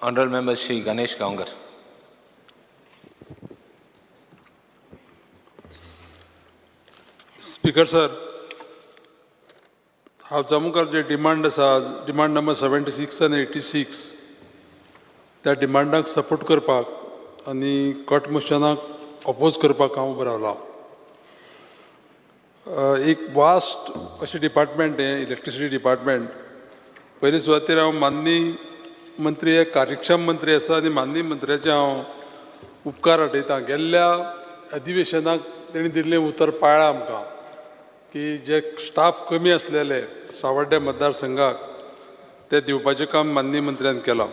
Honorable Member Shri Ganesh Gaonkar. Speaker sir, हांव मुखार जे demand आसा, डिमांड नंबर 76 आनी 86, त्या डिमांडाक सपोर्ट करपाक आनी कट मोशनाक अपोज करपाक हांव उबो रावलां. एक वास्ट अशें डिपार्टमेंट हें इलेक्ट्रिसिटी डिपार्टमेंट. पयले सुवातेर हांव माननीय मंत्री हे कार्यक्षम मंत्री आसा आनी माननीय मंत्र्याचे हांव उपकार आठयता. गेल्ल्या अधिवेशनाक तेणी दिल्लें उतर पाळ्ळां आमकां की जे स्टाफ कमी आसलेले सावड्डे मतदारसंघाक ते दिवपाचें काम माननीय मंत्र्यान केलां.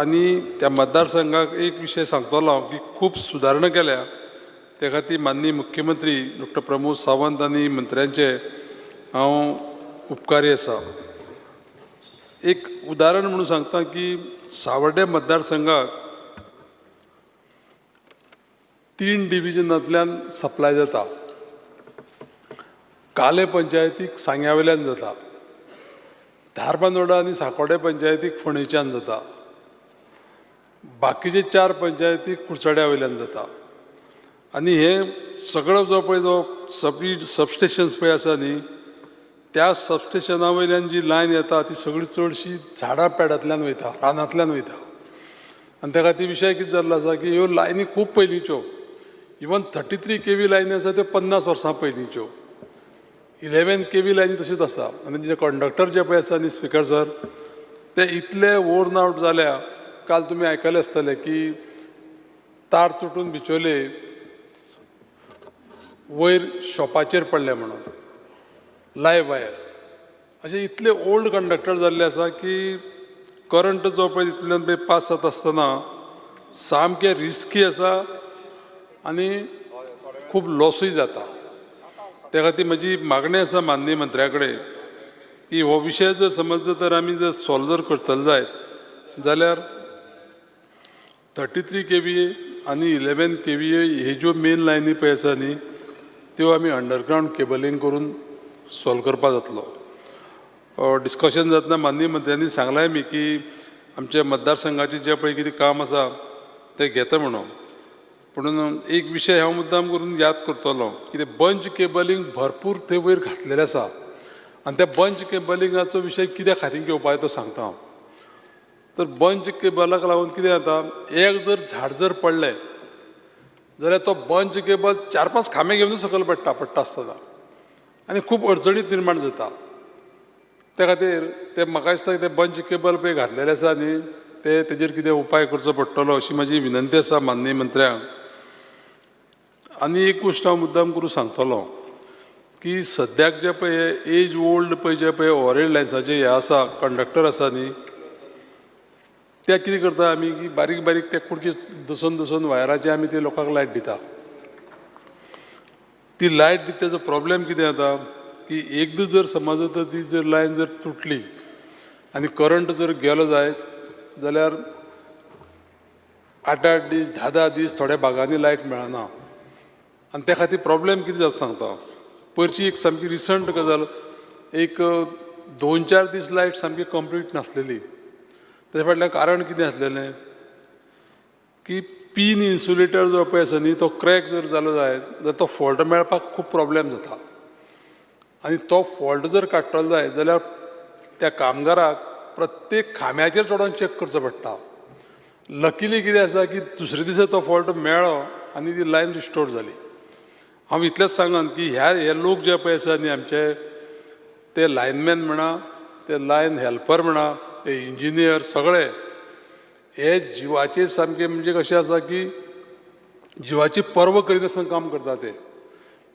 आनी त्या मतदारसंघाक एक विशय सांगतलो हांव की खूब सुदारणा केल्या, त्या खातीर माननीय मुख्यमंत्री डॉक्टर प्रमोद सावंत आनी मंत्र्यांचे हांव उपकारी आसा. एक उदाहरण म्हणून सांगता की सावड्डे मतदारसंघाक तीन डिविजनांतल्यान सप्लाय जाता. काले पंचायतीक सांग्या वयल्यान जाता, धारबांदोडा आनी साकोडे पंचायतीक फोंडेच्यान जाता, बाकीचे चार पंचायतीक कुडचड्या वयल्यान जाता. आनी हे सगळो जो पळय जो सगळी सबस्टेशन्स पळय आसा न्ही, त्या सबस्टेशना वयल्यान जी लायन येता ती सगळी चडशी झाडां पेडांतल्यान वयता, रानांतल्यान वयता. आनी त्या खातीर विशय कितें जाल्लो आसा की ह्यो लायनी खूब पयलींच्यो, इवन 33 केवी लायनी आसा त्यो 50 वर्सां पयलींच्यो, 11 केवी लायनी तश्योच आसा. आनी जे कंडक्टर जे पळय आसा न्ही स्पिकर सर, ते इतले वोर्न आवट जाल्या. काल तुमी आयकलें आसतलें की तार तुटून बिचोले वयर शॉपाचेर पडले म्हणून, लायव वायर. अशे इतले ओल्ड कंडक्टर जाल्ले आसा की करंट जो पळय तितूंतल्यान पळय पास जाता आसतना सामकें रिस्की आसा आनी खूब लॉसूय जाता. त्या खातीर म्हजी मागणी आसा माननीय मंत्र्या कडेन की हो विशय जर समज जर आमी जर सॉल्व जर करतले जायत जाल्यार 33 केवी आनी 11 केवी हे ज्यो मेन लायनी पळय आसा न्ही, त्यो आमी अंडरग्रावंड केबलींग करून सॉल्व करपाक जातलो. डिस्कशन जातना माननीय मंत्र्यांनी सांगलाय मी की आमच्या मतदारसंघाचें जें पळय कितें काम आसा तें घेता म्हणून. पुणून एक विशय हांव मुद्दाम करून याद करतलो, कितें बंच केबलींग भरपूर थंय वयर घातलेलें आसा आनी त्या बंच केबलिंगाचो विशय कित्या खातीर घेवपाक तो सांगता हांव. तर बंच केबलाक लागून कितें जाता, एक जर झाड जर पडलें जाल्यार तो बंच केबल चार पांच खांबे घेवन सकयल पडटा, पडटा आसतना आनी खूब अडचणीत निर्माण जाता. त्या खातीर ते म्हाका दिसता ते बंच केबल पळय घातलेले आसा न्ही, ते तेजेर कितें उपाय करचो पडटलो अशी म्हाजी विनंती आसा माननीय मंत्र्यांक. आनी एक गोश्ट हांव मुद्दाम करून सांगतलो की सद्याक जे पळय एज ओल्ड पळय जे पळय ओवरहेड लायन्साचे हे आसा, कंडक्टर आसा न्ही, ते कितें करता आमी की बारीक बारीक ते कुडके दसून दसून वायराचे आमी ते लोकांक लायट दिता. ती लायट दिता तेजो प्रॉब्लेम कितें जाता की एकदां जर समज तर ती जर लायन जर तुटली आनी करंट जर गेलो जायत जाल्यार आठ आठ दीस, धा धा दीस थोड्या भागांनी लायट मेळना. आनी त्या खातीर प्रॉब्लेम कितें जाता सांगता. पयरची एक सामकी रिसंट गजाल, एक दोन चार दीस लायट सामकी कंप्लीट नासलेली. तेजे फाटल्यान कारण कितें आसलेलें की पीन इन्सुलेटर जो पळय आसा न्ही, तो क्रॅक जर जालो जायत जाल्यार तो फॉल्ट मेळपाक खूब प्रॉब्लेम जाता आनी तो फॉल्ट जर काडटलो जायत जाल्यार त्या कामगाराक प्रत्येक खांब्याचेर चडोन चॅक करचो पडटा. लकिली कितें आसा की दुसरे दिसा तो फॉल्ट मेळ्ळो आनी ती लायन रिस्टोर जाली. हांव इतलेंच सांगन की ह्या हे लोक जे पळय आसा न्ही आमचे, ते लायनमॅन म्हणा, ते लायन हेल्पर म्हणा, ते इंजिनियर, सगळे हे जिवाचे सामके म्हणजे कशें आसा की जिवाची पर्वा करिनासतना काम करता ते.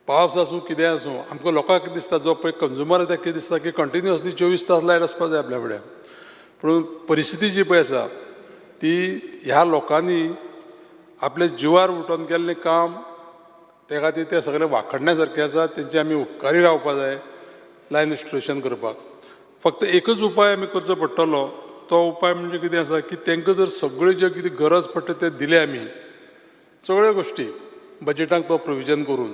पावस आसूं, कितेंय आसूं, आमकां लोकांक कितें दिसता, जो पळय कंज्युमर आसा ताका कितें दिसता की कंटिन्युअसली 24 तास लायट आसपाक जाय आपल्या फुड्यान. पूण परिस्थिती जी पळय आसा ती ह्या लोकांनी आपल्या जिवार उठोन केल्लें काम, ते खातीर ते सगळे वाखडण्या सारके आसा. तेंचे आमी उपकारी रावपा जाय. लायन रिस्टोरेशन करपाक फक्त एकच उपाय आमी करचो पडटलो. तो उपाय म्हणजे कितें आसा की तांकां जर सगळ्यो ज्यो कितें गरज पडटा ते दिले आमी सगळ्यो गोश्टी बजेटाक तो प्रोविजन करून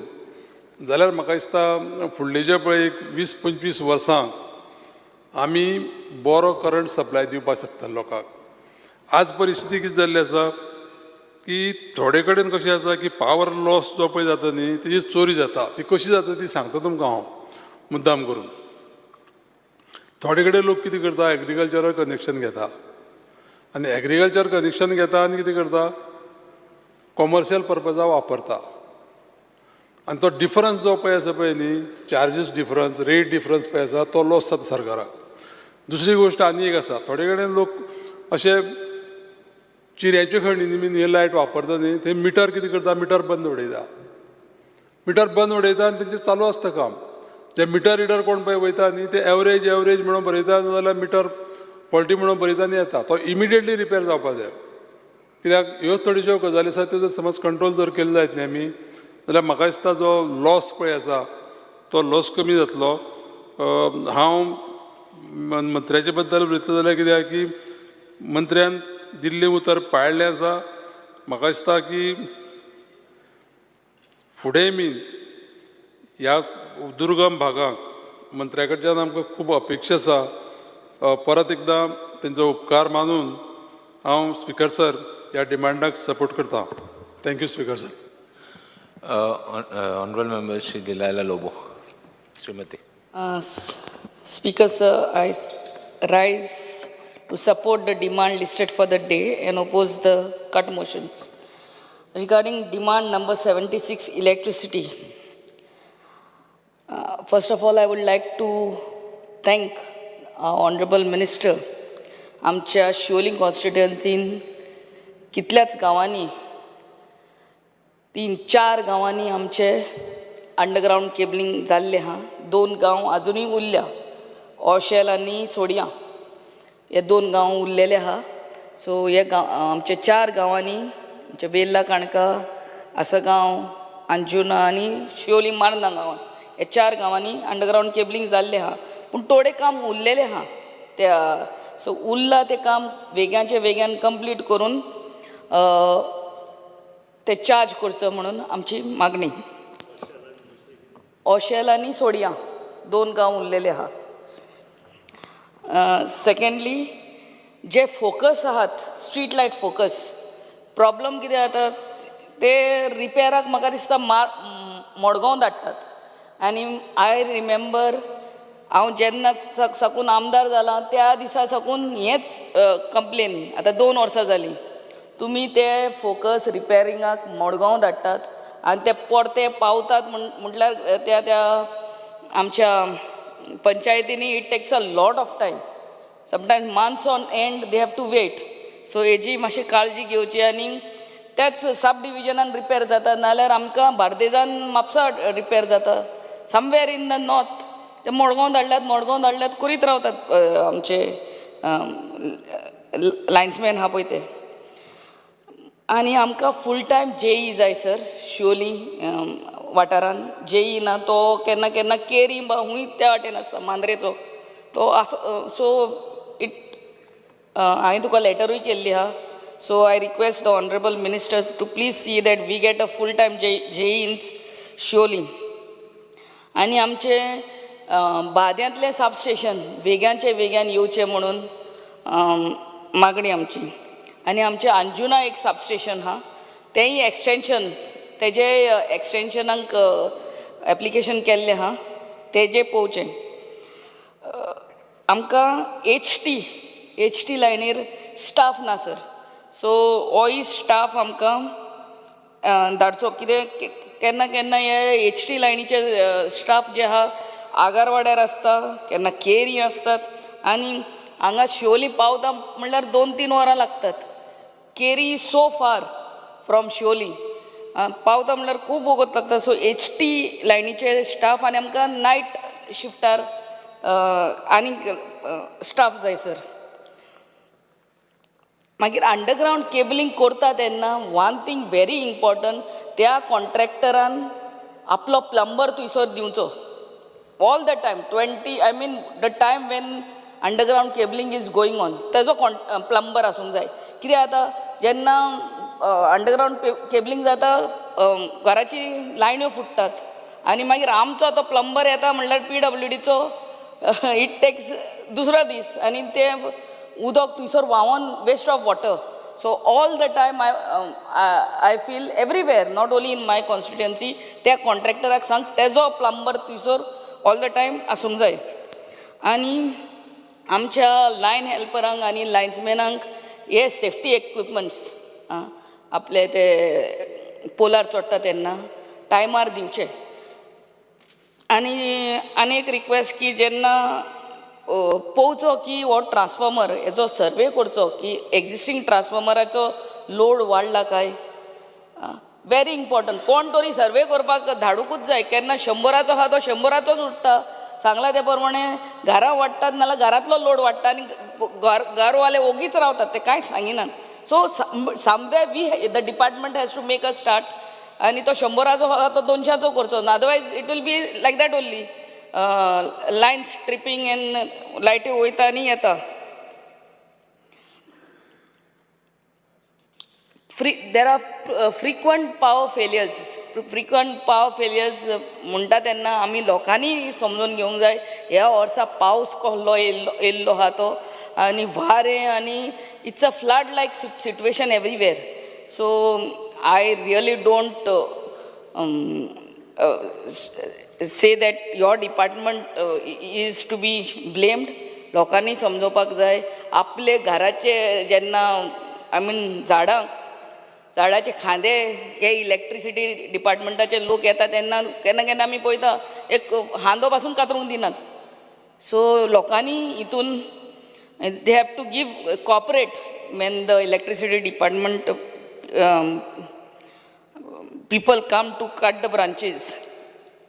जाल्यार म्हाका दिसता फुडले जे पळय एक 20-25 वर्सां आमी बरो करंट सप्लाय दिवपाक शकता लोकांक. आज परिस्थिती कितें जाल्ली आसा की थोडे कडेन कशें आसा की पावर लॉस जो पळय जाता न्ही, तेजी चोरी जाता. ती कशी जाता ती सांगता तुमकां हांव मुद्दाम करून. थोडे कडेन लोक कितें करता, एग्रीकल्चरल कनेक्शन घेता आनी एग्रीकल्चर कनेक्शन घेता आनी कितें करता, कॉमर्शियल पर्पजा वापरता. आनी तो डिफरन्स जो पळय आसा पळय न्ही, चार्जीस डिफरन्स, रेट डिफरन्स पळय आसा, तो लॉस जाता सरकाराक. दुसरी गोश्ट आनी एक आसा, थोडे कडेन लोक अशे चिऱ्याच्यो खणींनी बीन हे लायट वापरता न्ही, ते मिटर कितें करता, मिटर बंद उडयता. मिटर बंद उडयता आनी तेंचें चालू आसता काम. जे मिटर रिडर कोण पळय वयता न्ही, ते एवरेज एवरेज म्हणून बरयता, नाजाल्यार मिटर फॉल्टी म्हणून बरयता आनी येता. तो इमिडिएटली रिपेर जावपा जाय, कित्याक ह्यो थोड्योश्यो गजाली आसा, त्यो जर समज कंट्रोल जर केले जायत न्ही आमी, जाल्यार म्हाका दिसता जो लॉस पळय आसा तो लॉस कमी जातलो. हांव मंत्र्याचे बद्दल उलयतलो जाल्यार कित्याक की मंत्र्यान दिल्लें उतर पाळिल्लें आसा. म्हाका दिसता की फुडें बीन ह्या दुर्गम भागांक मंत्र्या कडच्यान आमकां खूब अपेक्षा आसा. परत एकदां तेंचो उपकार मानून हांव, स्पिकर सर, ह्या डिमांडाक सपोर्ट करता. Thank you, Speaker sir. Honorable Member Shri Delilah Lobo. Srimati. Speaker, sir, I rise to support the demand listed for the day and oppose the cut motions. Regarding demand number 76, electricity, first of all, I would like to thank our Honorable Minister. आमच्या शिवोली कॉन्स्टिट्युएन्सीन कितल्याच गांवांनी, तीन चार गांवांनी आमचे underground cabling जाल्लें आहा. दोन गांव आजुनूय उरल्या, ओशेल आनी सोडिया हे दोन गांव उरलेले आहा. सो हे गांव, आमचे चार गांवांनी, आमचे वेर्ला, काणका, आसगांव, अंजुना आनी शिवोली मार्ना गांवान, हे चार गांवांनी अंडरग्रावंड केबलिंग जाल्लें आहा, पूण थोडें काम उरलेलें आहा त्या. सो उरलां तें काम वेग्याचे वेग्यान कंप्लीट करून ते चार्ज करचो म्हणून आमची मागणी. ओशेल आनी सोडिया दोन गांव उरलेले आहा. सेकेंडली, जे फोकस आहात, स्ट्रीट लायट फोकस, प्रॉब्लम कितें जाता, ते रिपेराक म्हाका दिसता मडगांव धाडटात. आनी I remember, हांव जेन्ना साकून आमदार जालां त्या दिसा साकून हेंच कंप्लेन. आतां 2 वर्सां जालीं, तुमी ते फोकस रिपेरिंगाक मडगांव धाडटात आनी ते परते पावतात म्हण म्हटल्यार त्या त्या आमच्या पंचायतींनी it takes a lot of time, sometimes months on end they have to wait. So हेजी मातशी काळजी घेवची आनी त्याच सब डिविजनान रिपेर जाता, नाल्यार आमकां बार्देजान, म्हापसा रिपेर जाता, समवेर इन the north. ते मडगांव धाडल्यात, मडगांव धाडल्यात करीत रावतात आमचे लायन्समॅन आहा पळय ते. आनी आमकां फूल टायम जेई जाय सर. शिवोली वाठारान जेई ना. तो केन्ना केन्ना केरी बा हूंय त्या वाटेन आसता, मांद्रेचो तो आसो. सो it हांवें तुका लेटरूय केल्ली आहा. So I request the honourable ministers to please see that we get a full time JE in Siolim. आनी आमचे बाद्यांतलें सब स्टेशन वेग्याचे वेग्यान येवचें म्हणून मागणी आमची. आनी आमचें अंजुना एक सब स्टेशन आहा, तेंय एक्सटेंशन, तेजे एक्सटेंशनाक एप्लिकेशन केल्लें आहा, तेजें पळोवचें. आमकां एच टी लायनीर स्टाफ ना सर. सो होय स्टाफ आमकां धाडचो. कितें, केन्ना केन्ना हे एच टी लायनीचे स्टाफ जे आहा आगारवाड्यार आसता, केन्ना केरी आसतात आनी हांगा शिवोली पावता म्हणल्यार 2-3 वरां लागतात. केरी सो फार फ्रॉम शिवोली, पावता म्हणल्यार खूब वगत लागता. सो एच टी लायनीचे स्टाफ आनी आमकां नायट शिफ्टार आनीक स्टाफ जाय सर. मागीर अंडरग्रावंड केबलिंग करता तेन्ना वन थिंग व्हेरी इम्पॉर्टंट, त्या कॉन्ट्रॅक्टरान आपलो प्लंबर थंयसर दिवचो all the time, 20, I mean, the time when underground cabling is going on. तेजो कॉन प्लंबर आसूंक जाय. कित्याक जाता, जेन्ना अंडरग्रावंड केबलिंग जाता, घराची लायन्यो फुट्टात आनी मागीर आमचो तो प्लंबर येता म्हणल्यार पीडब्ल्यूडीचो, it takes दुसरो दीस आनी तें उदक थंयसर व्हांवोन waste of water. So all the time I feel everywhere, not only in my constituency, त्या कॉन्ट्रॅक्टराक सांग तेजो प्लंबर थंयसर ऑल the time आसूंक जाय. आनी आमच्या लायन हेल्परांक आनी लायन्समॅनांक हे सेफ्टी इक्विपमंट्स आपले ते पोलार चडटा तेन्ना टायमार दिवचे. आनी आनी एक रिक्वेस्ट की जेन्ना पळोवचो की हो ट्रान्सफॉर्मर हेजो सर्वे करचो की एग्जिस्टींग ट्रान्सफॉर्मराचो लोड वाडला काय. वेरी इम्पॉर्टंट, कोण तरी सर्वे करपाक धाडुंकूच जाय. केन्ना 100चो आहा तो 100चोच उरता. सांगला ते प्रमाणे घरां वाडटात नाल्यार घरांतलो लोड वाडटा आनी घर घरवाले ओगीच रावतात, ते कांयच सांगिनात. So somewhere we, the department, has to make a start आनी तो 100चो आहा तो 200चो करचो ना, otherwise it will be like that only, lines tripping and लायटी वयता आनी येता. There are frequent power failures. Frequent power failures म्हणटा तेन्ना आमी लोकांनी समजून घेवंक जाय, ह्या वर्सा पावस कसलो येयल्लो येयल्लो आहा तो आनी वारें आनी it's a flood like situation everywhere. So I really don't say that your department is to be blamed. लोकांनी समजोवपाक जाय, आपले घराचे जेन्ना, I mean, झाडां झाडाचे खांदे हे इलेक्ट्रिसिटी डिपार्टमेंटाचे लोक येता तेन्ना केन्ना केन्ना आमी पळयता, एक खांदो पासून कातरूंक दिनात. सो लोकांनी हितून they have to give cooperate when the electricity department people come to cut the branches.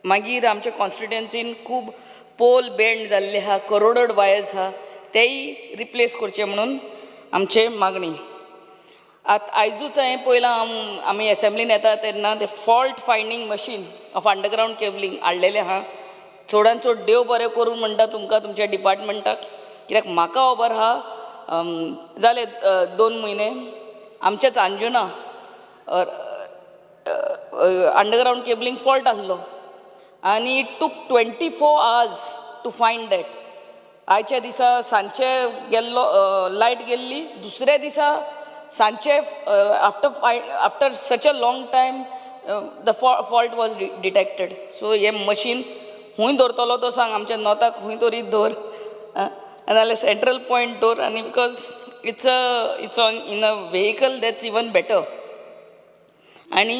मागीर आमच्या कॉन्स्टिट्युएन्सीन खूब पोल बेंड जाल्ले आहा, करोडड वायर्स आहा, तेय रिप्लेस करचे म्हणून आमचे मागणी. आतां आयजूच हांवें पळयलां, आमी एसेंब्लीन येता तेन्ना ते fault finding machine of underground cabling हाडलेलें आहा. चडान चड देव बरें करूं म्हणटा तुमकां, तुमच्या डिपार्टमेंटाक, कित्याक म्हाका खबर आहा, जाले 2 म्हयने आमच्याच अंजुना अंडरग्रावंड केबलिंग फॉल्ट आसलो आनी it took 24 hours to find that. आयच्या दिसा सांजचे गेल्लो, लायट गेल्ली, दुसऱ्या दिसा सांजचे after such a long time the fault was detected. So हें मशीन खूंय दवरतलो तो सांग, आमच्या नॉर्थाक खूंय तरी दवर नाल्यार सेंट्रल पॉयंट दवर आनी because it's on in a vehicle, that's even better. आणि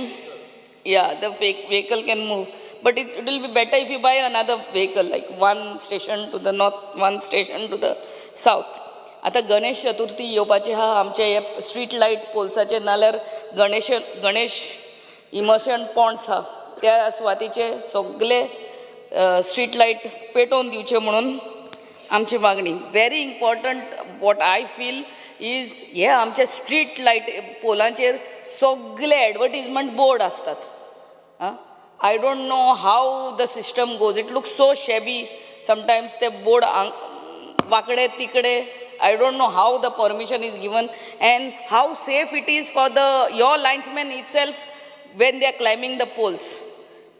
yeah, the vehicle can move, but it will be better if you buy another vehicle, like one station to the north, one station to the south. आतां गणेश चतुर्थी येवपाची आहा, आमचे हे street light पोल्साचे नाल्यार Ganesh immersion Pond's आहा त्या सुवातेचे सगळे स्ट्रीट लायट पेटोवन दिवचे म्हणून आमची मागणी. Very important, what I feel is, हे आमचे स्ट्रीट लायट पोलांचेर सगळे एडवर्टीजमेंट बोर्ड आसतात. I don't know how the system goes. It look so shabby sometimes. ते बोर्ड वाकडे तिकडे. I don't know how the permission is given and how safe it is for the your linesman itself when they are climbing the poles.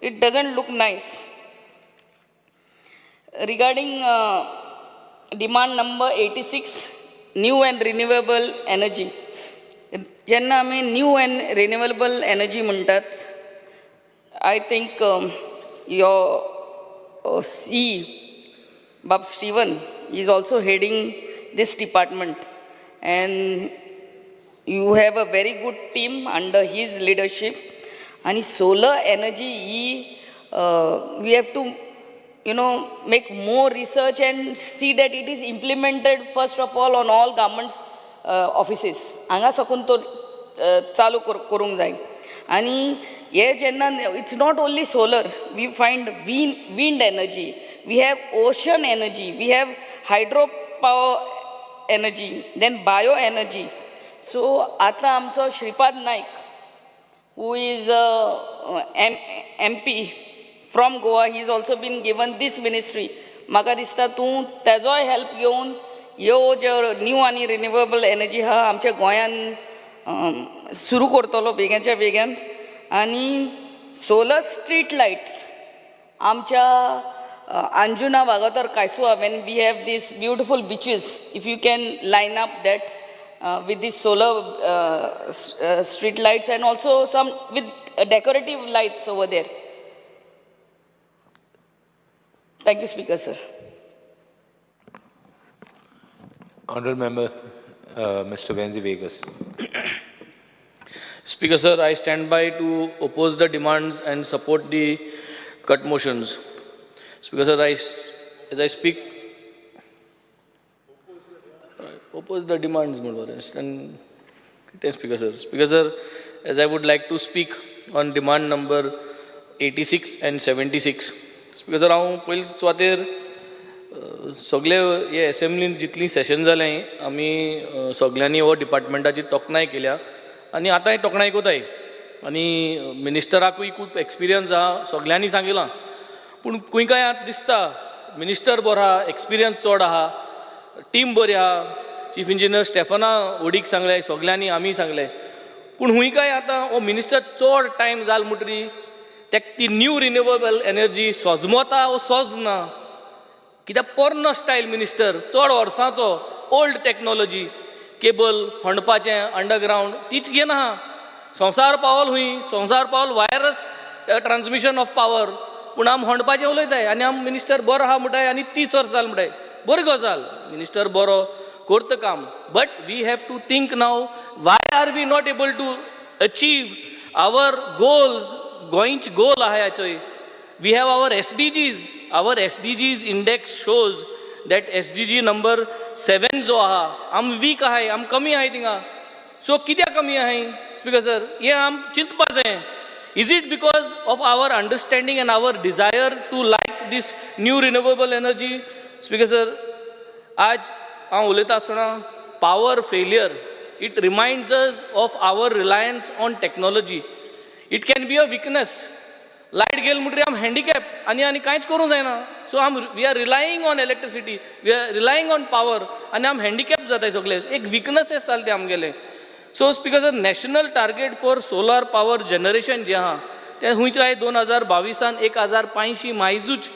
It doesn't look nice. Regarding demand number 86, new and renewable energy. जेन्ना आमी new and renewable energy म्हणटात, I think your C Bob Steven is also heading this department and you have a very good team under his leadership. आणि solar energy he we have to make more research and see that it is implemented first of all on all government offices. हांगा साकून तो चालू करूंक जाय. आनी हे जेन्ना, it's not only solar, we find wind energy, we have ocean energy, we have hydro power energy, then bio energy. So आतां आमचो Shripad Naik, who is a MP from Goa, he's also been given this ministry. म्हाका दिसता तूं तेजोय help घेवन ह्यो ज्यो new आनी renewable energy आहा आमच्या गोंयान सुरू करतलो बेग्याच्या बेग्यान. आनी सोलर स्ट्रीट लायट्स आमच्या Anjuna, Vagator, Kaisua, when we have these beautiful beaches, if you can line up that with these solar street lights and also some with decorative lights over there. Thank you, Speaker, sir. Honorable Member, Mr. Venzi Vegas. Speaker, sir, I stand by to oppose the demands and support the cut motions. Speaker, sir, as I speak, oppose the demands, and Speaker, sir. Speaker, sir, as I would like to speak on demand number 86 and 76. Speaker, sir, हांव पयले सुवातेर सगळे हे एसेंब्लीन जितलीं सेशन जालें आमी सगल्यांनी हो डिपार्टमेंटाची तोखणाय केल्या आनी आतांय तोखणाय कोताय आनी मिनिस्टराकूय खूब एक्सपिरियन्स आहा, सगल्यांनी सांगिलां. पूण खंय काय आतां दिसता मिनिस्टर बरो आहा, एक्सपिरियन्स चड आहा, टीम बरी आहा, चीफ इंजिनियर स्टेफना ओडीक सांगलें, सगल्यांनी आमी सांगलें. पूण हुंय काय आतां हो मिनिस्टर चड टायम जाल म्हणटरी तेका ती न्यू रिन्युवेबल एनर्जी सोजमता वो सोजना. कित्याक पोरनो स्टायल मिनिस्टर, चड वर्सांचो ओल्ड टॅक्नोलॉजी, केबल खणपाचें अंडरग्रावंड तीच घेना आहा. संवसार पावल हुंय, संवसार पावल वायरस ट्रान्समिशन ऑफ पावर, पूण आम खणपाचें उलयताय आनी आम मिनिस्टर बरो आहा म्हणटाय आनी 30 वर्सां जाल म्हणटाय. बरी गजाल, मिनिस्टर बरो करता काम, but we have to think now why are we not able to achieve our goals. गोंयचे गोल आहा चोय. We have our SDGs. Our SDGs index shows that SDG number 7 जो आहा आम वीक आहाय, आम कमी आहाय थिंगा. सो कित्याक कमी आहाय स्पीकर सर, हें आम चिंतपा जाय. Is it because of our understanding and our desire to like this new renewable energy? Speaker sir, आज हांव उलयता आसतना power failure, it reminds us of our reliance on technology. It can be a weakness. Light गेल म्हणटरी आम handicap आनी आनी कांयच करूंक जायना. सो आम we are relying on electricity, we are relying on power आनी आम हँडिकॅप जाताय सगळे. एक विकनसीस जाल ते आमगेले. So speaker sir, national target for solar power generation जें आहा तें खंयच्याय 2022 1500 मायजूच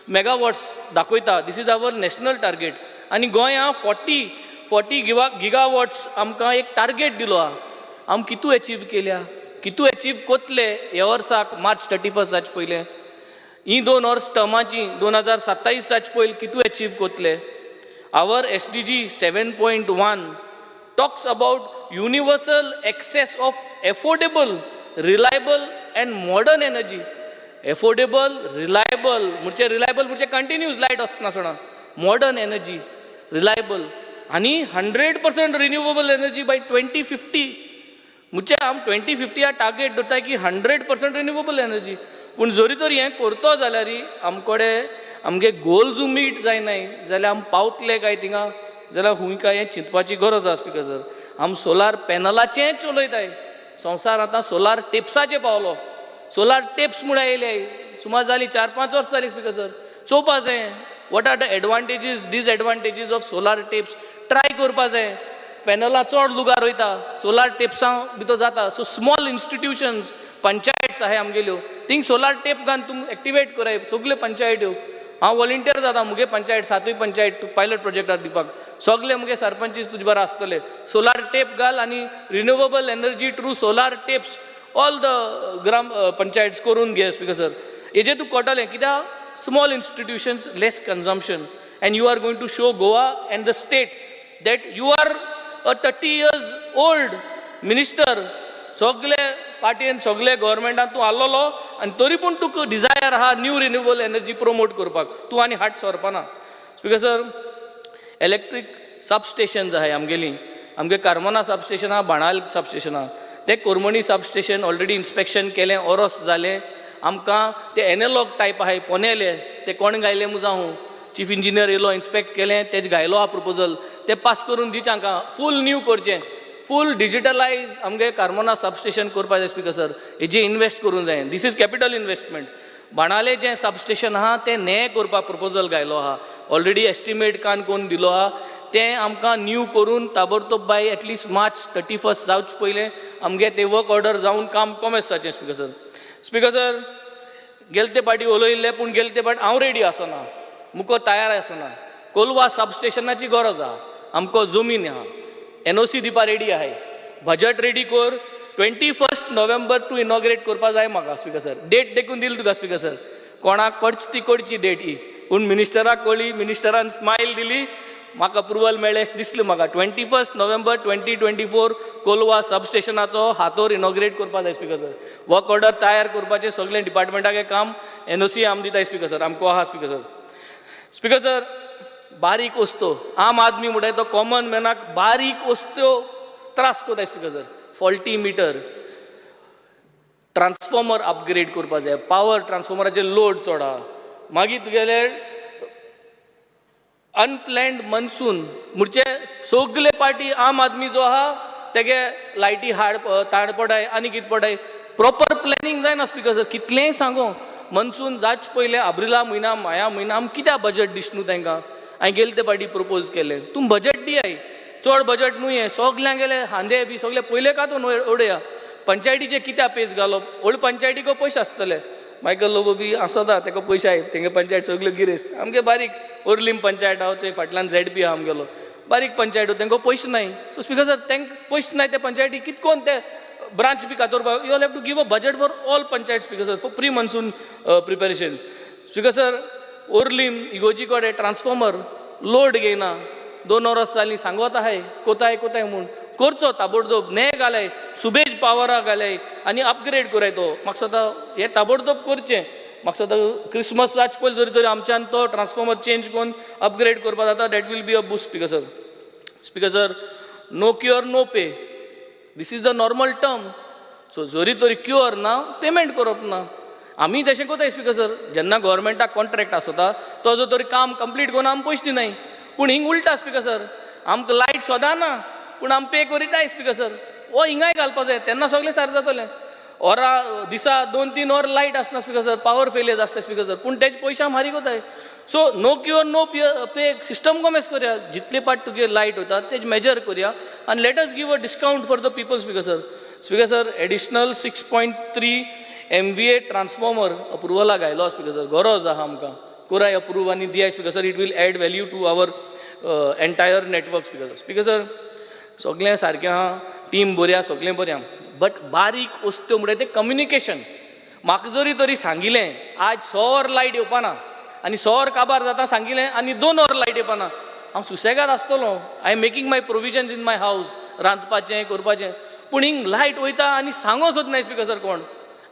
मेगावॉट्स दाखयता. This is our national target. आनी गोंया 40 गिगावॉट्स आमकां एक टार्गेट दिलो आहा. आम कितू एचीव केल्या, कितू एचीव कोतले ह्या वर्साक मार्च 31 जाचे पयलें, ही 2 वर्स टर्माची 2027 जाचे पयलीं कितू achieve कोतले. Our SDG 7.1 talks about universal access of affordable, reliable and modern energy. Affordable, reliable, म्हणजे रिलायबल म्हणजे कंटिन्यूज लायट आसना सोडा, मॉडर्न एनर्जी, रिलायबल आनी 100% रिन्युवेबल एनर्जी बाय 2050. म्हणजे आम 2050 टार्गेट दवरता की 100% रिन्युवेबल एनर्जी. पूण जरी तर हें करतो जाल्यार आमकडे आमगे गोल्जू मीट जायनाय जाल्यार आम पावतले काय थिंगा, जाल्यार खूंय काय हें चिंतपाची गरज आसा. स्पीकर सर, आम सोलार पॅनलाचेंच उलयताय. संवसार आतां सोलार टेप्साचेर पावलो. सोलार टेप्स म्हूण आयले सुमार जालीं 4-5 वर्सां जालीं. स्पीकर सर, चोवपा जाय what are the advantages, disadvantages of solar tapes. Try करपा जाय. पॅनलां चड लुगार वयता, सोलार टेप्सां भितर जाता. सो स्मॉल इन्स्टिट्युशन्स, पंचायत्स आहाय आमगेल्यो, थिंग सोलार टेप घालून तुमी एक्टिवेट कराय सगल्यो पंचायत्यो. हांव वॉलंटियर जाता मुगे पंचायत, 7 पंचायत पायलट प्रोजेक्टार दिवपाक. सगले मुगे सरपंचीस तुजे बरो आसतले. सोलार टेप घाल आनी renewable energy through solar tapes all the gram panchayats करून घे. स्पीकर सर, हेजें तुका कळटलें कित्याक small institutions, less consumption, and you are going to show Goa and the state that you are a 30 years old minister. सगळे पार्टीन सगळे गव्हर्मेंटान तूं आसलेलो आनी तरी पूण तुका डिजायर आहा न्यू रिन्युएबल एनर्जी प्रमोट करपाक, तूं आनी हाट सरपाना. स्पीकर सर, इलेक्ट्रीक सबस्टेशन्स आहाय आमगेलीं. आमगे कार्मोना सबस्टेशन आहा, बाणाल सबस्टेशन आहा. तें कोरमणी सबस्टेशन ऑलरेडी इन्स्पेक्शन केलें, ओरोस जालें. आमकां ते एनॅलॉग टायप आहाय पोनेले, ते कोण घायले मुजा हूं चीफ इंजिनियर येयलो, इन्स्पेक्ट केलें, तेज घायलो आहा प्रपोजल, ते पास करून दिवचें हांकां. फूल न्यू करचें, फूल डिजिटलायज आमगे कार्मोना सबस्टेशन करपा जाय. स्पीकर सर, हेजे इन्वेस्ट करूंक जाय. This is capital investment. बाणाले जें सबस्टेशन आहा तें नें करपाक प्रपोजल घायलो आहा, ऑलरेडी एस्टिमेट कान कोन्न दिलो आहा. तें आमकां न्यू करून ताबडतोब बाय एटलिस्ट मार्च 31 जावचे पयलें आमगे तें वर्क ऑर्डर जावन काम कोमेस जाचें. Speaker sir, speaker sir, गेले ते पाटी उलयल्ले, पूण गेले ते पाटी हांव रेडी आसना, मुको तयार आसना. कोलवा सबस्टेशनाची गरज आहा, आमकां जमीन आहा, एनओसी दिवपा रेडी आहाय, बजट रेडी कर. 21 November to inaugurate करपा जाय म्हाका. स्पिकर सर, डेट देखून दिली तुका. स्पिकर सर, कोणाक करची ती करची डेट ही, पूण मिनिस्टराक कळ्ळी, मिनिस्टरान स्मायल दिली, म्हाका अप्रुवल मेळ्ळें दिसलें म्हाका. 21 November 2024 Colva सबस्टेशनाचो हातोर इनॉग्रेट करपा जाय. स्पिकर सर, वर्क ऑर्डर तयार करपाचें सगळें डिपार्टमेंटाक काम, एनओसी आम दिताय. स्पिकर सर, आमकां आहा. स्पिकर सर, स्पिकर सर, बारीक वस्तू आम आदमी म्हणटाय तो कॉमन मॅनाक बारीक वस्तू त्रास कोताय. Speaker sir, faulty meter, transformer upgrade करपा जाय, पावर ट्रान्सफॉर्मराचे लोड चड आहा. मागीर तुगेले अनप्लॅन्ड मनसून म्हणजे सगले पार्टी आम आदमी जो आहा तेगे लायटी हाड ताण पडाय आनी कितें पडाय, प्रॉपर प्लॅनिंग जायना. स्पिकर सर, कितलेंय सांगो, मनसून जाच पयलें आब्रिला म्हयना, माया म्हयना आम कित्याक बजट दिस न्हू तांकां? हांवें गेले ते पाटी प्रपोज केलें, तुमी बजट दियाय, चड बजट न्हू हें. सगल्यांगेले हांदे बी सगळे पयले कांतून उडया. पंचायतीचे कित्याक पेज घालप? व्हड पंचायतीको पयशे आसतले, मायकल लोबो बी आसता, ताका पयशे आय, तेंगे पंचायत सगल्यो गिरेस्त. आमगे बारीक ओर्लीम पंचायत आहा, चोय फाटल्यान झेड पी आहा आमगेलो, बारीक पंचायत, तांकां पयशे नाय. सो स्पिकर सर, तांकां पयशे नाय ते पंचायती कित कोन ते ब्रांच बी कातोरपाक? You all have to give a budget for all panchayat, Speaker sir, for pre monsoon preparation. Speaker sir, Orlim इगोजी कडेन ट्रान्सफॉर्मर लोड घेयना, 2 वरां जालीं सांगत आहाय, कोताय कोताय म्हूण. करचो ताबडतोब, ने घालाय, सुबेज पावरा घालाय आनी अपग्रेड कराय तो. म्हाका दिसता हें ताबडतोब करचें. म्हाका दिसता क्रिसमस जावचे पयलीं जरी तरी आमच्यान तो ट्रान्सफॉर्मर चेंज करून अपग्रेड करपा जाता. That will be a boost, Speaker sir. Speaker sir, no cure no pay, this is the normal term. So जरी तरी क्युअर ना, पेमेंट करप ना. आमी तशें कोताय. स्पिकर सर, जेन्ना गव्हर्मेंटाक कॉन्ट्रॅक्ट आसता, तो जो तरी काम कंप्लीट करून आमी पयशे दिनाय, पूण हिंग उल्टा. स्पिकर सर, आमकां लायट सदां ना, पूण आमी पे करिनाय. स्पिकर सर, हो हिंगाय घालपा जाय, तेन्ना सगळें सारकें जातलें. वरां दिसा 2-3 वर लायट आसना. स्पिकर सर, पावर फेलियर आसता. स्पिकर सर, पूण तेजे पयशे आमी फारीक कोताय. So no cure no pay system कोमेस करया. जितले पाट तुगे लायट वता तेज मेजर करया आनी let us give a discount for the people. Speaker sir, Speaker sir, additional 6.3 MVA transformer अप्रुवलाक घायलो. स्पिकर सर, गरज आहा आमकां, कोराय अप्रूव आनी दियाय. Speaker sir, it will add value to our entire network. Speaker sir, Speaker sir, सगळें सारकें आहा, टीम बरी आहा, सगळें बरें आहा, बट बारीक वस्तू म्हणल्यार तें कम्युनिकेशन. म्हाका जरी तरी सांगिलें आज 6 वर लायट येवपाना आनी 6 वर काबार जाता सांगिलें आनी 2 वर लायट येवपाना, हांव सुसेगाद आसतलो. I am making my provisions in my house, रांदपाचें करपाचें. पूण हिंग लायट वयता आनी सांगो सोद नाय. स्पिकर सर, कोण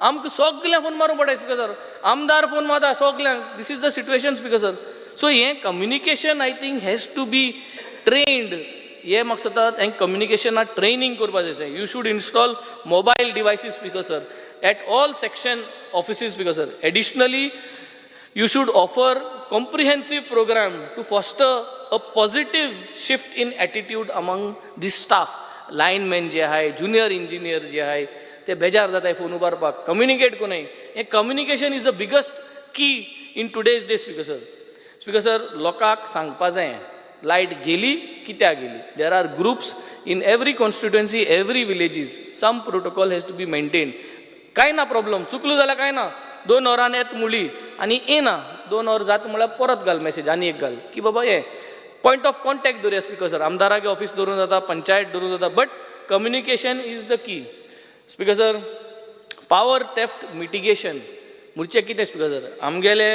आमकां सगल्यांक फोन मारूंक पडटा. स्पिकर सर, आमदार फोन मारता सगल्यांक. This is the situation, Speaker sir. So हें communication, I think, has to be trained. हें म्हाका दिसता हें कम्युनिकेशनाक ट्रेनींग करपा जाय. You should install mobile devices, Speaker sir, at all section offices. Speaker sir, additionally, you should offer comprehensive program to foster a positive shift in attitude among the staff. Linemen जे आहाय, junior engineer जे आहाय, ते बेजार जाताय phone उबारपाक, communicate कोनाय. हें communication is a biggest key in today's day. Speaker sir, Speaker sir, लोकांक सांगपा जाय लायट गेली कित्याक गेली. There are groups in every constituency, every villages. Some protocol has to be maintain. कांय ना प्रॉब्लम, चुकलो जाल्यार कांय ना, 2 वरां येत मुळी आनी येना, 2 वर जाता म्हळ्यार परत घाल मॅसेज आनी एक घाल की बाबा हे पॉयंट ऑफ कॉन्टॅक्ट दवरुया. स्पिकर सर, आमदारागे ऑफीस दवरूं जाता, पंचायत दवरूं जाता, but communication is the key. Speaker sir, power theft mitigation म्हणचे कितें? स्पिकर सर, आमगेले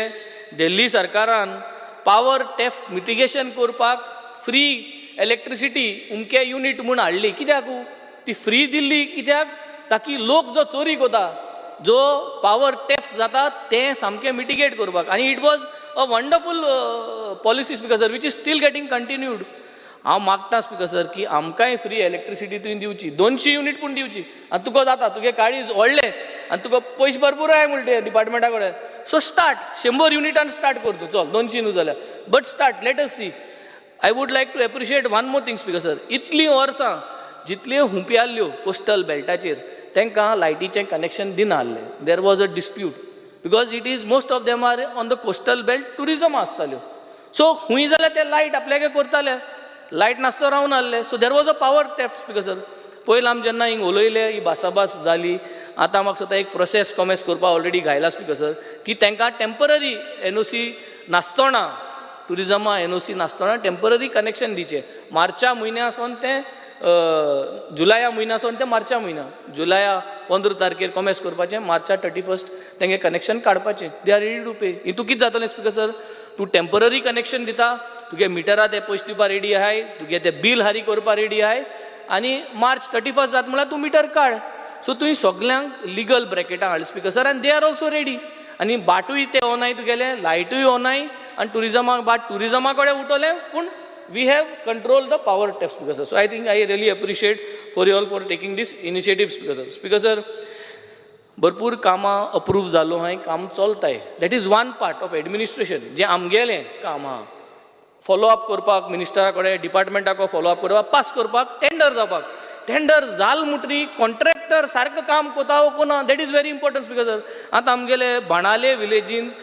दिल्ली सरकारान पावर थेफ्ट मिटिगेशन करपाक फ्री इलेक्ट्रिसिटी उमके युनीट म्हूण हाडली. कित्याक ती फ्री दिल्ली? कित्याक? ताकी लोक जो चोरी करता, जो पावर थेफ्ट जाता, तें सामकें मिटिगेट करपाक. आनी it was a wonderful policy, Speaker sir, which is still getting continued. हांव मागता, स्पिकर सर, की आमकांय फ्री इलेक्ट्रिसिटी तुवें दिवची, 200 युनीट पूण दिवची. आनी तुका जाता, तुगे काळीज व्हडलें आनी तुका पयशे भरपूर आहाय म्हणटे डिपार्टमेंटा कडेन. सो स्टार्ट 100 युनिटान स्टार्ट कर तूं, चल 200 न्हू जाल्यार, but start, let us see. I would like to appreciate one more thing, Speaker sir. इतलीं वर्सां जितल्यो हुंपी आहल्यो कोस्टल बेल्टाचेर, तांकां लायटीचें कनेक्शन दिना आहलें. There was a dispute because it is most of them are on the coastal belt, tourism आसताल्यो. So खूंय जाल्यार ते लायट आपल्यागे करताले, लायट नासतो रावन आहले. So there was a power theft, Speaker sir. पयलीं आमी जेन्ना हिंग उलयले, ही भासाभास जाली. आतां म्हाका दिसता एक प्रोसेस कॉमेस करपाक ऑलरेडी घायला स्पिकर सर, की तांकां टेंपररी एनओसी नासतना, टुरिजमा एनओसी नासतना टेंपररी कनेक्शन दिवचें मार्चा म्हयन्या सावन तें जुलया म्हयन्या सावन तें मार्चा म्हयन्या, जुलया 15 तारखेर कॉमेस करपाचें, मार्चा 31 तेंगे कनेक्शन काडपाचें. They are ready to pay. हितू कितें जातलें स्पिकर सर, तूं टेंपररी कनेक्शन दिता, तुगे मिटरा ते पयशे दिवपा रेडी आहाय, तुगे ते बील हारी करपा रेडी आहाय आनी मार्च 31 जाता म्हळ्यार तूं मिटर काड. सो तुवें सगल्यांक लिगल ब्रॅकेटां हाडलें स्पिकर सर, आनी they are also ready. आनी बाटूय ते ओनाय, तुगेले लायटूय ओनाय आनी टुरिजमाक बाट टुरिजमा कडेन उठवलें, पूण we have control the power theft, Speaker sir. So I think I really appreciate for you all for taking this initiative, Speaker sir. Speaker sir, भरपूर कामां अप्रूव जालो आहाय, काम चलताय. That is one part of administration जें आमगेलें काम आहा, follow up करपाक मिनिस्टरा कडेन, डिपार्टमेंटाक फॉलो अप करपाक, पास करपाक, टेंडर जावपाक. टेंडर जाल म्हणटरी कॉन्ट्रॅक्टर सारको काम कोता वो कोना, that is very important, Speaker sir. आतां आमगेले बाणाले विलेजीन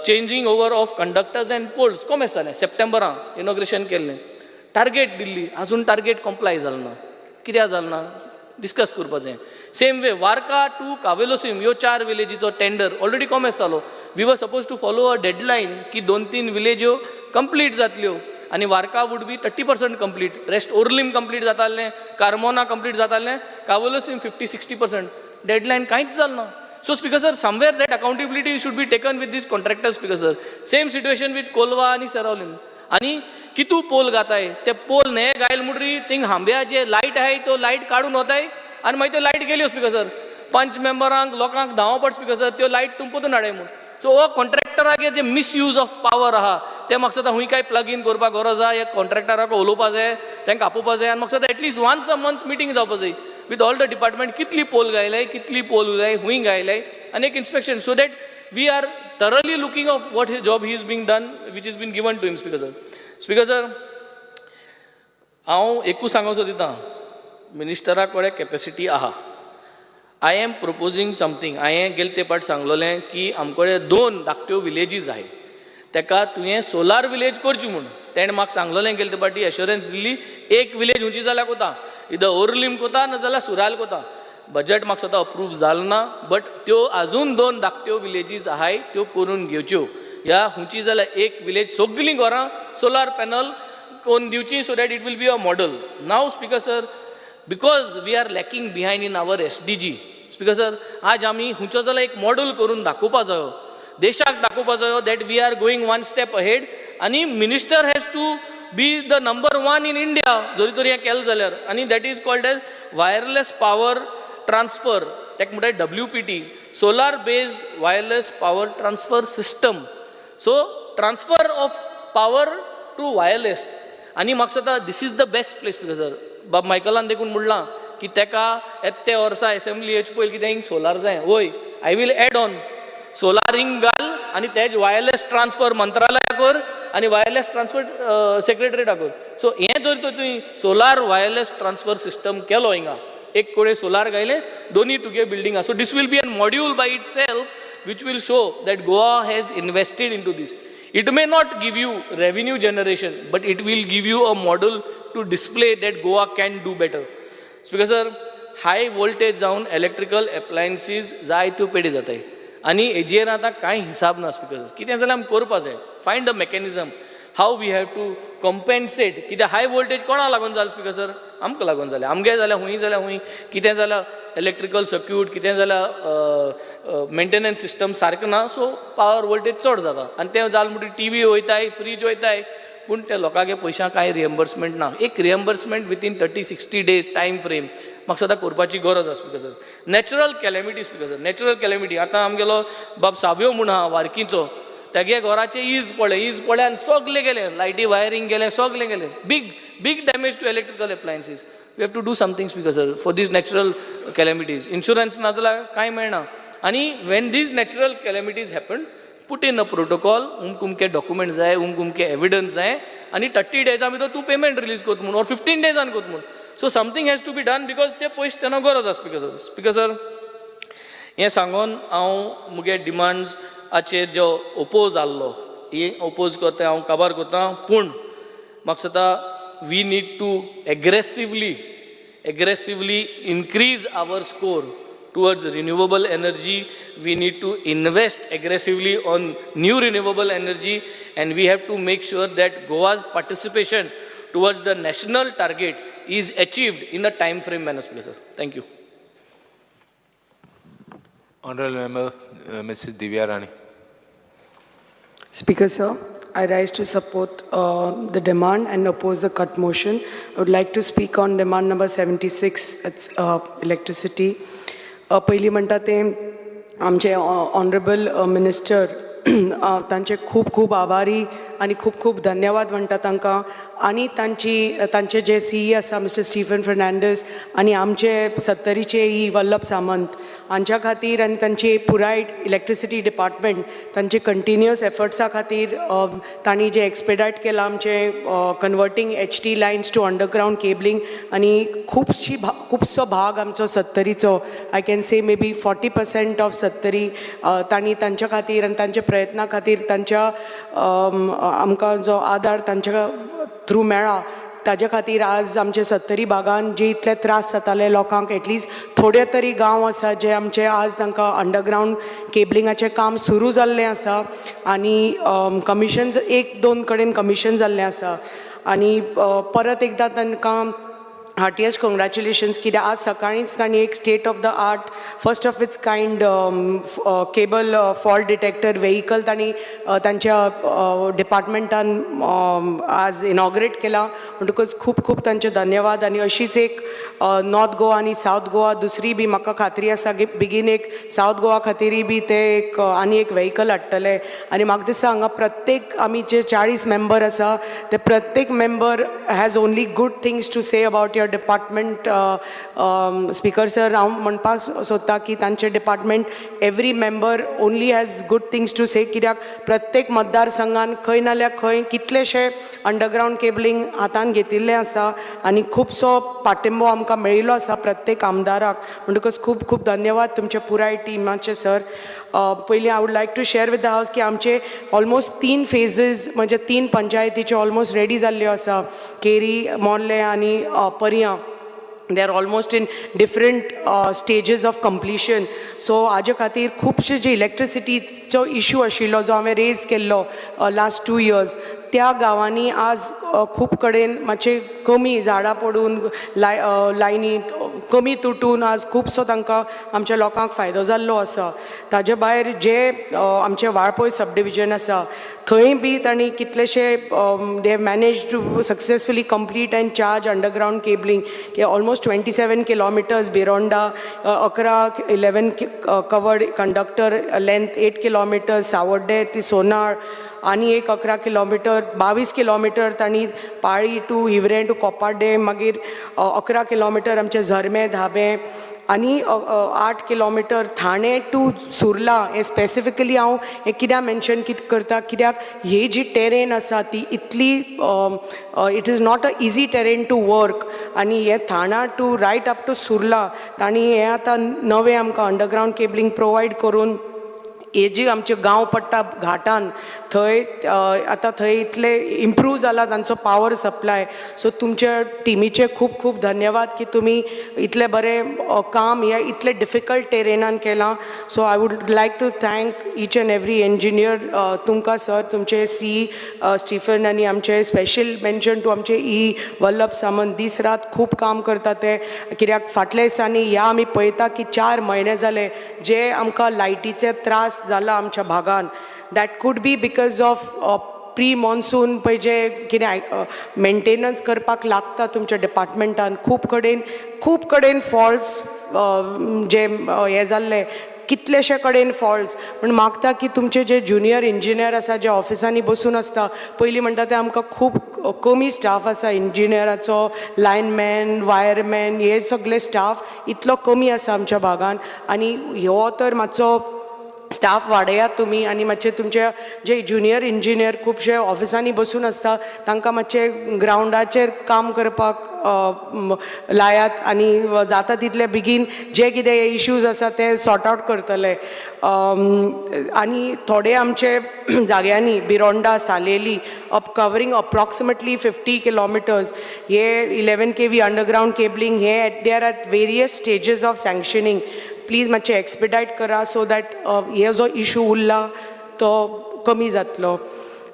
changing over of conductors and poles कोमेस जालें, सप्टेंबरान इनॉग्रेशन केल्लें, टार्गेट दिल्ली, अजून टार्गेट कंप्लाय जालें ना. कित्याक जालें ना, डिस्कस करपा जाय. सेम वे वार्का टू कावेलोसीम ह्यो चार विलेजीचो टेंडर ऑलरेडी कॉमेस जालो. We were suppose to follow a deadline की दोन तीन विलेज्यो कंप्लीट जातल्यो आनी वार्का would be 30% complete, rest Orlim complete जातालें, कार्मोना कंप्लीट जातालें, कावलोसीम 50-60%. डेडलायन कांयच जालें ना. So Speaker sir, somewhere that accountability should be taken with these contractor, Speaker sir. Same situation with Colva आनी सेरावलीम. आनी कितू पोल घाताय, ते पोल न्हे घायल म्हणटरी थिंग हांब्या जे लायट आहाय त्यो लायट काडून वताय आनी मागीर त्यो लायट गेल्यो स्पिकर सर. पंच मेंबरांक लोकांक धांवो पड स्पिकर सर, त्यो लायट तुमपोतून हाडाय म्हूण. सो हो कॉन्ट्रॅक्टरागे जे मिसयूज ऑफ पावर आहा ते म्हाका दिसता खूंय काय प्लग इन करपाक गरज आहा. हे कॉन्ट्रॅक्टराक उलोवपा जाय, तांकां आपोवपा जाय आनी म्हाका दिसता at least once a month meeting जावपा जाय विथ ऑल the department, कितली पोल घायले, कितली पोल उरलाय, खूंय घायले आनी एक inspection, so that we are thoroughly looking of what job he is being done, which is been given to him, Speaker sir. Speaker sir, हांव एकूच सांगूंक सोदितां, मिनिस्टरा कडेन कॅपेसिटी आहा. I am proposing something. हांवें गेले ते पाट सांगलोलें की आमकडे दोन धाकट्यो विलेजीस आहाय, तेका तुवें सोलार विलेज करची म्हूण. तेणें म्हाका सांगलोलें गेले ते पाटी, एश्योरन्स दिल्ली, एक विलेज हुंची जाल्यार कोता, इदर ओर्लीम कोता नाजाल्यार सुरायल कोता. बजट म्हाका दिसता अप्रूव जालें ना, बट त्यो आजून दोन धाकट्यो विलेजीस आहाय, त्यो करून घेवच्यो. ह्या हुंची जाल्यार एक विलेज सगलीं घरां सोलार पॅनल करून दिवची, so that it will be a model. Now, Speaker sir, because we are lacking behind in our SDG, Speaker sir, आज आमी हुंचो जाल्यार एक मॉडल करून दाखोवपा जायो, देशाक दाखोवपा जायो that we are going one step ahead. आनी minister has to be the number one in India जरी तर हें केलें जाल्यार. आनी that is called as wireless power transfer, ताका म्हणटात WPT, solar based wireless power transfer system. So transfer of power to wireless. आनी म्हाका दिसता this is the best place, because sir, बाब मायकलान देखून म्हणलां की तेका येता ते वर्सा एसेंब्ली येवचे पयलीं कितें हिंग सोलार जाय. वय, I will add on solar हिंग घाल आनी तेज वायरलेस ट्रान्सफर मंत्रालया कर आनी वायरलेस ट्रान्सफर सेक्रेटरीटा कर. सो हें जर तर तुवें सोलार वायरलेस ट्रान्सफर सिस्टम केलो, हिंगा एक कडेन सोलार घायलें, दोनी तुगे बिल्डिंगा, so this will be an module by itself which will show that Goa has invested into this. It may not give you revenue generation, but it will give you a model to display that Goa can do better. Speaker sir, high voltage जावन electrical एप्लायन्सीज जायत्यो पेडी जाताय आनी हेजेर आतां कांय हिसाब ना speaker sir. कितें जाल्यार आमी करपा जाय, find a mechanism how we have to compensate. कित्याक हाय वोल्टेज कोणा लागून जालें स्पिकर सर? आमकां लागून जालें. आमगे जाल्यार हुंय जाल्यार हुंय कितें जाल्यार इलेक्ट्रिकल सर्क्यूट कितें जाल्यार मेंटेनन्स सिस्टम सारकें ना, सो पावर वोल्टेज चड जाता आनी तें जालें म्हणटकीर टिवी वयताय, फ्रीज वयताय, पूण त्या लोकांगे पयशां कांय रिएम्बर्समेंट ना. एक reimbursement within 30-60 days time frame म्हाका सदां करपाची गरज आसा Speaker sir. Natural calamity, Speaker sir, natural calamity, आतां आमगेलो बाब सावयो म्हूण आहा वार्कीचो, तेगे घराचे is पडले, is पडले आनी सगलें गेलें, लायटी वायरींग गेलें, सगलें गेलें. Big big damage to electrical appliances. We have to do something, Speaker sir, for these natural calamities. Insurance ना जाल्यार कांय मेळना. आनी when these natural calamities happen, put in a protocol, उमक उमके डॉक्युमेंट जाय, उमक उमके एविडन्स जाय आनी 30 डेजां भितर तूं पेमेंट रिलीज करता म्हूण ऑर 15 डेजान करता म्हूण. So something has to be done because ते पयशे तेन्ना गरज आसा स्पिकर सर. स्पिकर सर, हें सांगून हांव मुगे डिमांड्साचेर जो ओपोज जाल्लो, ही ओपोज करता, हांव काबार करता. पूण म्हाका दिसता we need to aggressively increase our score. towards renewable energy. We need to invest aggressively on new renewable energy, and we have to make sure that Goa's participation towards the national target is achieved in a time frame manner, Speaker sir. Thank you. Honorable Member, Mrs. Divya Rani. Speaker, sir, I rise to support the demand and oppose the cut motion. I would like to speak on demand number 76, that's electricity. पयलीं म्हणटा तें आमचे honourable minister, तांचे खूब खूब आभारी आनी खूब खूब धन्यवाद म्हणटा तांकां आनी तांचे जे सीई आसा मिस्टर स्टिफन फर्नांडीस आनी आमचे सत्तरीचे ई वल्लभ सामंत हांच्या खातीर आनी तांची पुराय इलेक्ट्रिसिटी डिपार्टमेंट, तांचे कंटिन्युअस एफर्ट्सा खातीर तांणी जें एक्सपेडायट केलां आमचें converting HT lines to underground cabling आनी खुबसो भाग आमचो सत्तरीचो, I can say maybe 40% of Sattari, तांणी तांच्या खातीर आनी तांच्या प्रयत्ना खातीर, तांच्या आमकां जो आदार तांच्या थ्रू मेळ्ळा ताजे खातीर आज आमचे सत्तरी भागान जे इतले त्रास जाताले लोकांक, एटलिस्ट थोडे तरी गांव आसा जे आमचे आज तांकां अंडरग्रावंड केबलिंगाचें काम सुरू जाल्लें आसा आनी कमिशन एक दोन कडेन कमिशन जाल्लें आसा. आनी परत एकदां तांकां हार्टियस्ट कॉंग्रॅच्युलेशन्स, कित्याक आज सकाळींच तांणी एक state of the art, first of its kind cable fault detector vehicle तांणी तांच्या डिपार्टमेंटान आज इनॉग्रेट केला. म्हणटकूच खूब खूब तांचे धन्यवाद आनी अशीच एक नॉर्थ गोवा आनी सावथ गोवा दुसरी बी म्हाका खात्री आसा की बेगीन एक सावथ गोवा खातीरय बी ते एक आनी एक व्हेकल हाडटले. आनी म्हाका दिसता हांगा प्रत्येक आमी जे 40 मेंबर आसा ते प्रत्येक member has only good things to say about your department. Speaker sir, हांव म्हणपाक सोदता की तांचे department every member only has good things to say, कित्याक प्रत्येक मतदारसंघान खंय नाल्यार खंय कितलेशे अंडरग्रावंड केबलिंग हातान घेतिल्लें आसा आनी खुबसो पाठिंबो आमकां मेळिल्लो आसा प्रत्येक आमदाराक. म्हणटकच खूब खूब धन्यवाद तुमच्या पुराय टिमाचे सर. पयलीं I would like to share with the house की आमचे ऑलमोस्ट तीन फेजीस, म्हणजे तीन पंचायतीचे ऑलमोस्ट रेडी जाल्ल्यो आसा, केरी, मोर्ले आनी पर्यां. They are almost in different stages of completion. So हाजे खातीर खुबशे जे इलेक्ट्रिसिटीचो इशू आशिल्लो, जो हांवें रेज केल्लो लास्ट 2 इयर्स, त्या गांवांनी आज खूब कडेन मातशे कमी झाडां पडून, लायनी कमी तुटून आज खुबसो तांकां आमच्या लोकांक फायदो जाल्लो आसा. ताजे भायर जे आमचे वाळपय सब डिविजन आसा, थंय बी तांणी कितलेशे they have managed to successfully complete and charge underground cabling की almost 27 kilometres बिरोंडा, 11, 11 covered conductor length, 8 kilometers Sawarde ती सोनाळ आनी एक 11 किलोमिटर, 22 किलोमिटर तांणी पाळी टू हिवरें टू कोपाड्डे, मागीर 11 किलोमिटर आमचे झरमे धाबे आनी 8 किलोमिटर ठाणे टू सुर्ला. हें स्पेसिफिकली हांव हें कित्याक मेन्शन कित करता, कित्याक ही जी टेरेन आसा ती इतली, it is not a easy terrain to work. आनी हें Thana to right up to Surla तांणी हें आतां नवें आमकां अंडरग्रावंड केबलिंग प्रोवायड करून हे जी आमचे गांव पडटा घाटान, थंय आतां थंय इतले इम्प्रूव जाला तांचो पावर सप्लाय. सो तुमच्या टिमीचे खूब खूब धन्यवाद की तुमी इतलें बरें काम हे इतले डिफिकल्ट टेरेनान केलां. So I would like to thank each and every engineer, तुमकां सर, तुमचे सी स्टिफन आनी आमचे स्पेशल मेन्शन टू आमचे ई वल्लभ सामंत, दीस रात खूब काम करता ते. कित्याक फाटल्या दिसांनी ह्या आमी पळयता की 4 म्हयने जाले जे आमकां लायटीचे त्रास जाला आमच्या भागान, that could be because of pre monsoon पळय जे कितें मेंटेनन्स करपाक लागता तुमच्या डिपार्टमेंटान, खूब कडेन फॉल्ट्स जे हे जाल्ले, कितलेशे कडेन फॉल्ट्स. पूण मागता की तुमचे जे ज्युनियर इंजिनियर आसा, जे ऑफिसांनी बसून आसता, पयलीं म्हणटा ते आमकां खूब कमी स्टाफ आसा इंजिनियराचो, लायनमॅन, वायरमॅन हे सगळे स्टाफ इतलो कमी आसा आमच्या भागान. आनी हो तर मातसो स्टाफ वाडयात तुमी आनी मातशे तुमचे जे ज्युनियर इंजिनियर खुबशे ऑफिसांनी बसून आसता, तांकां मातशे ग्रावंडाचेर काम करपाक लायात आनी जाता तितले बेगीन जे कितें इश्यूज आसा ते सॉर्ट आवट करतले. आनी थोडे आमचे जाग्यांनी बिरोंडा, सालेली up covering approximately 50 kilometers हे 11 kV underground cabling hey they are at various stages of sanctioning. Please मातशें एक्सपिडायट करा सो that हे जो इशू उरला तो कमी जातलो.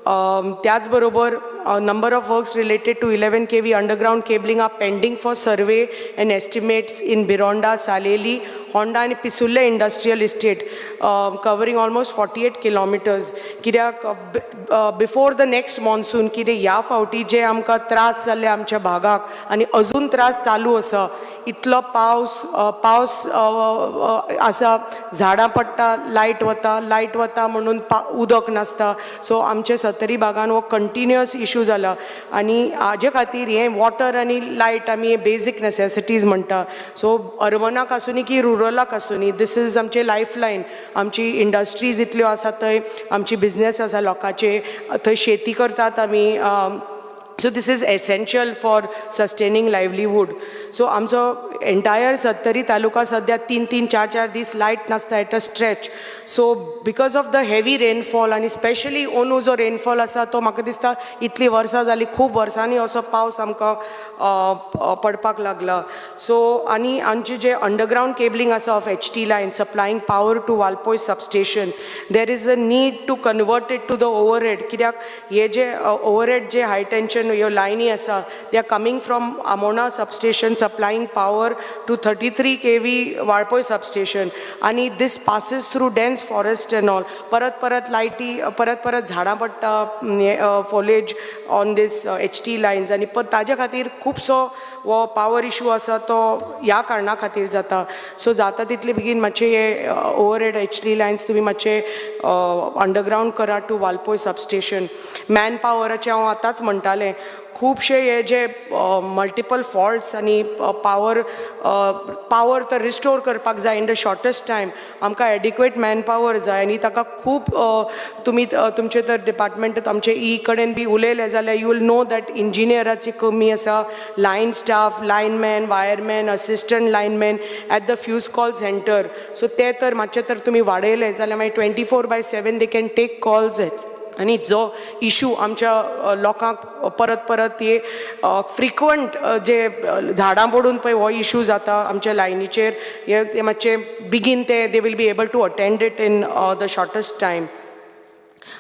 त्याच बरोबर number of works related to 11 kV underground cabling are pending for survey and estimates in Bironda, Saleli, Honda आनी Pissurlem industrial estate, covering almost 48 kilometers. कित्याक बिफोर the next monsoon, कितें ह्या फावटी जे आमकां त्रास जाल्ले आमच्या भागाक आनी अजून त्रास चालू आसा, इतलो पावस आसा, झाडां पडटा, लायट वता, लायट वता म्हणून उदक नासता. सो आमचे सत्तरी भागान हो कंटिन्युअस इशू जाला आनी हाजे खातीर हें वॉटर आनी लायट आमी बेजीक नेसेसिटीज म्हणटा. सो अर्बनाक आसूनी की रुरलाक आसूनी, this is आमचे लायफ लायन. आमची इंडस्ट्रीज इतल्यो आसा थंय, आमची बिजनेस आसा लोकांचे थंय, शेती करतात आमी. So this is essential for sustaining livelihood. So आमचो एंटायर सत्तरी तालुका सद्या तीन तीन चार चार दीस लायट नासता at a stretch. So because of the heavy rainfall आनी स्पेशली अंदू जो रेनफॉल आसा तो म्हाका दिसता इतलीं वर्सां जालीं, खूब वर्सांनी असो पावस आमकां पडपाक लागला. सो आनी आमचे जे अंडरग्रावंड केबलिंग आसा of HT line supplying power to Valpoi substation, there is a need to convert it to the overhead, कित्याक हे जे ओवरहेड जे हाय टेन्शन ह्यो लायनी आसा, they are coming from Amona substation, supplying power to 33 kV Valpoi substation, आनी this passes through dense forest and all. परत परत लायटी, परत परत झाडां पडटा, foliage on this HT lines, आनी ताजे खातीर खुबसो हो पावर इशू आसा तो ह्या कारणा खातीर जाता. सो जाता तितले बेगीन मातशे हे ओवरहेड एच टी लायन्स तुमी मातशे अंडरग्रावंड करा टू वालपोय सबस्टेशन. मॅन पावराचें हांव आतांच म्हणटालें, खुबशे हे जे मल्टिपल फॉल्ट्स आनी पावर तर रिस्टोर करपाक जाय इन the shortest time. आमकां एडिक्वेट मॅन पावर जाय आनी ताका खूब तुमी तुमचे तर डिपार्टमेंट आमचे ई कडेन बी उलयले जाल्यार you will know that इंजिनियराची कमी आसा, line staff, lineman, wireman, assistant lineman at the fuse call center. So ते तर मातशे तर तुमी वाडयले जाल्यार मागीर 24/7 they can take calls आनी जो इशू आमच्या लोकांक परत परत हे फ्रिक्वंट जे झाडां पडून पळय हो इशू जाता आमच्या लायनीचेर, हे ते मातशे बेगीन ते they will be able to attend it in the shortest time.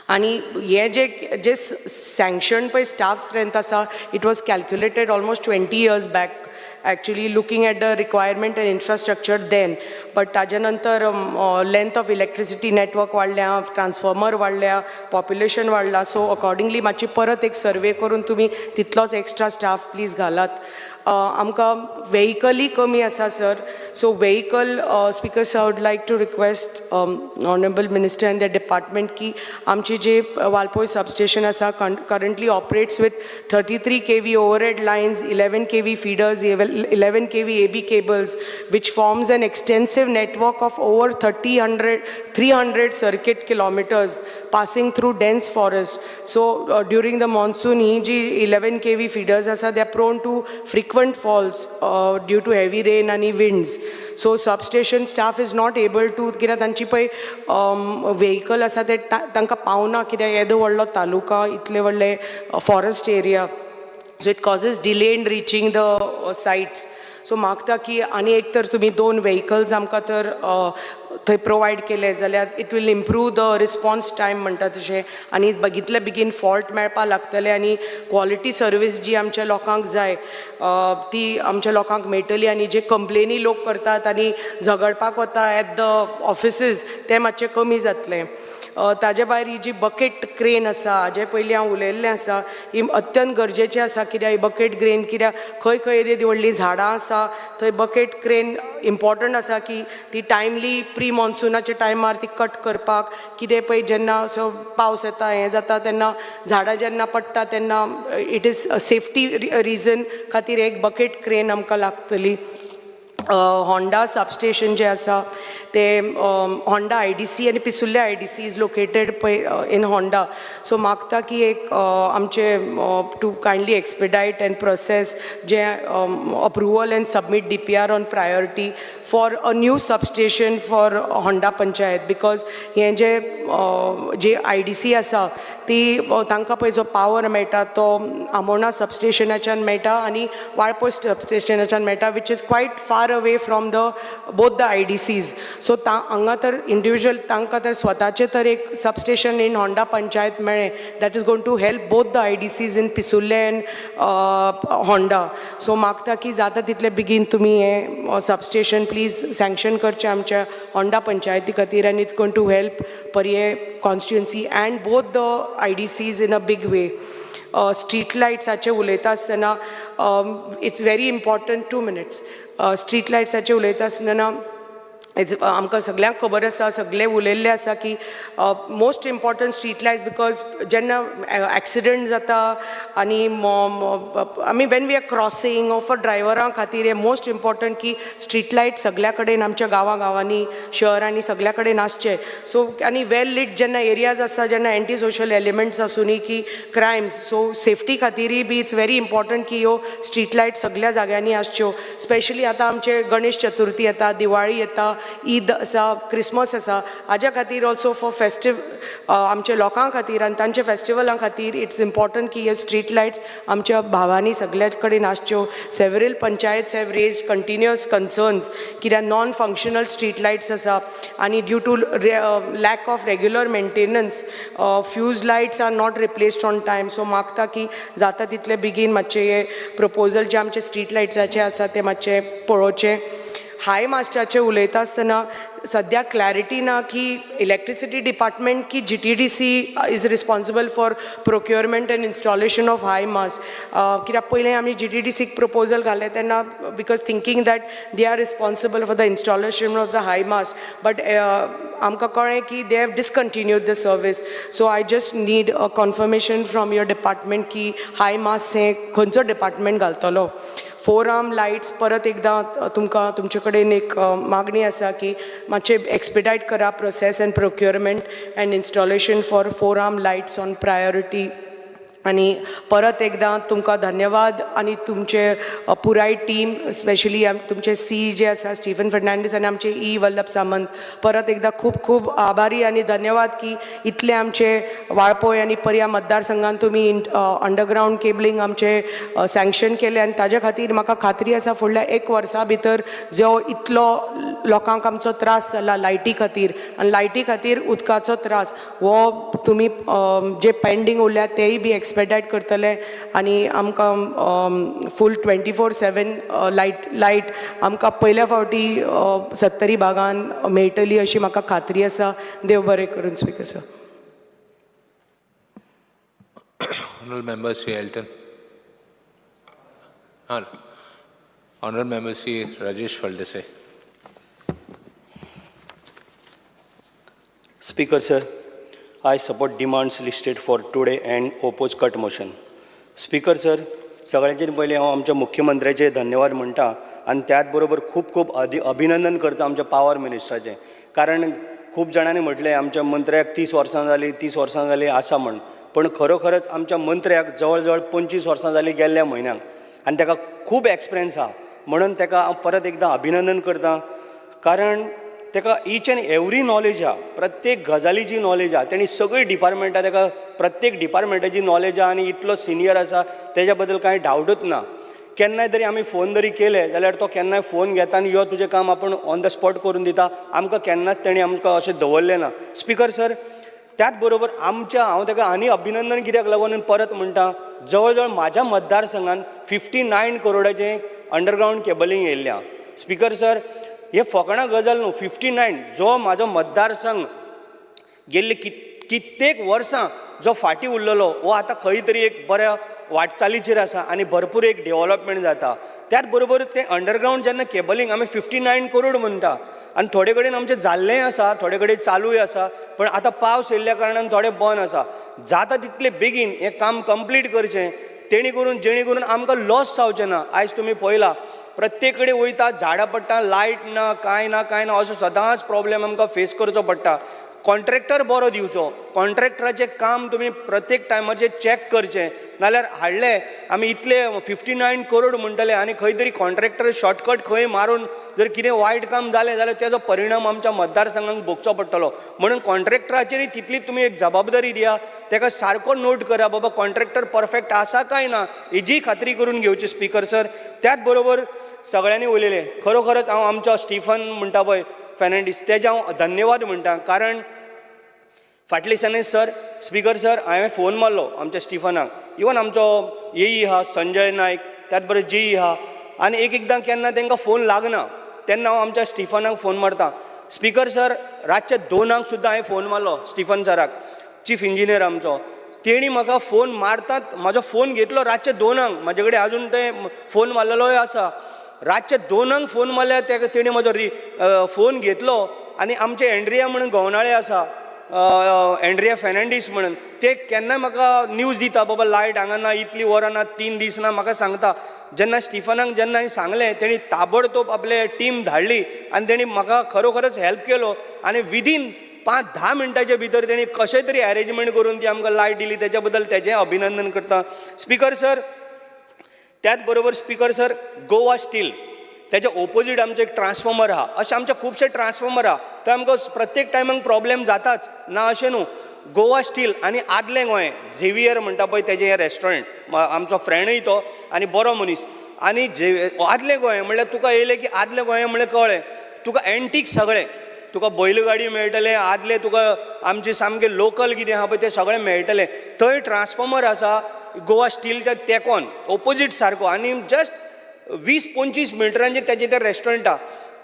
आनी हे जे जे सँक्शन पळय स्टाफ स्ट्रेंथ आसा, it was calculated almost 20 years back, actually looking at the requirement and infrastructure then, but ताजे नंतर लेंथ ऑफ इलेक्ट्रिसिटी नेटवर्क वाडल्या, transformer वाडल्या, population वाडला. So accordingly मातशी परत एक सर्वे करून तुमी तितलोच एक्स्ट्रा स्टाफ प्लीज घालात. आमकां वेहिकलय कमी आसा sir. So vehicle, Speaker sir, would like to request honourable minister and the department की आमची जे वालपोय सबस्टेशन आसा, currently operates with 33 kV overhead lines, 11 kV feeders, 11 kV AB cables, which forms an extensive network of over 30 hundred, 300 circuit kilometers passing through dense forest. So during the monsoon, he G 11 kV feeders आसा, they are prone to frequent faults due to heavy rain आणि winds. So substation staff is not able to, कित्याक तांची पळय vehicle आसा ते तांकां पावना, कित्याक येदो व्हडलो तालुका, इतले व्हडले forest area, so it causes delay in reaching the sites. So मागता की आनी एक तर तुमी दोन व्हेकल्स आमकां तर थंय प्रोवायड केले जाल्यार it will improve the response time म्हणटा तशें, आनी बघितले बेगीन फॉल्ट मेळपा लागतले आनी क्वॉलिटी सर्वीस जी आमच्या लोकांक जाय ती आमच्या लोकांक मेळटली आनी जे कंप्लेनी लोक करतात आनी झगडपाक वता एट the offices ते मातशें कमी जातलें. ताजे भायर ही जी बकेट क्रेन आसा, हाजे पयलीं हांव उलयल्लें आसा, ही अत्यंत गरजेची आसा, कित्याक ही बकेट क्रेन कित्याक खंय खंय येदी व्हडलीं झाडां आसा थंय बकेट क्रेन इम्पॉर्टंट आसा की ती टायमली प्री मॉन्सुनाच्या टायमार ती कट करपाक. कितें पळय जेन्ना असो पावस येता, हें जाता, तेन्ना झाडां जेन्ना पडटा तेन्ना it is safety reason खातीर एक बकेट क्रेन आमकां लागतली. होंडा सबस्टेशन जें आसा तें होंडा आयडीसी आनी पिसुर्ले आयडीसी is located पळय इन होंडा. सो मागता की एक आमचे to kindly expedite and process J approval and submit DPR on priority for a new substation for Honda panchayat, because हें जे जे आयडीसी आसा ती तांकां पळय जो पावर मेळटा तो आमोणा सबस्टेशनाच्यान मेळटा आनी वाळपय सबस्टेशनाच्यान मेळटा, which is quite far. away from the both the IDCs. So ता हांगा तर इंडिविज्युअल तांकां तर स्वताचें तर एक सबस्टेशन इन होंडा पंचायत मेळ्ळें, that is going to help both the IDCs in Pissurlem and Honda. So मागता की जाता तितले बेगीन तुमी हें सबस्टेशन प्लीज सँक्शन करचें आमच्या होंडा पंचायती खातीर, and it's going to help Parye constituency and both the IDCs in a big way. Street लायट्साचें उलयता आसतना, it's very important, 2 minutes, street लायट्साचें उलयता आसतना it's आमकां सगल्यांक खबर आसा, सगळे उलयल्ले आसा की most important street lights, because जेन्ना एक्सिडंट जाता आनी आमी when we are crossing or for ड्रायव्हरां खातीर हें मोस्ट इम्पॉर्टंट की स्ट्रीट लायट सगल्या कडेन आमच्या गांवां गांवांनी, शहरांनी सगल्या कडेन आसचे. सो आनी वेल लीट जेन्ना एरियाज आसता, जेन्ना एंटी सोशल एलिमेंट्स आसुनी की क्रायम्स, सो सेफ्टी खातीरय बी it's very important की ह्यो स्ट्रीट लायट सगल्या जाग्यांनी आसच्यो. स्पेशली आतां आमचे गणेश चतुर्थी येता, दिवाळी येता, ईद आसा, क्रिसमस आसा, हाज्या खातीर ऑल्सो फॉर फेस्टीव आमच्या लोकां खातीर आनी तांच्या फेस्टिवलां खातीर it's important की ह्यो स्ट्रीट लायट्स आमच्या भागांनी सगल्या कडेन आसच्यो. Several panchayats have raised continuous concerns कित्याक नॉन फंक्शनल स्ट्रीट लायट्स आसा आनी due to lack of regular maintenance, fuse lights are not replaced on time. So मागता की जाता तितले बेगीन मातशे हे प्रपोजल जे आमचे स्ट्रीट लायट्साचे आसा ते मातशे पळोवचे. हाय मास्टाचें उलयता आसतना सद्या क्लॅरिटी ना की इलेक्ट्रिसिटी डिपार्टमेंट की GTDC is responsible for procurement and installation of high mast, कित्याक पयलें आमी जीटीडीसीक प्रपोजल घालें तेन्ना because thinking that they are responsible for the installation of the high mast, but आमकां कळ्ळें की they have discontinued the service. So I just need a confirmation from your department की हाय मास्ट हें खंयचो डिपार्टमेंट घालतलो. फोर आर्म लायट्स परत एकदां तुमकां तुमचे कडेन एक मागणी आसा की मातशें एक्सपिडायट करा process and procurement and installation for four arm lights on priority. आनी परत एकदां तुमकां धन्यवाद आनी तुमचे पुराय टीम, स्पेशली तुमचे सी जे आसा स्टिफन फर्नांडीस आनी आमचे ई वल्लभ सामंत, परत एकदां खूब खूब आभारी आनी धन्यवाद की इतले आमचे वाळपय आनी पर्या मतदारसंघान तुमी अंडरग्रावंड केबलिंग आमचे सँक्शन केले. आनी ताज्या खातीर म्हाका खात्री आसा, फुडल्या एक वर्सा भितर जो इतलो लोकांक आमचो त्रास जाला लायटी खातीर आनी लायटी खातीर उदकाचो त्रास हो तुमी जे पेंडींग उरल्या तेय बी एक्सपेडायट करतले आनी आमकां full 24/7 light आमकां पयल्या फावटी सत्तरी भागान मेळटली अशी म्हाका खात्री आसा. देव बरें करून, speaker sir. Honorable Member Sri Elton. Honorable Member Sri Rajesh Phaldesai. Speaker sir, I support demands listed for today and oppose cut motion. Speaker sir, सगळ्यांचेर पयलीं हांव आमच्या मुख्यमंत्र्याचे धन्यवाद म्हणटा आनी त्याच बरोबर खूब खूब अभिनंदन करता आमच्या पावर मिनिस्टराचें, कारण खूब जाणांनी म्हटलें आमच्या मंत्र्याक 30 वर्सां जालीं, 30 वर्सां जालीं आसा म्हण, पण खरोखरच आमच्या मंत्र्याक जवळ जवळ 25 वर्सां जालीं गेल्ल्या म्हयन्याक आनी ताका खूब एक्सपिरियन्स आहा. म्हणून ताका हांव परत एकदां अभिनंदन करता, कारण ताका इच एंड एवरी नॉलेज आहा, प्रत्येक गजालीची नॉलेज आहा. तेणी सगळीं डिपार्टमेंटां, ताका प्रत्येक डिपार्टमेंटाची नॉलेज आहा आनी इतलो सिनियर आसा, तेज्या बद्दल कांय डावटूच ना. केन्नाय तरी आमी फोन जरी केले जाल्यार तो केन्नाय फोन घेता आनी यो तुजें काम आपूण ऑन the spot करून दिता आमकां. केन्नाच तेणी आमकां अशें दवरलें ना. स्पिकर सर, त्याच बरोबर आमच्या हांव ताका आनी अभिनंदन कित्याक लागून परत म्हणटा, जवळ जवळ म्हाज्या मतदारसंघान 59 करोडाचें अंडरग्रावंड केबलिंग येयल्लें आहा. स्पिकर सर, हे फकाणां गजाल न्हू. 59, जो म्हाजो मतदारसंघ गेल्ली कित्येक वर्सां जो फाटीं उरलेलो, हो आतां खंय तरी एक बऱ्या वाटचालीचेर आसा आनी भरपूर एक डेवलपमेंट जाता. त्याच बरोबर तें अंडरग्रावंड जेन्ना केबलिंग आमी 59 करोड म्हणटा आनी थोडे कडेन आमचें जाल्लेंय आसा, थोडे कडेन चालूय आसा, पण आतां पावस येयल्ल्या कारणान थोडें बंद आसा. जाता तितले बेगीन हें काम कंप्लीट करचें, तेणी करून जेणे करून आमकां लॉस जावचें ना. आयज तुमी पळयला, प्रत्येक कडेन वयता, झाडां पडटा, लायट ना, कांय ना, कांय ना, असो सदांच प्रॉब्लेम आमकां फेस करचो पडटा. कॉन्ट्रॅक्टर बरो दिवचो, कॉन्ट्रॅक्टराचें काम तुमी प्रत्येक टायमाचेर चॅक करचें, नाल्यार हाडले आमी इतले 59 करोड म्हणटले आनी खंय तरी कॉन्ट्रॅक्टर शॉर्टकट खंय मारून जर कितें वायट काम जालें जाल्यार तेजो परिणाम आमच्या मतदारसंघाक भोगचो पडटलो. म्हणून कॉन्ट्रॅक्टराचेरय तितली तुमी एक जबाबदारी दिया. तेका सारको नोट करा, बाबा कॉन्ट्रॅक्टर परफेक्ट आसा काय ना हेजी खात्री करून घेवची. स्पिकर सर, त्याच बरोबर सगळ्यांनी उलयलें. खरोखरच हांव आमचो स्टिफन म्हणटा पळय फेर्नांडीस, तेजें हांव धन्यवाद म्हणटा, कारण फाटल्या दिसांनी सर, स्पिकर सर, हांवें फोन मारलो आमच्या स्टिफनाक, इवन आमचो एई आहा संजय नायक, त्याच बरोबर जेई आहा, आनी एक एकदां केन्ना तांकां फोन लागना तेन्ना हांव आमच्या स्टिफनाक फोन मारता. स्पिकर सर, रातच्या 2 सुद्दां हांवें फोन मारलो स्टिफन सराक, चीफ इंजिनियर आमचो. तेणी म्हाका फोन मारतात, म्हाजो फोन घेतलो रातच्या 2, म्हाजे कडेन आजून ते फोन मारलेलोय आसा. रातच्या 2 फोन मारल्यार तेका तेणी म्हाजो फोन घेतलो. आनी आमचे एंड्रिया म्हणून गवनाळे आसा, एंड्रिया फेर्नांडीस म्हणून, ते केन्नाय म्हाका न्यूज दिता, बाबा लायट हांगा ना, इतली वरां ना, 3 दीस ना, म्हाका सांगता. जेन्ना स्टिफनाक जेन्ना हांवें सांगलें, तेणी ताबडतोब आपले टीम धाडली आनी तेणी म्हाका खरोखरच हेल्प केलो. आनी विदीन 5-10 मिनटाच्या भितर तेणी कशें तरी एरेंजमेंट करून ती आमकां लायट दिली, तेच्या बद्दल तेजें अभिनंदन करता. स्पिकर सर, त्याच बरोबर स्पिकर सर, गोवा स्टील तेच्या ओपोजीट आमचें एक ट्रान्सफॉर्मर आहा. अशें आमचे खुबशे ट्रान्सफॉर्मर आहा, थंय आमकां प्रत्येक टायमाक प्रॉब्लेम जाताच ना अशें न्हू. गोवा स्टील आनी आदलें गोंय झेवियर म्हणटा पळय तेजें हें रेस्टॉरंट, आमचो फ्रेंडूय तो आनी बरो मनीस. आनी आदलें गोंय म्हणल्यार तुका येयलें की आदलें गोंय म्हणल्यार कळ्ळें तुका, एन्टीक सगळें, तुका बैलगाडी मेळटलें, आदलें तुका आमचें सामकें लोकल कितें आहा पळय तें सगळें मेळटलें. थंय ट्रान्सफॉर्मर आसा गोवा स्टीलच्या तेंकोन ओपोजीट सारको, आनी जस्ट 20-25 मिटरांचेर तेजें तें रेस्टॉरंट आहा.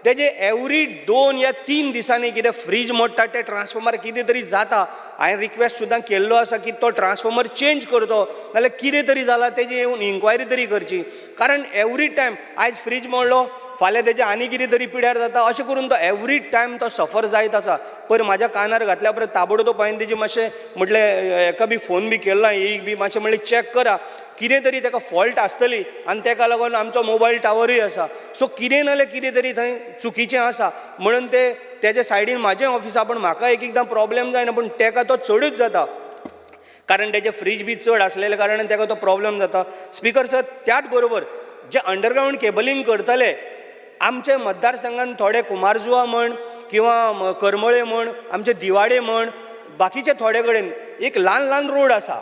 तेजे एवरी 2 या 3 दिसांनी कितें फ्रीज मोडटा, ते ट्रान्सफॉर्मर कितें तरी जाता. हांवें रिक्वेस्ट सुद्दां केल्लो आसा की तो ट्रान्सफॉर्मर चेंज करचो, नाल्यार कितें तरी जालां तेजी येवन इन्क्वायरी तरी करची, कारण एवरी टायम आयज फ्रीज मोडलो, फाल्यां तेजें आनी कितें तरी पिड्यार जाता, अशें करून तो एवरी टायम तो सफर जायत आसा. पयर म्हाज्या कानार घातल्या उपरांत ताबडतोब हांवें तेजी मातशें म्हटलें हेका बी फोन बी केलो, एक बी मातशें म्हणलें चॅक करा, कितें तरी तेका फॉल्ट आसतली, आनी तेका लागून आमचो मोबायल टावरूय आसा, सो कितें नाल्यार कितें तरी थंय चुकीचें आसा म्हणून ते तेज्या सायडीन म्हाजें ऑफीस आहा, पूण म्हाका एक एकदां प्रॉब्लेम जायना, पूण तेका तो चडूच जाता, कारण तेजे फ्रीज बी चड आसलेल्या कारणान तेका तो प्रॉब्लेम जाता. स्पिकर सर, त्याच बरोबर जे अंडरग्रावंड केबलिंग करतले आमचे मतदारसंघान थोडे कुमारजुआ म्हण किंवा करमळे म्हण, आमचे दिवाडे म्हण, बाकीचे थोडे कडेन एक ल्हान ल्हान रोड आसा,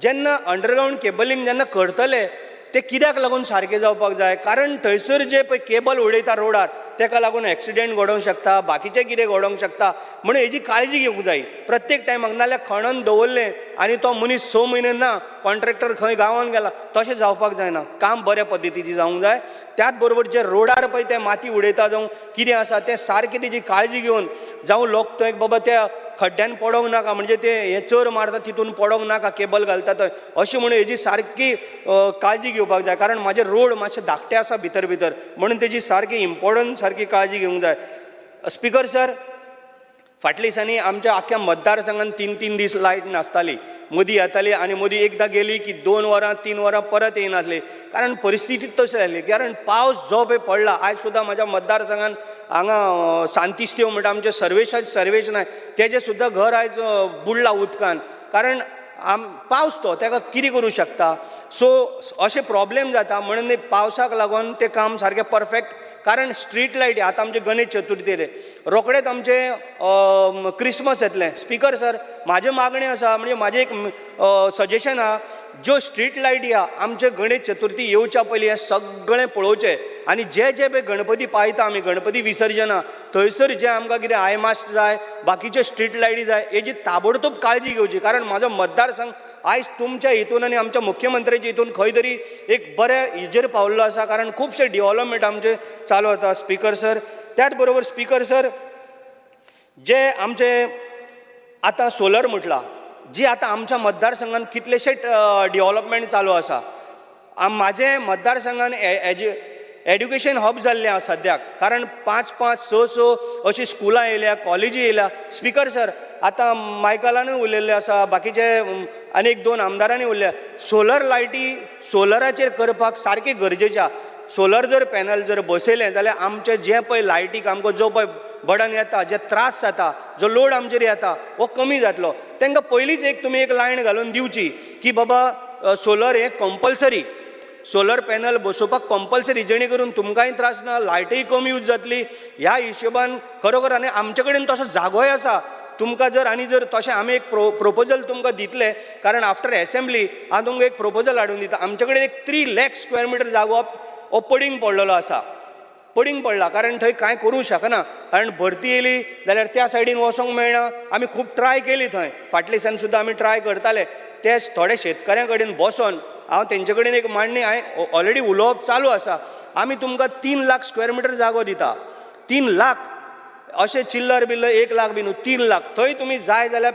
जेन्ना अंडरग्रावंड केबलिंग जेन्ना करतले ते कित्याक लागून सारकें जावपाक जाय, कारण थंयसर जे पळय केबल उडयता रोडार तेका लागून एक्सिडेंट घडोवंक शकता, बाकीचें कितें घडोवंक शकता, म्हणून हेजी काळजी घेवंक जाय प्रत्येक टायमाक. नाल्यार खणोन दवरलें आनी तो मनीस 6 म्हयने ना, कॉन्ट्रॅक्टर खंय गांवान गेला, तशें जावपाक जायना. काम बऱ्या पद्दतीचें जावंक जाय. त्याच बरोबर जे रोडार पळय ते माती उडयता जावं कितें आसा तें सारकें तेजी काळजी घेवन, जावं लोक थंय बाबा त्या खड्ड्यान पडोंक नाका, म्हणजे ते हे चर मारता तितून पडोंक नाका, केबल घालता थंय, अशें म्हणून हेजी सारकी काळजी घेवपाक जाय, कारण म्हाजे रोड मातशे धाकटे आसा भितर भितर, म्हणून तेजी सारकी इम्पॉर्टंट सारकी काळजी घेवंक जाय. स्पिकर सर, फाटल्या दिसांनी आमच्या आख्ख्या मतदारसंघान 3-3 दीस लायट नासताली, मदीं येताली आनी मदीं एकदां गेली की 2 वरां 3 वरां परत येयनासली, कारण परिस्थिती तशी जाली, कारण पावस जो पळय पडला. आयज सुद्दां म्हाज्या मतदारसंघान हांगा सांतिस्तेव म्हणटा आमचें सर्वेश नायक, तेजें सुद्दां घर आयज बुडलां उदकान, कारण पावस तो तेका कितें करूं शकता. सो अशें प्रॉब्लेम जाता, म्हणून पावसाक लागून तें काम सारकें परफेक्ट, कारण स्ट्रीट लायटी आतां आमचे गणेश चतुर्थी येयले, रोखडेच आमचें क्रिसमस येतलें. स्पिकर सर, म्हाजें मागणें आसा, म्हणजे म्हाजें एक सजेशन आहा, ज्यो स्ट्रीट लायटी आहा आमचे गणेश चतुर्थी येवच्या पयलीं हें सगळें पळोवचें, आनी जे जे पळय गणपती पायता आमी गणपती विसर्जनां थंयसर जे आमकां कितें आयमास्ट जाय, बाकीच्यो स्ट्रीट लायटी जाय, हेजी ताबडतोब काळजी घेवची, कारण म्हाजो मतदारसंघ आयज तुमच्या हितून आनी आमच्या मुख्यमंत्र्याच्या हितून खंय तरी एक बऱ्या हेजेर पावल्लो आसा, कारण खुबशे डिवॉलपमेंट आमचे चालू आसा. स्पिकर सर, त्याच बरोबर स्पिकर सर, जे आमचे आतां सोलर म्हटलां, जी आतां आमच्या मतदारसंघान कितलेशेच डिवॉलपमेंट चालू आसा. म्हाजे मतदारसंघान एड्युकेशन हब जाल्लें आसा सद्याक, कारण 5-5, 6-6 अशीं स्कुलां येयल्या, कॉलेजी येयल्या. स्पिकर सर, आतां मायकलानूय उलयल्लें आसा, बाकीचे आनी 1-2 आमदारांनी उलयल्या, सोलर लायटी सोलराचेर करपाक सारकें गरजेचें आसा. सोलर जर पॅनल जर बसयलें जाल्यार आमचें जें पळय लायटीक आमकां जो पळय बडन येता, जे त्रास जाता, जो लोड आमचेर येता हो कमी जातलो. तांकां पयलींच एक तुमी एक लायन घालून दिवची की बाबा सोलर हें कंपल्सरी, सोलर पॅनल बसोवपाक कंपल्सरी, जेणे करून तुमकांय त्रास ना, लायटय कमी यूज जातली. ह्या हिशोबान खरोखर, आनी आमचे कडेन तसो जागोय आसा तुमकां जर, आनी जर तशें आमी एक प्रोपोजल तुमकां दितले, कारण आफ्टर एसेंब्ली हांव तुमकां एक प्रोपोजल हाडून दिता. आमचे कडेन एक 3 लाख स्क्वेअर मिटर जागो हो पडींग पडलेलो आसा, पडींग पडला, कारण थंय कांय करूंक शकना, कारण भरती येयली जाल्यार त्या सायडीन वचोंक मेळना. आमी खूब ट्राय केली थंय, फाटल्या दिसान सुद्दां आमी ट्राय करताले. ते थोडे शेतकऱ्यां कडेन बसोन हांव तेंचे कडेन एक मांडणी, हांवें ऑलरेडी उलोवप चालू आसा. आमी तुमकां 3 लाख स्क्वेअर मिटर जागो दिता, 3 लाख, अशें चिल्लर बिल्लर 1 लाख बी न्हू, 3 लाख. थंय तुमी जाय जाल्यार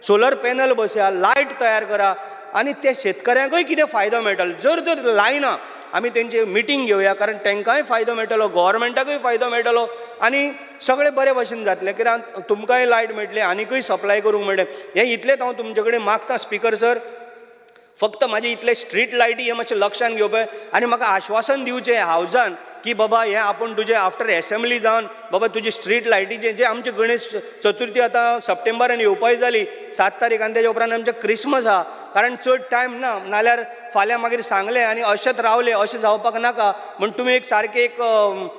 सोलर पॅनल बसया, लायट तयार करा आनी ते शेतकऱ्यांकूय कितें फायदो मेळटलो. जर जर लायना आमी तेंची मिटींग घेवया, कारण तांकांय फायदो मेळटलो, गोवोरमेंटाकूय फायदो मेळटलो आनी सगळें बरे भशेन जातलें, कित्याक तुमकांय लायट मेळटली, आनिकूय सप्लाय करूंक मेळटलें. हें इतलेंच हांव तुमचे कडेन मागता स्पिकर सर, फक्त म्हाजे इतले स्ट्रीट लायटी हें मातशें लक्षान घेवपाक आनी म्हाका आश्वासन दिवचें हावजान की बाबा हें आपूण तुजें आफ्टर एसेंब्ली जावन बाबा तुजी स्ट्रीट लायटीचें जें आमचें गणेश चतुर्थी आतां सप्टेंबरान येवपाची जाली 7 तारीख, आनी तेज्या उपरांत आमचें क्रिसमस आहा, कारण चड टायम ना, नाल्यार फाल्यां मागीर सांगलें आनी अशेंच रावलें अशें जावपाक नाका. म्हण तुमी एक सारकें एक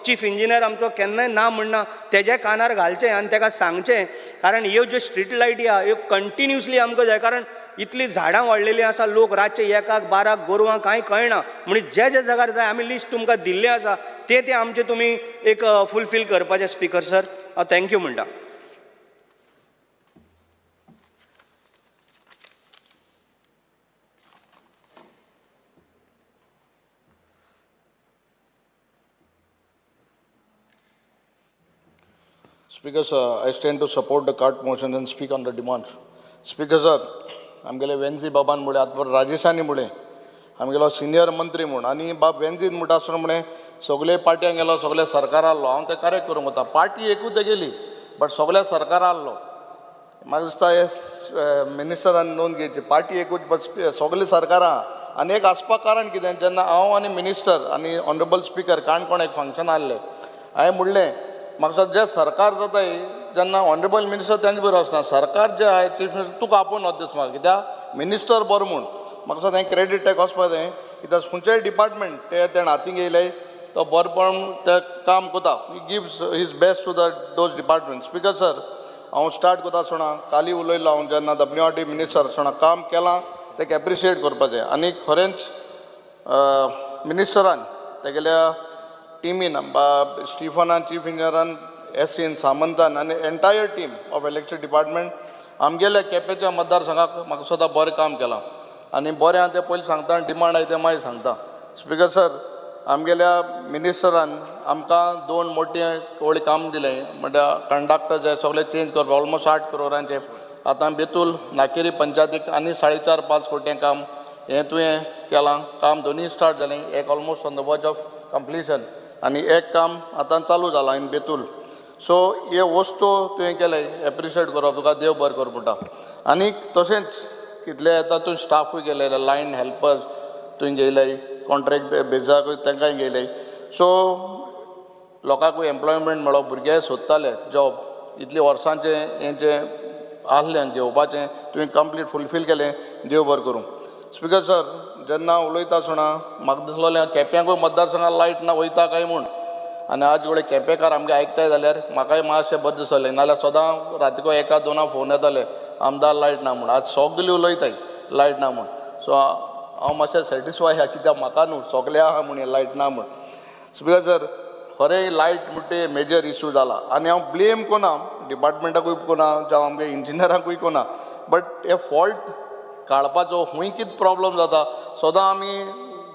चीफ इंजिनियर आमचो केन्नाय ना म्हणना, तेज्या कानार घालचें आनी तेका सांगचें, कारण ह्यो ज्यो स्ट्रीट लायटी आहा ह्यो कंटिन्युअसली आमकां जाय, कारण इतलीं झाडां वाडलेलीं आसा, लोक रातचे 1, 12 गोरवां कांय कळना. म्हण जे जे जाग्यार जाय आमी लिस्ट तुमकां दिल्लें आसा, ते ते आमचे तुमी एक फुलफील करपाचें स्पिकर सर. हांव thank you म्हणटा. Speaker sir, I stand to support the cart motion and speak on the demands. Speaker sir, आमगेले वेन्झी बाबान मुळे आतां राजेशानी मुळे आमगेलो सिनियर मंत्री म्हूण आनी बाब वेन्झीन म्हणटा आसतना म्हणे सगळे पार्ट्यांक गेलो, सगळे सरकार आहलो, हांव तें करेक्ट करूंक वता. पार्टी एकूच तेगेली बट सगळ्या सरकार आहलो. म्हाका दिसता हे मिनिस्टरान नोंद घेवची, पार्टी एकूच बट सगळे सरकारां. आनी एक आसपाक कारण कितें, जेन्ना हांव आनी मिनिस्टर आनी ऑनरेबल स्पिकर काणकोण एक फंक्शन आहलें, हांवें म्हणलें म्हाका दिसता जें सरकार जाताय जेन्ना ऑनरेबल मिनिस्टर तेंचे बरोबर आसना, सरकार जें आहाय चीफ मिनिस्टर तुका आपोवन वता दिसता म्हाका, कित्याक मिनिस्टर बरो म्हूण. म्हाका दिसता तें क्रेडीट तेका वचपा जाय, कित्याक खंयचेय डिपार्टमेंट ते तेणें हातीन घेयले तो बरेपण ते काम करता, he gives his best to the those department. Speaker sir, हांव स्टार्ट करता आसतना काली उलयलो हांव जेन्ना WRD minister आसतना काम केलां तेका एप्रिशिएट करपाचें. आनी खरेंच मिनिस्टरान तेगेल्या टिमीन स्टिफनान, चीफ इंजिनियरान, एसीन, सामंतान आनी entire team of electric department आमगेल्या केपेंच्या मतदारसंघाक म्हाका सदां बरें काम केलां आनी बरें आहा तें पयलीं सांगता आनी डिमांड आहा तें मागीर सांगता. स्पिकर सर, आमगेल्या मिनिस्टरान आमकां 2 मोटे व्हडलें काम दिलें, म्हणल्यार कंडक्टर जे सगळे चेंज करपाक ऑलमोस्ट 8 करोडांचे. आतां बेतूल नाकेरी पंचायतीक आनी 4.5-5 कोटी काम हें तुवें केलां, काम दोनूय स्टार्ट जालें, एक almost on the verge of completion आनी एक काम आतां चालू जालां इन बेतूल. सो हे वस्तू तुवें केले एप्रिशिएट करप, तुका देव बरें करूं म्हणटा. आनी तशेंच कितले येता तूं स्टाफूय गेले, लायन हेल्पर्स तुवें घेयले, कॉन्ट्रॅक्ट बेजाकूय तांकांय घेयले. सो लोकांकूय एम्प्लॉयमेंट मेळो, भुरगे सोदताले जॉब, इतले वर्सांचें हें जें आहलें घेवपाचें तुवें कंप्लीट फुलफील केलें, देव बरें करूं. स्पिकर सर, जेन्ना उलयता आसतना म्हाका दिसलोलें केप्यांकूय मतदारसंघात लायट ना वयता काय म्हूण, आनी आज वळे केपेंकार आमगे आयकताय जाल्यार म्हाकाय मातशें बरें दिसलें, नाल्यार सदां रातीको 1, 2 फोन येताले आमदार लायट ना म्हूण, आज सगळीं उलयताय लायट ना म्हूण. सो हांव मातशें सॅटिस्फाय आहा कित्याक म्हाका न्हू सगळे आहा म्हूण लायट ना म्हूण. स्पिकर सर, खरें लायट म्हणटा ते मेजर इशू जाला आनी हांव ब्लेम कोना, डिपार्टमेंटाकूय कोना, जावं आमगे इंजिनियरांकूय कोना, बट हे फॉल्ट काडपाचो खूंय कितें प्रॉब्लम जाता सदां आमी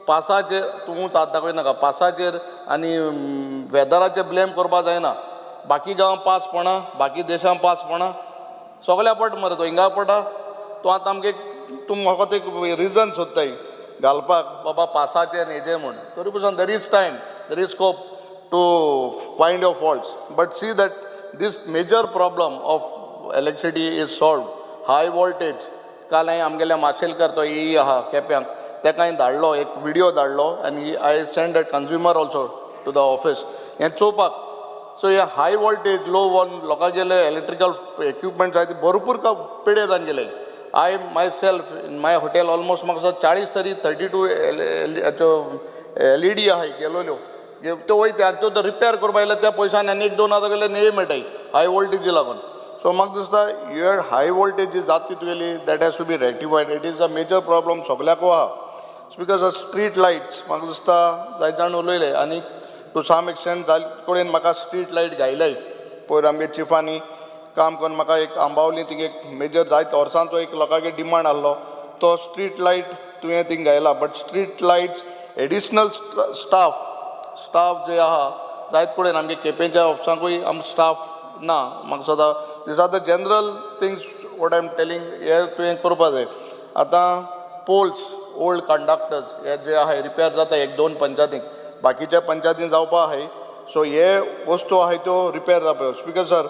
पासाचेर, तूं हात दाखय नाका, पासाचेर आनी वेदराचेर ब्लेम करपा जायना. बाकी गांवां पास पडना, बाकी देशां पास पडना, सगल्या पट मरे तो हिंगा पडटा. तूं आतां आमगे तूं म्हाका एक रिजन सोदताय घालपाक बाबा पासाचेर हेजेर म्हूण, तरी पसून there is time, there is scope to find your faults, but see that this major problem of electricity is solve. High voltage काल हांवें आमगेल्या माशेलकर तो ई आहा केप्यांक, तेका हांवें धाडलो एक विडियो धाडलो आनी I send that consumer also to the office हें चोवपाक. सो हे हाय वोल्टेज लो वन लोकांगेले इलेक्ट्रिकल इक्विपमेंट्स आहाय ते भरपूर पेडे जावन गेले. I myself in my hotel almost म्हाका 40 तरी 32 LED आहाय गेलोल्यो, त्यो वयता आनी त्यो रिपेर करपा येयल्यार त्या पयशान आनी 1-2 हजार गेल्यार न्हय मेळटाय हाय वोल्टेजी लागून. सो म्हाका दिसता ह्यो हाय वोल्टेज जी जाता ती तुगेली that has to be rectified, it is a major problem सगल्याकू आहा. स्पीकर सर, स्ट्रीट लायट्स म्हाका दिसता जायते जाण उलयले आनी टू सम एक्सटेंट जायते कडेन म्हाका स्ट्रीट लायट घायले. पयर आमगे चिफांनी काम करून म्हाका एक आंबावली थिंग एक मेजर जायते वर्सांचो एक लोकांगे डिमांड आहलो, तो स्ट्रीट लायट तुवें थिंग घायला. But street lights additional staff जे आहा जायत कडेन आमगे केपेंच्या ऑफिसांकूय आमकां स्टाफ ना. म्हाका दिसता these are the general things what I am telling, हे तुवें करपा जाय. आतां पोल्स, ओल्ड कंडक्टर्स हे जे आहाय रिपेर जाता एक दोन पंचायतींक, बाकीच्या पंचायतीन जावपा आहाय. सो हे वस्तू आहाय त्यो रिपेर जावपा. स्पीकर सर,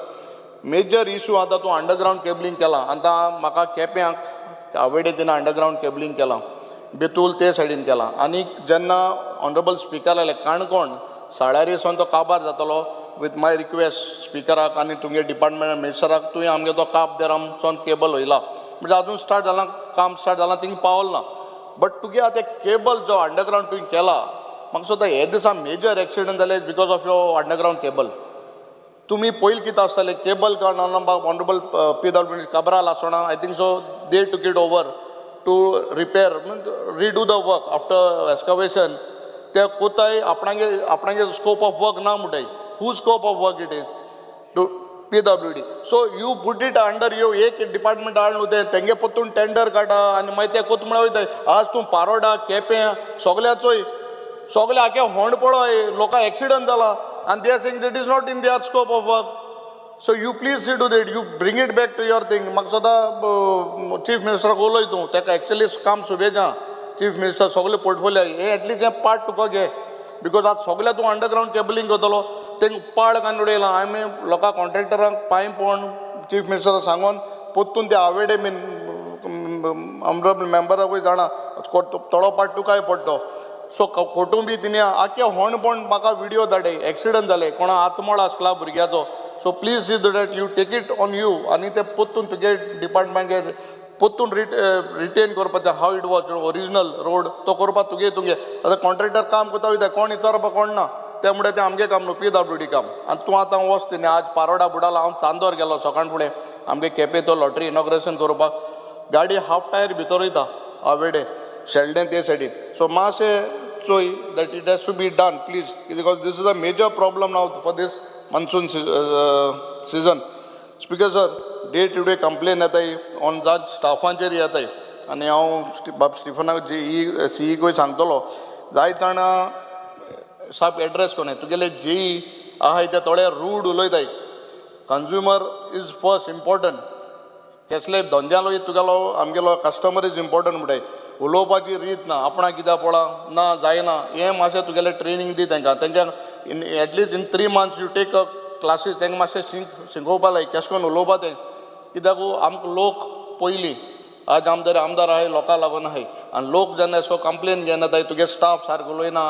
मेजर इशू आतां तूं अंडरग्रावंड केबलिंग केलां. आतां म्हाका केप्यांक आवेडे तिणें अंडरग्रावंड केबलिंग केलां, बेतूल ते सायडीन केलां. आनी जेन्ना ऑनरेबल स्पिकर आयले काणकोण साळारी सावन तो काबार जातलो, विथ my request स्पिकराक आनी तुमगे डिपार्टमेंट मिनिस्टराक, तुवें आमगे तो काब देराम सावन केबल वयला म्हणजे अजून स्टार्ट जालां, काम स्टार्ट जालां, थिंग पावल ना. बट तुगे आतां केबल जो अंडरग्रावंड तुवें केला, म्हाका सुद्दां हे दिसा मेजर एक्सिडंट जाले because of your underground cable. तुमी पयलीं कितें आसतालें केबल काडून ऑनरेबल पीडब्ल्यू कबराल आसतना, I think so they took it over to repair, redo the work after excavation. ते कोताय आपणागे आपणागे स्कोप ऑफ वर्क ना म्हणटाय. Who scope of work it is to PWD? So you put it under you एक department हाड न्हू तें तेंगे परतून टेंडर काडटा आनी मागीर ते कोत म्हळ्यार वयताय. आज तूं पारोडा केपें सगल्या चोय, सगळे आखे होंड पळय, लोकांक एक्सिडंट जाला आनी they are saying it is not in their scope of work. So you please see to that you bring it back to your thing. म्हाका सदां चीफ मिनिस्टराक उलय तूं, ताका एक्चुअली काम सुबेजा चीफ मिनिस्टर सगळे पोर्टफोलियो हे एटलिस्ट हें पार्ट तुका घे, because आज सगळे तूं अंडरग्रावंड केबलिंग करतलो, तेंका पाळ घालून उडयला. आमी लोकां कॉन्ट्रॅक्टरांक पांय पडून चीफ मिनिस्टराक सांगून परतून ते आवेडे बीन ऑनरेबल मेंबराकूय जाणा, थोडो पार्ट तुकाय पडटो. सो कोटुंबी तिणें आख्खे होंडपण म्हाका विडियो धाडे, एक्सिडंट जाले, कोणा आत्मोळ आसला भुरग्याचो. So please see that you take it on you आनी ते परतून तुगे डिपार्टमेंट परतून रिटेन करपाचें, how it was original road तो करपाक तुगे तुगे. आतां कॉन्ट्रॅक्टर काम करता वयता, कोण विचारपा कोण ना, ते म्हणटा तें आमगे काम न्हू, पीडब्ल्यूडी काम. आनी तूं आतां वच तिणें आज पारोडा बुडाला. हांव चांदोर गेलो सकाळ फुडें आमगे केपें तो लॉटरी इनॉग्रेशन करपाक, गाडी हाफ टायर भितर वयता आवेडे शेल्डें ते सायडीन. सो मातशें चोय that it has to be done, please, because this is a major problem now for this monsoon season. Speaker sir, day to day complain येताय ऑन जात स्टाफांचेर येताय आनी हांव बाब स्टिफनाक जे ई सीईकूय सांगतलो, जायत जाणां साप एड्रेस कोण तुगेले जेई आहाय ते थोडे rude उलयताय. Consumer is first important. कसले धंद्यालो तुगेलो आमगेलो कस्टमर is important म्हणटाय. उलोवपाची रीत ना, आपणाक कित्याक पळा ना जायना, हें मातशें तुगेलें ट्रेनींग दी तांकां. तांकां in at least in 3 months you take a classes, तांकां मातशें शिकोवपा लाय केशें करून उलोवपा तें. कित्याक आमकां लोक पयलीं आज आमदार आमदार आहाय लोकां लागून आहाय आनी लोक जेन्ना असो कंप्लेन घेवन येताय, तुगे स्टाफ सारको उलयना,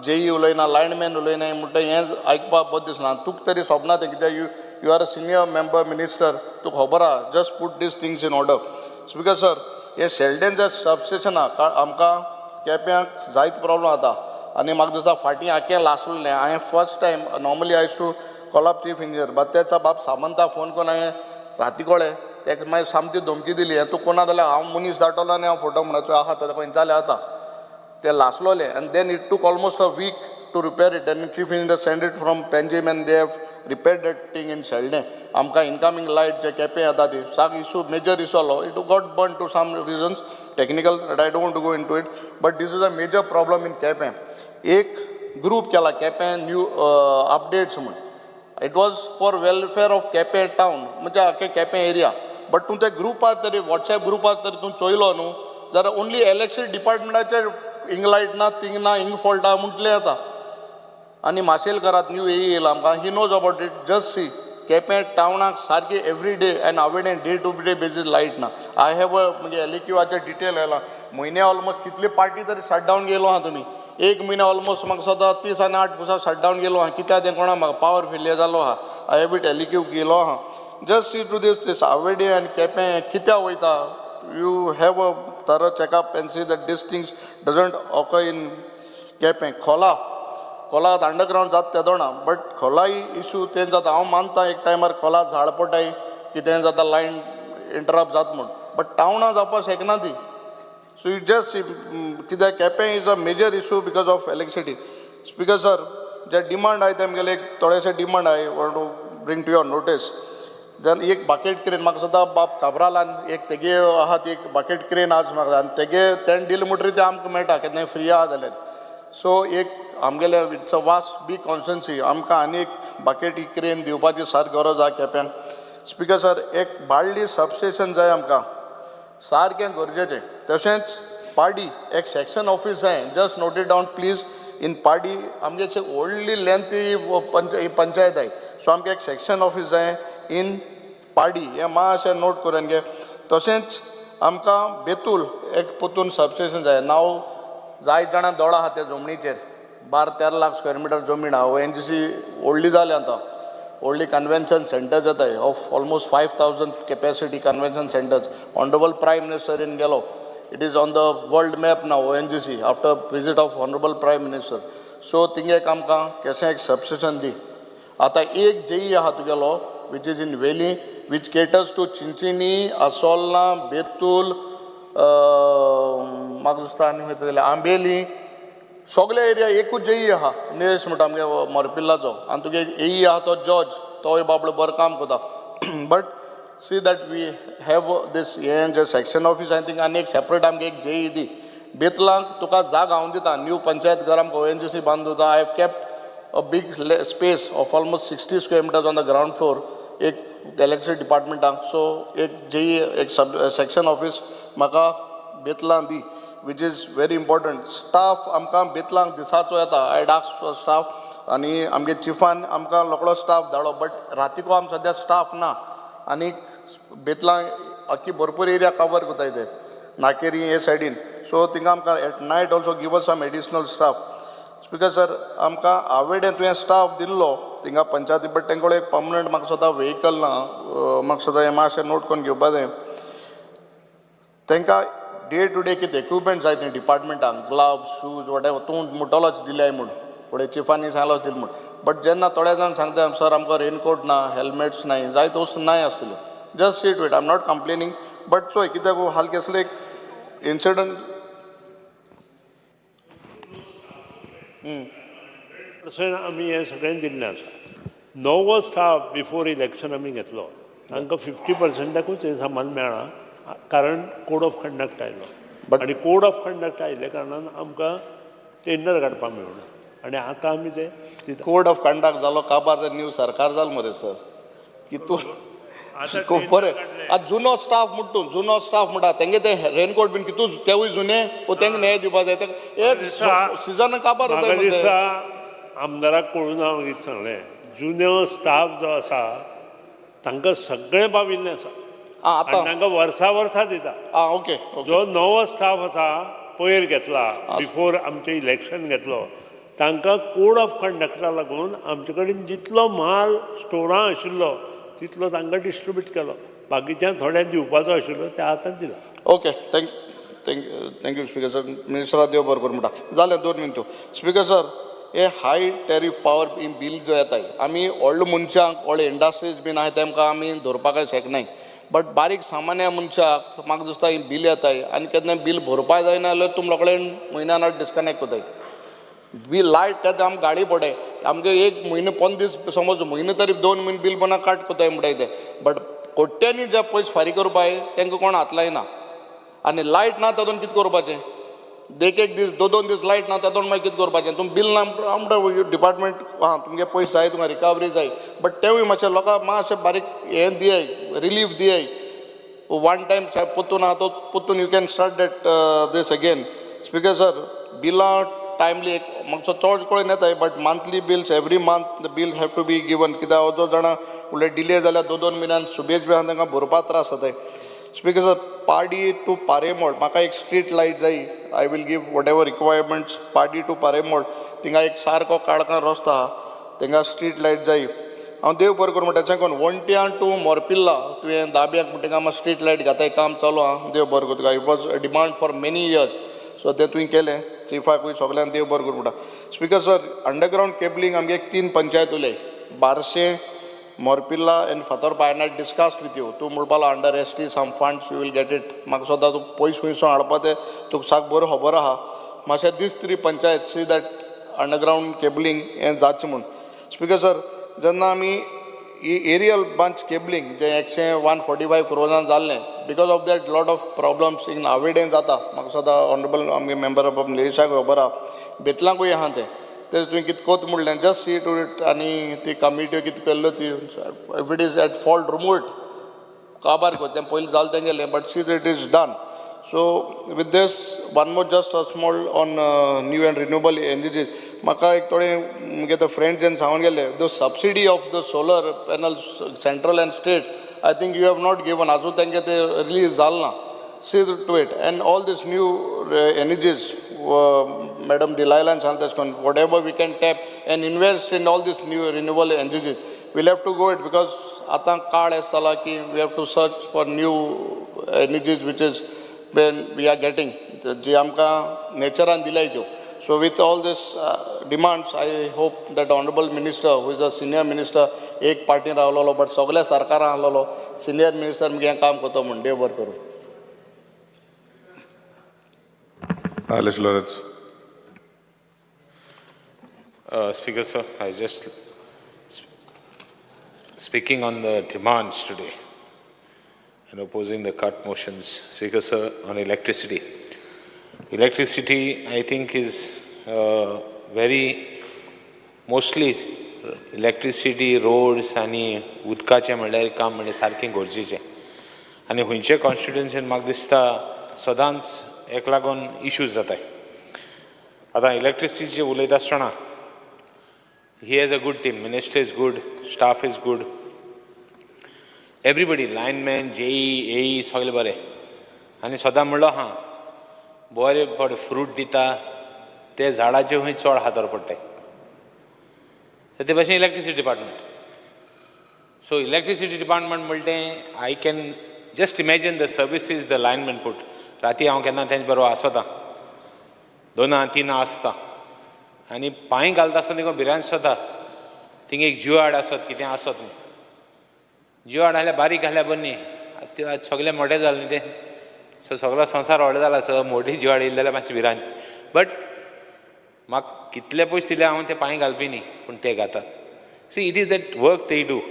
जेई उलयना, लायनमॅन उलयना म्हणटा, हें आयकपाक बरें दिसना. तुका तरी सोबना तें, कित्याक you are a senior member minister, तुका खबर आहा. Just put these things in order. Speaker sir, हे शेल्डेन जे सबस्टेशन आहा, आमकां केप्यांक जायते प्रॉब्लम जाता आनी म्हाका दिसता फाटीं आख्खें लासलें. हांवें first time, normally I to call up chief engineer, but तेचा बाब सामंता फोन करून हांवें राती कळ्ळें तेका, मागीर सामकी धमकी दिली, हें तूं कोणा जाल्यार हांव मनीस धाडटलो आनी हांव फोटो म्हणपाचो आहा तो खंयचाले जाता ते लासलोले. And then it took almost a week to repair it and chief engineer send it from Panjim and they have repair that thing in Sheldem. आमकां इनकमींग लायट जे केपें येता ती साक इशू, मेजर इशू आसलो. It got burn to some reasons technical, I don't to go into it, but this is a major problem in Quepem. एक group केला Quepem new updates म्हूण. It was for welfare of Quepem town, म्हणजे आख्खे Quepem area. But तूं त्या ग्रुपार तरी, WhatsApp ग्रुपार तरी तूं चोयलो न्हू जाल्यार ओन्ली इलेक्ट्रिसिटी डिपार्टमेंटाचे हिंग लायट ना, थिंग ना, हिंग फॉल्ट आहा म्हटलें येता. आनी माशेल घरात न्यू ए येयला आमकां, he knows about it. Just see Quepem टावनाक सारकी एवरी डे आनी हांवें day to day basis light ना. I have अ म्हणजे एलइक्यूआचे डिटेल आयला, म्हयन्या ऑलमोस्ट कितले पार्टी तरी शट डावन गेलो आहा तुमी. एक म्हयनो ऑलमोस्ट म्हाका सदां 30 आनी 8 पुसा शट डावन गेलो आहा. कित्याक तें कोणा म्हाका पावर फेलियर जालो आहा. I have it, LEQ गेलो आहा. Just see to this this Awade आनी केपें कित्याक वयता, you have a thorough checkup and see that this things doesn't occur in Quepem. Cola, Cola आतां अंडरग्रावंड जाता तेदोणा, बट खोलाय इशू तें जाता. हांव मानता एक टायमार खोला झाड पडटाय, कितें जाता, लायन इंटरप्ट जाता म्हूण, बट टावनां जावपाक शकना ती. So you just कित्याक Quepem is a major issue because of electricity. Speaker sir, J demand आहाय तेमगेले एक थोडेशे डिमांड आहाय, want to bring to your notice. जाल्यार एक बाकेट क्रेन म्हाका सुद्दां बाब काब्रालान एक तेगे आहा ती एक बाकेट क्रेन आज म्हाका आनी तेगे तेणें दिलें म्हणटरीर तें आमकां मेळटा केन्नाय फ्री आहा जाल्यार. सो एक आमगेले it's a vast big constituency, आमकां आनी एक बाकेट ही क्रेन दिवपाची सारकी गरज आहा केप्यांक. स्पिकर सर, एक बाळ्ळी सबस्टेशन जाय आमकां, सारकें गरजेचें. तशेंच पाडी एक सेक्शन ऑफीस जाय, just note it down please. In Pardi आमगे व्हडली लेंथी पंचायत आहाय, सो आमकां एक सेक्शन ऑफीस जाय इन पाडी, हें मातशें नोट करून घे. तशेंच आमकां बेतूल एक परतून सबस्टेशन जाय. नाव जायत जाणां दोळा आहा त्या जमनीचेर, 12-13 लाख स्क्वेअर मिटर जमीन आहा. ONGC व्हडली जाली आतां, व्हडली कन्वेन्शन सेंटर जाताय of almost 5,000 capacity convention centres. Honourable prime minister in गेलो, it is on the world map now ONGC after visit of honourable prime minister. So thing एक आमकां केशें एक सबस्टेशन दी. आतां एक जेई आहा तुगेलो which is in Veli, which caters to Chinchinim, Assolna, Betul, म्हाका दिसता आनी खंय जाल्यार आंबेली, सगळे एरिया एकूच जेई आहा निलेश म्हणटा आमगे मोरपिल्लाचो. आनी तुगे एई आहा तो जॉर्ज, तोय बाबडो बरो काम करता. But see that we have this हें जे सेक्शन ऑफीस आहा थिंगा आनी एक सेपरेट आमगे एक जेई दी. बेतलांक तुका जाग हांव दिता, न्यू पंचायत घर आमकां ONGC बांदून दिता. I have kept a big space of almost 60 square meters on the ground floor एक इलेक्ट्रिसिटी डिपार्टमेंटाक. सो एक जेई एक सब सेक्शन ऑफीस म्हाका बेतलां दी, which is very important. Staff आमकां बेतलांक दिसाचो येता, I ask for staff आनी आमगे चिफान आमकां रोकडो स्टाफ धाडलो, बट रातीको आम सद्या स्टाफ ना. आनी बेतलां आख्खी भरपूर एरिया कवर करताय ते नाकेरी हे सायडीन, सो थिंगा आमकां at night also give us some additional staff. Speaker sir, आमकां आवेडें तुवें स्टाफ दिल्लो थिंगा पंचायती, बट तेंकडे एक पर्मनंट म्हाका सदां वेहिकल ना. म्हाका सदां हें मातशें नोट करून घेवपा जाय. तांकां डे टू डे कितें इक्विपमेंट जाय तें डिपार्टमेंटाक, ग्लव्स, शूज, what ever. तूं म्हणटलोच दिल्याय म्हूण, फुडें चिफांनी सांगलो दिल म्हूण, बट जेन्ना थोडे जाण सांगता, सर आमकां रेनकोट ना, हेल्मेट्स नाय, जायते वस्तू नाय आसल्यो. Just see to it, I am not complaining, but चोय कित्याक हाल केसले एक इन्सिडंट पर्संट आमी हें सगळें दिल्लें आसा. नवो स्टाफ बिफोर इलेक्शन आमी घेतलो, तांकां 50 पर्संटाकूच हें सामान मेळ्ळां, कारण कोड ऑफ कंडक्ट आयलो. आनी कोड ऑफ कंडक्ट आयिल्ल्या कारणान आमकां टेंडर काडपाक मेळना आनी आतां आमी ते दिता. कोड ऑफ कंडक्ट जालो काबार, न्यू सरकार जाल मरे सर की तूं आतां खूब बरें. आतां जुनो स्टाफ म्हणटा तूं, जुनो स्टाफ म्हणटा तेंगे ते रेनकोट बीन कितू तेवूय जुने वो तेंका न्याय दिवपा जाय. ते एक सिजन काबार म्हाका जाता. दिसता आमदाराक कळून हांव कितें सांगलें, जुन्यो स्टाफ जो आसा तांकां सगळें पाविल्लें आसा आतां आनी तांकां वर्सा वर्सा दिता. आं ओके. जो नवो स्टाफ आसा पयर घेतला, बिफोर आमचें इलेक्शन घेतलो, तांकां कोड ऑफ कंडक्टा लागून आमचे कडेन जितलो म्हाल स्टोरां आशिल्लो तितलो तांकां डिस्ट्रिब्यूट केलो. बाकीच्या थोड्यांक दिवपाचो आशिल्लो ते आतां दिला. Okay, thank thank thank you speaker sir. मिनिस्टरा देव बरें करूं म्हणटा. जालें 2 मिनटो. स्पीकर सर, हे हाय टॅरीफ पावर बील जो येताय, आमी व्हडल्या मनशांक, व्हडले इंडस्ट्रीज बीन आहाय तेमकां आमी धरपाक शकनाय, बट बारीक सामान्य मनशाक म्हाका दिसता ही बील येताय आनी केन्ना बील भरपाक जायना जाल्यार तुम रोखडे म्हयन्यान डिस्कनेक्ट कोताय बील. लायट तेन्ना आमकां गाडी पडे आमगे एक म्हयनो 15 दीस, समज म्हयनो तरी 2 म्हयने बील पन्ना काट कोताय म्हणटाय ते, बट कोट्यांनी जे पयशे फारीक करपाय तांकां कोण हात लायना. आनी लायट ना तातूंत कितें करपाचें? एक एक दीस, 2-2 दीस लायट ना तातूंत मागीर कितें करपाचें? तुमी बील ना आमकां डिपार्टमेंट आं तुमगे पयशे जाय, तुमकां रिकवरी जाय, बट तेवूय मातशें लोकांक मातशें बारीक हें दियाय, रिलीफ दियाय. वन टायम सायब पोत्तून आहा तो पोत्तून you can start that this again. Speaker sir, बिलां टायमली एक मातसो चड कळून येताय, but monthly bills, every month the bill have to be given, कित्याक अर्दो जाणां उलय डिले जाल्यार 2-2 म्हयन्यान सुबेज बी आहा तांकां भरपाक त्रास जाताय. स्पीकर सर, पाडी टू पारेमोड म्हाका एक स्ट्रीट लायट जाय. I will give whatever requirements. Pardi to Paremod थिंगा एक सारको काळखां रस्तो आहा, थिंगा स्ट्रीट लायट जाय. हांव देव बरें करूं म्हणटा. कोण वण्ट्यां टू मोरपिल्ला तुवें दाब्याक म्हणटा थिंगा मातशें स्ट्रीट लायट घाताय, काम चालू आहा. देव बरें करूं तुका. It was a demand for many years, so तें तुवें केलें. चिफाकूय सगल्यांक देव बरें करूं म्हणटा. स्पीकर सर, अंडरग्रावंड केबलींग आमगे एक 3 पंचायत उलय, बारशें, Morpilla and Fatorpa and I discussed with you. तूं म्हणपालो under ST some funds you will get it. म्हाका सुद्दां तूं पयस खुंयसून हाडपा तें तुका साक बरो खबर आहा. मातशें these three panchayat see that underground cabling हें जाचें म्हूण. स्पिकर सर, जेन्ना आमी ही एरियल बंच केबलिंग जें 145 क्रोर्सान जाल्लें, because of that lot of problems in आवेडें जाता. म्हाका सदां ऑनरेबल आमगे मेंबर ऑफ निलेशाक खबर आहा, बेतलांकूय आहा तें. तेच तुवें कितें कोत म्हणलें, जस्ट सी टू it. आनी ती कमिट्यो कितें केल्ल्यो ती, if it is at fault remove it, काबार कर तें पयलीं जालें तेंगेलें, but see it is done. So with this one more just a small on new and renewable energies. म्हाका एक थोडे मुगे ते फ्रेंड जेन्ना सांगून गेले, the subsidy of the solar panel central and state, I think you have not given. आजून तेंगे ते रिलीज जालें ना. See to it. And all this new energies, madam डिलायलान सांगता तशें करून whatever we can tap and invest in all this new renewable energies, we'll have to go it, because आतां काळ अशें जाला की we have to search for new energies which is when we are getting जी आमकां नेचरान दिल्याय त्यो. So with all this demands, I hope that honourable minister, who is a senior minister, एक पार्टीन रावलेलो but सगल्या सरकारान आहलोलो सिनियर मिनिस्टर, मुगे हें काम करता म्हूण. देव बरें करूं. Alex Lourenco. Speaker, sir, I just speaking on the demands today and opposing the cut motions. Speaker, sir, on electricity. Electricity, I think, is very mostly electricity, roads आनी उदकाचें म्हणल्यार काम म्हणल्यार सारकें गरजेचें. आनी खंयचे कॉन्स्टिट्युएन्सीन म्हाका दिसता सदांच हेका लागून इश्यूज जाताय. आतां इलेक्ट्रिसिटीचेर उलयता आसतना, he has a good team. Minister is good, staff is good, everybody, lineman, JE, AE सगळे बरे. आनी सदां म्हणलो आहा, बरे बरे फ्रूट दिता ते झाडाचे खंय चड हातार पडटाय. ते भाशेन electricity department. So electricity department म्हणटा तें, I can just imagine the services the lineman put. राती हांव केन्ना तेंचे बरोबर आसता, दोना तिनां आसता आनी पांय घालता आसतना तुका भिरांत दिसता, थिंग एक जिवाड आसत, कितें आसत म्हूण. जिवाड आसल्यार बारीक आसल्यार बरें न्ही, आतां सगळें मोटें जालें न्ही तें. सो सगळो संवसार व्हडलो जाला, सो मोटी जिवाड येयली जाल्यार मातशी भिरांत. बट म्हाका कितले पयशे दिल्यार हांव ते पांय घालपी न्ही, पूण ते घातात. See, it is that work they do.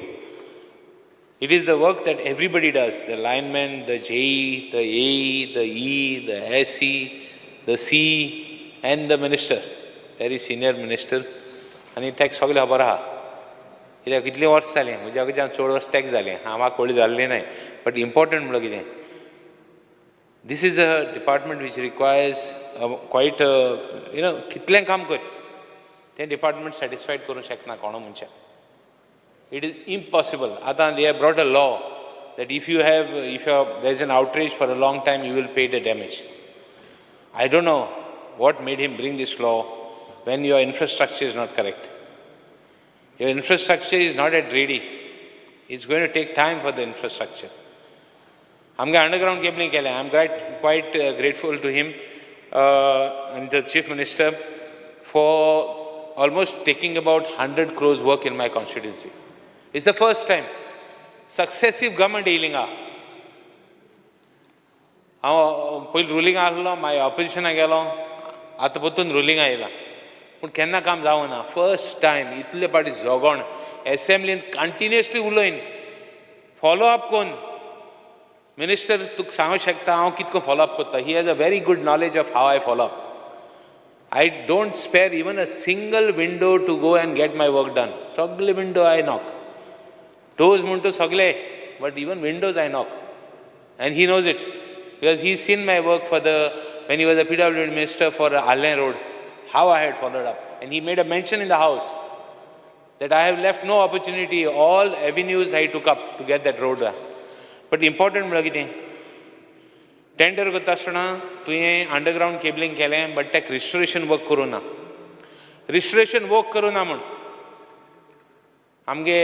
It is the work that everybody does, the lineman, the JE, the AE, the E, the SE, the C, and the minister, very senior minister. आनी ताका सगळें खबर आहा, कित्याक कितलीं वर्सां जालीं, म्हज्या कडच्यान चड वर्स ताका जालें. हांव म्हाका व्हडली जाल्ली नाय. बट इम्पोर्टंट म्हणलो कितें, this is a department which requires quite कितलें काम कर, तें डिपार्टमेंट सॅटिस्फायड करूंक शकना कोणो मनशाक. It is impossible. आतां they have brought a law that if you have, if you have, there is an outrage for a long time, you will pay the damage. I don't know what made him bring this law when your infrastructure is not correct. Your infrastructure is not yet ready. It's going to take time for the infrastructure. आमगे underground cabling केलें. I am quite grateful to him and the Chief Minister for almost taking about 100 crores work in my constituency. It's the first time successive government येयली. हांव पयलीं ruling आसलो, मागीर ऑपोजिशनाक गेलो, आतां परतून रुलिंगा येयला, पूण केन्ना काम जावना. फर्स्ट टायम इतले फावटी झगोण एसेंब्लीन कंटिन्युअसली उलयन, फॉलो अप कोन्न. मिनिस्टर तुका सांगूंक शकता हांव कितको फॉलो अप करता. He has a very good knowledge of how I follow up. I don't spare even a single window to go and get my work done. सगळे window I knock, doors म्हणटा सगळे, but even windows I knock, and he knows it because he seen my work for the when he was a PWD minister for Alem Road, how I had followed up. And he made a mention in the house that I have left no opportunity, all avenues I took up to get that road done. But important म्हणल्यार कितें, tender करता आसतना तुवें underground cabling केलें, but ताका restoration work करूं ना. Restoration work करूं ना म्हूण आमगे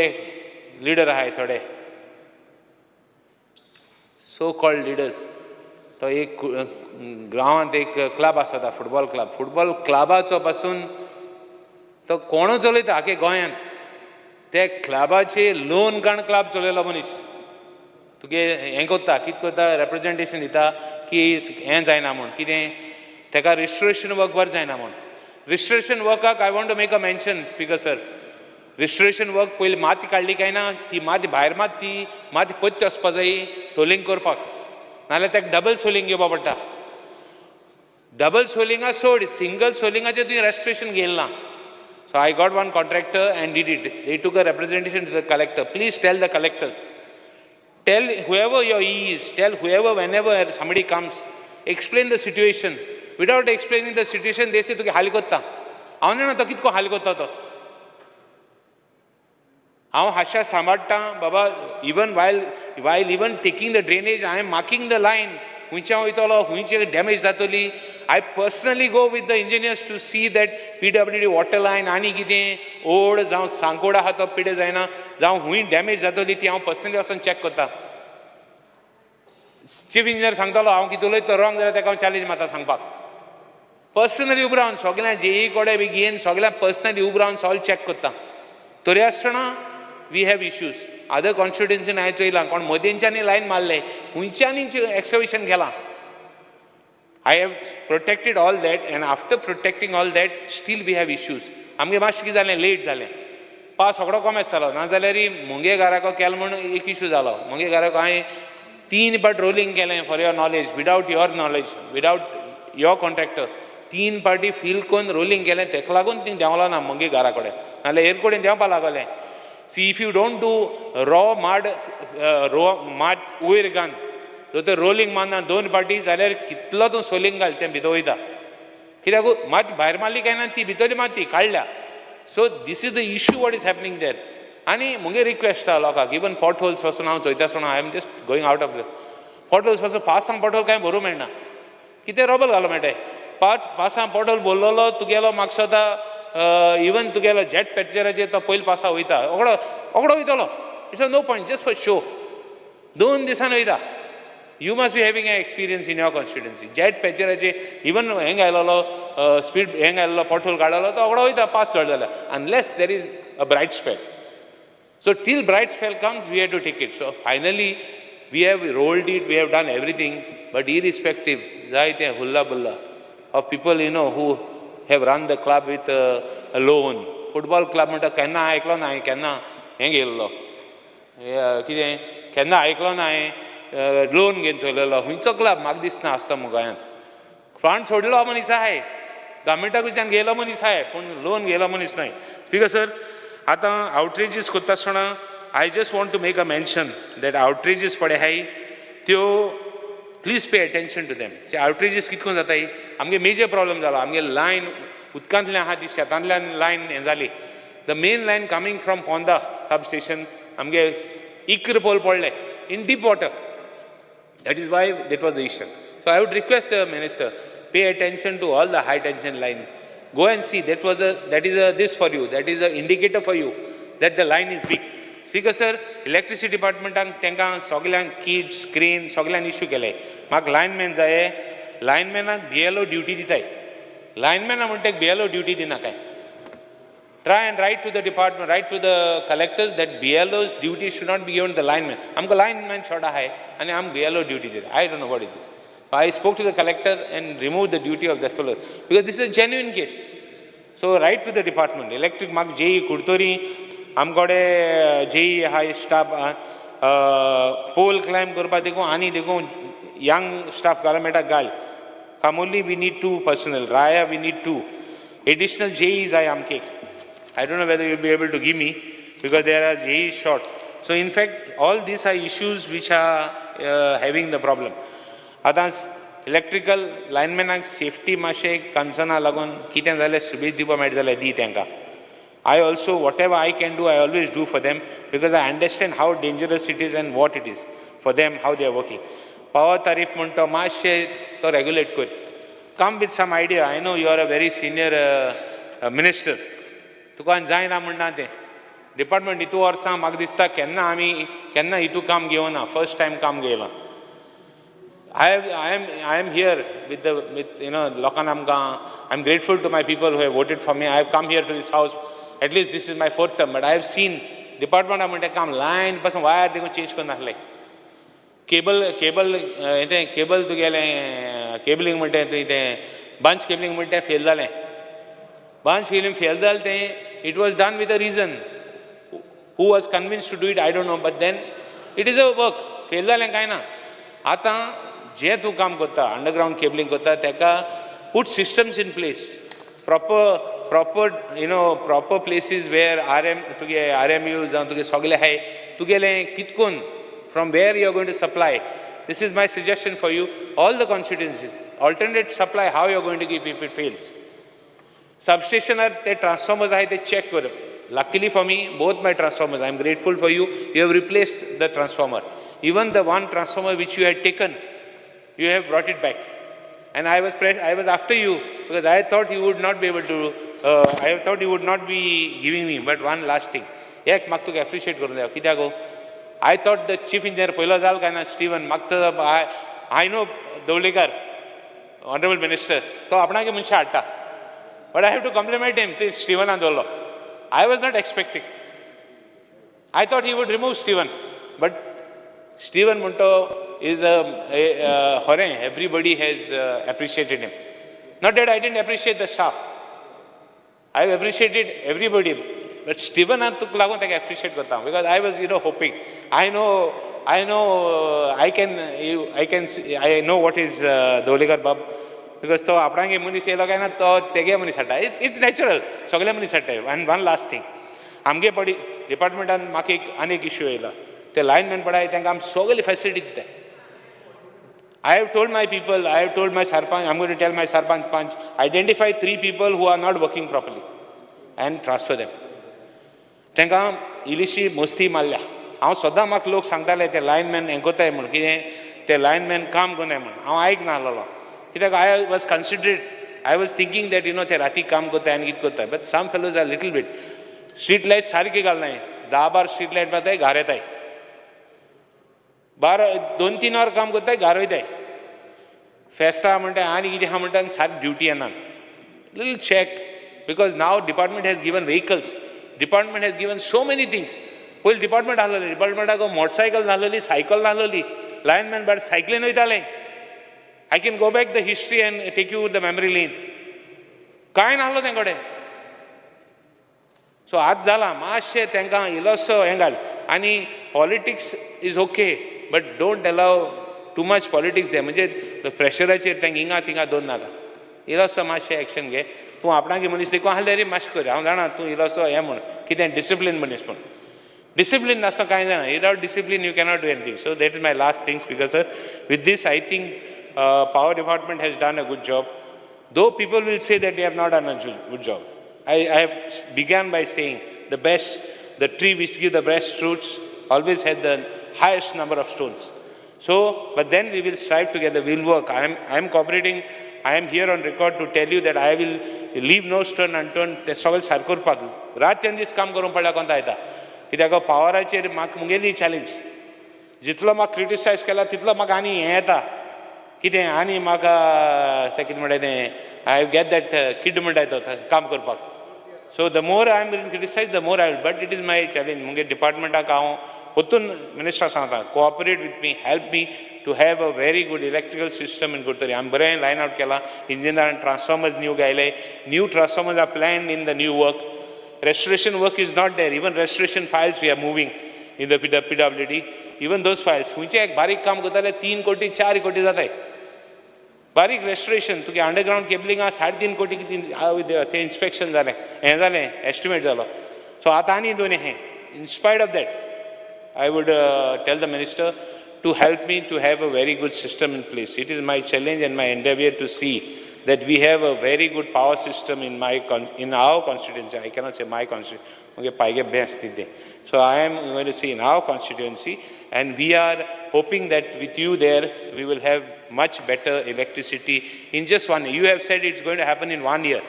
लिडर आहाय थोडे, सो कॉल्ड लिडर्स, तो एक गांवांत एक क्लब आसता, फुटबॉल क्लब. फुटबॉल क्लबाचो पासून तो कोणू चलयता आखे गोंयांत. ते क्लबाचे लोन काण क्लब चलयलो मनीस. तुगे हें कोत्ता, कितें कोत्ता, रेप्रेजेंटेशन दिता की हें जायना म्हूण, कितें तेका रिस्टोरेशन वर्क बरें जायना म्हूण. रिस्टोरेशन वर्काक I want to make a mention, Speaker sir. Restoration work पयलीं माती काडली काय ना, ती माती भायर मात, ती माती पत्ती वचपा जाय सोलिंग करपाक, नाजाल्यार ताका डबल सोलिंग घेवपा पडटा. डबल सोलिंगा सोड, सिंगल सोलिंगाचें तुवें रेस्टोरेशन घेयलें ना. So I got one contractor and did it. They took a representation to the collector. Please tell the collectors, tell whoever your E is, tell whoever, whenever somebody comes, explain the situation. Without explaining the situation, they say तुगे हाल कोत्ता. हांव जाणा तो कितको हाल कोत्ता तो. हांव हाशा सांबाळटा बाबा. Even while even taking the drainage, I am marking the line, खंयच्यान वयतलो, खंयचे डॅमेज जातली. I personally go with the engineers to see that PWD water line आनी कितें ओड जावं सांकोड आहा तो पिडे जायना, जावं खंय डॅमेज जातली ती हांव पर्सनली वचोन चॅक करता. चीफ इंजिनियर सांगतलो हांव कितें उलयता तो रॉंग जाल्यार ताका हांव चॅलेंज मारता सांगपाक. पर्सनली उबो रावन सगळ्यां जेई कडेन बी घेवन सगळ्यांक पर्सनली उबो रावन सगळें चॅक करता. तरी आसतना we have issues. Other कॉन्स्टिट्युएन्सीन हांवें चोयलां, कोण मदेंच्यांनी लायन मारले, खंयच्यांनी एक्सकवेशन केलां. I have protected all that, and after protecting all that, still we have issues. आमगे मातशें कितें जालें, लेट जालें, पावस सगळो कोमेस जालो. नाजाल्यार मुगे घराको केलो म्हूण एक इशू जालो. मुगे घराको हांवें तीन पाट रोलिंग केलें, for your knowledge, without your knowledge, without your contractor. तीन पाटी फील करून रोलिंग केलें, तेका लागून ती देंवलो ना मुगे घरा कडेन, नाजाल्यार हेर कडेन देंवपा लागलें. See, if you don't do raw mud, raw मात वयर घालून जर तर रोलिंग मारना दोन पाटी जाल्यार कितलो तूं सोलिंग घाल, तें भितर वयता. कित्याक माती भायर मारली काय ना, ती भितरली माती काडल्या. So this is the issue what is happening there. आनी मुगे रिक्वेस्ट आहा लोकांक, इवन पॉट होल्स पासून हांव चोयता आसतना, I am just going out of pot holes पासून पांचांक पॉट होल कांय भरूं मेळना. कितें रोबल घालो मेळटाय, पांचांक पॉट होल भरलेलो तुगेलो म्हाका दिसता इवन तुगेलो जेट पॅचराचेर तो पयलो पासा वयता, ओगडो ओगडो वयतलो. It's a no point, just for show. दोन दिसान वयता. You must be having a experience in your constituency. Jet पॅचराचे even हेंग आयलेलो, स्पीड हेंग आयलेलो, पॉटहोल काडलेलो तो ओगडो वयता पास चड जाल्यार, unless there is a bright spell. So till bright spell comes, we have to take it. So finally we have rolled it, we have done everything, but irrespective, जायते हुल्ला बुल्ला of people who have run the club with a loan. Football club म्हणटा केन्ना आयकलो ना हांवें, केन्ना हें घेयल्लो कितें केन्ना आयकलो ना हांवें, लोन घेवन चलयलो खंयचो क्लब म्हाका दिसना आसता मु गोंयांत. फंड सोडलो मनीस आहाय, गव्हर्मेंटा कडच्यान घेयलो मनीस आहाय, पूण लोन घेयलो मनीस नाय. स्पीकर सर, आतां आवटरीजीस करता आसतना I just want to make a mention that outages पळय आहाय त्यो, please pay attention to them. Outages कितको जाताय, आमगे मेजर प्रॉब्लम जाला, आमगे लायन उदकांतल्यान आहा ती शेतांतल्यान लायन हें जाली. The main line coming from Ponda sub station आमगे इकरा पोल पडले in deep water. That is why that was the issue. So I would request the minister, pay attention to all the high tension line. Go and see, that is a this for you, that is a indicator for you that the line is weak. Speaker sir, electricity डिपार्टमेंटान तांकां सगल्यांक किट, screen सगल्यांक issue केले. म्हाका lineman जाय, लायनमॅनाक BLO duty दिताय. लायनमॅना म्हणटा BLO duty दिना काय. Try and write to the department, write to the collectors that BLO's duty should not be given to the lineman. आमकां lineman short आहाय आनी आमकां BLO duty दिता. I don't know what is this. I spoke to the collector and removed the duty of that fellow because this is a genuine case. So write to the department. Electric म्हाका JEE Curtorim आमकडे JEE आहाय staff, poll climb करपा देखून आनी देखून young staff घालूंक मेळटा घाल. Camogli we need two personnel, Raia we need two additional JE जाय आमकां एक. I don't know whether you'll be able to give me because there are JE short. So in fact, all these are issues which are having the problem. आतां electrical लायनमॅनाक safety मातशें कन्सर्ना लागून कितें जाल्यार सुबेज दिवपा मेळटा जाल्यार दी तांकां. I also, whatever I can do, I always do for them because I understand how dangerous it is and what it is for them, how they are working. Power tariff म्हणटा मातशें तो रेगुलेट कर. Come with some idea. I know you are a very senior minister. तुका जायना म्हणना तें department हितू वर्सां म्हाका दिसता केन्ना आमी केन्ना हितू काम घेवना, फर्स्ट टायम काम घेयलां. I am here with लोकांक आमकां, I am grateful to my people who have voted for me. I have come here to this house, at least this is my fourth term, but I have seen डिपार्टमेंटा म्हणटा काम line पासून wire देखून change करून नासलें. Cable cable हें cable तुगेलें cabling म्हणटा तुवें तें बंच केबलिंग म्हणटा तें फेल जालें. बंच केबलिंग फेल जालें तें it was done with a reason. Who was convinced to do it I don't know, but then it is a work. Fail जालें कांय ना. आतां जें तूं काम करता अंडरग्रावंड केबलिंग करता तेका put systems in place, proper proper you know proper places where R M तुगे आर एम you जावं तुगे सगळे आहाय तुगेलें कितकून from where you are going to supply. This is my suggestion for you, all the constituencies, alternate supply how you are going to give if it fails. सबस्टेशनार ते transformers आहाय ते check करप. Luckily for me, both my transformers, I am grateful for you, you have replaced the transformer. Even the one transformer which you had taken, you have brought it back. And I was after you because I thought you would not be able to, I thought you would not be giving me. But one last thing, एक म्हाका तुका appreciate करून जाय. कित्याक गो I thought the chief engineer पयलो जाल काय ना स्टिवन म्हाका I know Dhavalikar honourable minister तो आपणागे मनशां हाडटा, but I have to compliment him. ते स्टिवनान दवरलो. I was not expecting. I thought he would remove Steven, but Steven म्हणटो is a खरें everybody has appreciated him. Not that I didn't appreciate the staff, I have appreciated everybody, but स्टिवनाक तुका लागून ताका appreciate करता because I was you know hoping. I know I know I can I can I know what is Dhavalikar बाब because तो आपणागे मनीस येयलो काय ना तो तेगे मनीस हाडटा. It's it's natural, सगळे मनीस हाडटा. आनी वन लास्ट थींग, आमगे पडी डिपार्टमेंटान म्हाका एक आनी एक इश्यू येयलो. ते लायनमॅन पळय तांकां आमी सगळी फॅसिलिटी दिता. I have told my people, I have told my sarpanch, I am going to tell my sarpanch panch, identify 3 people who are not working properly and transfer them. तांकां इल्लीशी मस्ती मारल्या. हांव सदां म्हाका लोक सांगताले ते लायनमॅन हें कोताय म्हूण, कितें ते लायनमॅन काम करनाय म्हूण. हांव आयकनासलोलो कित्याक I was considerate, I was thinking that you know ते राती काम करताय आनी कितें करताय. But some fellows are little bit. Street light सारकी घालनाय, 10-12 स्ट्रीट लायट मारताय घार येताय, 12-2-3 वर काम करताय घार वयताय. फेस्तां म्हणटा आनी कितें आहा म्हणटा आनी सारकी ड्युटी येना. Little check because now department has given vehicles, department has given so many things. पयलीं डिपार्टमेंट आसलेलें, डिपार्टमेंटाक मोटरसायकल नासलेली, सायकल नासलेली, लायनमॅन भायर सायकलीन वयताले. I can go back the history and take you the memory lane. कांय नासलो तें कडेन. सो आतां जालां मातशें तांकां इल्लोसो हें घाल. आनी politics is okay but don't allow too much politics they. म्हणजे प्रेशराचेर तांकां हिंगा थिंगा दवर नाका. इल्लोसो मातशें एक्शन घे. तूं आपणागे मनीस देखून आसल्यार रे मातशें कर. हांव जाणा तूं इल्लोसो हें म्हूण कितें डिसिप्लीन मनीस म्हूण. डिसिप्लीन नासतना कांय जायना. Without discipline you cannot do anything. So that is my last things because sir with this I think power department has done a good job. Though people will say that they have not done a good job. I have began by saying the best, the tree which gives the best fruits always had the highest number of stones. So, but then we will strive together, we will work. I am cooperating, I am here on record to tell you that I will leave no stone unturned. ते सगळें सारकें करपाक रात आनी दीस काम करूंक पडल्या कोंता येता. कित्याक पावराचेर म्हाका मुगेली चॅलेंज. जितलो म्हाका क्रिटिसायज केला तितलो म्हाका आनी हें येता कितें आनी म्हाका तें कितें म्हणटा तें I get that kid म्हणटा तो काम करपाक. So the more I am been criticise the more I will, but it is my challenge. मुगे डिपार्टमेंटाक हांव परतून मिनिस्टर सांगता cooperate with me, help me to have a very good electrical system in Curtorim. आमी बरें line आवट केलां, इंजिनियरान transformers new घायले, new transformers are planned in the new work. Restoration work is not there. Even restoration files we are moving in the PWD. Even those files खंयचें एक बारीक काम करता 3 कोटी 4 कोटी जाताय. बारीक रेस्टोरेशन तुगे अंडरग्रावंड केबलिंग आहा 3.5 कोटी कितें तें इन्स्पेक्शन जालें, हें जालें, एस्टिमेट जालो. सो आतां आनी दोन हें. In spite of that I would tell the minister to help me to have a very good system in place. It is my challenge and my endeavour to see that we have a very good power system in my in our constituency. I cannot say my constituency. Okay, paige best nide. So I am going to see in our constituency, and we are hoping that with you there, we will have much better electricity in just 1 year. You have said it's going to happen in 1 year,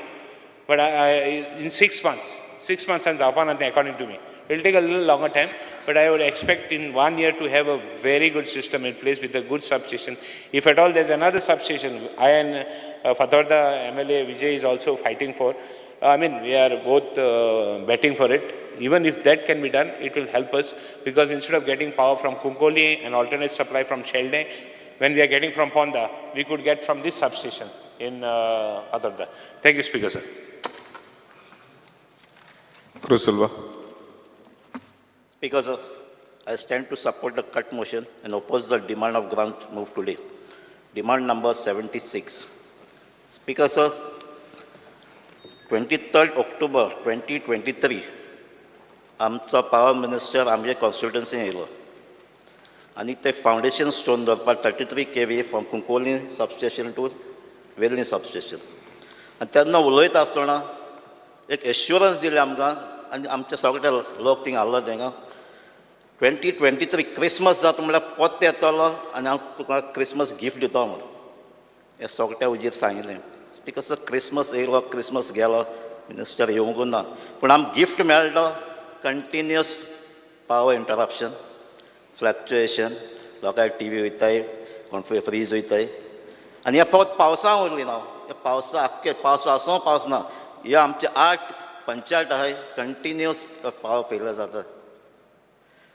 but I in 6 months, 6 months and according to me. It will take a little longer time, but I would expect in 1 year to have a very good system in place with a good substation. If at all there's another substation, I and Fatorda MLA Vijay is also fighting for. I mean, we are both betting for it. Even if that can be done, it will help us because instead of getting power from Cuncolim and alternate supply from Sheldon, when we are getting from Ponda, we could get from this substation in Fatorda. Thank you, Speaker, sir. Cruz Silva. Speaker, sir, I stand to support the cut motion and oppose the demand of grant moved today. Demand number 76. Speaker, sir, 23rd October 2023, आमचो power minister आमचे कॉन्स्टिट्युन्सीन येयलो आनी ते foundation stone दवरपाक 33 KV from Cuncolim substation to Vellim substation. आनी तेन्ना उलयता आसतना एक एश्युरन्स दिलें आमकां आनी आमचे सगळे लोक थिंगा आहलो तेंगा 2023 क्रिसमस जाता म्हणल्यार पोत्ते येतलो आनी हांव तुका क्रिसमस गिफ्ट दितो म्हूण हें सगळ्या उजीर सांगिल्लें. स्पीकर सर, क्रिसमस येयलो, क्रिसमस गेलो, मिनिस्टर येवंक ना, पूण आमकां गिफ्ट मेळ्ळो कंटिन्युअस पावर इंटरप्शन, फ्लक्चुएशन. लोकांक टी व्ही वयताय, कोण फ्रीज वयताय. आनी हे फक्त पावसा उरली ना, हे पावसा आख्खे पावस आसूं पावस ना, हे आमचे 8 पंचायत आहाय कंटिन्युअस पावर फेलियर जाता,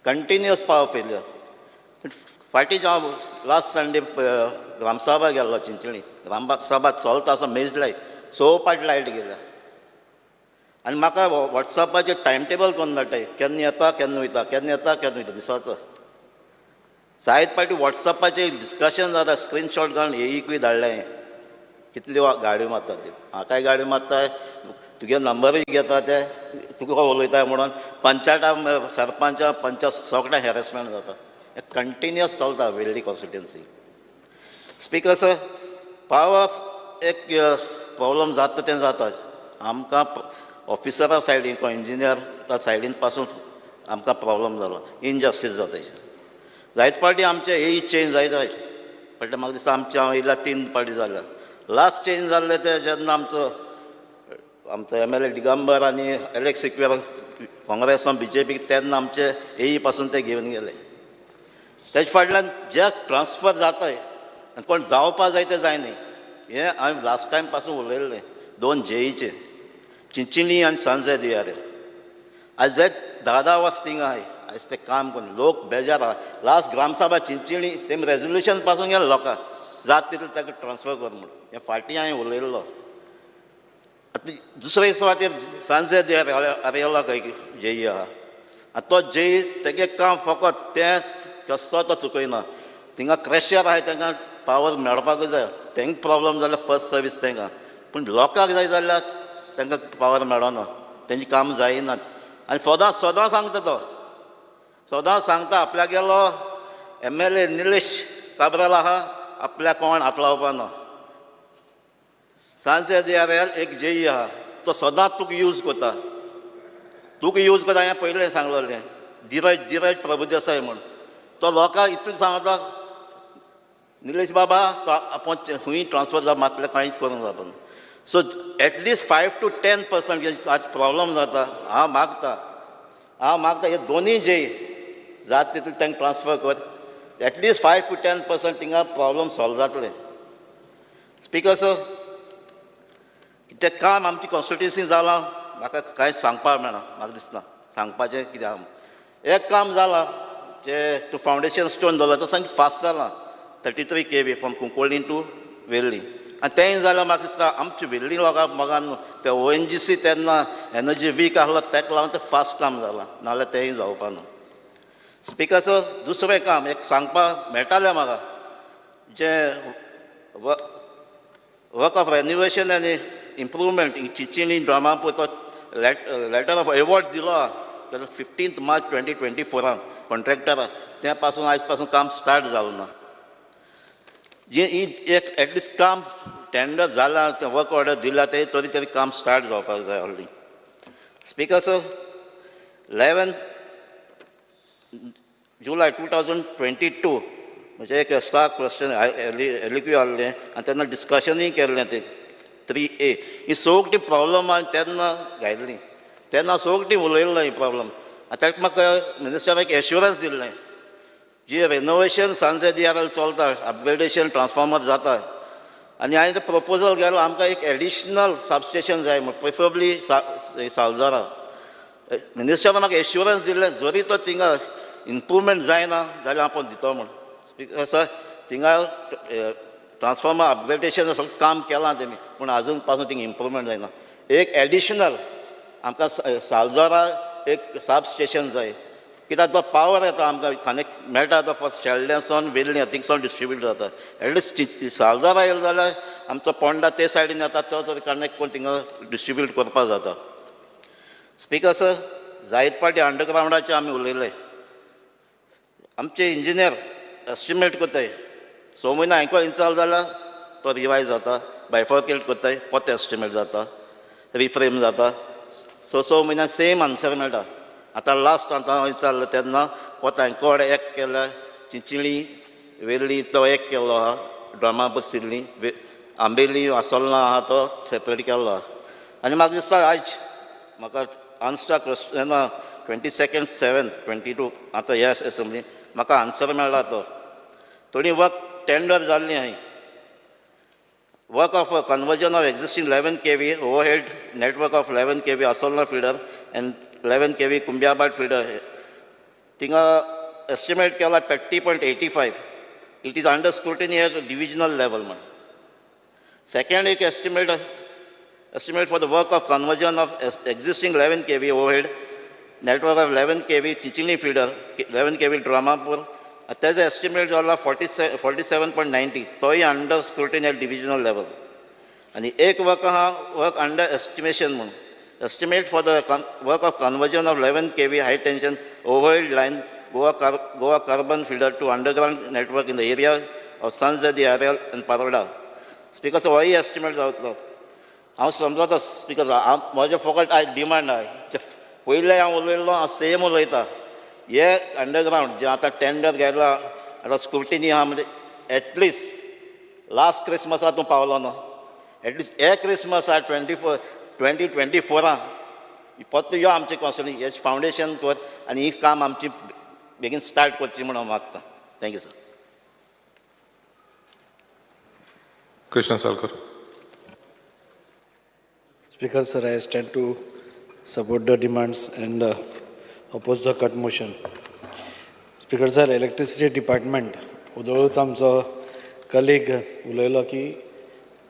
कंटिन्युअस पावर फेलियर. फाटीं हांव लास्ट संडे ग्रामसभा गेल्लो चिंचणी, ग्रामसभा चलता आसतना मेजलाय 6 पाट लायट गेल्या. आनी म्हाका वॉट्सॅपाचेर टायम टेबल करून धाडटाय, केन्ना येता केन्ना वयता, केन्ना येता केन्ना वयता दिसाचो. जायत पाटी वॉट्सॅपाचेर डिस्कशन जाता, स्क्रिनशॉट घालून एईकूय धाडलें कितल्यो गाडयो मारता त्यो. म्हाकाय गाडयो मारता, तुगे नंबरूय घेता, ते तुका उलयता म्हणून पंचायता सरपंचा पंचायत सगळें हॅरेसमेंट जाता. हें कंटिन्युअस चलता वेल्ली कॉन्स्टिट्युन्सी. स्पीकर सर, पावर एक प्रॉब्लम जाता तें जाता. आमकां ऑफिसरा सायडीन कोण इंजिनियर सायडीन पासून आमकां प्रॉब्लम जालो, इनजस्टीस जाता. जायत पार्टी आमचे हे चेंज जायत जायत पडले. म्हाका दिसता आमचे हांव येयल्या 3 पार्टी जाल्या. लास्ट चेंज जाल्ले ते जेन्ना आमचो आमचो MLA Digambar आनी एलेक्स सिक्वेरा काँग्रेसान BJP, तेन्ना आमचे एई पासून ते घेवन गेले. तेजे फाटल्यान जे ट्रान्सफर जाताय आनी कोण जावपा जाय ते जायना, हें हांवें लास्ट टायम पासून उलयल्लें. 2 जेईचे चिंचिणी आनी सांजे दियारे आयज जायत 10-10 वर्स थिंगा आहाय, आयज ते काम करून लोक बेजार आहा. लास्ट ग्रामसभा चिंचिणी तेमी रेजोल्युशन पासून गेले लोकांक जात तितलें ताका ट्रान्सफर कर म्हूण, हें फाटीं हांवें उलयल्लो. आतां दुसरे सुवातेर सांजे आरेला खंय जेई आहा, आनी तो जेई तेगे काम फकत तें कसो तो चुकयना. थिंगा क्रेशर आहाय, तांकां पावर मेळपाकूच जाय. तेंका प्रॉब्लम जाल्यार फर्स्ट सर्वीस तांकां, पूण लोकांक जाय जाल्यार तांकां पावर मेळना, तेंचें काम जायना. आनी सदां सदां सांगता तो, सदां सांगता आपल्यागेलो MLA Nilesh Cabral आहा, आपल्याक कोण हात लावपाना. सांजे दियार एक जेई आहा, तो सदांच तुका यूज करता, तुका यूज करता. हांवें पयलें सांगलेलें धीरज धीरज प्रभुदेसाय म्हूण, तो लोकांक इतलें सांगता निलेश बाबा तो आपूण खंय ट्रान्सफर जावप मातलें कांयच करूंक जावपाना. So at least 5 to 10% आज प्रॉब्लम जाता. हांव मागता, हांव मागता हे दोनूय जे जात तितलें तांकां ट्रान्सफर कर, एटलिस्ट 5 to 10% थिंगा प्रॉब्लम सॉल्व जातलें. स्पीकर सर, तें काम आमची कॉन्स्टिट्युन्सी जालां म्हाका कांयच सांगपाक मेळना, म्हाका दिसना सांगपाचें कितें आहा. एक काम जालां जें तूं फावंडेशन स्टोन दवरला तो सामकें फास्ट जालां, 33 KV from Cuncolim to Vellim. आनी तेंय जाल्यार म्हाका दिसता आमचे वेल्ली लोकांक मोगान न्हू, ते ONGC तेन्ना एनर्जी वीक आहलो तेका लागून तें फास्ट काम जालां, नाजाल्यार तेंय जावपा न्हू. स्पीकर सर, दुसरें काम एक सांगपाक मेळटालें म्हाका, जें work of renovation आनी इम्प्रूवमेंट इन चिंचिणी ड्रामापूर तो letter of award दिलो आहा 15 मार्च 2024 कॉन्ट्रॅक्टराक, तें पासून आयज पासून काम स्टार्ट जालें ना. जे ही एक एटलिस्ट काम टेंडर जालां, तें वर्क ऑर्डर दिला, तें तरी तरी काम स्टार्ट जावपाक जाय आहली. स्पीकर सर, 11 जुलय 2022 म्हणजे एक स्टार क्वेश्चन एलक्यू आहलें आनी तेन्ना डिस्कशनूय केल्लें तें 3A ही सगळीं प्रॉब्लम हांवें तेन्ना घायल्ली, तेन्ना सगळीं उलयल्लो ही प्रॉब्लम. आनी ताका म्हाका मिनिस्टराक एश्युरन्स दिल्लें जी रेनोवेशन सांजे दियार चलता, अपग्रेडेशन ट्रान्सफॉर्मर जाता. आनी हांवें तो प्रपोजल गेलो आमकां एक एडिशनल सबस्टेशन जाय म्हण, प्रिफरेबली सालजरा. मिनिस्टरान म्हाका एश्युरन्स दिल्लें, जरी तो थिंगा इम्प्रूवमेंट जायना जाल्यार आपूण दितो म्हण. स्पिकर सर, थिंगा ट्रान्सफॉर्मर अपग्रेडेशन सगळें काम केलां तेमी, पूण आजून पासून थिंगा इम्प्रूवमेंट जायना. एक एडिशनल आमकां सालजोरा एक सब स्टेशन जाय, कित्याक तो पावर येता आमकां कनेक्ट मेळटा तो फक्त शेल्डें वेल्लें थिंगसून डिस्ट्रिब्यूट जाता. एटलिस्ट सालजोरा येयलो जाल्यार आमचो पोंडा ते सायडीन येता, तो तरी कनेक्ट करून थिंगा डिस्ट्रिब्यूट करपाक जाता. स्पिकर सर, जायत पाटी अंडरग्रावंडाचे आमी उलयले. आमचे इंजिनियर एस्टिमेट करताय, 6 म्हयने हांकां इन्स्टॉल जाल्यार तो रिवायज जाता, बायफर्केट करताय, परत एस्टिमेट जाता, रिफ्रेम जाता. स स म्हयन्यान सेम आन्सर मेळटा. आतां लास्ट आतां हांव विचारलें तेन्ना परत हांकां एक केल्या, चिंचिळी वेर्ली तो एक केल्लो आहा, ड्रमा बशिल्ली आंबेली आसोल्ला आहा तो सेपरेट केल्लो आहा. आनी म्हाका दिसता आयज म्हाका आन्सर क्वेश्चना 22/7/22 आतां ह्या एसेंब्ली म्हाका आन्सर मेळ्ळा. तो थोडी वर्क टेंडर जाल्ली आहाय. Work of conversion of existing 11 kV overhead network of 11 kV Assolna feeder and 11 kV Cumbiabat feeder, थिंगा एस्टिमेट केला 30.85. It is under scrutiny at divisional level म्हण. सेकंड एक estimate for the work of conversion of existing 11 kV overhead network of 11 kV Chinchinim feeder, 11 kV Dramapur, तेजो estimate जाला 47.90. तोय under scrutiny at divisional level. आनी एक work आहा work under estimation म्हणून, estimate for the work of conversion of 11 kV high tension overhead line Goa carbon feeder to underground network in the area of Sons de Areal and Paroda. Speaker sir, होय estimate जातलो. हांव समजता speaker, हांव म्हजें फकत आयज demand आहा. पयलें हांव उलयल्लो, हांव सेम उलयता. हे अंडरग्रावंड जे आतां टेंडर गेला, आतां स्क्रुटिनी आहा, म्हणजे एटलिस्ट लास्ट क्रिसमसा तूं पावलो ना, एटलिस्ट हे क्रिसमस 24 2024 परत यो आमचे कॉन्स्टिट्युएन्सी हेच फावंडेशन कर आनी ही काम आमची बेगीन स्टार्ट करची म्हूण हांव मागता. Thank you sir. Krishna Salkar. Speaker sir, I stand to support the demands and oppose the cut motion. Speaker sir, electricity department, उदळूच आमचो कलीग उलयलो की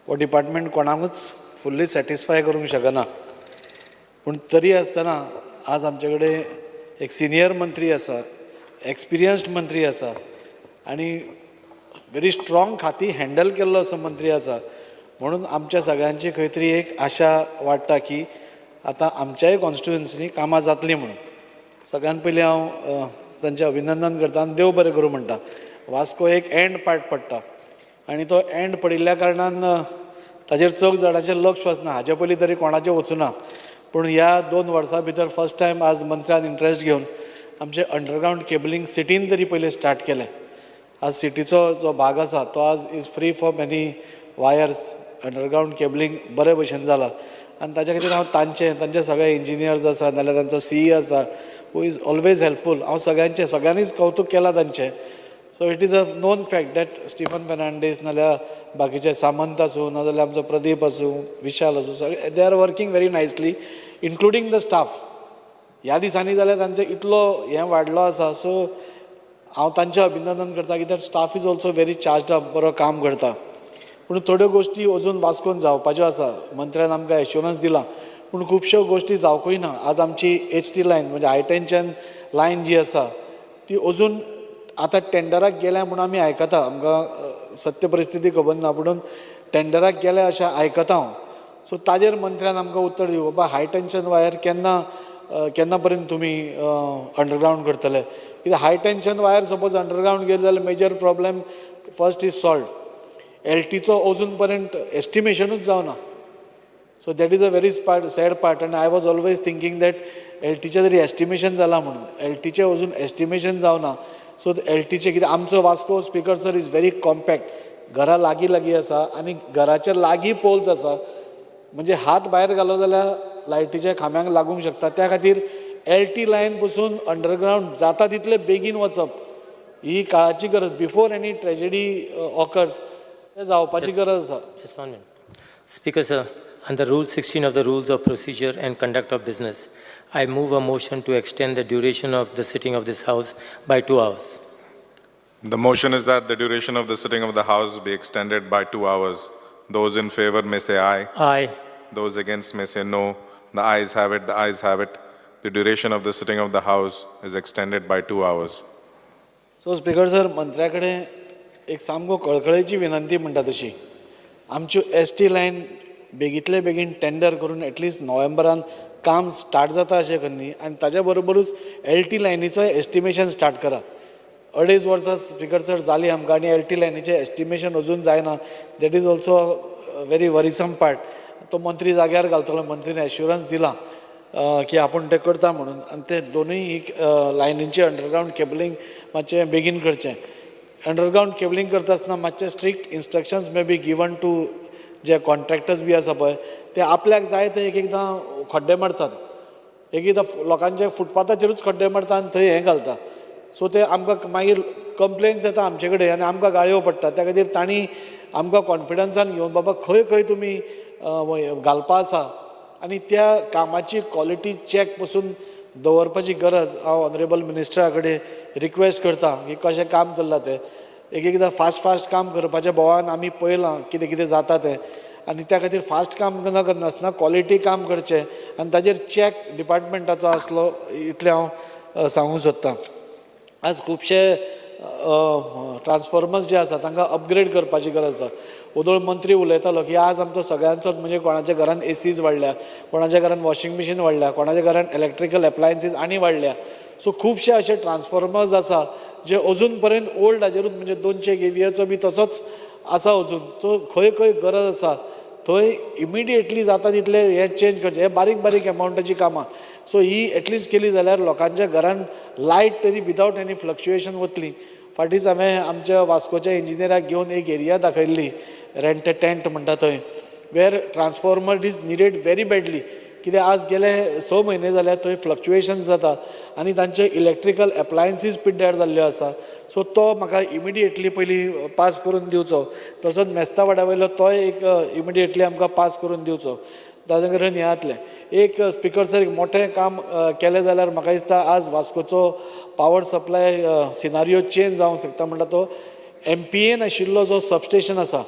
हो डिपार्टमेंट कोणाकूच फुल्ली सॅटिस्फाय करूंक शकना, पूण तरी आसतना आज आमचे कडेन एक सिनियर मंत्री आसा, एक्सपिरियन्स्ड मंत्री आसा आनी व्हेरी स्ट्रॉंग खाती हँडल केल्लो असो मंत्री आसा. म्हणून आमच्या सगळ्यांची खंय तरी एक आशा वाडटा की आतां आमच्याय कॉन्स्टिट्युएन्सीनी कामां जातलीं म्हणून. सगळ्यान पयलीं हांव तांचें अभिनंदन करता आनी देव बरें करूं म्हणटा. वास्को एक एंड पार्ट पडटा आनी तो एंड पडिल्ल्या कारणान ताजेर चड जाणांचें लक्ष वचना. हाजे पयलीं तरी कोणाचें वचूना, पूण ह्या 2 वर्सां भितर फर्स्ट टायम आज मंत्र्यान इंट्रस्ट घेवन आमचें अंडरग्रावंड केबलिंग सिटीन तरी पयलीं स्टार्ट केलें. आज सिटीचो जो भाग आसा तो आज is free for many wires. Underground cabling बरे भशेन जाला आनी ताच्या खातीर हांव तांचे सगळे इंजिनियर्स आसा, नाजाल्यार तांचो सीई आसा who is always helpful. हांव सगळ्यांचें सगळ्यांनीच कौतूक केलां तांचें. So it is a known fact that Stephen Fernandes नाजाल्यार बाकीचे सामंत आसूं, नाजाल्यार आमचो प्रदीप आसूं, विशाल आसूं, सगळे they are working very nicely, including the staff. ह्या दिसांनी जाल्यार तांचो इतलो हें वाडलो आसा. सो हांव तांचें अभिनंदन करता कित्याक staff is also very charged up, बरो काम करता. पूण थोड्यो गोश्टी अजून वास्कोन जावपाच्यो आसा. मंत्र्यान आमकां एश्योरन्स दिलां, पूण खुबश्यो गोश्टी जावंकूय ना. आज आमची एच टी लायन म्हणजे हाय टेंशन लायन जी आसा ती अजून आतां टेंडराक गेल्या म्हूण आमी आयकता. आमकां सत्य परिस्थिती खबर ना, पुणून टेंडराक गेल्या अशें आयकता हांव. सो ताजेर मंत्र्यान आमकां उत्तर दिवं, बाबा हाय टेंशन वायर केन्ना केन्ना पर्यंत तुमी अंडरग्रावंड करतले? कित्याक high tension wire suppose underground गेली जाल्यार major problem first is solved. एलटीचो अजून पर्यंत एस्टिमेशनूच जावना. So that is a very sad part. आनी I was always thinking that एलटीचें तरी एस्टिमेशन जालां म्हणून. एलटीचें अजून एस्टिमेशन जावना. सो एलटीचें कितें आमचो Vasco, speaker sir, is very compact. घरां लागीं लागीं आसा आनी घराच्या लागीं पोल्स आसा, म्हणजे हात भायर घालो जाल्यार लायटीच्या खांब्यांक लागूंक शकता. त्या खातीर एल टी लायन पसून अंडरग्रावंड जाता तितले बेगीन वचप ही काळाची गरज, बिफोर एनी ट्रेजडी ऑकर्स. तें जावपाची गरज आसा. Just one minute. Speaker, sir, under Rule 16 of the Rules of Procedure and Conduct of Business, I move a motion to extend the duration of the sitting of this House by 2 hours. The motion is that the duration of the sitting of the House be extended by 2 hours. Those in favor may say aye. Aye. Those against may say no. The ayes have it, the ayes have it. The duration of the sitting of the House is extended by 2 hours. So speaker sir, मंत्र्या कडेन एक सामको कळकळेची विनंती म्हणटा तशी, आमच्यो S T line बेगींतले बेगीन tender करून at least नोव्हेंबरान काम स्टार्ट जाता अशें कर न्ही, आनी ताज्या बरोबरूच एल टी लायनीचोय एस्टिमेशन स्टार्ट करा. 2.5 वर्सां स्पीकर सर जाली आमकां आनी एल टी लायनीचें एस्टिमेशन अजून जायना. That is also very worrisome part. तो मंत्री जाग्यार घालतलो, मंत्रीन एश्युरंस दिलां की आपूण तें करता म्हणून, आनी ते दोनूय ही लायनींचे अंडरग्रावंड केबलिंग मातशें बेगीन करचें. अंडरग्रावंड केबलिंग करता आसतना मातशें strict instructions may be given to J contractors बी आसा पळय, ते आपल्याक जाय ते एक एकदां खड्डे मारतात, एक एकदां लोकांचे फुटपाथाचेरूच खड्डे मारता आनी थंय हें घालता. सो ते आमकां मागीर कंप्लेन्स येता आमचे कडेन आनी आमकां गाळयो पडटा. त्या खातीर तांणी आमकां कॉन्फिडन्सान घेवन बाबा खंय खंय तुमी घालपा आसा आनी त्या कामाची क्वॉलिटी चॅक पसून दवरपाची गरज. हांव ऑनरेबल मिनिस्टरा कडेन रिक्वेस्ट करता की कशें काम चल्लां तें. एक एकदां फास्ट फास्ट काम करपाच्या बोवान आमी पळयलां कितें कितें जाता तें, आनी त्या खातीर फास्ट काम न करनासतना क्वॉलिटी काम करचें आनी ताजेर चॅक डिपार्टमेंटाचो आसलो इतलें हांव सांगूंक सोदतां. आज खुबशे ट्रान्सफॉर्मर्स जे आसा तांकां अपग्रेड करपाची गरज आसा. ओदोळ मंत्री उलयतालो की आज आमचो सगळ्यांचोच म्हणजे कोणाच्या घरान एसीज वाडल्या, कोणाच्या घरान वॉशिंग मशीन वाडल्या, कोणाच्या घरान इलेक्ट्रिकल एप्लायन्सीस आनी वाडल्या. सो खुबशे अशे ट्रान्सफॉर्मर्स आसा जे अजून पर्यंत ओल्ड हाजेरूच म्हणजे 200 केवीएचो बी तसोच आसा अजून. सो खंय खंय गरज आसा थंय इमिडिएटली जाता तितलें हें चेंज करचें. हें बारीक बारीक एमावंटाचीं कामां. सो ही एटलिस्ट केली जाल्यार लोकांच्या घरान लायट तरी विदावट एनी फ्लक्च्युएशन वतली. फाटींच हांवें आमच्या वास्कोच्या इंजिनियराक घेवन एक एरिया दाखयल्ली, रेंट टेंट म्हणटा थंय, where transformer is needed very badly. कित्याक आज गेले 6 म्हयने जाल्यार थंय फ्लक्च्युएशन जाता आनी तांचे इलेक्ट्रिकल एप्लायन्सीस पिड्ड्यार जाल्ल्यो आसा. सो तो म्हाका इमिडिएटली पयलीं पास करून दिवचो. तसोच मेस्ता वाड्या वयलो तोय एक इमिडिएटली आमकां पास करून दिवचो. ताजे कडेन हें जातलें. एक स्पीकर सर, एक मोठें काम केलें जाल्यार म्हाका दिसता आज वास्कोचो पावर सप्लाय सिनारियो चेंज जावंक शकता. म्हणटा तो एमपीएन आशिल्लो जो सबस्टेशन आसा,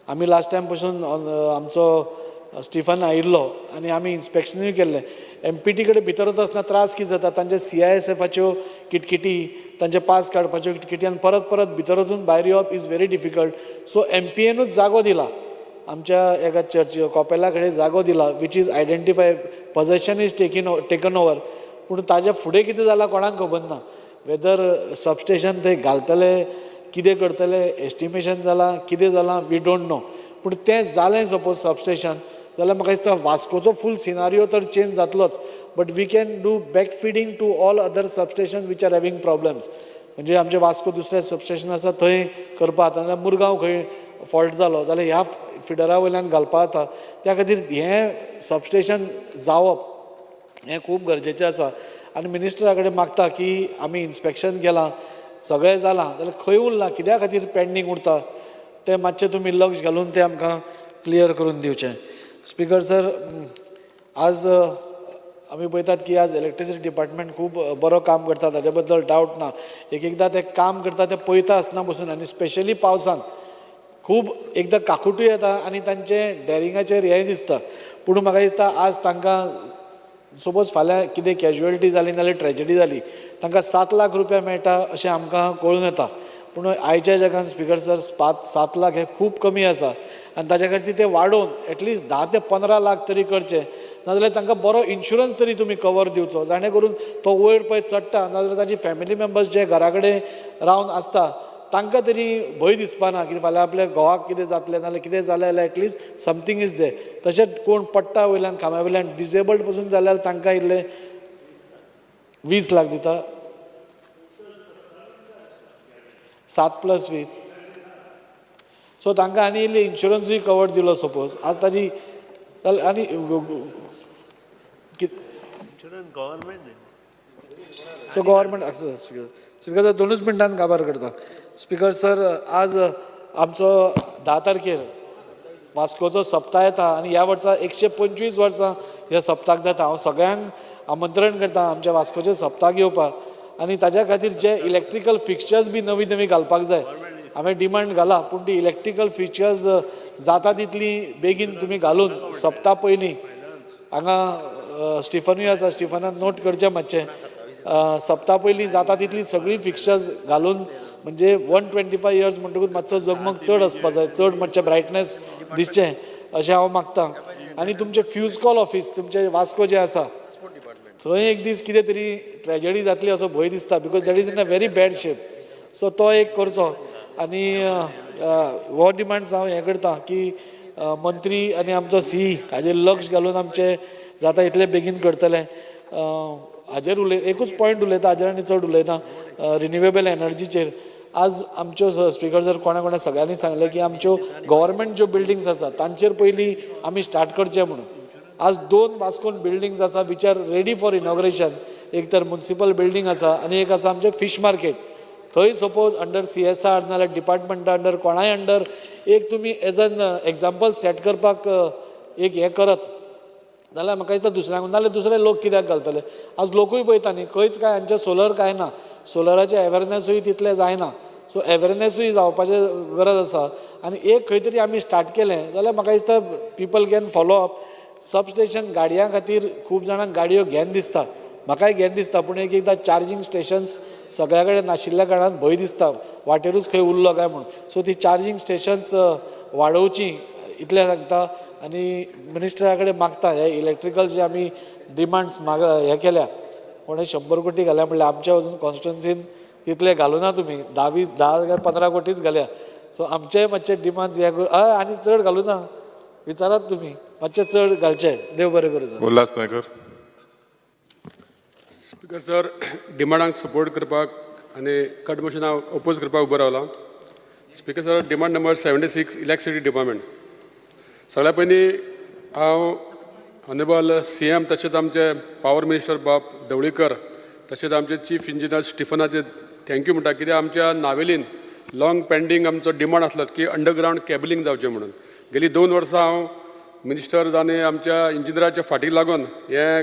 आमी लास्ट टायम पसून आमचो स्टिफन आयिल्लो आनी आमी इन्स्पेक्शनूय केल्लें. एमपीटी कडेन भितर वता आसतना त्रास कितें जाता, तांचे सीआयएसएफाच्यो किटकिटी, तांचे पास काडपाच्यो किटकिटी आनी परत परत भितर वचून भायर येवप is very difficult. So एमपीएनूच जागो दिला आमच्या एका चर्च कॉपेला कडेन जागो दिला, which is identify possession is taken over. पूण ताज्या फुडें कितें जालां कोणाक खबर ना. वेदर सबस्टेशन थंय घालतले, कितें करतले, एस्टिमेशन जालां कितें जालां we don't know. पूण तें जालें सपोज सबस्टेशन जाल्यार म्हाका दिसता वास्कोचो फूल सिनारियो तर change जातलोच. But we can do back feeding to all other substation which are having problems. म्हणजे आमचे वास्को दुसरें सबस्टेशन आसा थंय करपा जाता, नाजाल्यार मुरगांव खंय फॉल्ट जालो जाल्यार ह्या फिडरा वयल्यान घालपा जाता. त्या खातीर हें सबस्टेशन जावप हें खूब गरजेचें आसा. आनी मिनिस्टरा कडेन मागता की आमी इन्स्पेक्शन केलां, सगळें जालां, जाल्यार खंय उरलां, कित्या खातीर पेंडींग उरता तें मातशें तुमी लक्ष घालून तें आमकां क्लियर करून दिवचें. स्पीकर सर, आज आमी पळयतात की आज इलेक्ट्रिसिटी डिपार्टमेंट खूब बरो काम करता, ताजे बद्दल डावट ना. एक एकदां तें काम करता तें पळयता आसतना बसून, आनी स्पेशली पावसान खूब एकदां काकुटूय येता आनी तांचें डॅरिंगाचेर हेंय दिसता. पूण म्हाका दिसता आज तांकां सपोज फाल्यां कितें कॅज्युअलिटी जाली नाल्यार ट्रेजडी जाली, तांकां 7 लाख रुपया मेळटा अशें आमकां कळून येता. पूण आयच्या जगान स्पीकर सर 7 लाख हे खूब कमी आसा आनी ताज्या खातीर ते वाडोवन एटलिस्ट 10 ते 15 लाख तरी करचे, नाजाल्यार तांकां बरो इन्शुरन्स तरी तुमी कवर दिवचो, जाणे करून तो वयर पळय चडटा नाजाल्यार ताजी फॅमिली मेंबर्स जे घरा कडेन रावन आसता तांकां तरी भंय दिसपाना की फाल्यां आपल्या घोवाक कितें जातलें नाजाल्यार कितें जालें जाल्यार at least something is there. तशेंच कोण पडटा वयल्यान खांब्या वयल्यान डिसेबल्ड पसून जाल्यार तांकां इल्लें 20 लाख दिता, 7 + 20. सो तांकां आनी इल्ली इन्शुरन्सूय कवर दिलो सपोज आज ताजी जाल्यार आनी सो गव्हर्मेंट आसा. स्पीकर सर 2 मिनटान काबार करता. स्पीकर सर, आज आमचो 10 तारखेर वास्कोचो सप्ता येता आनी ह्या वर्सा 125 वर्सां ह्या सप्ताक जाता. हांव सगळ्यांक आमंत्रण करता आमच्या वास्कोचे सप्ताक येवपाक आनी ताज्या खातीर जे इलेक्ट्रिकल फिक्चर्स बी नवी नवी घालपाक जाय. हांवें डिमांड घाला पूण ती इलेक्ट्रिकल फिक्चर्स जाता तितली बेगीन तुमी घालून सप्ता पयलीं हांगा स्टिफनूय आसा, स्टिफनान नोट करचें मातशें. सप्ता पयलीं जाता तितली सगळीं फिक्चर्स घालून म्हणजे 125 इयर्स म्हणटकूच मातसो जगमग चड आसपा जाय, चड मातशें ब्रायटनेस दिसचें अशें हांव मागता. आनी तुमचें फ्यूज कॉल ऑफीस तुमचें वास्को जें आसा थंय एक दीस कितें तरी ट्रेजडी जातली असो भंय दिसता because that is in a very bad shape. So तो एक करचो. आनी हो डिमांड्स हांव हें करता की मंत्री आनी आमचो सी हाजेर लक्ष घालून आमचें जाता इतलें बेगीन करतलें. हाजेर एकूच पॉयंट उलयता, हाजेर आनी चड उलयना. रिन्युएबल एनर्जीचेर आज आमच्यो स्पिकर जर कोणा कोणा सगळ्यांनी सांगलें की आमच्यो गव्हर्मेंट ज्यो बिल्डिंग्स आसा तांचेर पयलीं आमी स्टार्ट करचें म्हणून. आज 2 वास्कोन बिल्डिंग्स आसा which are ready for inauguration. एक तर मुन्सिपल बिल्डींग आसा आनी एक आसा आमचें फीश मार्केट. थंय सपोज अंडर CSR नाजाल्यार डिपार्टमेंटा अंडर कोणाय अंडर एक तुमी एज एन एग्जाम्पल सेट करपाक एक हें करत जाल्यार म्हाका दिसता दुसऱ्यांक, नाजाल्यार दुसरे लोक कित्याक घालतले. आज लोकूय पळयता न्ही खंयच काय हांचे सोलर काय ना, सोलराचें एवेरनेसूय तितलें जायना. सो एवेरनेसूय जावपाचें गरज आसा आनी एक खंय तरी आमी स्टार्ट केलें जाल्यार म्हाका दिसता people can follow up. Substation गाडयां खातीर खूब जाणांक गाडयो घेन दिसता, म्हाकाय घेन दिसता, पूण एक एकदां चार्जींग स्टेशन्स सगळ्या कडेन नाशिल्ल्या कारणान भंय दिसता वाटेरूच खंय उरलो काय म्हूण. सो ती चार्जींग स्टेशन्स वाडोवचीं इतलें सांगता आनी मिनिस्टरा कडेन मागता हे इलेक्ट्रिकल जे आमी डिमांड्स माग हे केल्या कोणें 100 कोटी घाल्या म्हणल्यार आमच्या अजून कॉन्स्टिट्युन्सीन तितले घालूना तुमी 10 काय 15 कोटीच घाल्या. सो आमचेय मातशे डिमांड्स हे आनी चड घालूना, विचारात तुमी मातशे चड घालचे. देव बरें करूं सर. उल्हास तुयेंकर. स्पिकर सर, डिमांडांक सपोर्ट करपाक आनी कट मोशनाक ओपोज करपाक उबो रावला. Speaker sir, demand number 76 electricity department. सगळ्या पयलीं हांव ऑनरेबल CM तशेंच आमचे पावर मिनिस्टर बाब ढवळीकर तशेंच आमचे चीफ इंजिनियर स्टिफनाचे thank you म्हणटा, कित्याक आमच्या नावेलीन लॉंग पेंडींग आमचो डिमांड आसलो की अंडरग्रावंड केबलिंग जावचें म्हणून. गेली 2 वर्सां हांव मिनिस्टर आनी आमच्या इंजिनियराच्या फाटीक लागून हें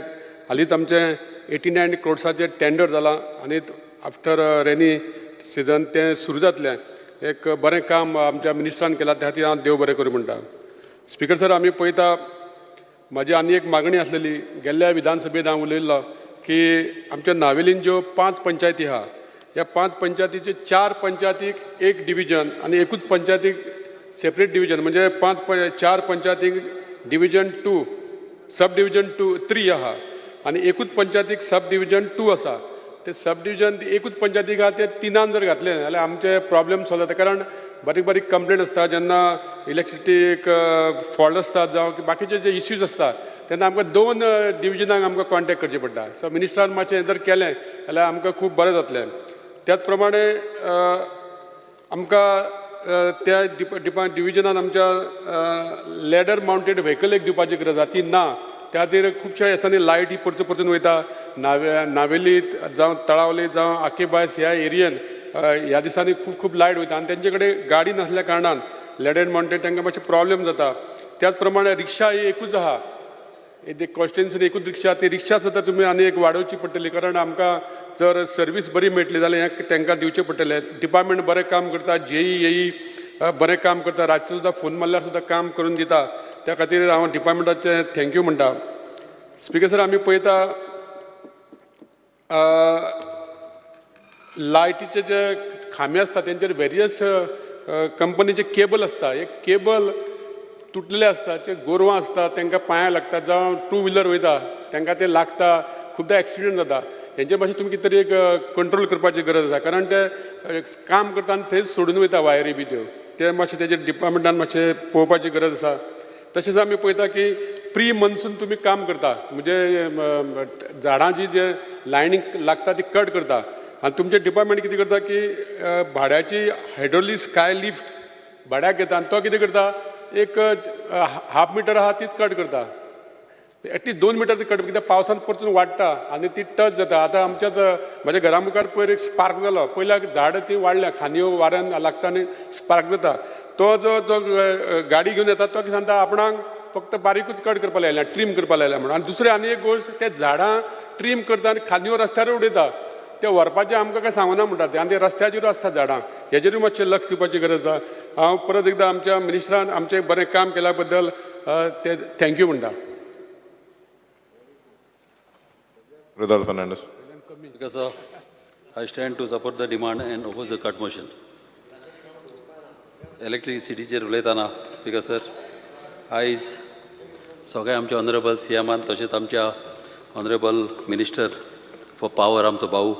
हालींच आमचें 89 क्रोड्साचें टेंडर जालां आनी आफ्टर रेनी सिजन तें सुरू जातलें. एक बरें काम आमच्या मिनिस्टरान केलां, त्या खातीर हांव देव बरें करूं म्हणटा. स्पिकर सर, आमी पळयता म्हाजी आनी एक मागणी आसलेली, गेल्ल्या विधानसभेंत हांव उलयल्लो की आमच्या नावेलीन ज्यो 5 पंचायती आहा ह्या 5 पंचायतीचे 4 पंचायतीक एक डिविजन आनी एकूच पंचायतीक सेपरेट डिविजन, म्हणजे 4 पंचायतीक डिविजन 2 सब डिविजन 2 3 आहा आनी एकूच पंचायतीक सब डिविजन 2 आसा. ते सब डिविजन एकूच पंचायतीक आहा ते 3 जर घातले जाल्यार आमचे प्रॉब्लेम सॉल्व जाता. कारण बारीक बारीक कंप्लेन आसता जेन्ना इलेक्ट्रिसिटीक फॉल्ट आसता जावं बाकीचे जे इश्यूज आसता तेन्ना आमकां 2 डिविजनांक आमकां कॉन्टेक्ट करचें पडटा. सो मिनिस्टरान मातशें जर केलें जाल्यार आमकां खूब बरें जातलें. त्याच प्रमाणे आमकां त्या डिविजनान आमच्या लॅडर मावंटेड व्हेकल एक दिवपाची गरज आसा, ती ना. त्या खातीर खुबश्या दिसांनी लायटी परतून परतून वयता. नावेलीत जावं तळावली जावं आकेबायस ह्या एरियेन ह्या दिसांनी खूब खूब लायट वयता आनी तेंचे कडेन गाडी नासल्या कारणान लॅडर मावंटेड तांकां मातशें प्रॉब्लेम जाता. त्याच प्रमाणे रिक्षा ही एकूच आहा, कॉन्स्टिट्युन्सीन एकूच रिक्षा, ती रिक्षा सुद्दां तुमी आनी एक वाडोवची पडटली, कारण आमकां जर सर्वीस बरी मेळटली जाल्यार हें तांकां दिवचें पडटलें. डिपार्टमेंट बरें काम करता, जेई एई बरें काम करता, रातचें सुद्दां फोन मारल्यार सुद्दां काम करून दिता. त्या खातीर हांव डिपार्टमेंटाचें thank you म्हणटा. स्पिकर सर, आमी पळयता लायटीचे जे खांबे आसता तेंचेर वेरियस कंपनीचे केबल आसता. एक केबल तुटलेले आसता, ते गोरवां आसता तांकां पांयां लागता, जावं 2 व्हिलर वयता तांकां ते लागता, खुबदां एक्सिडंट जाता. हेंचे मातशें तुमी कितें तरी एक कंट्रोल करपाची गरज आसा, कारण ते काम करता आनी थंयच सोडून वयता वायरी बी त्यो, ते मातशें तेजेर डिपार्टमेंटान मातशें पळोवपाची गरज आसा. तशेंच आमी पळयता की प्री मॉन्सून तुमी काम करता, म्हणजे झाडांची जे लायनीक लागता ती कट करता आनी तुमचें डिपार्टमेंट कितें करता की भाड्याची हायड्रोलीक स्काय लिफ्ट भाड्याक घेता आनी तो कितें करता, एक हाफ मिटर आहा तीच कट करता. एटलीस्ट 2 मिटर कट, कित्याक पावसान परतून वाडटा आनी ती टच जाता. आतां आमच्याच म्हज्या घरा मुखार पयर एक स्पार्क जालो, पयल्या झाड ती वाडल्या, खांदयो वाऱ्यान लागता आनी स्पार्क जाता. तो जो जो गाडी घेवन येता तो कितें सांगता, आपणाक फक्त बारीकूच कट करपा लायल्या, ट्रीम करपा लायल्या म्हणून. आनी दुसरें आनी एक गोश्ट, ते झाडां ट्रीम करता आनी खांदयो रस्त्यार उडयता, ते व्हरपाचें आमकां कांय सांगना म्हणटा ते, आनी ते रस्त्याचेर आसता झाडां. हेजेरूय मातशें लक्ष दिवपाची गरज आसा. हांव परत एकदां आमच्या मिनिस्टरान आमचें बरें काम केल्या बद्दल ते thank you म्हणटा. Rudolph Fernandez. Speaker sir, I stand to support the demand and oppose the cut motion. इलेक्ट्रिसिटीचेर उलयतना स्पीकर सर, आयज सगळे आमचे ऑनरेबल सी एमान तशेंच आमच्या ऑनरेबल मिनिस्टर फॉर पावर आमचो भाऊ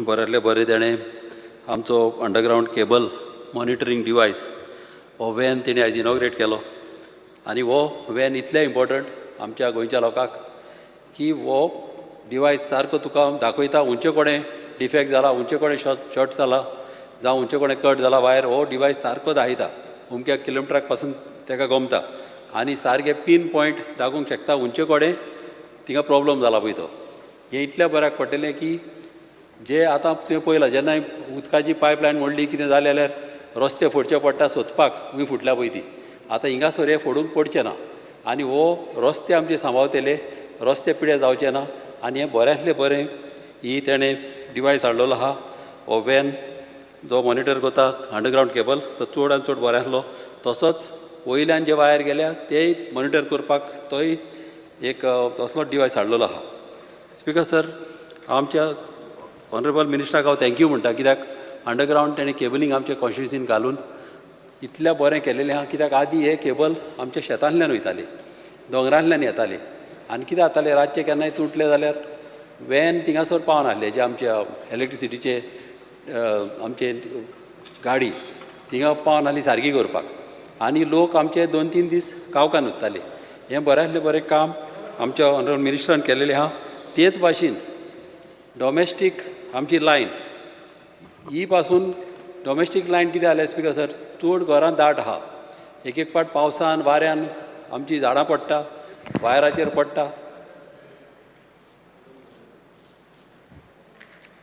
बऱ्यांतले बरें तेणें आमचो अंडरग्रावंड केबल मॉनिटरींग डिवायस हो वॅन तेणी आयज इनॉग्रेट केलो. आनी हो वॅन इतलें इम्पॉर्टंट आमच्या गोंयच्या लोकांक की हो डिवायस सारको तुका दाखयता उंचे कडेन डिफेक्ट जाला, उंचे कडेन शॉर्ट जाला, जावं उंचे कडेन कट जाला वायर, हो डिवायस सारको दाखयता अमक्या किलोमिटराक पासून तेका गोमता आनी सारके पीन पॉयंट दाखोवंक शकता उंचे कडेन थिंगा प्रॉब्लम जाला पळय तो. हें इतल्या बऱ्याक पडटलें की जे आतां तुवें पळयलां जेन्ना उदकाची पायपलायन मोडली कितें जालें जाल्यार रस्ते फोडचे पडटा सोदपाक खंय फुटल्या पळय ती. आतां हिंगासर हें फोडूंक पडचें ना आनी हो रस्ते आमचे सांबाळतले, रस्ते पिड्यार जावचे ना. आनी हें बऱ्यांतलें बरें ही तेणें डिवायस हाडलेलो आहा, हो वॅन जो मॉनिटर करता अंडरग्रावंड केबल तो चड आनी चड बरो आसलो. तसोच वयल्यान जे वायर गेल्या तेय मॉनिटर करपाक तोय एक तसलोच डिवायस हाडलेलो आहा. स्पीकर सर, आमच्या ऑनरेबल मिनिस्टराक हांव thank you म्हणटा, कित्याक अंडरग्रावंड तेणें केबलींग आमच्या कॉन्स्टिट्युन्सीन घालून इतलें बरें केलेलें आहा. कित्याक आदी हे केबल आमच्या शेतांतल्यान वयताले, दोंगरांतल्यान येताले आनी कितें जातालें रातचें केन्नाय तुटलें जाल्यार वॅन थिंगासर पावनासले, जे आमच्या इलेक्ट्रिसिटीचे आमचे गाडी थिंगा पावनासली सारकी करपाक आनी लोक आमचे 2-3 दीस कावकान उत्ताले. हें बऱ्यांतलें बरें काम आमच्या ऑनरेबल मिनिस्टरान केलेलें आहा. तेच भाशेन डॉमेस्टीक आमची लायन ही पासून डॉमेस्टीक लायन कितें जालें स्पीकर सर, चड घरां दाट आहा, एक एक पाट पावसान वाऱ्यान आमची झाडां पडटा, वायराचेर पडटा.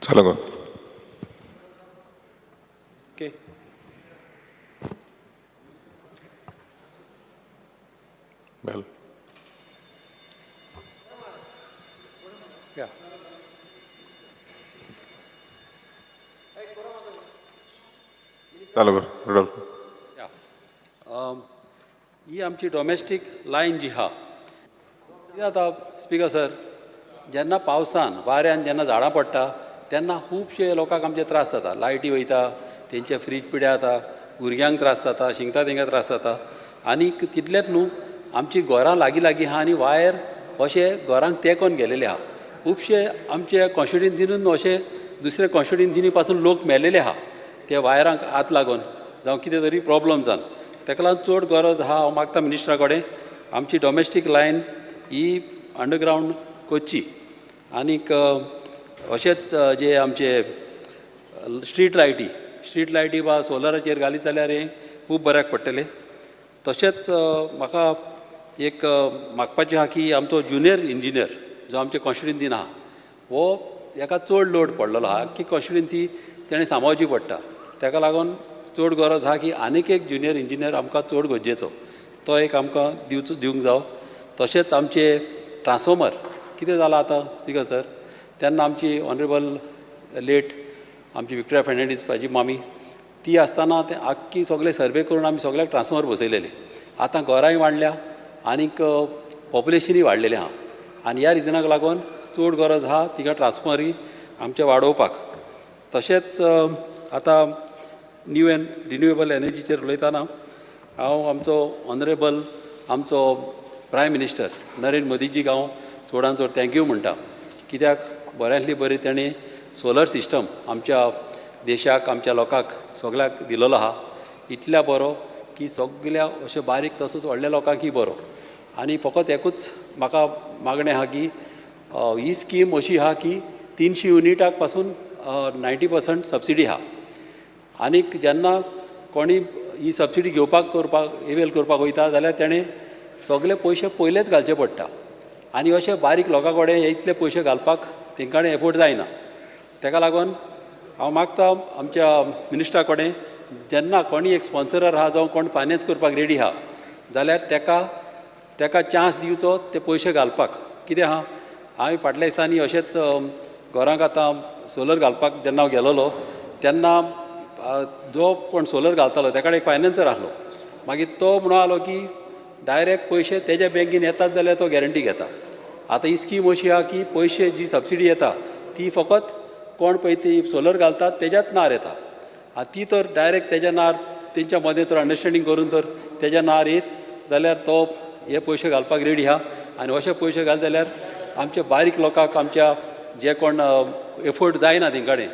चालू कर. ओके. बेल. चालू कर रुडोल्फ. ही आमची डॉमेस्टीक लायन जी आहा, कितें जाता स्पीकर सर, जेन्ना पावसान वाऱ्यान जेन्ना झाडां पडटा तेन्ना खुबशे लोकांक आमचे त्रास जाता, लायटी वयता, तेंचे फ्रीज पिड्यार जाता, भुरग्यांक त्रास जाता, शिंकता तेंकां त्रास जाता. आनी तितलेंच न्हू, आमची घरां लागीं लागीं आहा आनी वायर अशे घरांक तेंकोन गेलेले आहा. खुबशे आमचे कॉन्स्टिट्युन्सीनूच अशे दुसरे कॉन्स्टिट्युन्सीनी पासून लोक मेलेले आहा ते वायरांक हात लागून जावं कितें तरी प्रॉब्लम जावन. ताका लागून चड गरज आहा, हांव मागता मिनिस्टरा कडेन आमची डॉमेस्टीक लायन ही अंडरग्रावंड करची. आनीक अशेंच जे आमचे स्ट्रीट लायटी वा सोलराचेर घालीत जाल्यार हें खूब बऱ्याक पडटलें. तशेंच म्हाका एक मागपाचें आहा की आमचो ज्युनियर इंजिनियर जो आमचे कॉन्स्टिट्युन्सीन आहा हो हेका चड लोड पडलेलो आहा, आख्खी कॉन्स्टिट्युन्सी तेणें सांबाळची पडटा. ताका लागून चड गरज आहा की आनीक एक ज्युनियर इंजिनियर आमकां चड गरजेचो, तो एक आमकां दिवंक जावो. तशेंच आमचे ट्रान्सफॉर्मर कितें जालां आतां स्पीकर सर, तेन्ना आमची ऑनरेबल लेट आमची विक्टोरिया फर्नांडीस म्हाजी मामी ती आसतना ते आख्खी सगळे सर्वे करून आमी सगळ्याक ट्रान्सफॉर्मर बसयलेले. आतां घरांय वाडल्या आनीक पॉप्युलेशनूय वाडलेलें आहा आनी ह्या रिजनाक लागून चड गरज आहा तिका ट्रान्सफॉर्मरी आमचे वाडोवपाक. तशेंच आतां न्यू एन्ड रिन्युएबल एनर्जीचेर उलयतना हांव आमचो ऑनरेबल आमचो प्रायम मिनिस्टर नरेंद्र मोदीजीक हांव चडान चड thank you म्हणटा, कित्याक बऱ्यांतली बरी ताणें सोलर सिस्टम आमच्या देशाक आमच्या लोकांक सगळ्याक दिलेलो आहा. इतल्या बरो की सगळ्या अशें बारीक तसोच व्हडल्या लोकांकय बरो. आनी फकत एकूच म्हाका मागणें आहा की ही स्कीम अशी आहा की 300 युनिटाक पासून 90% सबसिडी आहा. आनीक जेन्ना कोणी ही सबसिडी घेवपाक करपाक एवेल करपाक वयता जाल्यार तेणें सगळे पयशे पयलेच घालचे पडटा. आनी अशे बारीक लोकां कडेन इतले पयशे घालपाक तेंकां एफोर्ड जायना. तेका लागून हांव मागता आमच्या मिनिस्टरा कडेन, जेन्ना कोणी एक स्पॉन्सरर आहा जावं कोण फायनान्स करपाक रेडी आहा जाल्यार तेका तेका चान्स दिवचो ते पयशे घालपाक. कितें आहा, हांवें फाटल्या दिसांनी अशेंच घरांक आतां सोलर घालपाक जेन्ना हांव गेलोलो तेन्ना जो कोण सोलर घालतालो तेका एक फायनान्सर आसलो. मागीर तो म्हणून आलो की डायरेक्ट पयशे तेज्या बँकेन येतात जाल्यार तो गॅरंटी घेता. आतां ही स्कीम अशी आहा की पयशे जी सबसिडी येता ती फकत कोण पळय ती सोलर घालतात तेज्याच नार येता. आतां ती तर डायरेक्ट तेज्या नार तेंच्या मदें तर अंडरस्टँडींग करून तर तेज्या नार येत जाल्यार तो हे पयशे घालपाक रेडी आहा. आनी अशे पयशे घाल जाल्यार आमच्या बारीक लोकांक, आमच्या जे कोण एफोर्ड जायना तेंकां कडेन,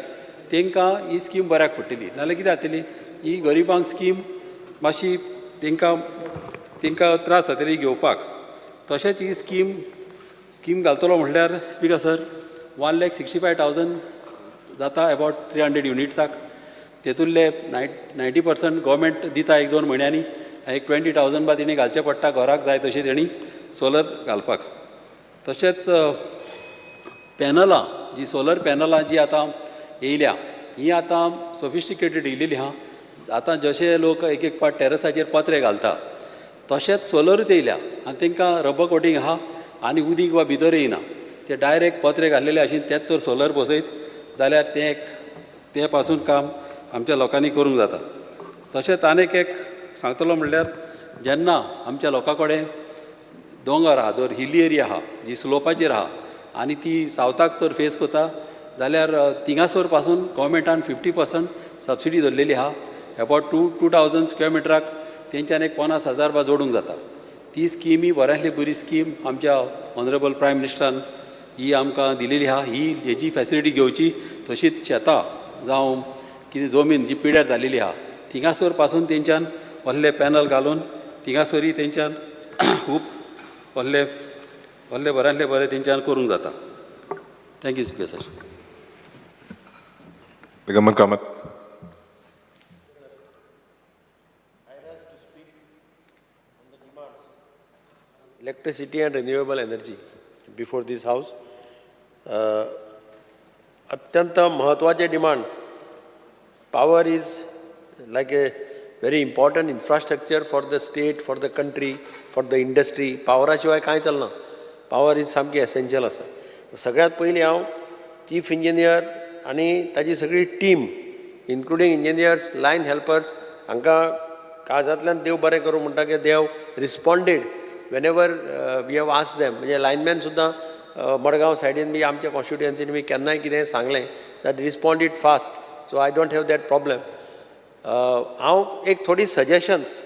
तेंकां ही स्कीम बऱ्याक पडटली. नाजाल्यार कितें जातली, ही गरिबांक स्कीम मातशी तेंकां तेंकां त्रास जातली घेवपाक. तशेंच ही स्कीम स्कीम घालतलो म्हणल्यार स्पीकर सर 1,65,000 जाता अबावट 300 युनिट्साक. तेतूंतले 90% गव्हर्मेंट दिता 1-2 म्हयन्यांनी, एक 20,000 बा तेणी घालचें पडटा घराक जाय तशी तेणी सोलर घालपाक. तशेंच पॅनलां जी सोलर पॅनलां जी आतां येयल्या ही आतां सोफिस्टिकेटेड येयलेली आहा. आतां जशे लोक एक एक पाट टॅरसाचेर पत्रे घालता तशेंच सोलरूच येयल्या आनी तेंकां रबर कोटींग आहा आनी उदीक वा भितर येयना, ते डायरेक्ट पत्रे घाल्लेले आशिल्ले तेच तर सोलर बसयत जाल्यार तें एक तें पासून काम आमच्या लोकांनी करूंक जाता. तशेंच आनीक एक सांगतलो म्हणल्यार जेन्ना आमच्या लोकां कडेन दोंगर आहा, दर हिली एरिया आहा जी स्लोपाचेर आहा आनी ती सावथाक तर फेस करता जाल्यार थिंगासर पासून गव्हर्मेंटान 50% सबसिडी धरलेली आहा. अबावट 2,000 स्क्वेअर मिटराक तेंच्यान एक 50,000 बा जोडूंक जाता. ती स्कीम ही बऱ्यांतली बरी स्कीम आमच्या ऑनरेबल प्रायम मिनिस्टरान ही आमकां दिलेली आहा. ही हेजी फॅसिलिटी घेवची. तशीच शेतां जावं कितें जमीन जी पिड्यार जालेली आहा थिंगासर पासून तेंच्यान व्हडले पॅनल घालून थिंगासरूय तेंच्यान खूब व्हडले व्हडले बऱ्यांतले बरें तेंच्यान करूंक जाता. Thank you speaker sir. Digambar Kamat. Electricity and renewable energy before this house. अत्यंत महत्वाचे demand. Power is like a very important infrastructure for the state, for the country, for the industry. Pawara शिवाय कांय चलना. पावर is सामकी essential आसा. सगळ्यांत पयलीं हांव चीफ इंजिनियर आनी ताजी सगळी team including engineers, line helpers हांकां काळजांतल्यान देव बरें करूं म्हणटा की they have responded whenever we have asked them. म्हणजे लायनमॅन सुद्दां मडगांव सायडीन बी आमच्या कॉन्स्टिट्युएन्सीन बी केन्नाय कितें सांगलें that respond it fast. So I don't have that problem. हांव एक थोडी सजेशन्स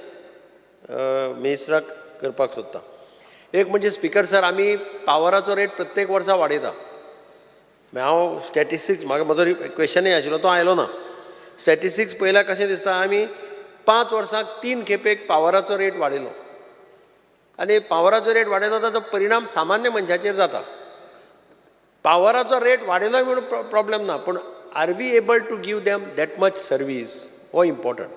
मिनिस्टराक करपाक सोदतां. एक म्हणजे स्पीकर सर, आमी पावराचो रेट प्रत्येक वर्सा वाडयता. हांव स्टॅटिस्टिक्स म्हाका म्हजो क्वेशनय आशिल्लो तो आयलो ना. स्टॅटिस्टिक्स पळयल्यार कशें दिसता, आमी 5 वर्सांक 3 खेपेक पावराचो रेट वाडयलो आनी पावराचो रेट वाडयलो ताचो परिणाम सामान्य मनशाचेर जाता. पावराचो रेट वाडयलो म्हणून प्रॉब्लेम ना, पूण are we able to give them that much service हो इम्पॉर्टंट.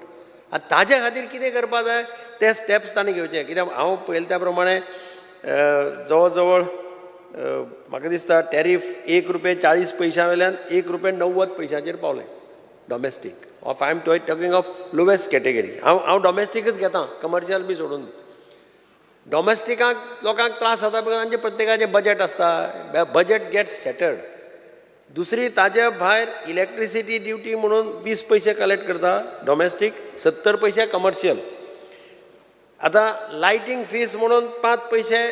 आनी ताजे खातीर कितें करपा जाय ते स्टेप्स तांणी घेवचे. कित्याक हांव पळयल्या त्या प्रमाणे जवळ जवळ म्हाका दिसता टॅरीफ 1 रुपये 40 पयशां वयल्यान 1 रुपये 90 पयशांचेर पावलें domestic. Of I am talking of lowest category. हांव डॉमेस्टिकच घेता, कमर्शियल बी सोडून दी. डॉमेस्टिकाक लोकांक त्रास जाता because तांचें प्रत्येकाचें बजट आसता, बजट गेट्स शॅटर्ड. दुसरी ताजे भायर इलेक्ट्रिसिटी ड्युटी म्हणून 20 पयशे कलेक्ट करता डॉमेस्टीक, 70 पयशे कमर्शियल. आतां लायटींग फीस म्हणून 5 पयशे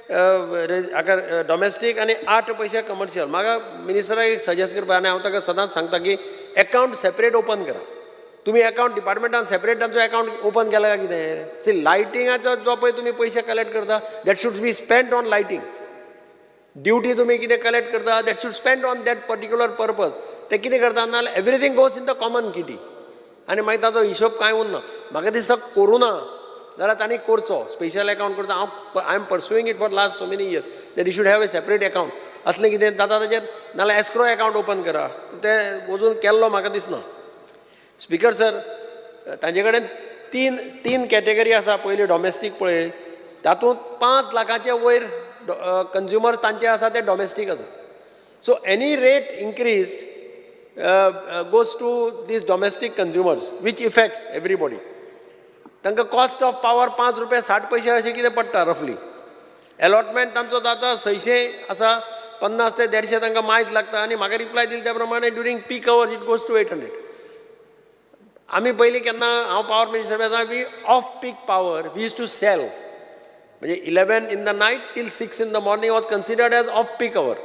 हाका डॉमेस्टीक आनी 8 पयशे कमर्शियल. म्हाका मिनिस्टराक एक सजेस्ट करपा आनी हांव ताका सदांच सांगता की एकावंट सेपरेट ओपन करा. तुमी एकावंट डिपार्टमेंटान सेपरेट तांचो एकावंट ओपन केला काय कितें? सी, लायटिंगाचो जो पळय तुमी पयशे कलेक्ट करता that should be spend on lighting. Duty तुमी कितें कलेक्ट करता that should spend on that particular purpose. ते कितें करता नाजाल्यार everything goes in the common kitty आनी मागीर ताचो हिशोब कांय उरना. म्हाका दिसता करूं ना जाल्यार तांणी करचो, स्पेशल एकावंट करचो. हांव I am pursuing it for last so many years that you should have a separate account. असलें कितें जाता ताचेर, नाजाल्यार एस्क्रो एकावंट ओपन करा. तें अजून केल्लो म्हाका दिसना. स्पीकर सर, तांचे कडेन तीन तीन कॅटेगरी आसा. पयली डॉमेस्टीक पळय, तातूंत 5 लाखाचे वयर कंज्युमर तांचे आसा ते डॉमेस्टीक आसा. So any rate increase goes to these domestic consumers, which affects everybody. तांकां कॉस्ट ऑफ पावर 5 रुपया 60 पयशे अशें कितें पडटा रफली. एलॉटमेंट तांचो जाता 600 आसा, 50 ते 150 तांकां मायज लागता. आनी म्हाका रिप्लाय दिली त्या प्रमाणे during peak hours it goes to 800. आमी पयलीं केन्ना हांव पावर मिनिस्टर आसा, we off peak power we used to sell. म्हणजे 11 in the night till 6 in the morning was considered as off peak hour.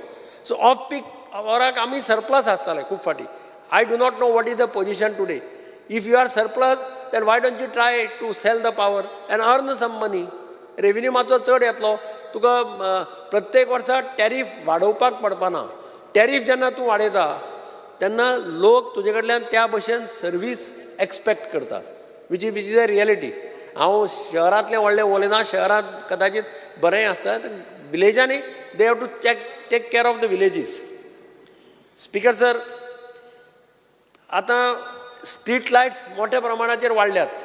So off peak आवराक आमी surplus आसताले खूब फावटी. I do not know what is the position today. If you are surplus, then why don't you try to sell the power and earn some money? Revenue मातसो चड येतलो तुका. प्रत्येक वर्सा टॅरीफ वाडोवपाक पडपाना. टॅरीफ जेन्ना तूं वाडयता तेन्ना लोक तुजे कडल्यान त्या भशेन सर्वीस एक्सपेक्ट करता, which is a reality. हांव शहरांतलें व्हडलें उलयना. शहरांत कदाचित बरें आसता. विलेजांनी they have to check take care of the villages. Speaker sir, आतां स्ट्रीट लायट्स मोठ्या प्रमाणाचेर वाडल्यात.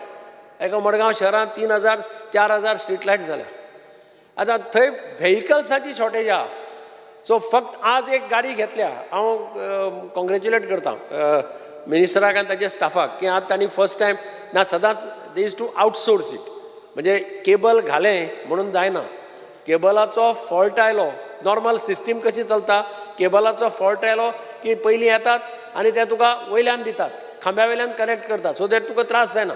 एका मडगांव शहरांत 3000, 4000 स्ट्रीट लायट्स जाल्या. आतां थंय व्हेकल्साची शॉर्टेज आहा. सो फक्त आज एक गाडी घेतल्या. हांव कॉंग्रेच्युलेट करता मिनिस्टराक आनी ताच्या स्टाफाक की आज तांणी फर्स्ट टायम ना, सदांच they used to outsource it. म्हणजे केबल घालें म्हणून जायना. केबलाचो फॉल्ट आयलो, नॉर्मल सिस्टीम कशी चलता, केबलाचो फॉल्ट आयलो की पयलीं येतात आनी ते तुका वयल्यान दितात, खांब्या वयल्यान कनेक्ट करतात, सो that तुका त्रास जायना.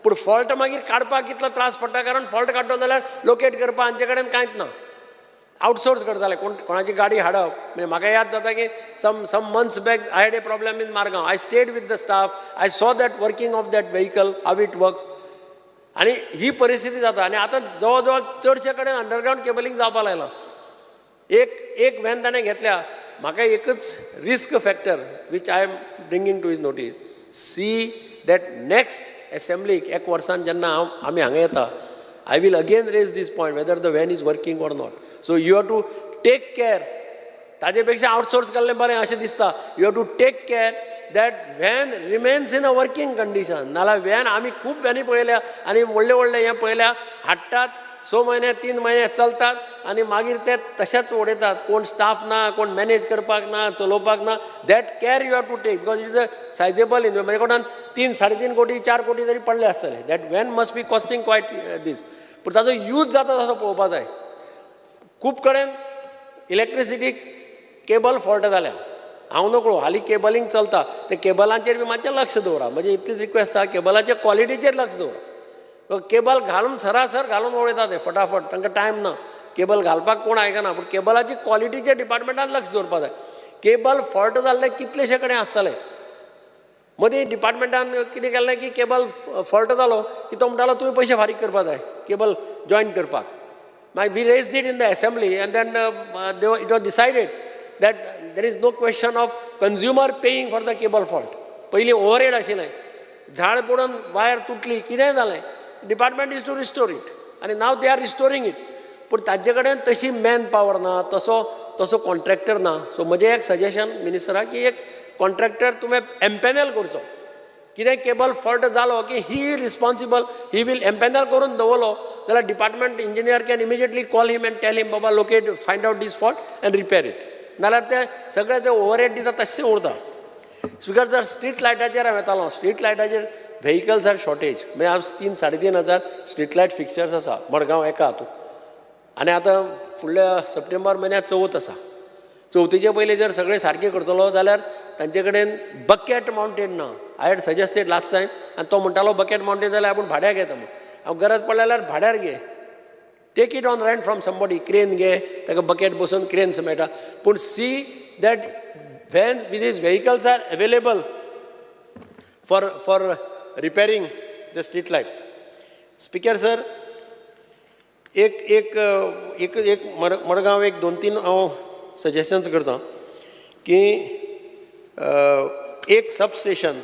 पूण फॉल्ट मागीर काडपाक कितलो त्रास पडटा, कारण फॉल्ट काडटलो जाल्यार लोकेट करपाक हांचे कडेन कांयच ना. आउटसोर्स करताले. कोण कोणाची गाडी हाडप. म्हणजे म्हाका याद जाता की some months back I had a problem in Margao. I stayed with the staff. I saw that working of that vehicle, how it works. आनी ही परिस्थिती जाता. आनी आतां जवळ जवळ चडशे कडेन अंडरग्रावंड केबलिंग जावपाक लागलां. एक एक व्हॅन ताणें घेतल्या. म्हाका एकच risk factor which I am bringing to his notice: see that next असेंब्लीक एक वर्सान जेन्ना हांव आमी हांगा येता, I will again raise this point, whether the van is working or not. So you have to take care. ताजे पेक्षा outsource केल्लें बरें अशें दिसता. You have to take care that van remains in a working condition. नाल्यार van आमी खूब व्हॅनी पळयल्या आनी व्हडले व्हडले हें पळयल्या, हाडटात, 6 म्हयने, 3 म्हयने चलतात आनी मागीर ते तशेंच उडयतात. कोण स्टाफ ना, कोण मॅनेज करपाक ना, चलोवपाक ना. That care you have to take, because it is a sizable in म्हजे कोणान 3, 3.5 कोटी, 4 कोटी तरी पडले आसतले. That van must be costing quite this. पूण ताजो यूज जाता तसो पळोवपा जाय. खूब कडेन इलेक्ट्रिसिटी केबल फॉल्ट जाल्या. हांव नकळो, हालीं केबलिंग चलता. ते केबलांचेर बी मातशें लक्ष दवरा. म्हजें इतलीच रिक्वेस्ट आसा, केबलाचे क्वॉलिटीचेर लक्ष दवरा. केबल घालून सरासर घालून उडयता ते फटाफट. तांकां टायम ना. केबल घालपाक कोण आयकना. पूण केबलाची क्वॉलिटीचेर डिपार्टमेंटान लक्ष दवरपा जाय. केबल फॉल्ट जाल्ले कितलेशे कडेन आसतले. मदीं डिपार्टमेंटान कितें केल्लें की केबल फॉल्ट जालो की तो म्हणटालो, तुमी पयशे फारीक करपा जाय केबल जॉयन करपाक. मागीर we raised it in the assembly and then it was decided that there is no question of consumer paying for the cable fault. पयलीं ओवरहेड आशिल्लें. झाड पडून वायर तुटली, कितेंय जालें, department used to restore it आनी now they are restoring it. पूण ताजे कडेन तशी मॅन पावर ना, तसो तसो कॉन्ट्रॅक्टर ना. सो म्हजें एक सजेशन मिनिस्टराक की एक कॉन्ट्रॅक्टर तुवें एम्पेनल करचो. कितें केबल फॉल्ट जालो की he responsible, he will empanel करून दवरलो जाल्यार department engineer can immediately call him and tell him, बाबा, locate, find out this fault and repair it. नाल्यार ते सगळे ते ओवरहेड दिता तशें उरता. स्पिकर जर, स्ट्रीट लायटाचेर हांव येतालो. स्ट्रीट लायटाचेर व्हेकल्स are shortage. म्हणजे आज 3, 3.5 हजार स्ट्रीट लायट फिक्चर्स आसा मडगांव एका हातूंत. आनी आतां फुडल्या सप्टेंबर म्हयन्यात चवथ आसा. चवथीचे पयलीं जर सगळें सारकें करतलो जाल्यार तांचे कडेन बकेट मावंटेड ना. I had suggested last time आनी तो म्हणटालो, बकेट मावंटेड जाल्यार आपूण भाड्याक घेता म्हूण. हांव गरज पडल्या जाल्यार भाड्यार घे. Take it on rent from somebody. Crane घे, ताका बकेट बसोवन क्रेन्स मेळटा. पूण see that when with these vehicles are available for repairing the street lights. Speaker sir, एक एक एक एक मडगांव एक दोन तीन हांव सजेशन्स करता की एक सब स्टेशन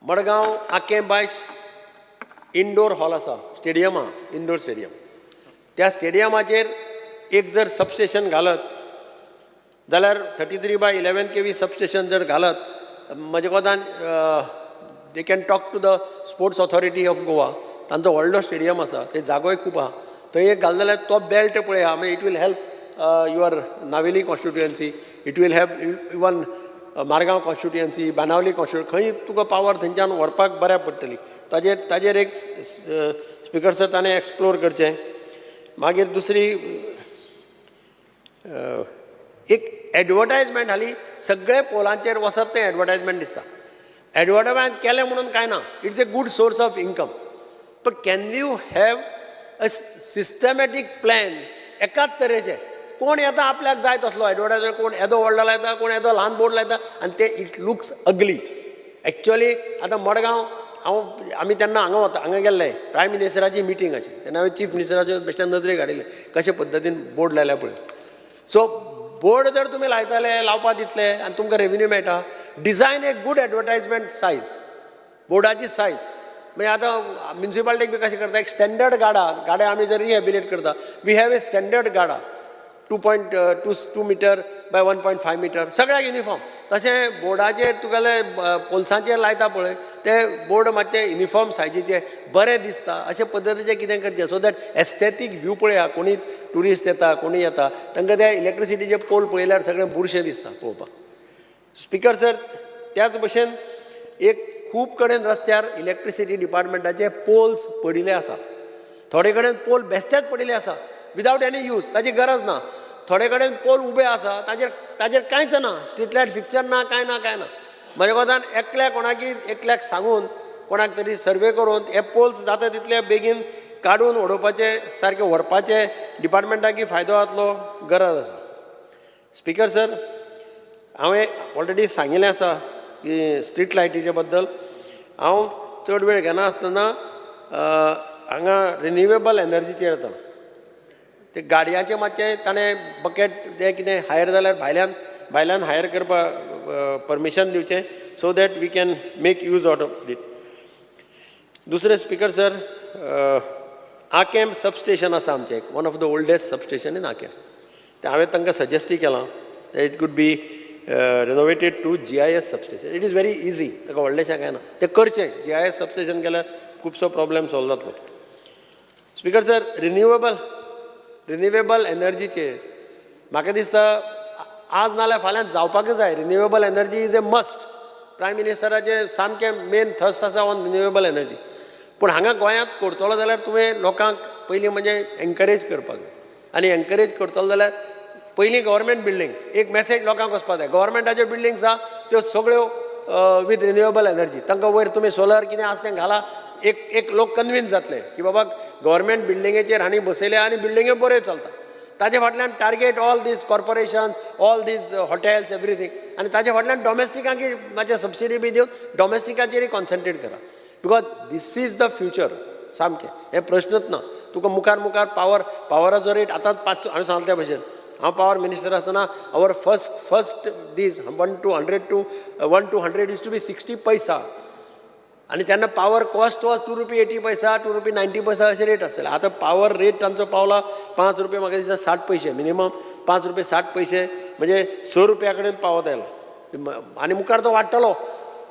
मडगांव आकें बायस इनडोर हॉल आसा, स्टेडियम आहा, इनडोर स्टेडियम, त्या स्टेडियमाचेर एक जर सबस्टेशन घालत जाल्यार, 33 by 11 kV substation जर घालत, म्हज्या कोतान they can talk to the Sports Authority of Goa. तांचो व्हडलो स्टेडियम आसा, थंय जागोय खूब आहा. थंय एक घाल जाल्यार तो बेल्ट पळय आहा, मागीर it will help your Navelim constituency, it will help even Margao constituency, Benaulim constituency, खंय तुका पावर थंयच्यान व्हरपाक बऱ्याक पडटली. ताजेर एक स्पिकर सर ताणें एक्सप्लोर करचें. मागीर दुसरी एक एडवर्टायजमेंट हाली सगळे पोलांचेर वचत तें एडवर्टायजमेंट दिसता. एडवर्टायजमेंट केलें म्हणून कांय ना, it's a good source of income, पण can you have a systematic plan? एकाच तरेचे कोण येता आपल्याक जाय तसलो एडवर्टायजमेंट, कोण येदो व्हडलो लायता, कोण येदो ल्हान बोर्ड लायता, आनी ते it looks अगली एक्चुअली. आतां मडगांव हांव आमी तेन्ना हांगा वता, हांगा गेल्ले, प्रायम मिनिस्टराची मिटींग आशिल्ली तेन्ना हांवें चीफ मिनिस्टराचे बेश्टे नदरेक हाडिल्लें कशे पद्दतीन बोर्ड लायल्या पळय. सो बोर्ड जर तुमी लायतले, लावपा दितले आनी तुमकां रेवेन्यू मेळटा, design a good advertisement size, बोर्डाची सायज. मागीर आतां म्युनिसिपालिटीक बी कशें करता, एक स्टँडर्ड गाडा आमी जर रिहेबिलेट करता, we have a standard गाडा 2.22 meter by 1.5 meter, सगळ्याक युनिफॉर्म. तशें बोर्डाचेर तुगेले पोल्सांचेर लायता पळय ते बोर्ड मातशे युनिफॉर्म सायजीचे बरे दिसता अशे पद्दतीचे कितें करचें, सो that aesthetic view पळया. कोणी ट्युरिस्ट येता, कोणी येता, तांकां ते इलेक्ट्रिसिटीचे पोल पळयल्यार सगळें बुरशें दिसता पळोवपाक. स्पिकर सर, त्याच भशेन एक खूब कडेन रस्त्यार इलेक्ट्रिसिटी डिपार्टमेंटाचे पोल्स पडिल्ले आसा. थोडे कडेन पोल बेश्टेच पडिल्ले आसा विदावट एनी यूज, ताची गरज ना. थोडे कडेन पोल उबे आसा, ताजेर कांयच ना, स्ट्रीट लायट फिक्चर ना, कांय ना, कांय ना. म्हज्या कोतान एकल्या कोणाकी एकल्याक सांगून कोणाक तरी सर्वे करून हे पोल्स जाता तितले बेगीन काडून उडोवपाचे, सारके व्हरपाचे, डिपार्टमेंटाक फायदो जातलो, गरज आसा. स्पिकर सर, हांवें ऑलरेडी सांगिल्लें आसा की स्ट्रीट लायटीचे बद्दल हांव चड वेळ घेना आसतना हांगा रिन्युएबल एनर्जीचेर येता. ते गाडयांचे मातशें ताणें बकेट ते कितें हायर जाल्यार भायल्यान हायर करपाक परमिशन दिवचें, so that we can make use out of it. दुसरें स्पिकर सर, आकेम सबस्टेशन आसा आमचें, एक one of the oldest substation in Aquem. तें हांवें तांकां सजेस्टूय केलां it could be renovated to GIS substation. It is very easy, ताका व्हडलेशें कांय ना, तें करचें. जीआयएस सबस्टेशन केल्यार खुबसो प्रॉब्लेम सॉल्व जातलो. स्पिकर सर, रिन्युएबल एनर्जीचेर म्हाका दिसता आज नाल्यार फाल्यां जावपाकच जाय. Renewable energy is a must. Prime मिनिस्टराचें सामकें मेन थर्स्ट आसा ऑन रिन्युएबल एनर्जी. पूण हांगा गोंयांत करतलो जाल्यार तुवें लोकांक पयलीं म्हणजे एनकरेज करपाक जाय, आनी एनकरेज करतलो जाल्यार पयलीं गव्हर्मेंट बिल्डींग्स, एक मॅसेज लोकांक वचपाक जाय, गव्हर्मेंटाच्यो बिल्डींग्स आहा त्यो सगळ्यो विथ रिन्युएबल एनर्जी, तांकां वयर तुमी सोलर कितें आसा तें घाला. एक एक लोक कन्विन्स जातले की बाबा गव्हर्मेंट बिल्डिंगेचेर हांणी बसयल्या आनी बिल्डिंग्यो बऱ्यो चलता. ताजे फाटल्यान target all these corporations, all these hotels, everything. आनी ताजे फाटल्यान डॉमेस्टिकांक मातशें सबसिडी बी दिवन डॉमेस्टिकाचेरय कॉन्संट्रेट करा, because this is the future. सामकें हें प्रश्नच ना. तुका मुखार मुखार पावराचो रेट आतां 5, हांवें सांगला त्या भशेन हांव पावर मिनिस्टर आसतना our first these 1 to 100 is to be 60 paisa, आनी तेन्ना power cost was 2 rupee 80 paisa, 2 rupee 90 paisa अशें रेट आसतले. आतां पावर रेट तांचो पावला 5 रुपये, म्हाका दिसता 60 पयशे, मिनिमम 5 रुपये 60 पयशे, म्हणजे 6 रुपया कडेन पावत आयला आनी मुखार तो वाडटलो.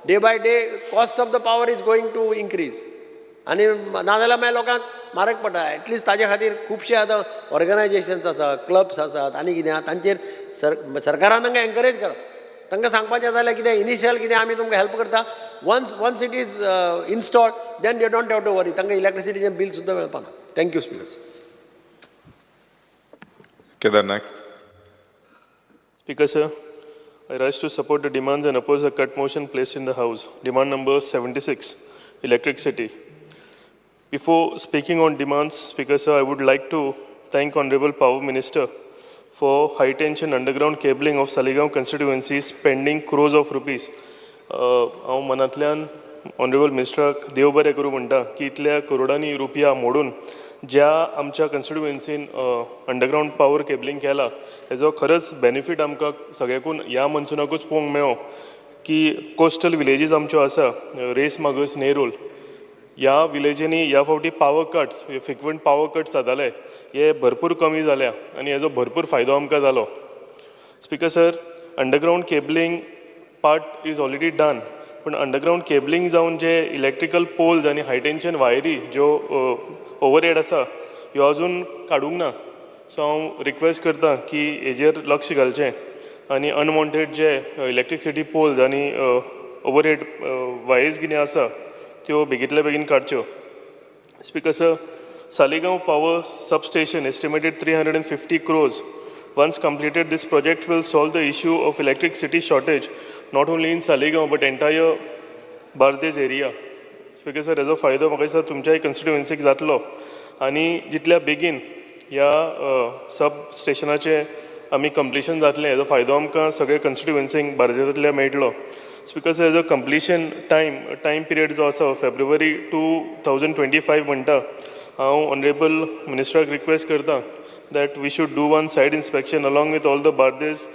Day by day cost of the power is going to increase, आनी नाजाल्यार मागीर लोकांक म्हारग पडटा. एटलिस्ट ताजे खातीर खुबशे आतां ऑर्गनायजेशन्स आसा, क्लब्स आसात आनी कितें आहा, तांचेर सरकारान तांकां एनकरेज करप, तांकां सांगपाचें जाल्यार कितें इनिशियल कितें आमी तुमकां हेल्प करता. Once it is installed then they don't have to worry, तांकां इलेक्ट्रिसिटीचें बील सुद्दां मेळपाक ना. Thank you speaker. Kedar Naik. Speaker sir, I rise to support the demands and oppose the cut motion placed in the House. Demand number 76, electricity. Before speaking on demands, Speaker sir, I would like to thank Honorable Power Minister for high tension underground cabling of Saligao constituency spending crores of rupees. हांव मनांतल्यान honourable मिनिस्टराक देव बरें करूं म्हणटा की इतल्या करोडांनी रुपया मोडून ज्या आमच्या कॉन्स्टिट्युएन्सीन अंडरग्रावंड पावर केबलिंग केला हेजो खरंच बेनिफीट आमकां सगळ्याकून ह्या मनसुनाकूच पळोवंक मेळ्ळो की कोस्टल विलेजीस आमच्यो आसा, रेस मागस, नेरूल, ह्या विलेजींनी ह्या फावटी power cuts, frequent power cuts जाताले हे भरपूर कमी जाल्या आनी हेजो भरपूर फायदो आमकां जालो. Speaker sir, underground cabling part is already done, पूण अंडरग्रावंड केबलिंग जावन जे इलेक्ट्रिकल पोल्स आनी हाय टेंशन वायरी ज्यो ओवरहेड आसा ह्यो अजून काडूंक ना. सो हांव रिक्वेस्ट करता की हेजेर लक्ष घालचें आनी अनवॉन्टेड जे इलेक्ट्रिसिटी पोल्स आनी ओवरहेड वायर्स कितें आसा त्यो बेगींतल्या बेगीन काडच्यो. Speaker sir, Saligao Power Substation estimated 350 crores. Once completed, this project will solve the issue of electricity shortage not only in Saligao but entire Bardez area. Speaker sir, हेजो फायदो म्हाका दिसता तुमच्याय कन्स्टिट्युएन्सीक जातलो आनी जितल्या बेगीन ह्या सब स्टेशनाचें आमी कंप्लिशन जातलें, हेजो फायदो आमकां सगळे कन्स्टिट्युएन्सींक बार्देजांतल्या मेळटलो. स्पीकर सर, हेजो कंप्लिशन टायम पिरियड जो आसा फेब्रुवारी 2025 म्हणटा. हांव ऑनरेबल मिनिस्टराक रिक्वेस्ट करता that we should do one site inspection along with all the Bardez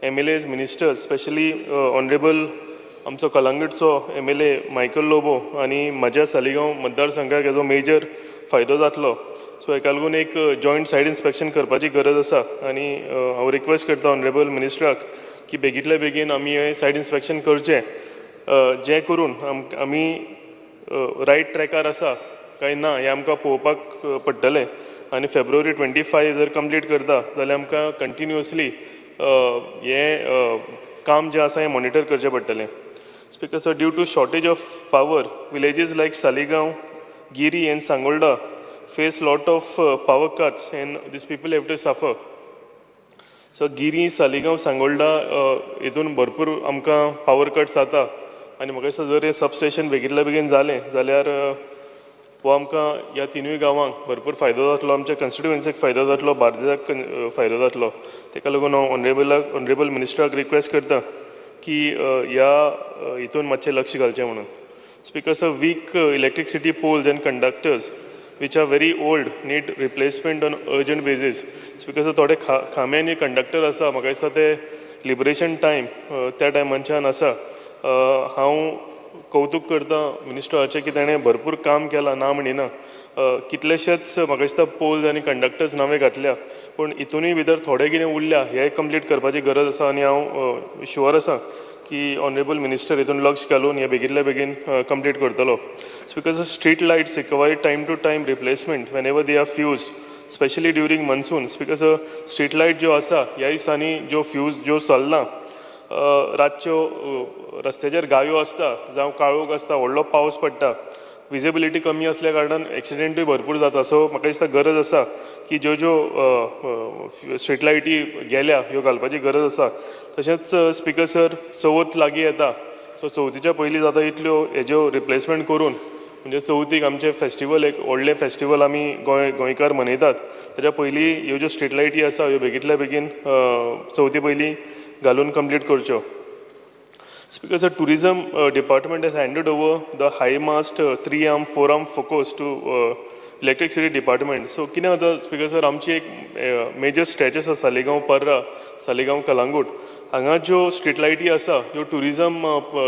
MLAs, ministers, specially honourable आमचो कलंगूटचो एमएलए मायकल लोबो आनी म्हज्या सालिगांव मतदारसंघाक हेजो मेजर फायदो जातलो. सो हेका लागून एक जॉयंट सायट इन्स्पेक्शन करपाची गरज आसा आनी हांव रिक्वेस्ट करता ऑनरेबल मिनिस्टराक की बेगींतल्या बेगीन आमी हें सायट इन्स्पेक्शन करचें, जें करून आमी रायट ट्रॅकार आसा काय ना हें आमकां पळोवपाक पडटलें. आनी फेब्रुवारी 25 जर कंप्लीट करता जाल्यार आमकां कंटिन्युअसली हें काम जें आसा हें मॉनिटर करचें पडटलें. Speaker sir, due to shortage of power, villages like Saligao, Giri and Sangolda face lot of power cuts and these people have to suffer. So Giri, Saligao, Sangolda हितून भरपूर आमकां पावर कट्स जाता आनी म्हाका दिसता जर हें सबस्टेशन बेगींतल्या बेगीन जालें जाल्यार हो आमकां ह्या तिनूय गांवांक भरपूर फायदो जातलो, आमच्या कन्स्टिट्युएन्सीक फायदो जातलो, बार्देजाक फायदो जातलो. ताका लागून हांव ऑनरेबल मिनिस्टराक रिक्वेस्ट करता की ह्या हितून मातशें लक्ष घालचें म्हणून. Speaker sir, weak electricity poles and conductors which are very old need replacement on urgent basis. Speaker sir, थोडे खांबे आनी कंडक्टर आसा, म्हाका दिसता ते लिबरेशन टायम त्या टायमाच्यान आसा. हांव कौतूक करता मिनिस्टराचें की ताणें भरपूर काम केलां, ना म्हणिना. कितलेशेच म्हाका दिसता पोल्स आनी कंडक्टर्स नवे घातल्या, पूण हितूनय भितर थोडे कितें उरल्या हें कंप्लीट करपाची गरज आसा आनी हांव शुअर आसा की ऑनरेबल मिनिस्टर हितून लक्ष घालून हें बेगींतल्या बेगीन कंप्लीट करतलो. Because street lights require time to time replacement whenever they are fuse, specially during monsoon. Because street light ज्यो आसा ह्या दिसांनी ज्यो फ्यूज ज्यो चलना, रातच्यो रस्त्याचेर गायो आसता जावं काळोख आसता, व्हडलो पावस पडटा, विजिबिलिटी कमी आसल्या कारणान एक्सिडेंटूय भरपूर जाता. सो म्हाका दिसता गरज आसा की ज्यो ज्यो स्ट्रीट लायटी गेल्या ह्यो घालपाची गरज आसा. तशेंच स्पिकर सर, चवथ लागीं येता, सो चवथीच्या पयलीं जाता इतल्यो हेज्यो रिप्लेसमेंट करून, म्हणजे चवथीक आमचें फेस्टिवल एक व्हडलें फेस्टिवल आमी गोंयकार मनयतात, ताच्या पयलीं ह्यो ज्यो स्ट्रीट लायटी आसा ह्यो बेगींतल्या बेगीन चवथी पयलीं घालून कंप्लीट करच्यो. Speaker sir, tourism department has handed over the high mast three arm, four arm focus to electricity department. So कितें जाता स्पीकर सर, आमची एक मेजर स्ट्रेच आसा सालिगांव पर्रा, सालिगांव कलांगूट, हांगा ज्यो स्ट्रीट लायटी आसा ह्यो ट्युरिजम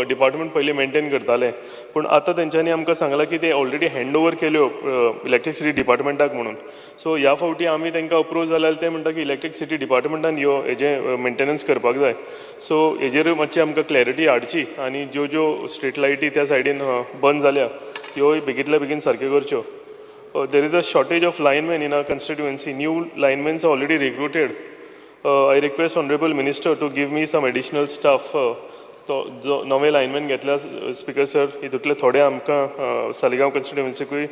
डिपार्टमेंट पयलीं मेनटेन करताले, पूण आतां तेंच्यांनी आमकां सांगलां की ते ऑलरेडी हँड ओवर केल्यो इलेक्ट्रिसिटी डिपार्टमेंटाक म्हणून. सो ह्या फावटी आमी तांकां अप्रोच जाल्यार ते म्हणटा की इलेक्ट्रिसिटी डिपार्टमेंटान ह्यो हेजें मेंटेनन्स करपाक जाय. सो हेजेर मातशी आमकां क्लॅरिटी हाडची आनी ज्यो ज्यो स्ट्रीट लायटी त्या सायडीन बंद जाल्या ह्योय बेगींतल्या बेगीन सारक्यो करच्यो. There is a shortage of linemen in our constituency. New linemen are already recruited. I request Honorable Minister to give me some additional staff. तो जो नवे लायनमॅन घेतल्या स्पीकर सर, हितूंतले थोडे आमकां सालिगांव कॉन्स्टिट्युएन्सीकूय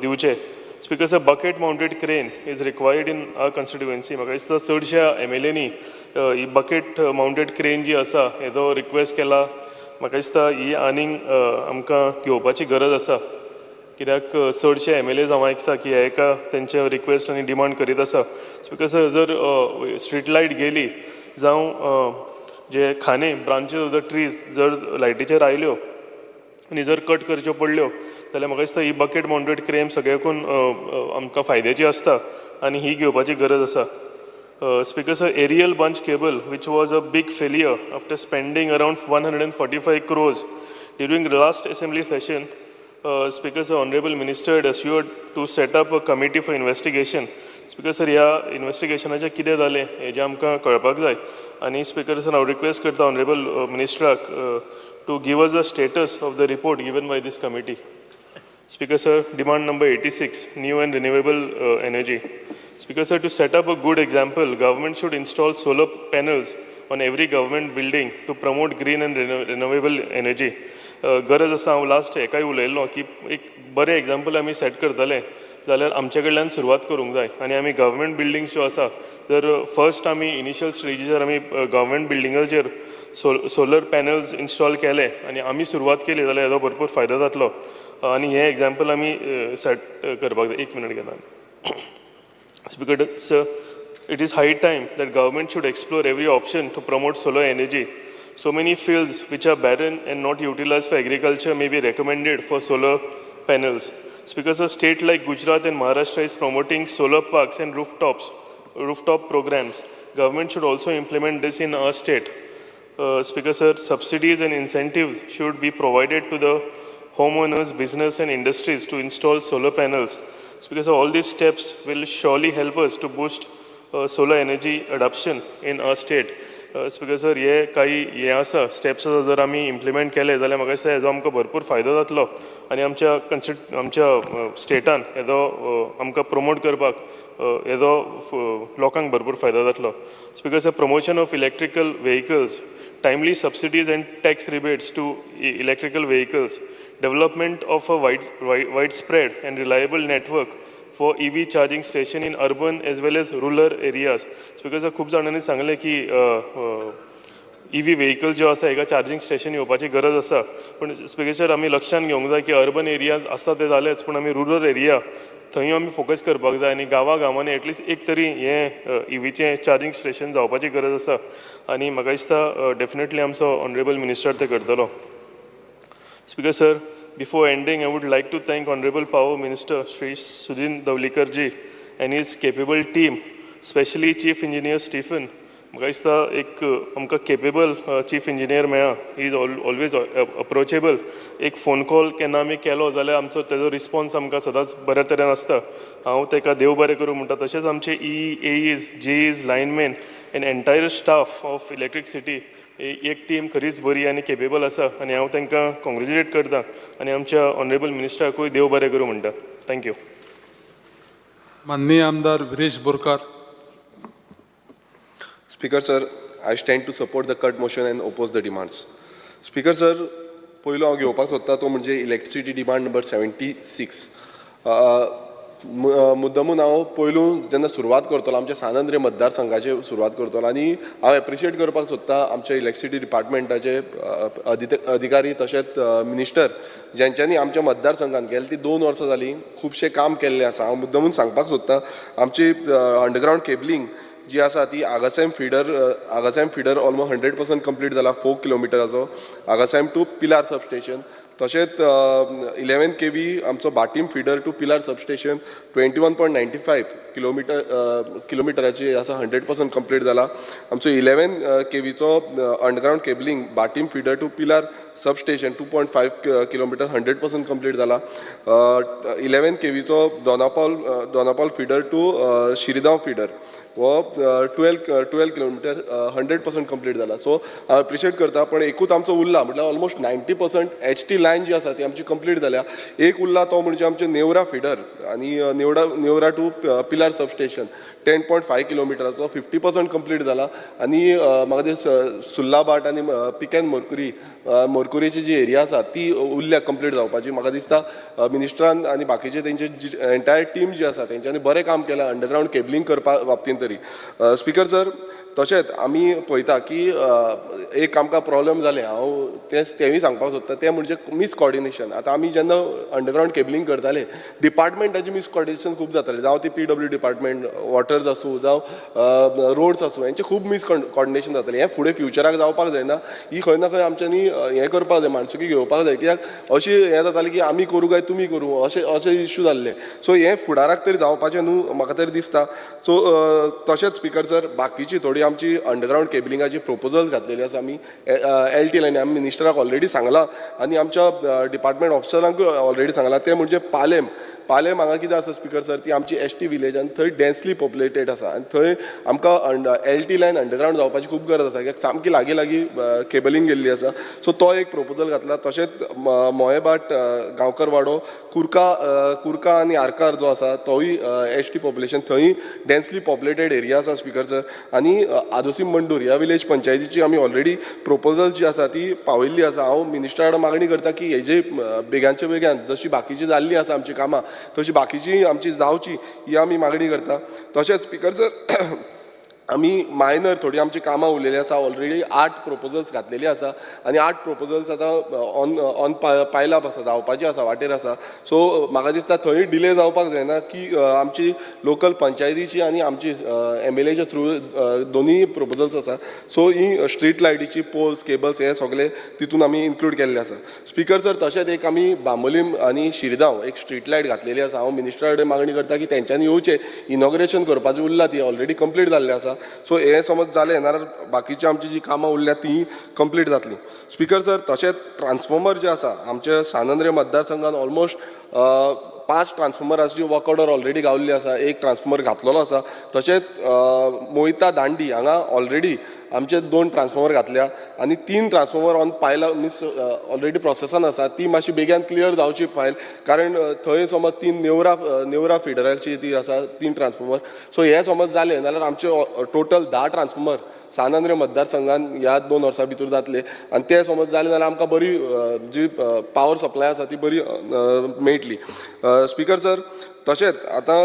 दिवचे. Speaker sir, bucket mounted crane is required in our constituency. म्हाका दिसता चडश्या एमएलएनी ही बकेट माउंटेड क्रेन जी आसा हेजो रिक्वेस्ट केला. म्हाका दिसता ही आनीक आमकां घेवपाची गरज आसा, कित्याक चडशे एमएलएज हांव आयकता की हे एका तेंचे रिक्वेस्ट आनी डिमांड करीत आसा. Because जर स्ट्रीट लायट गेली जावं जे खांदे ब्रांचीस ऑफ the trees जर लायटीचेर आयल्यो आनी जर कट करच्यो पडल्यो जाल्यार म्हाका दिसता ही बकेट माउंटेड क्रेन सगळ्याकून आमकां फायद्याची आसता आनी ही घेवपाची गरज आसा. Speaker sir, aerial bunch cable, which was a big failure after spending around 145 crores during last assembly session, Speaker sir, Honorable Minister had assured to set up a committee for investigation. Speaker sir, ह्या इन्वेस्टिगेशनाचें कितें जालें हेजें आमकां कळपाक जाय आनी speaker sir, हांव request करता honourable मिनिस्टराक to give us a status of the report given by this committee. Speaker sir, demand number 86, new and renewable energy. Speaker sir, to set up a good example, government should install solar panels on every government building to promote green and renewable energy. गरज आसा. हांव last हेकाय उलयल्लो की एक बरें example आमी set करतले जाल्यार आमचे कडल्यान सुरवात करूंक जाय आनी आमी गव्हर्मेंट बिल्डिंग्स ज्यो आसा, जर फर्स्ट आमी इनिशियल स्टेजीचेर आमी गव्हर्मेंट बिल्डिंगाचेर सोलर पॅनल्स इन्स्टॉल केले आनी आमी सुरवात केली जाल्यार हेजो भरपूर फायदो जातलो आनी हें एग्जाम्पल आमी सेट करपाक जाय. एक मिनट घेता. Speaker sir, it is high time that government should explore every option to promote solar energy. So many fields which are barren and not utilized for agriculture may be recommended for solar panels. Because a state like Gujarat and Maharashtra is promoting solar parks and rooftop programs. Government should also implement this in our state. Speaker sir, subsidies and incentives should be provided to the homeowners, business and industries to install solar panels. Because all these steps will surely help us to boost solar energy adoption in our state. Speaker sir, हे काही हे आसा steps आसा, जर आमी implement केले जाल्यार म्हाका दिसता हेजो आमकां भरपूर फायदो जातलो आनी आमच्या कन्सिड आमच्या स्टेटान हेजो आमकां प्रमोट करपाक हेजो लोकांक भरपूर फायदो जातलो. Speaker sir, promotion of electrical vehicles, timely subsidies and tax rebates to electrical vehicles, development of a widespread and reliable network for EV charging station in urban as well as rural areas. Because खूब जाणांनी सांगलें की EV vehicle ज्यो आसा हेका charging station येवपाची गरज आसा, पूण स्पीकर सर, आमी लक्षान घेवंक जाय की अर्बन एरियाज आसा ते जालेच, पूण आमी रुरल एरिया थंय आमी फोकस करपाक जाय आनी गांवा गांवांनी एटलिस्ट एक तरी हें ईवीचें चार्जींग स्टेशन जावपाची गरज आसा आनी म्हाका दिसता डेफिनेटली आमचो ऑनरेबल मिनिस्टर ते करतलो. Speaker sir, before ending, I would like to thank Honorable Power Minister Shri Sudin Dhavalikar ji and his capable team, especially Chief Engineer Stephen. म्हाका दिसता एक आमकां केपेबल चीफ इंजिनियर मेळ्ळा. He is always approachable. एक phone call केन्ना आमी केलो जाल्यार आमचो तेजो रिस्पॉन्स आमकां सदांच बऱ्या तरेन आसता. हांव ताका देव बरें करूं म्हणटा. तशेंच आमचे EE, AEs, JEs, linemen and entire staff of electricity, एक टीम खरीच बरी आनी केपेबल आसा आनी हांव तांकां कॉंग्रेच्युलेट करता आनी आमच्या ऑनरेबल मिनिस्टराकूय देव बरें करूं म्हणटा. Thank you. माननीय आमदार Viresh Borkar. Speaker sir, I stand to support the cut motion and oppose the demands. Speaker sir, पयलो हांव घेवपाक सोदता तो म्हणजे electricity demand number 76. मुद्दमून हांव पयलू जेन्ना सुरवात करतलो आमच्या सान आंद्रे मतदारसंघाचे सुरवात करतलो आनी हांव एप्रिशिएट करपाक सोदता आमच्या इलेक्ट्रिसिटी डिपार्टमेंटाचे अधिकारी तशेंच मिनिस्टर, ज्यांच्यांनी आमच्या मतदारसंघान गेले ती 2 वर्सां जालीं खुबशें काम केल्लें आसा. हांव मुद्दमून सांगपाक सोदता, आमची अंडरग्रावंड केबलिंग जी आसा ती आगासायम फिडर ऑलमोस्ट 100% कंप्लीट जाला, 4 किलोमिटराचो आगासायम टू पिलार सबस्टेशन. तशेंच 11 kV आमचो Batim feeder to Pilar substation 21.95 किलोमिटराची आसा, 100% कंप्लीट जाला. आमचो 11 kVचो underground cabling Batim feeder to Pilar substation 2.5 kilometre 100% complete जाला. 11 kVचो Dona Paula feeder to Shirgao feeder हो 12 किलोमिटर 100% कंप्लीट जाला. सो हांव एप्रिशिएट करता, पण एकूच आमचो उरला, म्हटल्यार ऑलमोस्ट 90% HT line जी आसा ती आमची कंप्लीट जाल्या. एक उरला तो म्हणजे आमचे नेवरा फिडर आनी नेवरा टू पिलार सबस्टेशन 10.5 किलोमिटराचो 50% कंप्लीट जाला. आनी म्हाका दिसता सुर्लाभाट आनी पिकेन मोरकुरीची जी एरिया आसा ती उरल्या कंप्लीट जावपाची. म्हाका दिसता मिनिस्टरान आनी बाकीचे तेंचे एंटायर टीम जी आसा तेंच्यांनी बरें काम केलां अंडरग्रावंड केबलिंग करपा बाबतींत तरी. स्पीकर सर, तशेंच आमी पळयता की एक आमकां प्रॉब्लम जालें, हांव तेंय सांगपाक सोदता, तें म्हणजे मिसकॉर्डिनेशन. आतां आमी जेन्ना अंडरग्रावंड केबलिंग करताले, डिपार्टमेंटाचें मिसकॉर्डिनेशन खूब जातालें, जावं ती PW department, waters आसूं, जावं रोड्स आसूं, हेंचें खूब मिसकॉर्डिनेशन जातालें. हें फुडें फ्युचराक जावपाक जायना, ही खंय ना खंय आमच्यांनी हें करपाक जाय, माणसुकी घेवपाक जाय. कित्याक अशी हें जातालें की आमी करूं काय तुमी करूं, अशें इश्यू जाल्ले. सो हें फुडाराक तरी जावपाचें न्हू, म्हाका तरी दिसता. सो तशेंच स्पीकर सर, बाकीची थोडी आमची अंडरग्रावंड केबलिंगाची प्रोपोजल घातलेली आसा आमी एल टी लायनी आमी मिनिस्टराक ऑलरेडी सांगलां आनी आमच्या डिपार्टमेंट ऑफिसरांकूय ऑलरेडी सांगलां. तें म्हणजे पालेम. पालेम हांगा कितें आसा स्पिकर सर, ती आमची एस टी विलेज आनी थंय डेन्सली पॉप्युलेटेड आसा आनी थंय आमकां एल टी लायन अंडरग्रावंड जावपाची खूब गरज आसा, कित्याक सामकी लागीं लागीं केबलिंग गेल्ली आसा. सो तो एक प्रोपोजल घातला. तशेंच मोयेभाट, गांवकर वाडो, कुर्का कुर्का आनी आरकार जो आसा तोय एस टी पॉप्युलेशन थंय डेन्सली पॉप्युलेटेड एरिया आसा स्पिकर सर. आनी आदोसीम मंडूर ह्या विलेज पंचायतीची आमी ऑलरेडी प्रोपोजल जी आसा ती पावयल्ली आसा. हांव मिनिस्टरा कडेन मागणी करता की हेजे बेगानच्या बेगान जशी बाकीची जाल्ली आसा आमची कामां तशी बाकीची आमची जावची ही आमी मागणी करता. तशेंच स्पिकर सर, आमी मायनर थोडी आमची कामां उरलेली आसा. ऑलरेडी 8 प्रोपोजल्स घातलेली आसा आनी 8 प्रोपोजल्स आतां ऑन ऑन पायलाप आसा, जावपाची आसा, वाटेर आसा. सो म्हाका दिसता थंय डिले जावपाक जायना की आमची लोकल पंचायतीची आनी आमची एमएलएच्या थ्रू दोनूय प्रोपोजल्स आसा. सो ही स्ट्रीट लायटीची पोल्स, केबल्स हे सगळे तितून आमी इन्क्लूड केल्ले आसा स्पिकर सर. तशेंच एक आमी बांबोलीम आनी शिरगांव एक स्ट्रीट लायट घातलेली आसा. हांव मिनिस्टरा कडेन मागणी करता की तेंच्यांनी येवचें, इनॉग्रेशन करपाचें उरलां, ती ऑलरेडी कंप्लीट जाल्लें आसा. सो हें समज जालें नाल्यार बाकीची आमची जी कामां उरल्या ती कंप्लीट जातली स्पिकर सर. तशेंच ट्रान्सफॉर्मर जे आसा आमच्या सान आंद्रे मतदारसंघात ऑलमोस्ट 5 ट्रान्सफॉर्मराची वर्क ऑर्डर ऑलरेडी गावल्ली आसा, एक ट्रान्सफॉर्मर घातलेलो आसा. तशेंच मोहिता दांडी हांगा ऑलरेडी आमचे 2 ट्रान्सफॉर्मर घातल्या आनी 3 transformer on Payla, means already प्रोसेसान आसा. ती मातशी बेगीन क्लियर जावची फायल, कारण थंय समज 3 नेवरा नेवरा फिडराची ती आसा 3 ट्रान्सफॉर्मर. सो हे समज जाले जाल्यार आमचे टोटल 10 ट्रान्सफॉर्मर सान आंद्रे मतदारसंघान ह्या 2 वर्सां भितर जातले आनी ते समज जाले जाल्यार आमकां बरी जी पावर सप्लाय आसा ती बरी मेळटली स्पिकर सर. तशेंच आतां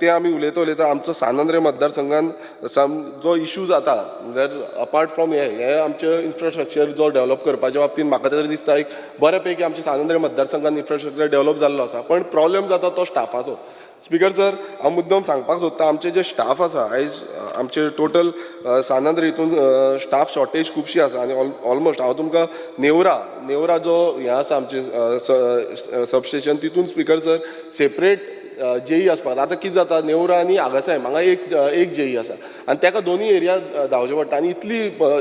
ते आमी उलयता उलयता आमचो सान आंद्रे मतदारसंघान जो इशू जाता म्हणल्यार अपार्ट फ्रॉम हे हे आमचे इन्फ्रास्ट्रक्चर जो डेवलप करपाच्या बाबतींत म्हाका तरी दिसता एक बऱ्या पैकी आमच्या सान आंद्रे मतदारसंघान इन्फ्रास्ट्रक्चर डेवलप जाल्लो आसा, पण प्रॉब्लेम जाता तो स्टाफाचो. स्पिकर सर, हांव मुद्दम सांगपाक सोदता आमचे जे स्टाफ आसा आयज आमचे टोटल सान आंद्रे हितून स्टाफ शॉर्टेज खुबशी आसा आनी ऑलमोस्ट हांव तुमकां नेवरा नेवरा जो हें आसा आमचें सबस्टेशन तितून स्पिकर सर सेपरेट जेई आसपाक. आतां कितें जाता, नेवरा आनी आगासायम हांगा एक एक जेई आसा आनी ताका दोनूय एरिया धांवचें पडटा आनी इतली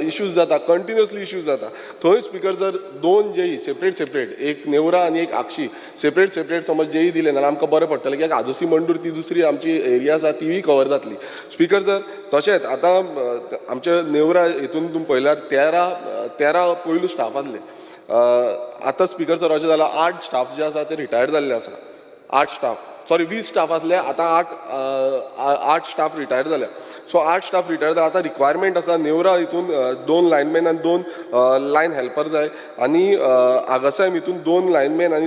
इश्यूज जाता, कंटिन्युअसली इश्यूज जाता. थंय स्पिकर सर 2 जेई सेपरेट सेपरेट, एक नेवरा आनी एक आक्षी सेपरेट सेपरेट समज जेई दिले जाल्यार आमकां बरें पडटलें, कित्याक आदोसी मंडूर ती दुसरी आमची एरिया आसा तिवूय कवर जातली स्पिकर सर. तशेंच आतां आमच्या नेवरा हितून तुमी पळयल्यार 13 पयलू स्टाफ आसले. आतां स्पिकर सर अशें जालां 8 स्टाफ जे आसा ते रिटायर्ड जाल्ले आसा. 8 स्टाफ सॉरी 20 स्टाफ आसले, आतां 8 स्टाफ रिटायर जाल्या. सो 8 स्टाफ रिटायर जाल्या. आतां रिक्वायरमेंट आसा नेवरा हितून 2 लायनमॅन आनी 2 लायन हेल्पर जाय आनी आगासायम हितून 2 लायनमॅन आनी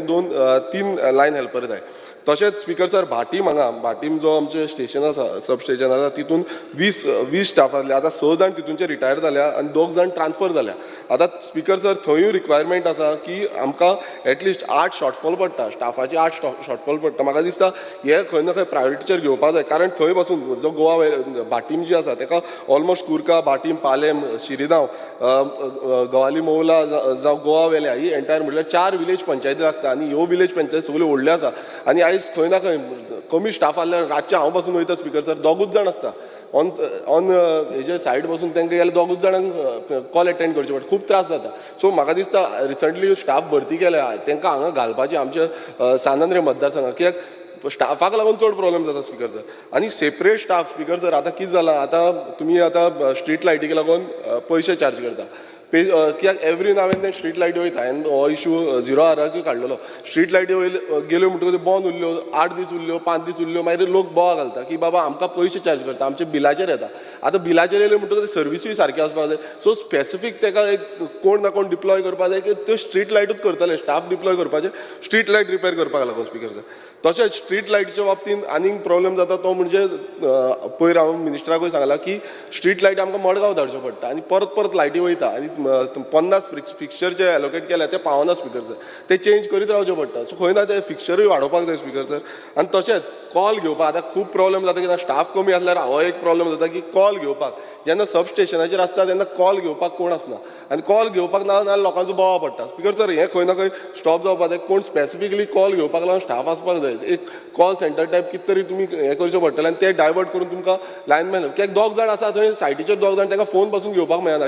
3 लायन हेल्पर जाय. तशेंच स्पिकर सर भाटीम हांगा भाटीम जो आमचें स्टेशन आसा सब स्टेशन आसा तितून 20 स्टाफ आसले, आतां 6 जाण तितूनचे रिटायर जाल्या आनी 2 जाण ट्रान्सफर जाल्या. आतां स्पिकर सर थंयूय रिक्वायरमेंट आसा की आमकां एटलिस्ट 8 शॉर्टफॉल पडटा, स्टाफाची 8 शॉर्टफॉल पडटा. म्हाका दिसता हे खंय ना खंय प्रायोरिटीचेर घेवपाक जाय, कारण थंय पासून जो गोवा भाटीम जी आसा ताका ऑलमोस्ट कुर्का, भाटीम, पालेम, शिरिदांव, गवाली मोवला जावं गोवा वेल्या ही एंटायर म्हटल्यार 4 विलेज पंचायती लागता आनी ह्यो विलेज पंचायत सगळ्यो व्हडल्यो आसा आनी आयज खंय ना खंय कमी स्टाफ आसल्यार रातचे हांव पासून वयता स्पिकर सर 2 जाण आसता ऑन ऑन हेजे सायड बसून तांकां गेल्यार 2 जाणांक कॉल एटेंड करचे पडटा, खूब त्रास जाता. सो म्हाका दिसता रिसंटली स्टाफ भरती केल्या तांकां हांगा घालपाची आमच्या सान आंद्रे मतदारसंघात, कित्याक स्टाफाक लागून चड प्रॉब्लेम जाता स्पिकर सर. आनी सेपरेट स्टाफ स्पिकर सर आतां कितें जालां, आतां तुमी आतां स्ट्रीट लायटीक लागून पयशे चार्ज करता कित्याक every now and then street लायटी वयता. हांवें हो इशू 0 आराकूय काडलेलो. स्ट्रीट लायटी गेल्यो म्हणटकूच बंद उरल्यो, 8 दीस उरल्यो, 5 दीस उरल्यो, मागीर लोक बोवा घालता की बाबा आमकां पयशे चार्ज करता, आमच्या बिलाचेर येता. आतां बिलाचेर येयले म्हणटकूच सर्विसूय सारकी आसपाक जाय. सो स्पेसिफीक ताका एक कोण ना कोण डिप्लॉय करपाक जाय की त्यो स्ट्रीट लायटूच करतले, स्टाफ डिप्लॉय करपाचे स्ट्रीट लायट रिपेर करपाक लागून स्पिकर सर. तशेंच स्ट्रीट लायटीच्या बाबतींत आनीक प्रॉब्लेम जाता तो म्हणजे पयर हांव मिनिस्टराकूय सांगलां की स्ट्रीट लायट आमकां मडगांव धाडच्यो पडटा आनी परत परत लायटी वयता आनी 50 फिक्स्चर जे एलोकेट केल्या ते पावना स्पिकर सर. ते चेंज करीत रावचे पडटा. सो खंय ना ते फिक्स्चरूय वाडोवपाक जाय स्पिकर सर. आनी तशेंच कॉल घेवपाक आतां खूब प्रॉब्लम जाता कित्याक स्टाफ कमी आसल्यार हो एक प्रॉब्लम जाता की कॉल घेवपाक जेन्ना सब स्टेशनाचेर आसता तेन्ना कॉल घेवपाक कोण आसना आनी कॉल घेवपाक ना जाल्यार लोकांचो बोवाळ पडटा. स्पिकर सर हें खंय ना खंय स्टॉप जावपाक जाय. कोण स्पेसिफिकली कॉल घेवपाक लागून स्टाफ आसपाक जाय. एक कॉल सेंटर टायप कितें तरी तुमी हें करचें पडटलें आनी ते डायवर्ट करून तुमकां लायनमॅन कित्याक दोग जाण आसा थंय सायटीचेर दोग जाण तांकां फोन पासून घेवपाक मेळना.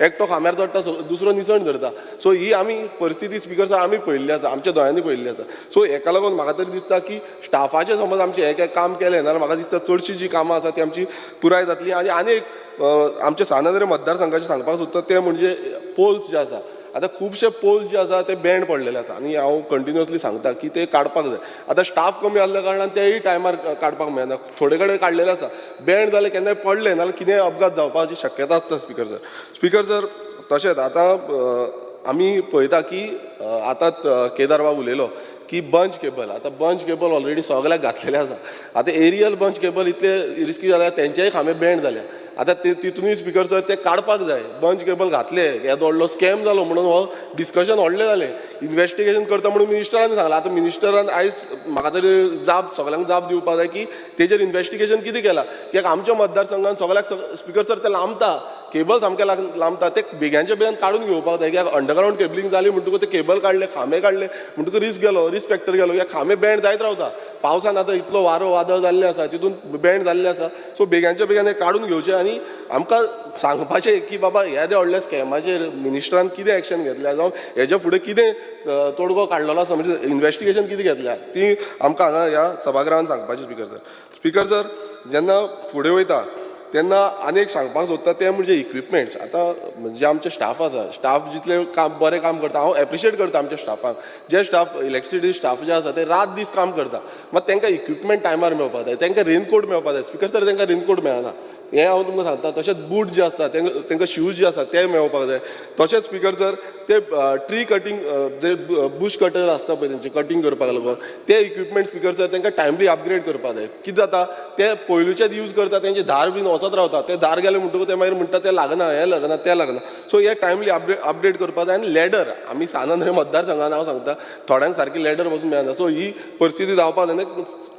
एकटो खांब्यार चडटा, दुसरो निसण धरता. सो ही आमी परिस्थिती स्पिकर सर आमी पळयल्ली आसा, आमच्या दोळ्यांनी पळयल्ली आसा. सो हेका लागून म्हाका तरी दिसता की स्टाफाचें समज आमचें हें काम केलें जाल्यार म्हाका दिसता चडशी जी कामां आसा ती आमची पुराय जातली. आनी आनी एक आमच्या सान आंद्रे मतदारसंघाचें सांगपाक सोदता तें म्हणजे पोल्स जे आसा, आतां खुबशे पोल्स जे आसा ते बँड पडलेले आसा आनी हांव कंटिन्युअसली सांगता की ते काडपाक जाय. आतां स्टाफ कमी आसल्या कारणान तेय टायमार काडपाक मेळना. थोडे कडेन काडलेले आसा, बँड जाले केन्नाय पडले नाल्यार कितेंय अपघात जावपाची शक्यता आसता स्पिकर सर. स्पिकर सर तशेंच आतां आमी पळयता की आतां केदार बाब उलयलो की बंच केबल, आतां बंच केबल ऑलरेडी सगल्याक घातलेले आसा. आतां एरियल बंच केबल इतले रिस्की जाल्या, तेंचेय खांबे बँड जाल्या. आतां ते तितूनय स्पिकर सर ते काडपाक जाय. बंच केबल घातले, येदो व्हडलो स्कॅम जालो म्हणून हो डिस्कशन व्हडलें जालें. इन्वेस्टिगेशन करता म्हणून मिनिस्टरान सांगलां. आतां मिनिस्टरान आयज म्हाका तरी जाप सगल्यांक जाप दिवपाक जाय की तेजेर इन्वेस्टिगेशन कितें केलां. कित्याक आमच्या मतदारसंघान सगल्याक स्पिकर सर ते लांबता, केबल सामके लांबता, ते बेग्यांच्या बेगीन काडून घेवपाक जाय. कित्याक अंडरग्रावंड केबलिंग जाली म्हणटकूच ते केबल काडले, खांबे काडले म्हणटकूच रिस्क गेलो, रिस्क फॅक्टर गेलो. कित्याक खांबे बँड जायत रावता. पावसान आतां इतलो वारो वादळ जाल्लें आसा, तितून बँड जाल्लें आसा. सो बेग्यांच्या बेगीन काडून घेवचें आनी आमकां सांगपाचें की बाबा येद्या व्हडल्या स्कॅमाचेर मिनिस्टरान कितें एक्शन घेतल्या, जावं हेज्या फुडें कितें तोडगो काडलेलो आसा, म्हणजे इन्वेस्टिगेशन कितें घेतल्या ती आमकां हांगा ह्या सभागृहान सांगपाचें स्पिकर सर. स्पिकर सर जेन्ना फुडें वयता तेन्ना आनी एक सांगपाक सोदता तें म्हणजे इक्विपमेंट्स. आतां जे आमचे स्टाफ आसा, स्टाफ जितले काम बरें काम करता, हांव एप्रिशिएट करता आमच्या स्टाफांक. जे स्टाफ इलेक्ट्रिसिटी स्टाफ जे आसा ते रात दीस काम करता, मात तांकां इक्विपमेंट टायमार मेळपाक जाय, तांकां रेनकोट मेळपाक जाय. स्पिकर सर तांकां रेनकोट मेळना हें हांव तुमकां सांगता. तशेंच बूट जे आसता तांकां शूज जे आसा ते मेळपाक जाय. तशेंच स्पिकर सर ते ट्री कटींग जे बूश कटर आसता पळय तेंचे कटींग करपाक लागून ते इक्विपमेंट स्पिकर सर तांकां टायमली अपग्रेड करपाक जाय. कितें जाता ते पयलूचेच यूज करता, तेंचे धार बीन वचत रावता, ते धार गेले म्हणटकूच ते मागीर म्हणटा ते लागना, हें लागना, तें लागना. सो हे टायमली अपडेट करपाक जाय. आनी लॅडर आमी सान आंद्रे मतदारसंघान हांव सांगता थोड्यांक सारकी लॅडर पसून मेळना. सो ही परिस्थिती जावपाक जायना.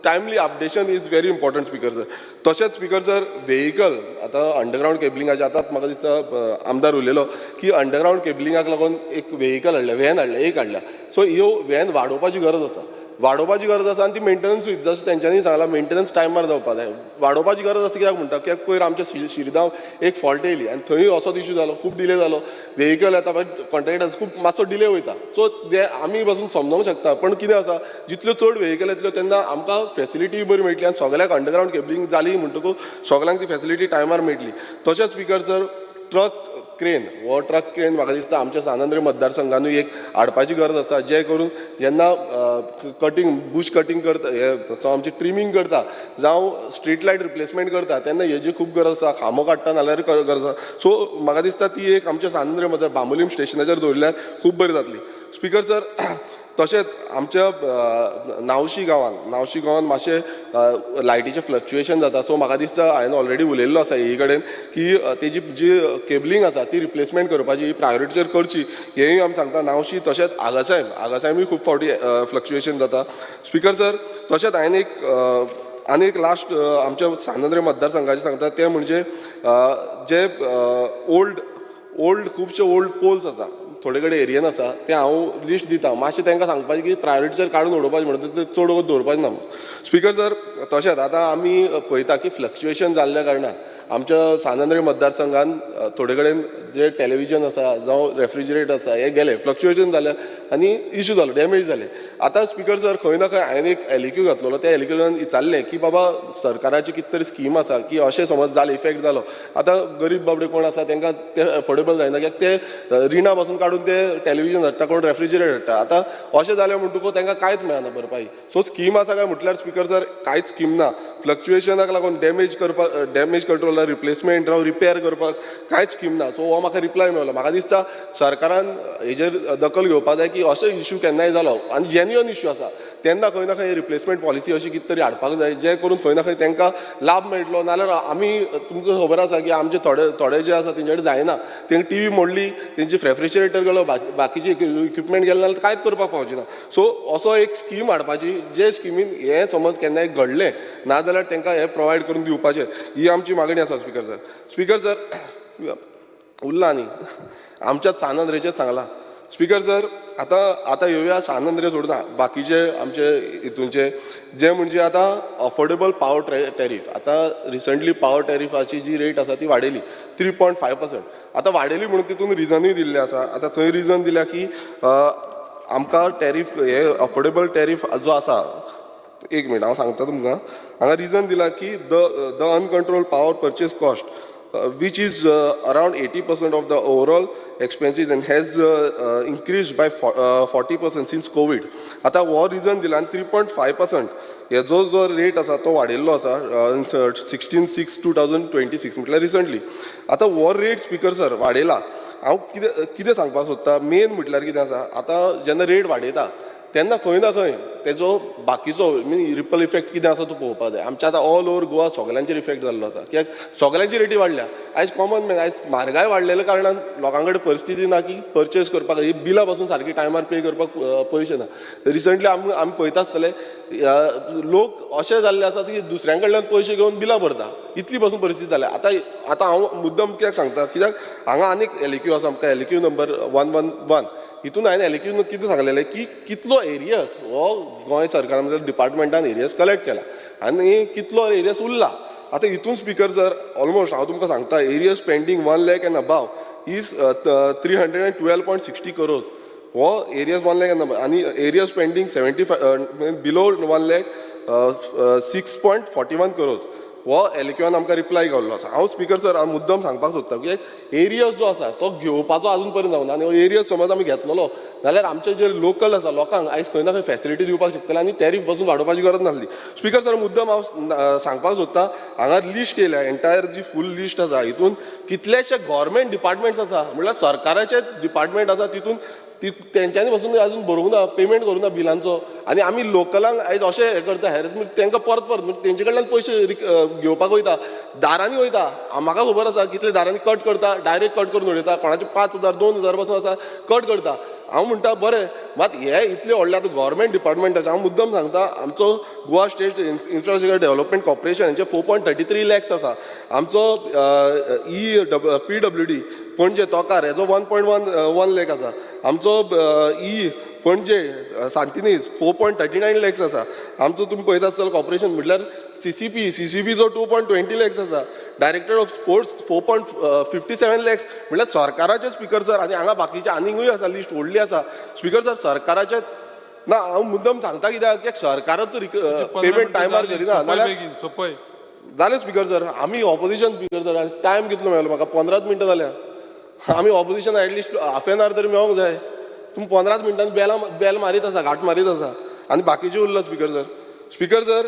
Timely updation is very important speaker sir. तशेंच स्पिकर सर व्हेकल आतां अंडरग्रावंड केबलिंगाचें आतां म्हाका दिसता आमदार उलयलो की अंडरग्रावंड केबलिंगाक लागून एक व्हेकल हाडलें, व्हॅन हाडलें, एक हाडल्या. सो ह्यो व्हॅन वाडोवपाची गरज आसा, वाडोवपाची गरज आसा आनी ती मेंटेनन्सूय जशें तेंच्यांनी सांगलां मेंटेनन्स टायमार जावपाक जाय. वाडोवपाची गरज आसा कित्याक म्हणटा, कित्याक पयर आमच्या शिरगांव एक फॉल्ट येयली आनी थंय असोच इशू जालो, खूब डिले जालो. व्हेकल येता मागीर कॉन्ट्रेक्टर खूब मातसो डिले वयता. सो ते आमी पासून समजोंक शकता, पण कितें आसा जितल्यो चड व्हेकल येतल्यो तेन्ना आमकां फेसिलिटी बरी मेळटली आनी सगल्याक अंडरग्रावंड केबलिंग जाली म्हणटकूच सगल्यांक ती फेसिलिटी टायमार मेळटली. तशेंच स्पिकर सर ट्रक क्रेन, हो ट्रक क्रेन म्हाका दिसता आमच्या सान आंद्रे मतदारसंघानूय एक हाडपाची गरज आसा, जे करून जेन्ना कटींग बूश कटींग करता, हे आमची ट्रिमींग करता जावं स्ट्रीट लायट रिप्लेसमेंट करता तेन्ना हेजी खूब गरज आसा. खांबो काडटा जाल्यार गरज आसा. सो म्हाका दिसता ती एक आमच्या सान आंद्रे मतदार बांबोलीम स्टेशनाचेर दवरल्यार खूब बरी जातली. स्पिकर सर तशेंच आमच्या नावशी गांवान मातशें लायटीचें फ्लक्चुएशन जाता. सो म्हाका दिसता हांवें ऑलरेडी उलयल्लो आसा हे कडेन की तेजी जी केबलिंग आसा ती रिप्लेसमेंट करपाची ही प्रायोरिटीचेर करची हेंय आमी सांगता. नावशी तशेंच आगासायमूय खूब फावटी फ्लक्चुएशन जाता. स्पिकर सर तशेंच हांवें एक आनी एक लास्ट आमच्या सान आंद्रे मतदारसंघाचें सांगता तें म्हणजे जे ओल्ड खुबशे ओल्ड पोल्स आसा थोडे कडेन एरियन आसा ते हांव लिस्ट दिता, मातशें तांकां सांगपाचें की प्रायोरिटीचेर काडून उडोवपाचें म्हणटा ते चड वगत दवरपाचें ना. स्पिकर सर तशेंच आतां आमी पळयता की फ्लक्चुएशन जाल्ल्या कारणान आमच्या सान आंद्रे मतदारसंघान थोडे कडेन जे टेलिविजन आसा जावं रेफ्रिजरेटर आसा हे गेले, फ्लक्चुएशन जालें आनी इशू जालो, डॅमेज जाले. आतां स्पिकर सर खंय ना खंय हांवें एक एलएक्यू घातलेलो, त्या एलएक्यून विचारलें की बाबा सरकाराची कितें तरी स्कीम आसा की अशें समज जालें इफेक्ट जालो, आतां गरीब बाबडे कोण आसा तांकां ते एफोर्डेबल जायना कित्याक ते रिणा पासून काडून ते टेलिविजन हाडटा, कोण रेफ्रिजरेटर हाडटा. आतां अशें जालें म्हणटकूच तांकां कांयच मेळना भरपाई. सो स्कीम आसा काय म्हटल्यार स्पिकर सर कांयच कांयच स्कीम ना. फ्लक्च्युएशनाक लागून डॅमेज करपाक, डॅमेज कंट्रोल, रिप्लेसमेंट राव रिपेर करपाक कांयच स्कीम ना. सो हो म्हाका रिप्लाय मेळ्ळो. म्हाका दिसता सरकारान हेजेर दखल घेवपाक जाय की असो इशू केन्नाय जालो आनी जेन्युअन इशू आसा तेन्ना खंय ना खंय रिप्लेसमेंट पॉलिसी अशी कितें तरी हाडपाक जाय, जे करून खंय ना खंय तांकां लाभ मेळटलो. नाल्यार आमी तुमकां खबर आसा की आमचे थोडे थोडे जे आसा तेंचे कडेन जायना, तेंकां टीव्ही मोडली, तेंची रेफ्रिजरेटर गेलो, बाकीचे इक्विपमेंट गेले जाल्यार कांयच करपाक पावचे ना. सो असो एक स्कीम हाडपाची जे स्किमीन हें समज केन्नाय घडलें ना जाल्यार तांकां हें प्रोवायड करून दिवपाचें, ही आमची मागणी आसा स्पीकर सर. स्पीकर सर उरला न्ही आमच्या सान आंद्रेचेंच सांगलां स्पीकर सर. आतां आतां येवया सान आंद्रे सोडून बाकीचे आमचे हितूनचे जे म्हणजे आतां अफोर्डेबल पावर टॅरीफ. आतां रिसंटली पावर टॅरिफाची जी रेट आसा ती वाडयली 3.5%. आतां वाडयली म्हणून तितून रिजनूय दिल्लें आसा. आतां थंय रिजन दिल्या की आमकां टॅरीफ हे अफोर्डेबल टॅरीफ जो आसा, एक मिनट हांव सांगता तुमकां, हांगा रिजन दिला की the uncontrolled power purchase cost which is around 80% of the overall expenses and has increased by 40% since COVID. आतां हो रिजन दिला आनी 3.5% हेजो जो रेट आसा तो वाडयल्लो आसा 16/6/2026 म्हटल्यार रिसंटली. आतां हो रेट स्पीकर सर वाडयला. हांव कितें कितें सांगपाक सोदता, मेन म्हटल्यार कितें आसा, आतां जेन्ना रेट वाडयता तेन्ना खंय ना खंय तेजो बाकीचो मीन रिपल इफेक्ट कितें आसा तो पळोवपाक जाय. आमच्या आतां ऑल ओवर गोवा सगल्यांचेर इफेक्ट जाल्लो आसा, कित्याक सगल्यांची रेटी वाडल्या. आयज कॉमन मॅन, आयज म्हारगाय वाडलेल्या कारणान लोकां कडेन परिस्थिती ना की परचेज करपाक, ही बिलां पासून सारकी टायमार पे करपाक पयशे ना. रिसंटली आमी आमी पळयता आसतले लोक अशे जाल्ले आसात की दुसऱ्यां कडल्यान पयशे घेवन बिलां भरता, इतली पासून परिस्थिती जाल्या. आतां आतां हांव मुद्दम कित्याक सांगता, कित्याक हांगा आनीक एलएक्यू आसा आमकां, एलएक्यू नंबर 111. हितून हांवें एलएक्यून कितें सांगलेलें की कितलो एरियस हो गोंय सरकारान म्हणजे डिपार्टमेंटान एरियस कलेक्ट केला आनी कितलो एरियस उरला. आतां हितून स्पीकर सर ऑलमोस्ट हांव तुमकां सांगता arrears pending 1 lakh and above is 312.60 crores. हो एरियस 1 lakh and above आनी arrears pending 75 below 1 lakh 6.41 crores. हो एलक्यूआन आमकां रिप्लाय गावल्लो आसा. हांव स्पीकर सर हांव मुद्दम सांगपाक सोदता की एरियस जो आसा तो घेवपाचो आजून पर्यंत जावना आनी हो एरियस समज आमी घेतलेलो जाल्यार आमचे जे लोकल आसा लोकांक आयज खंय ना खंय फेसिलिटी दिवपाक शकतले आनी टॅरीफ पासून वाडोवपाची गरज नासली. स्पीकर सर मुद्दम हांव सांगपाक सोदता हांगा लिस्ट येयल्या, एंटायर जी फूल लिस्ट आसा हितून कितलेशे गव्हर्मेंट डिपार्टमेंट्स आसा, म्हणल्यार सरकाराचे डिपार्टमेंट आसा तितून ती तेंच्यांनी पासून अजून भरूंक ना, पेमेंट करूंक ना बिलांचो. आनी आमी लोकलांक आयज अशें हें करता हेर तांकां परत परत म्हणजे तेंचे कडल्यान पयशे घेवपाक वयता, दारांनी वयता. म्हाका खबर आसा कितले दारांनी कट करता, डायरेक्ट कट करून उडयता, कोणाचे 5,000 2,000 पासून आसा कट करता. हांव म्हणटा बरें, मात हे इतले व्हडले आतां गव्हर्मेंट डिपार्टमेंटाचे हांव मुद्दम सांगता आमचो Goa state infrastructure development corporation हेंचे 4.33 लॅक्स आसा, आमचो ई PWD Panaji तोकार हेजो 1.11 लॅक आसा, आमचो ई पणजे सांतिनेज 4.39 लॅक्स आसा, आमचो तुमी पळयता आसतलो कॉर्पोरेशन म्हटल्यार CCPचो 2.20 लॅक्स आसा, डायरेक्टर ऑफ स्पोर्ट्स 4.57 लॅक्स. म्हटल्यार सरकाराचे स्पीकर सर आनी हांगा बाकीचे आनीकूय आसा, लिस्ट व्हडली आसा स्पीकर सर. सरकाराचे ना हांव मुद्दम सांगता कित्याक कित्याक सरकाराच पेमेंट टायमार करिना नाल्यार जालें स्पीकर सर. आमी ऑपोजिशन स्पीकर सर, टायम कितलो मेळ्ळो म्हाका 15 मिनटां जाल्या, आमी opposition at least half an hour तरी मेळोंक जाय. तुमी 15 मिनटान बेल मारीत आसा, घाट मारीत आसा आनी बाकीचे उरला स्पीकर सर. स्पीकर सर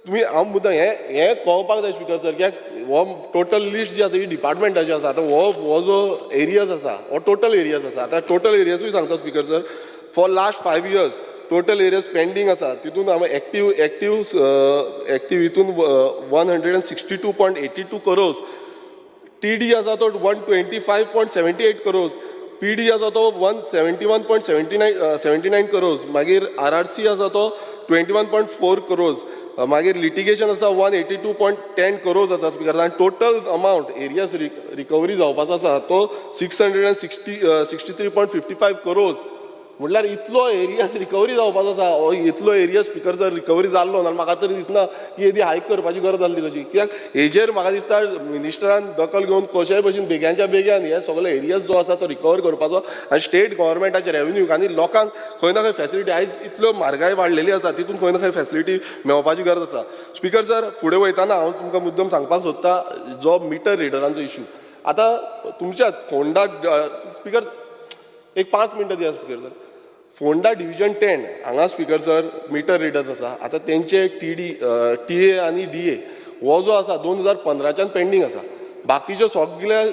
तुमी हांव मुद्दम हें हें कळपाक जाय स्पीकर सर कित्याक हो टोटल लिस्ट जी आसा ही डिपार्टमेंटाची आसा. आतां हो हो जो एरियज आसा हो टोटल एरियज आसा. आतां टोटल एरियजूय सांगता speaker sir, for last 5 years total arrears pending आसा तितून हांव एक्टीव एक्टीव एक्टीव हितून 162.82 करोज, TD आसा तो 125.78 करोज, PD आसा तो 171.79 करोज, मागीर RRC आसा तो 21.4 करोज, मागीर लिटिगेशन आसा 182.10 करोज आसा स्पीकर. आनी टोटल अमावंट एरियस रिकवरी जावपाचो आसा तो 663.55 करोज. म्हटल्यार इतलो एरियस रिकवरी जावपाचो आसा, हो इतलो एरियस स्पीकर जर रिकवरी जाल्लो ना म्हाका तरी दिसना की येदी हायक करपाची गरज आसली कशी. कित्याक हेजेर म्हाका दिसता मिनिस्टरान दखल घेवन कशेय भशेन बेग्यांच्या बेग्यान हे सगळे एरियस जो आसा तो रिकवर करपाचो आनी स्टेट गव्हर्मेंटाचे रेवन्यूक आनी लोकांक खंय ना खंय फेसिलिटी आयज इतल्यो म्हारगाय वाडलेली आसा तितून खंय ना खंय फेसिलिटी मेळपाची गरज आसा. स्पीकर सर फुडें वयताना हांव तुमकां मुद्दम सांगपाक सोदता जो मिटर रिडरांचो इशू आतां तुमच्या फोंडा स्पीकर एक 5 मिनटां दिया स्पीकर सर. फोंडा डिविजन 10 हांगा स्पीकर सर मिटर रिडर्स आसा. आतां तेंचे टी डी टी ए आनी डी ए हो जो आसा 2015च्यान पेंडींग आसा. बाकीच्यो सगल्या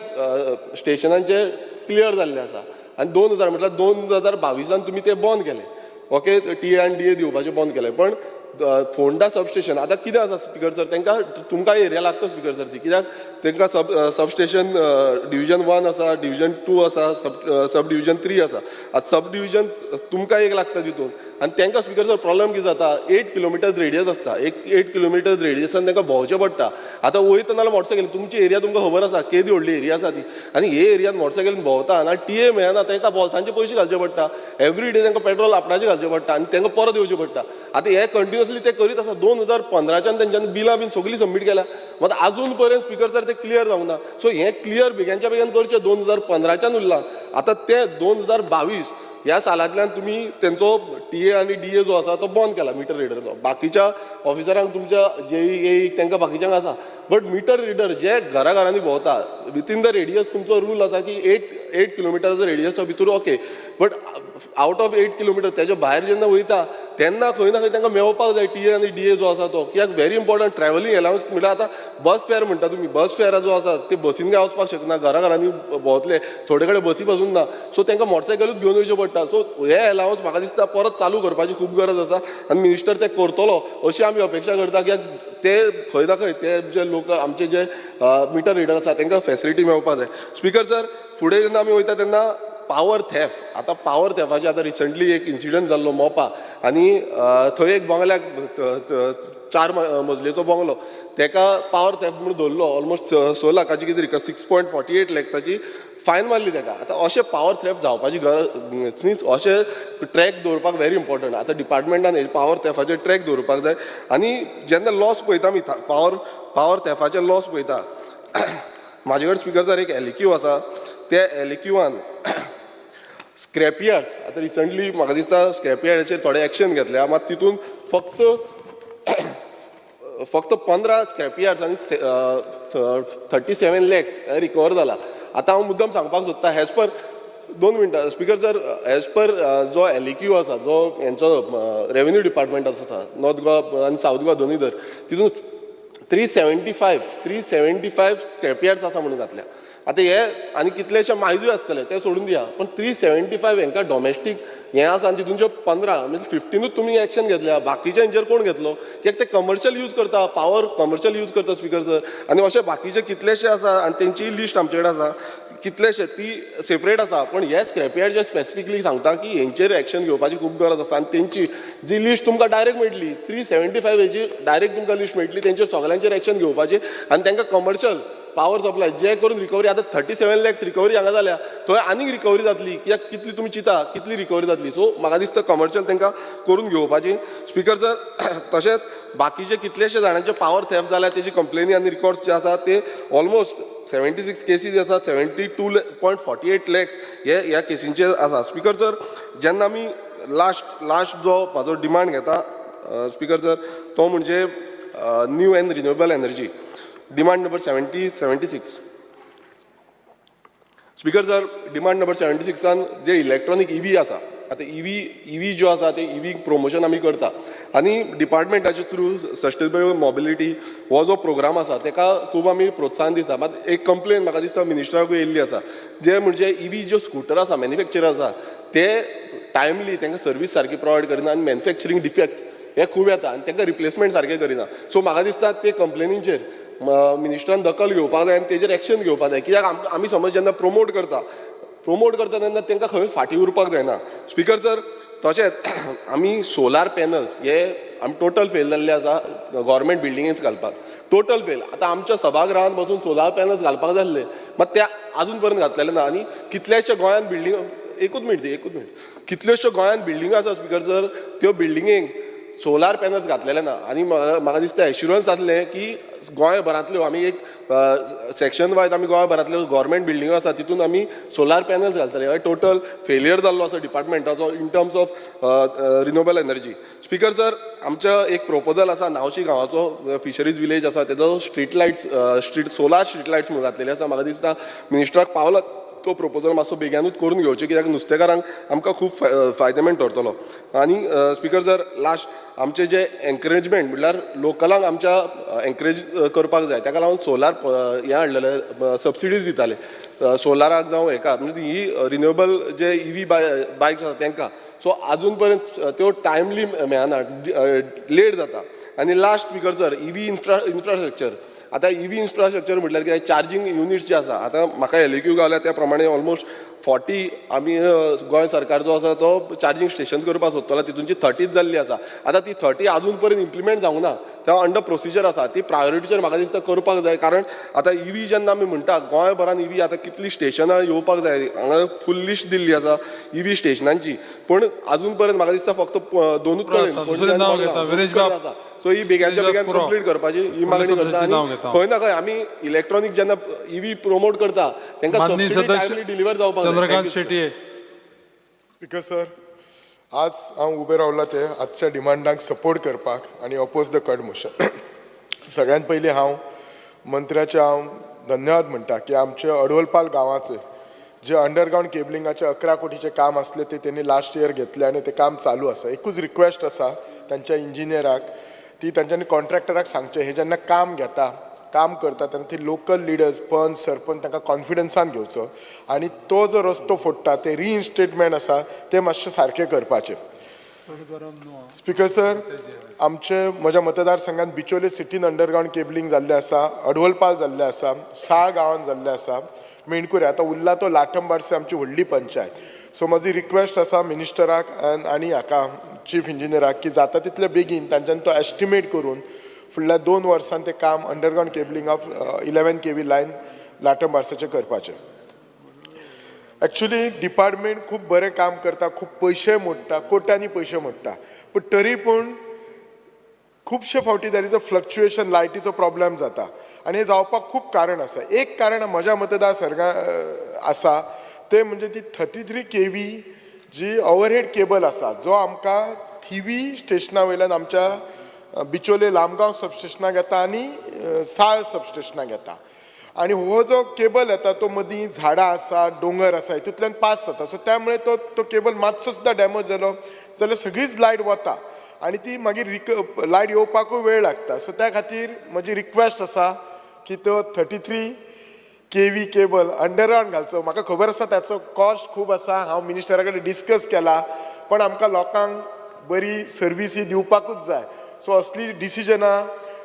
स्टेशनांचे क्लियर जाल्ले आसा आनी 2000 म्हटल्यार 2022 तुमी ते बंद केले. ओके, टी ए आनी डी ए दिवपाचें बंद केलें. पण फोंडा सब स्टेशन आतां कितें आसा स्पीकर सर, तांकां तुमकां एरिया लागता स्पीकर सर ती, कित्याक तांकां सब स्टेशन डिविजन 1 आसा, डिविजन 2 आसा, सब डिविजन 3 आसा. आतां सब डिविजन तुमकां एक लागता तितून आनी तांकां स्पीकर सर प्रॉब्लम कितें जाता, 8 किलोमिटर रेडियस आसता, एक 8 किलोमिटर रेडियसान तांकां भोंवचें पडटा. आतां वयता नाल्यार मोटरसायकल, तुमची एरिया तुमकां खबर आसा केदी व्हडली एरिया आसा ती, आनी हे एरियान मोटरसायकलीन भोंवता आनी टी ए मेळना, तांकां बोल्सांचे पयशे घालचे पडटा, एवरी डे तांकां पेट्रोल आपणाचें घालचें पडटा आनी तांकां परत येवचें पडटा. आतां हे कंटिन्युअसली ते करीत आसा. 2015च्यान तेंच्यांनी बिलां बीन सगळीं सबमीट केल्या, मात आजून पर्यंत स्पीकर सर ते क्लियर जावंक ना. सो हें क्लियर बेगीनच्या बेगीन करचें. 2015च्यान उरलां, आतां ते 2022 ह्या सालांतल्यान तुमी तेंचो टी ए आनी डी ए जो आसा तो बंद केला मिटर रिडरचो. बाकीच्या ऑफिसरांक तुमच्या जेई ए तांकां बाकीच्यांक आसा, बट मिटर रिडर जे घरा घरांनी भोंवता विथीन the radius, तुमचो रूल आसा की 8 किलोमिटराचो रेडियसा भितर okay, but out of 8 kilometre तेच्या भायर जेन्ना वयता तेन्ना खंय ना खंय तांकां मेळपाक जाय टी ए आनी डी ए जो आसा तो, कित्याक व्हेरी इम्पॉर्टंट ट्रॅवलिंग एलावन्स म्हणल्यार आतां बस फेर म्हणटा तुमी, बस फेर जो आसा ते बसीन काय वचपाक शकना, घरा घरांनी भोंवतले, थोडे कडेन बसी पासून ना, सो तांकां मोटरसायकलूच घेवन वयचें पडटा. सो हे एलावन्स म्हाका दिसता परत चालू करपाची खूब गरज आसा आनी मिनिस्टर ते करतलो अशी आमी अपेक्षा करता, कित्याक ते खंय ना खंय ते जे लोक आमचे जे मिटर रिडर आसा तांकां फेसिलिटी मेळपाक जाय. स्पीकर सर फुडें जेन्ना आमी वयता तेन्ना पावर थेफ, आतां पावर थेफाचे आतां रिसंटली एक इन्सिडंट जाल्लो मोपा आनी थंय एक बंगल्याक 4 मजलेचो बंगलो, तेका पावर थेफ म्हणून धरलो, ऑलमोस्ट 6 लाखाची कितें 6.48 लॅक्साची फायन मारली तेका. आतां अशें पावर थेफ जावपाची गरज न्ही, अशें ट्रॅक दवरपाक व्हेरी इम्पॉर्टंट. आतां डिपार्टमेंटान पावर थेफाचे ट्रॅक दवरपाक जाय आनी जेन्ना लॉस पळयता आमी पावर थेफाचे लॉस पळयता, म्हाजे कडेन स्पीकर सर एक एल क्यू आसा, त्या एल क्यूआन स्क्रॅप यार्ड्स आतां रिसंटली म्हाका दिसता स्क्रॅप यार्डाचेर थोडे एक्शन घेतल्या, मात तितून फक्त फक्त 15 स्क्रॅप यार्ड्स आनी 37 लॅक्स रिकवर जाला. आतां हांव मुद्दम सांगपाक सोदता एज पर 2 मिनटां स्पीकर सर, एज पर जो एल क्यू आसा, जो हेंचो रेवेन्यू डिपार्टमेंटाचो आसा नॉर्थ गोवा आनी सावथ गोवा दोनूय धर, तितून 375 स्क्रॅप यार्ड्स आसा म्हणून घातल्या. आतां हे आनी कितलेशे मायजूय आसतले ते सोडून दिया, पण 375 हेंकां डॉमेस्टीक हें आसा आनी तितूनच्यो 15 म्हणजे 15ूच तुमी एक्शन घेतल्या, बाकीच्या हेंचेर कोण घेतलो? कित्याक ते कमर्शियल यूज करता, पावर कमर्शियल यूज करता स्पीकर सर. आनी अशे बाकीचे कितलेशे आसा आनी तेंची लिस्ट आमचे कडेन आसा कितलेशे, ती सेपरेट आसा, पण हे स्क्रॅप यार्ड जे स्पेसिफिकली सांगता की हेंचेर एक्शन घेवपाची खूब गरज आसा आनी तेंची जी लिस्ट तुमकां डायरेक्ट मेळटली 375 हेची डायरेक्ट तुमकां लिस्ट मेळटली, तेंचेर सगळ्यांचेर एक्शन घेवपाची आनी तांकां कमर्शियल पावर सप्लाय जे करून रिकवरी आतां 37 लॅक्स रिकवरी हांगा जाल्या, थंय आनीक रिकवरी जातली, कित्याक कितली तुमी चिंता कितली रिकवरी जातली. सो म्हाका दिसता कमर्शियल तांकां करून घेवपाची. स्पीकर सर तशेंच बाकीचे कितलेशे जाणांचे पावर थेफ जाल्या तेजी कंप्लेनी आनी रिकॉर्ड्स जे आसा ते ऑलमोस्ट 76 केसीस आसा, 72.48 लॅक्स हे ह्या केसींचेर आसा. स्पीकर सर जेन्ना आमी लास्ट जो म्हाजो डिमांड घेता स्पीकर सर तो म्हणजे new and renewable energy demand number 76. Speaker sir demand number 76 J electronic EV आसा, आतां ईव्ही ज्यो आसा ते ईव्ही प्रमोशन आमी करता आनी डिपार्टमेंटाचे थ्रू सस्टेनेबल मोबिलिटी हो जो प्रोग्राम आसा तेका खूब आमी प्रोत्साहन दिता. मात एक कंप्लेन म्हाका दिसता मिनिस्टराकूय येयल्ली आसा, जे म्हणजे ईव्ही ज्यो स्कुटर आसा मॅन्युफॅक्चर आसा ते टायमली तांकां सर्वीस सारकी प्रोवायड करिना आनी मॅन्युफॅक्चरींग डिफेक्ट्स हे खूब येता आनी तांकां रिप्लेसमेंट सारकें करिना. सो म्हाका दिसता ते कंप्लेनींचेर मिनिस्टरान दखल घेवपाक जाय आनी तेजेर एक्शन घेवपाक जाय, कित्याक आमी समज जेन्ना प्रमोट करता तेन्ना तांकां खंय फाटीं उरपाक जायना. स्पीकर सर तशेंच आमी सोलार पॅनल्स हे आमी टोटल फेल जाल्ले आसा गव्हर्मेंट बिल्डिंगेंत घालपाक, टोटल फेल. आतां आमच्या सभागृहांत बसून सोलार पॅनल्स घालपाक जाय आसले, मात ते आजून पर्यंत घातलेले ना. आनी कितलेशे गोंयांत बिल्डींग, एकूच मिनट, कितल्योश्यो गोंयांत बिल्डिंगो आसा स्पीकर सर, त्यो बिल्डिंगेंक सोलार पॅनल्स घातलेले ना. आनी म्हाका दिसता एश्युरन्स आसलें की गोंयभरांतल्यो आमी एक सेक्शन वायज आमी गोंयभरांतल्यो गव्हर्मेंट बिल्डिंगो आसा तितून आमी सोलार पॅनल्स घालतले. हे टोटल फेलियर जाल्लो आसा डिपार्टमेंटाचो in terms of renewable energy. Speaker sir आमच्या एक प्रोपोजल आसा नावशी गांवाचो फिशरीज विलेज आसा तेजो street lights solar street lights म्हणून घातलेले आसा. म्हाका दिसता मिनिस्टराक पावला तो प्रोपोजल मातसो बेग्यानूच करून घेवचें, कित्याक नुस्तेकारांक आमकां खूब फायदेमंद ठरतलो. आनी स्पिकर सर, लास्ट आमचे जे एनकरेजमेंट म्हणल्यार लोकलांक आमच्या एनकरेज करपाक जाय, ताका लागून सोलार हें हाडलेलें, सबसिडीज दिताले सोलाराक जावं हेका, म्हणजे ही रिन्युएबल जे इवी बायक्स आसा तांकां. सो आजून पर्यंत त्यो टायमली मेळना, लेट जाता. आनी last speaker sir, EV infrastructure. आतां इवी इन्फ्रास्ट्रक्चर म्हटल्यार कितें, चार्जींग युनिट्स जे आसा, आतां म्हाका LAQ गावल्या त्या प्रमाणे ऑलमोस्ट 40 आमी गोंय सरकार जो आसा तो चार्जींग स्टेशन करपाक सोदतलो, तितूनची 30 जाल्ली आसा. आतां ती 30 आजून पर्यंत इम्प्लिमेंट जावंक ना, तेन्ना अंडर प्रोसिजर आसा. ती प्रायोरिटीचेर म्हाका दिसता करपाक जाय, कारण आतां इवी जेन्ना आमी म्हणटा गोंयभरान इवी आतां कितलीं स्टेशनां येवपाक जाय, हांगा फूल लिस्ट दिल्ली आसा इवी स्टेशनांची, पूण आजून पर्यंत म्हाका दिसता फक्त 2 कडेन आसा. सो ही बेग्याच्या बेग्यान कंप्लीट करपाची ही मागणी करता. आनी खंय ना खंय आमी इलेक्ट्रॉनीक जेन्ना इवी प्रमोट करता तांकां सबसिडी टायमली डिलिव्हर जावपाक जाय. चंद्रकांत शेट्ये. स्पीकर सर, आज हांव उबे रावला ते आजच्या डिमांडांक सपोर्ट करपाक आनी अपोज the cut motion. सगळ्यांत पयलीं हांव मंत्र्याचे हांव धन्यवाद म्हणटा की आमचे अडवलपाल गांवाचे जे अंडरग्रावंड केबलिंगाचे 11 कोटीचें काम आसलें ते तेणी लास्ट इयर घेतलें आनी तें काम चालू आसा. एकूच रिक्वेस्ट आसा तांच्या इंजिनियराक, ती तांच्यांनी कॉन्ट्रॅक्टराक सांगचें, हे जेन्ना काम घेता, काम करता तेन्ना ती लोकल लिडर्स, पंच, सरपंच तांकां कॉन्फिडन्सान घेवचो आनी तो जो रस्तो फोडटा ते रिइन्स्टेटमेंट आसा ते मातशें सारकें करपाचें. स्पीकर सर, आमचे म्हज्या मतदारसंघात बिचोले सिटीन अंडरग्रावंड केबलिंग जाल्लें आसा, अडवलपाल जाल्लें आसा, साळ गांवान जाल्लें आसा, मेणकुरे आतां उरला तो लाठंबार्से आमची व्हडली पंचायत. सो म्हजी रिक्वेस्ट आसा मिनिस्टराक आनी हाका चीफ इंजिनियराक की जाता तितले बेगीन तांच्यांनी तो एस्टिमेट करून फुडल्या 2 वर्सां तें काम underground cabling of 11 kV line लाटंबार्सेचें करपाचें. एक्चुली डिपार्टमेंट खूब बरें काम करता, खूब पयशे मोडटा, कोट्यांनी पयशे मोडटा, पूण तरी पूण खुबशे फावटी there is a fluctuation, लायटीचो प्रॉब्लेम जाता आनी हें जावपाक खूब कारण आसा. एक कारण म्हज्या मतदारसंघा आसा तें म्हणजे ती 33 kV जी ओवरहेड केबल आसा जो आमकां थिवी स्टेशना वयल्यान आमच्या बिचोले लामगांव सबस्टेशनाक येता आनी साळ सबस्टेशनाक येता आनी हो जो केबल येता तो मदीं झाडां आसा, दोंगर आसा, हितूंतल्यान पास जाता. सो त्यामुळे तो तो केबल मातसो सुद्दां डॅमेज जालो जाल्यार सगळीच लायट वता आनी ती मागीर लायट येवपाकूय वेळ लागता. सो त्या खातीर म्हजी रिक्वेस्ट आसा की तो 33 kV cable underground घालचो. म्हाका खबर आसा ताचो कॉस्ट खूब आसा, हांव मिनिस्टरा कडेन डिस्कस केला, पण आमकां लोकांक बरी सर्विसी दिवपाकूच जाय. सो असली डिसिजनां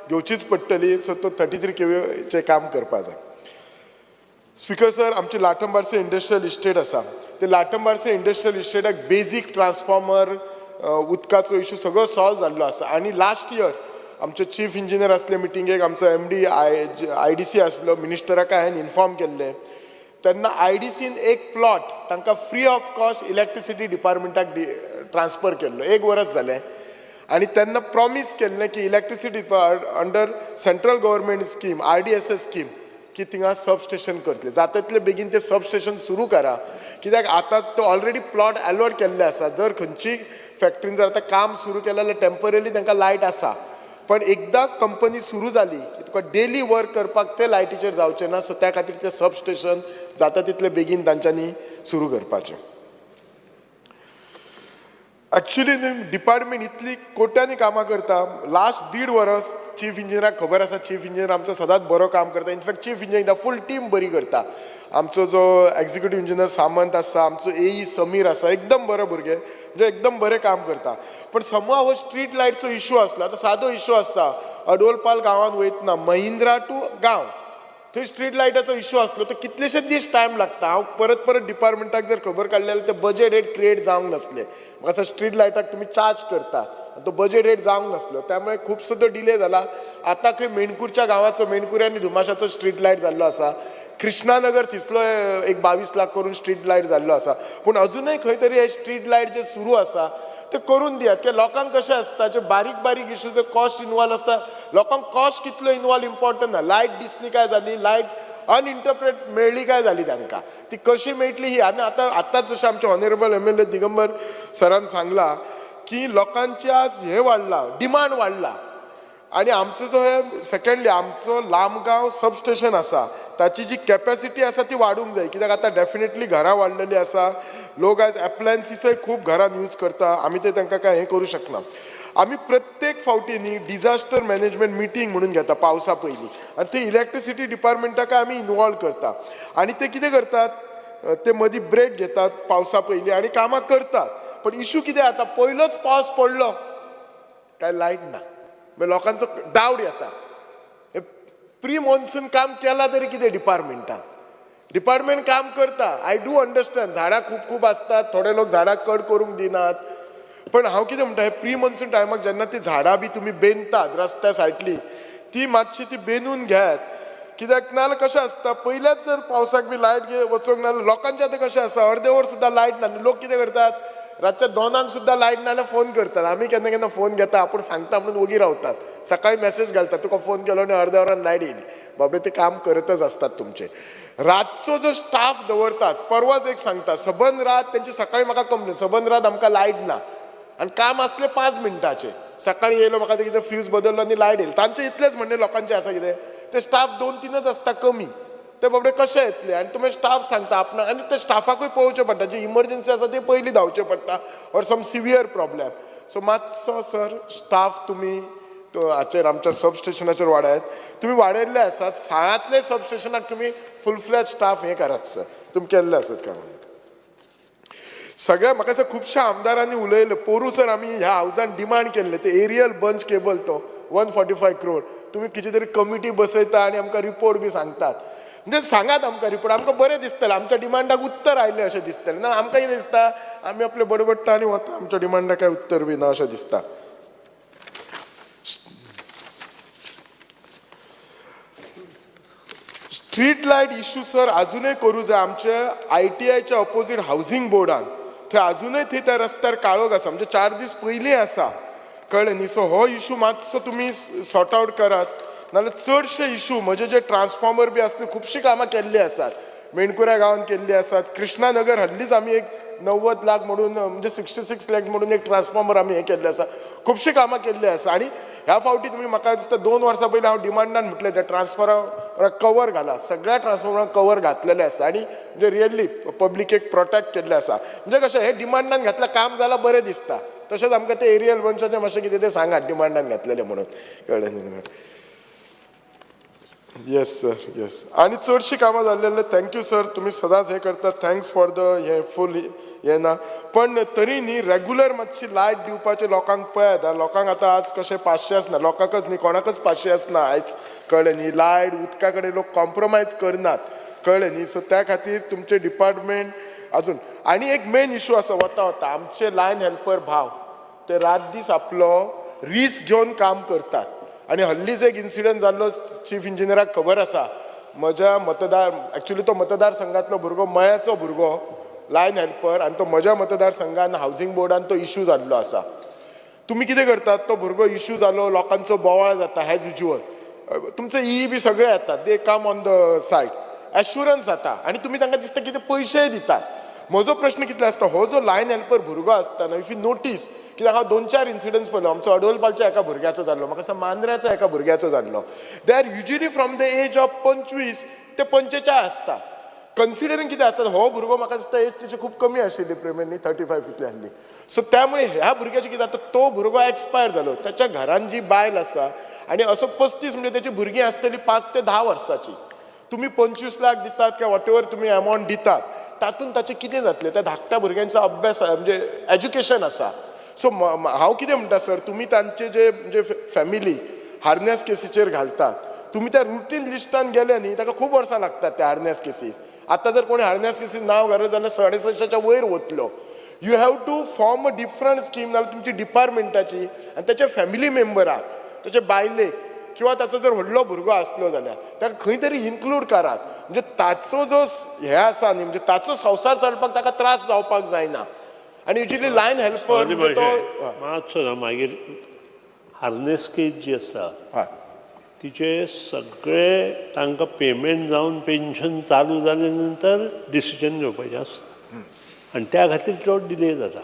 घेवचीच पडटली. सो तो 33 kVचें काम करपा जाय. स्पीकर सर, आमची लाटंबार्से इंडस्ट्रियल इस्टेट आसा, ते लाटंबार्से इंडस्ट्रियल इस्टेटाक बेजीक ट्रान्सफॉर्मर, उदकाचो इशू सगळो सॉल्व जाल्लो आसा. आनी लास्ट इयर आमचे चीफ इंजिनियर आसले मिटिंगेक, आमचो MD IDC आसलो, मिनिस्टराक हांवें इन्फॉर्म केल्लें तेन्ना IDCन एक प्लॉट तांकां फ्री ऑफ कॉस्ट इलेक्ट्रिसिटी डिपार्टमेंटाक ट्रान्सफर केल्लो, 1 वर्स जालें. आनी तेन्ना प्रॉमीस केल्लें की electricity under central government scheme RDSS scheme की थिंगा सबस्टेशन करतले, जाता तितले बेगीन तें सबस्टेशन सुरू करा, कित्याक आतां तो ऑलरेडी प्लॉट एलॉट केल्ले आसा. जर खंयची फॅक्ट्रीन जर आतां काम सुरू केलें जाल्यार टेम्पररी तांकां लायट आसा, पण एकदां कंपनी सुरू जाली की तुका डेली वर्क करपाक ते लायटीचेर जावचें ना. सो त्या खातीर तें सबस्टेशन जाता तितले बेगीन तांच्यांनी सुरू करपाचें. एक्चुली डिपार्टमेंट इतली कोट्यांनी कामां करता. लास्ट 1.5 वर्स चीफ इंजिनियराक खबर आसा, चीफ इंजिनियर आमचो सदांच बरो काम करता. In fact chief engineer full team बरी करता. आमचो जो एग्जिक्युटीव इंजिनियर सामंत आसा, आमचो AE Sameer आसा, एकदम बरो भुरगे, म्हणजे एकदम बरें काम करता. पण समवा हो स्ट्रीट लायटचो इशू आसलो, आतां सादो इशू आसता अडोलपाल गांवांत वयतना महिंद्रा टू गांव थंय स्ट्रीट लायटाचो इशू आसलो, तो कितलेशे दीस टायम लागता. हांव परत परत डिपार्टमेंटाक जर खबर काडली जाल्यार ते बजेट रेट क्रिएट जावंक नासले. म्हाका दिसता स्ट्रीट लायटाक तुमी चार्ज करता, तो बजेट रेट जावंक नासलो, त्यामुळे खुबसो तो डिले जाला. आतां खंय मेणकूरच्या गांवाचो, मेणकुरे आनी धुमाशाचो स्ट्रीट लायट जाल्लो आसा, कृष्णानगर थिसलो एक 22 लाख करून स्ट्रीट लायट जाल्लो आसा, पूण अजुनय खंय तरी हे स्ट्रीट लायट जे सुरू आसा ते करून दियात. की लोकांक कशें आसता, जे बारीक बारीक इशू जे कॉस्ट इनवॉल्व आसता, लोकांक कॉस्ट कितलो इनवॉल्व इम्पॉर्टंट ना. लायट दिसली काय जाली, लायट अनइंटरप्रेट मेळ्ळी काय जाली, तांकां ती कशी मेळटली ही. आनी आतां आतांच जशें आमचे ऑनरेबल MLA Digambar सरान सांगलां की लोकांचे आज हें वाडलां, डिमांड वाडला. आनी आमचो जो हे सेकेंडली आमचो लामगांव सबस्टेशन आसा ताची जी कॅपॅसिटी आसा ती वाडूंक जाय, कित्याक आतां डेफिनेटली घरां वाडलेली आसा, लोक आयज एप्लायन्सीसय खूब घरान यूज करता, आमी ते तांकां काय हें करूं शकना. आमी प्रत्येक फावटी न्ही डिजास्टर मॅनेजमेंट मिटींग म्हणून घेता पावसा पयलीं आनी ते इलेक्ट्रिसिटी डिपार्टमेंटाक आमी इनवॉल्व करता आनी ते कितें करतात, ते मदीं ब्रेक घेतात पावसा पयलीं आनी कामां करतात. पण इशू कितें आतां, पयलोच पावस पडलो काय लायट ना, मागीर लोकांचो डावट येता, हे प्री मॉन्सून काम केलां तरी कितें डिपार्टमेंटान, डिपार्टमेंट काम करता, I do understand, झाडां खूब खूब आसतात, थोडे लोक झाडां कट करूंक दिनात, पण हांव कितें म्हणटा, हे प्री मॉन्सून टायमाक जेन्ना ती झाडां बी तुमी बेंदतात रस्त्या सायडली, ती मातशी ती बेंदून घेयात, कित्याक नाजाल्यार कशें आसता, पयल्याच जर पावसाक बी लायट वचोंक ना जाल्यार लोकांचें आतां कशें आसा, अर्दे वर सुद्दां लायट ना, लोक कितें करतात, रातच्या 2 सुद्दां लायट ना जाल्यार फोन करतात, आमी केन्ना केन्ना फोन घेता, आपूण सांगता म्हणून वोगी रावतात, सकाळी मॅसेज घालतात तुका फोन केलो आनी अर्द्या वरान लायट येयली, बाबरे ते काम करतच आसतात तुमचे. रातचो जो स्टाफ दवरतात, परवाच एक सांगता, सबंद रात तेंची सकाळी म्हाका कंप्लेन, सबंद रात आमकां लायट ना आनी काम आसलें 5 मिनटाचें, सकाळी येयलो म्हाका ते कितें फ्यूज बदल्लो आनी लायट येयली, तांचें इतलेंच म्हणणें लोकांचें आसा कितें, ते स्टाफ 2-3 आसता कमी, ते बाबडे कशे येतले, आनी तुमी स्टाफ सांगता आपणाक, आनी ते स्टाफाकूय पळोवचें पडटा, जी इमर्जन्सी आसा ती पयलीं धांवचें पडटा, or some severe problem. So मातसो सर स्टाफ तुमी हाचेर आमच्या सब स्टेशनाचेर वाडयात, तुमी वाडयल्ले आसात, साळांतले सब स्टेशनाक तुमी फूल फ्लॅज स्टाफ हें करात सर, तुमी केल्ले आसत काम. सगळ्या म्हाका दिसता खुबश्या आमदारांनी उलयलें, पोरूं सर आमी ह्या हावजान डिमांड केल्लें ते एरियल बंच केबल तो 145 crore, तुमी कितें तरी कमिटी बसयता आनी आमकां रिपोर्ट बी सांगतात, म्हणजे सांगात आमकां रिपोर्ट, आमकां बरें दिसतलें, आमच्या डिमांडाक उत्तर आयलें अशें दिसतलें, ना आमकां कितें दिसता आमी आपले बडबडटा आनी वता, आमच्या डिमांडाक कांय उत्तर बी ना अशें दिसता. स्ट्रीट लायट इशू सर आजुनय करूं जाय, आमचे ITIच्या ऑपोजीट हावजींग बोर्डान थंय आजुनय थंय त्या रस्त्यार काळोख आसा, म्हणजे 4 दीस पयलीं आसा, कळ्ळें न्ही. सो हो इशू मातसो तुमी सॉर्ट आवट करात, नाजाल्यार चडशे इशू म्हणजे जे ट्रान्सफॉर्मर बी आसले खुबशीं कामां केल्लीं आसात, मेणकुऱ्या गांवांत केल्लीं आसात, कृष्णानगर हल्लीच आमी एक 90 लाख म्हणून म्हणजे 66 लॅक्स म्हणून एक ट्रान्सफॉर्मर आमी हें केल्लें आसा, खुबशीं कामां केल्लीं आसा. आनी ह्या फावटी तुमी म्हाका दिसता 2 वर्सां पयलीं हांव डिमांडान म्हटलें त्या ट्रान्सफॉर्मराक कवर घाला, सगळ्या ट्रान्सफॉर्मराक कवर घातलेलें आसा आनी म्हणजे रियली पब्लिकेक प्रोटेक्ट केल्लें आसा. म्हणजे कशें हें डिमांडान घातलें काम जालां बरें दिसता, तशेंच आमकां तें एरियल मनशाचें मातशें कितें तें सांगात डिमांडान घातलेलें म्हणून, कळ्ळें न्ही. Yes sir, yes. आनी चडशीं कामां जाल्लें, thank you sir, तुमी सदांच हें करतात, thanks for the हें फूल हें ना, पण तरी न्ही रेगुलर मातशी लायट दिवपाचें लोकांक पळयात, लोकांक आतां आज कशें पाशे आसना, लोकांकच न्ही कोणाकच पाशे आसना आयज, कळ्ळें न्ही, लायट उदका कडेन लोक कॉम्प्रोमायज करनात, कळ्ळें न्ही. सो त्या खातीर तुमचें डिपार्टमेंट अजून आनी एक मेन इशू आसा, वता वता आमचे लायन हेल्पर भाव ते रात दीस आपलो रिस्क घेवन काम करतात, आनी हल्लीच एक इन्सिडंट जाल्लो, चीफ इंजिनियराक खबर आसा, म्हज्या मतदार एक्चुली तो मतदारसंघातलो भुरगो, मयाचो भुरगो लायन हेल्पर, आनी तो म्हज्या मतदारसंघान हावजींग बोर्डान तो इशू जाल्लो आसा. तुमी कितें करतात, तो भुरगो इशू जालो, लोकांचो बोवाळ जाता एज युज्युअल, तुमचे ई बी सगळे येतात, they come on the site, assurance जाता आनी तुमी तांकां दिसता कितें पयशेय दितात. म्हजो प्रश्न कितलो आसता, हो जो लायन हेल्पर भुरगो आसता, if you notice, कित्याक हांव 2-4 इन्सिडंट्स पळयलो, आमचो अडोलपालच्या एका भुरग्याचो जाल्लो, म्हाका दिसता मांद्र्याचो एका भुरग्याचो जाल्लो, they are usually from the age of 25 ते 45 आसता. कन्सिडरींग कितें आसता, हो भुरगो म्हाका दिसता एज तेची खूब कमी आशिल्ली, प्रेमेंनी 35 इतली आसली. सो त्यामुळे ह्या भुरग्याचें कितें जाता, तो भुरगो एक्सपायर जालो, ताच्या घरान जी बायल आसा आनी असो 35 म्हणजे तेची भुरगीं आसतलीं 5 ते 10 वर्सांची, तुमी 25 लाख दितात काय what ever तुमी अमावंट दितात, तातूंत ताचें कितें जातलें, त्या धाकट्या भुरग्यांचो अभ्यास म्हणजे एज्युकेशन आसा. सो हांव कितें म्हणटा सर, तुमी तांचे जे म्हणजे फॅमिली हार्नेस केसीचेर घालतात, तुमी त्या रुटीन लिस्टान गेले न्ही, ताका खूब वर्सां लागतात त्या हार्नेस केसीस. आतां जर कोणी हार्नेस केसीस नांव घालत जाल्यार 650च्या वयर वतलो. You have to form a different scheme, नाल्यार तुमची डिपार्टमेंटाची आनी ताच्या फॅमिली मेंबराक, ताच्या बायलेक किंवा ताचो जर व्हडलो भुरगो आसलो जाल्यार ताका खंय तरी इन्क्लूड करात, म्हणजे ताचो जो हें आसा न्ही, म्हणजे ताचो संवसार चलपाक ताका त्रास जावपाक जायना. आनी युजली लायन हेल्पर म्हणजे तो मातसो ना, मागीर हार्नेस केस जी आसता तिचे सगळे तांकां पेमेंट जावन पेन्शन चालू जाले नंतर डिसिजन घेवपाचें आसता आनी त्या खातीर चड डिले जाता.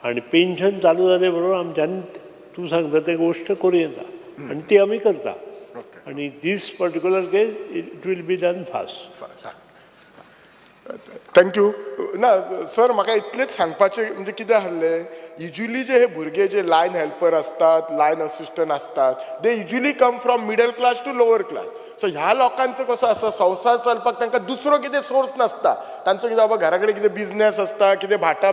आनी पेन्शन चालू जाले बरोबर आमच्यान तूं सांगता ते गोश्ट करूं येता आनी ती आमी करता. आनी this particular case it will be done fast. Thank you. ना सर, म्हाका इतलेंच सांगपाचें म्हणजे कितें आहलें, युजली जे हे भुरगे जे लायन हेल्पर आसतात, लायन असिस्टंट आसतात, they usually come from middle class to lower class. So ह्या लोकांचो कसो आसा, संवसार चलपाक तांकां दुसरो कितें सोर्स नासता. तांचो कितें बाबा घरा कडेन कितें बिजनेस आसता, कितें भाटां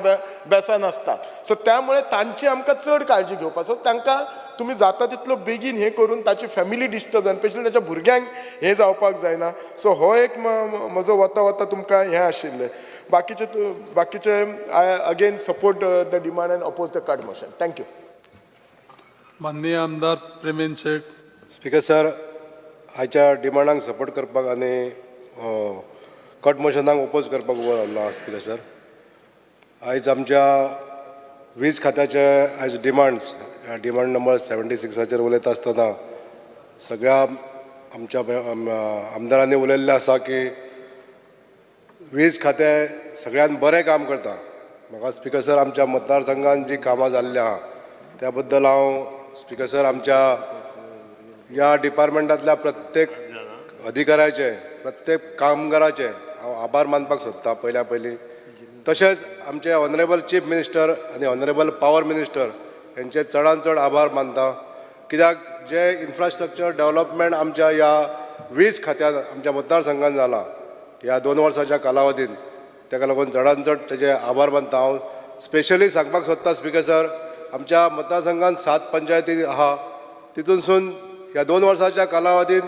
बेसां आसता. सो त्यामुळे तांची आमकां चड काळजी घेवपाक. सो तांकां तुमी जाता तितलो बेगीन हें करून ताची फॅमिली डिस्टर्ब जायना, स्पेशली ताच्या भुरग्यांक हें जावपाक जायना. सो हो एक म्हजो वता वता तुमकां हें आशिल्लें. बाकीचे I again support the demand and oppose the cut motion. Thank you. माननीय आमदार प्रेमेंद शेट. स्पीकर सर, आयच्या डिमांडांक सपोर्ट करपाक आनी कट मोशनाक ओपोज करपाक उबो रावलो आहा. स्पीकर सर, आयज आमच्या वीज खात्याचे आयज डिमांड्स, डिमांड नंबर 76आचेर उलयता आसतना सगळ्या आमच्या आमदारांनी उलयल्लें आसा की वीज खातें सगळ्यान बरें काम करता. म्हाका स्पीकर सर, आमच्या मतदारसंघान जी कामां जाल्लीं आहा त्या बद्दल हांव स्पीकर सर आमच्या ह्या डिपार्टमेंटांतल्या प्रत्येक अधिकाऱ्याचे, प्रत्येक कामगाराचे हांव आभार मानपाक सोदतां पयल्या पयलीं. तशेंच आमचे ऑनरेबल चीफ मिनिस्टर आनी ऑनरेबल पावर मिनिस्टर हेंचे चडान चड आभार मानता, कित्याक जे इन्फ्रास्ट्रक्चर डेवलपमेंट आमच्या ह्या वीज खात्यान आमच्या मतदारसंघान जालां ह्या 2 वर्साच्या कालावधीन, ताका लागून चडान चड तेजे आभार मानता. हांव स्पेशली सांगपाक सोदता स्पीकर सर, आमच्या मतदारसंघान 7 पंचायती आहा, तितूनसून ह्या 2 वर्साच्या कालावधीन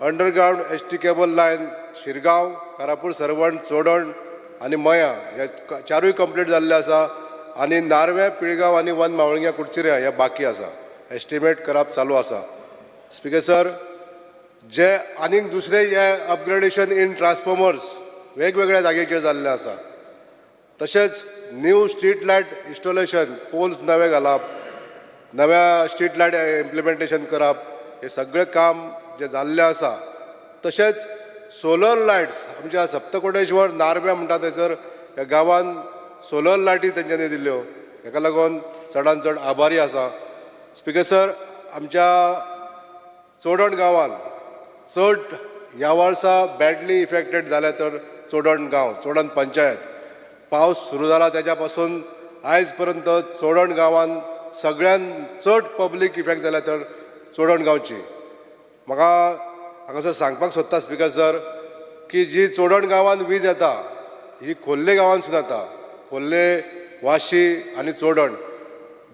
underground ST cable line Shirgaon, Karapur Sarvan, Chodon आनी मया हे 4 कंप्लीट जाल्ले आसा आनी नार्वे, पिळगांव आनी वन मावळिंग्या कुडचिऱ्या हे बाकी आसा, एस्टिमेट करप चालू आसा. स्पीकर सर, जे आनीक दुसरे हे अपग्रेडेशन इन ट्रान्सफॉर्मर्स वेगवेगळ्या जाग्याचेर जाल्ले आसा, तशेंच new street light installation, poles नवे घालप, नव्या स्ट्रीट लायट इम्प्लिमेंटेशन करप, हे सगळें काम जें जाल्लें आसा. तशेंच सोलर लायट्स आमच्या सप्तकोटेश्वर नार्व्या म्हणटा थंयसर ह्या गांवान सोलर लायटी तेंच्यांनी दिल्ल्यो, हेका लागून चडान चड आभारी आसा. स्पीकर सर, आमच्या चोडण गांवान चड ह्या वर्सा बॅडली इफेक्टेड जाल्या तर चोडण गांव, चोडण पंचायत. पावस सुरू जाला तेज्या पासून आयज पर्यंत चोडण गांवान सगळ्यान चड पब्लीक इफेक्ट जाल्या तर चोडण गांवची. म्हाका हांगासर सांगपाक सोदता स्पीकर सर की जी चोडण गांवान वीज येता ही खोर्ले गांवांतसून येता, खोर्ले, वाशी आनी चोडण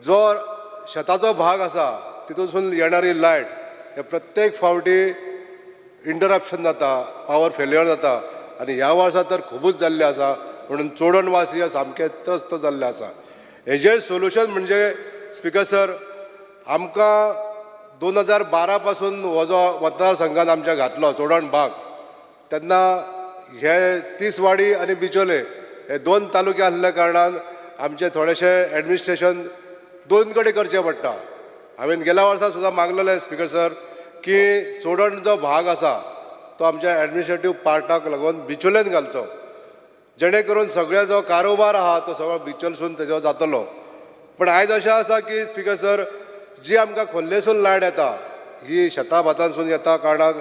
जो शेताचो भाग आसा तितूनसून येणारी लायट हे प्रत्येक फावटी इंटरप्शन जाता, पावर फेलियर जाता आनी ह्या वर्सा तर खुबूच जाल्लें आसा, म्हणून चोडण वासी सामके त्रस्त जाल्ले आसा. हेजेर सोल्युशन म्हणजे स्पीकर सर, आमकां 2012 पासून हो जो मतदारसंघान आमच्या घातलो चोडण भाग, तेन्ना हे तिसवाडी आनी बिचोले हे 2 तालुके आसल्या कारणान आमचें थोडेशें एडमिनिस्ट्रेशन 2 कडेन करचें पडटा. हांवें गेल्या वर्सा सुद्दां मागलेलें स्पीकर सर की चोडण जो भाग आसा तो आमच्या एडमिनिस्ट्रेटीव पार्टाक लागून बिचोलेन घालचो, जेणे करून सगळ्या जो कारोबार आहा तो सगळो बिचोलसून तेजो जातलो. पण आयज अशें आसा की स्पीकर सर, जी आमकां खोर्लेसून लायट येता ही शेतां भातांसून येता कारणाक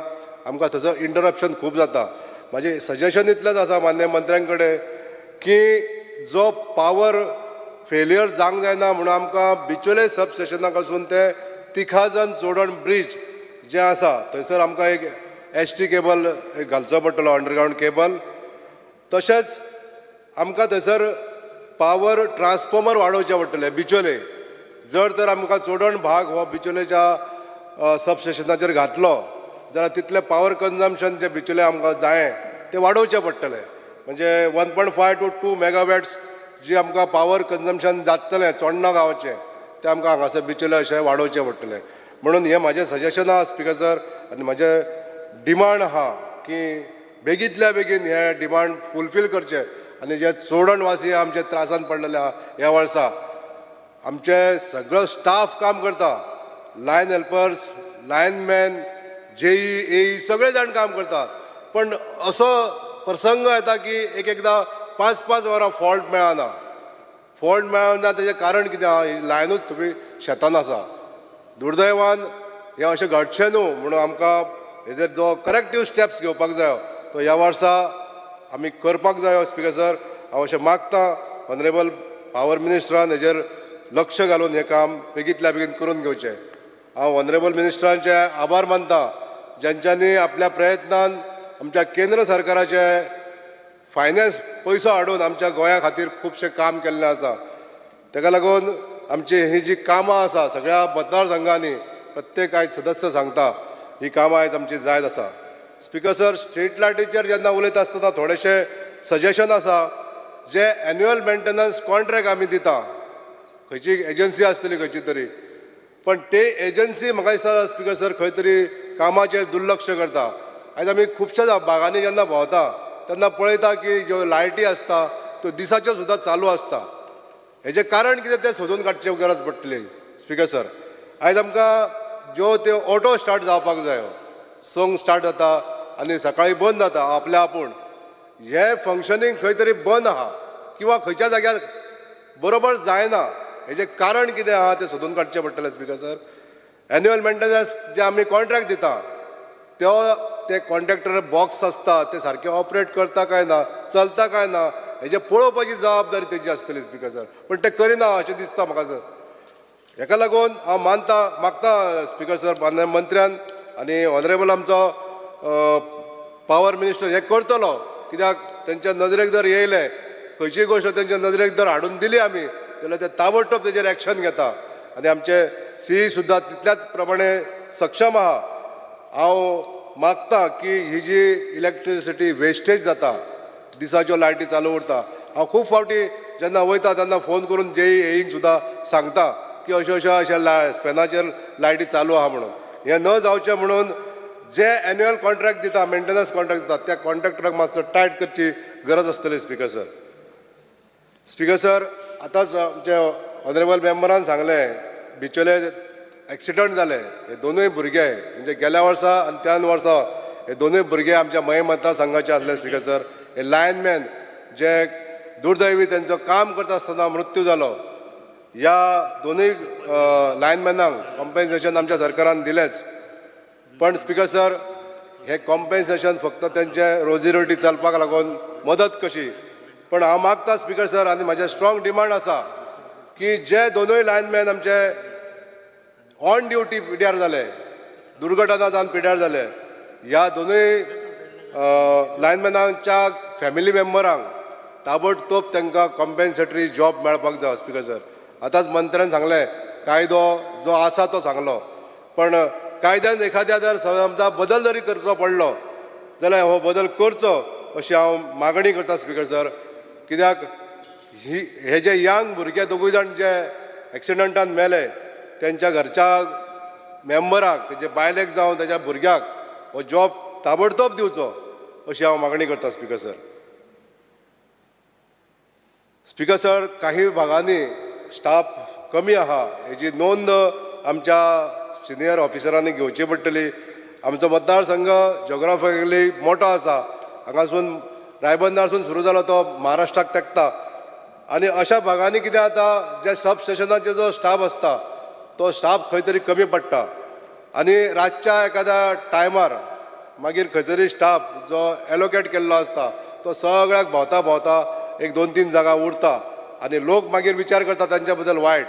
आमकां थंयसर इंटरप्शन खूब जाता. म्हाजें सजेशन इतलेंच आसा मान्य मंत्र्यां कडेन की जो पावर फेलियर जावंक जायना म्हणून आमकां बिचोले सब स्टेशना कडसून ते तिखाजन चोडण ब्रीज जें आसा थंयसर आमकां एक एसटी केबल घालचो पडटलो, अंडरग्रावंड केबल. तशेंच आमकां थंयसर पावर ट्रान्सफॉर्मर वाडोवचे पडटले बिचोले. जर तर आमकां चोडण भाग हो बिचोलेच्या सब स्टेशनाचेर घातलो जाल्यार तितलें पावर कन्जम्पशन जें बिचोले आमकां जायें तें वाडोवचें पडटलें. म्हणजे 1.5 to 2 megawatts जी आमकां पावर कन्जम्पशन जातलें चोडणा गांवाचें तें आमकां हांगासर बिचोले अशें वाडोवचें पडटलें. म्हणून हें म्हाजें सजेशन आहा स्पीकर सर आनी म्हाजें डिमांड आहा की बेगींतल्या बेगीन हें डिमांड फुलफील करचें आनी जे चोडण वासी आमचे त्रासान पडलेले आहा ह्या वर्सा, आमचे सगळो स्टाफ काम करता, line helpers, lineman, JE, AE सगळे जाण काम करतात, पण असो प्रसंग येता की एक एकदां 5-5 वरां फॉल्ट मेळना. फॉल्ट मेळना तेजें कारण कितें आहा, ही लायनूच सगळी शेतान आसा. दुर्दैवान हें अशें घडचें न्हू म्हणून आमकां हेजेर जो करेक्टीव स्टेप्स घेवपाक जायो तो ह्या वर्सा आमी करपाक जायो. स्पिकर सर, हांव अशें मागता ऑनरेबल पावर मिनिस्टरान हेजेर लक्ष घालून हें काम बेगींतल्या बेगीन करून घेवचें. हांव ऑनरेबल मिनिस्टरांचे आभार मानता ज्यांच्यांनी आपल्या प्रयत्नान आमच्या केंद्र सरकाराचे फायनान्स पयसो हाडून आमच्या गोंया खातीर खुबशें काम केल्लें आसा. ताका लागून आमची ही जी कामां आसा सगळ्या मतदारसंघांनी प्रत्येक आयज सदस्य सांगता ही कामां आयज आमची जायत आसा. स्पिकर सर, स्ट्रीट लायटीचेर जेन्ना उलयता आसतना थोडेशे सजेशन आसा. जे एन्युअल मेंटेनन्स कॉन्ट्रॅक्ट आमी दिता, खंयची एजन्सी आसतली खंयची तरी, पण ते एजन्सी म्हाका दिसता स्पिकर सर खंय तरी कामाचेर दुर्लक्ष करता. आयज आमी खुबश्या भागांनी जेन्ना भोंवता तेन्ना पळयता की ज्यो लायटी आसता त्यो दिसाच्यो सुद्दां चालू आसता. हेजें कारण कितें तें सोदून काडचें गरज पडटली. स्पिकर सर, आयज आमकां ज्यो त्यो ऑटो स्टार्ट जावपाक जायो, 6 स्टार्ट जाता आनी सकाळीं बंद जाता आपल्या आपूण, हें फंक्शनींग खंय तरी बंद आहा किंवा खंयच्या जाग्यार बरोबर जायना. हेजें कारण कितें आहा तें सोदून काडचें पडटलें. स्पिकर सर, एन्युअल मेंटेनन्स जे आमी कॉन्ट्रॅक्ट दिता तो ते कॉन्ट्रॅक्टर बॉक्स आसता ते सारके ऑपरेट करता काय ना, चलता काय ना, हेजें पळोवपाची जबाबदारी तेजी आसतली. स्पिकर सर, पण ते करिना अशें दिसता म्हाका सर. हेका लागून हांव मानता मागता स्पिकर सर, माननीय मंत्र्यान आनी ऑनरेबल आमचो पावर मिनिस्टर हें करतलो, कित्याक तेंच्या नजरेक जर येयलें खंयचीय गोश्ट तेंच्या नजरेक जर हाडून दिली आमी जाल्यार ते ताबडतोब तेजेर एक्शन घेता आनी आमचे सी सुद्दां तितल्याच प्रमाणे सक्षम आहा. हांव मागता की ही जी इलेक्ट्रिसिटी वेस्टेज जाता, दिसाच्यो लायटी चालू उरता, हांव खूब फावटी जेन्ना वयता तेन्ना फोन करून जेई एईंक सुद्दां सांगता की अश्यो अश्यो अशा स्पॅनाचेर लायटी चालू आहा म्हणून. हें न जावचें म्हणून जे एन्युअल कॉन्ट्रॅक्ट दिता, मेंटेनन्स कॉन्ट्रॅक्ट दिता, त्या कॉन्ट्रॅक्टराक मातसो टायट करची गरज आसतली. स्पिकर सर, स्पिकर सर, आतांच आमच्या ऑनरेबल मेंबरान सांगलें बिचोले एक्सिडंट जाले हे दोनूय भुरगे, म्हणजे गेल्या वर्सा आनी त्यान वर्सा हे दोनूय भुरगे आमच्या मये मतदारसंघाचे आसले. स्पिकर सर, हे लायनमॅन जे दुर्दैवी तेंचो काम करता आसतना मृत्यू जालो, ह्या दोनूय लायनमॅनांक कॉम्पेन्सेशन आमच्या सरकारान दिलेंच. पण स्पिकर सर, हे कॉम्पेन्सेशन फक्त तेंचे रोजी रोटी चलपाक लागून मदत कशी, पण हांव मागता स्पिकर सर आनी म्हाजें स्ट्रॉंग डिमांड आसा की जे दोनूय लायनमॅन आमचे ऑन ड्युटी पिड्यार जाले, दुर्घटना जावन पिड्यार जाले, ह्या दोनूय लायनमॅनांच्या फॅमिली मेंबरांक ताबडतोब तांकां कॉम्पेन्सेटरी जॉब मेळपाक जाय. स्पिकर सर, आतांच मंत्र्यान सांगलें कायदो जो आसा तो सांगलो, पण कायद्यान एखाद्या जर समजा बदल जरी करचो पडलो जाल्यार हो बदल करचो अशी हांव मागणी करता. स्पिकर सर, कित्याक ही हे जे यंग भुरगे दोगूय जाण जे एक्सिडंटान मेले तेंच्या घरच्या मेंबराक, तेजे बायलेक जावं तेज्या भुरग्याक हो जॉब ताबडतोब दिवचो अशी हांव मागणी करता. स्पिकर सर, स्पिकर सर, काही भागांनी स्टाफ कमी आहा हेजी नोंद आमच्या सिनियर ऑफिसरांनी घेवची पडटली. आमचो मतदारसंघ जोग्राफिकली मोठो आसा, हांगासून रायबंदरसून सुरू जालो तो महाराष्ट्राक तेंकता आनी अशा भागांनी कितें जाता, जे सब स्टेशनाचेर जो स्टाफ आसता तो स्टाफ खंय तरी कमी पडटा आनी रातच्या एखाद्या टायमार मागीर खंय तरी स्टाफ जो एलोकेट केल्लो आसता तो सगळ्याक भोंवता भोंवता एक 2-3 जागा उरता आनी लोक मागीर विचार करता तांच्या बद्दल वायट,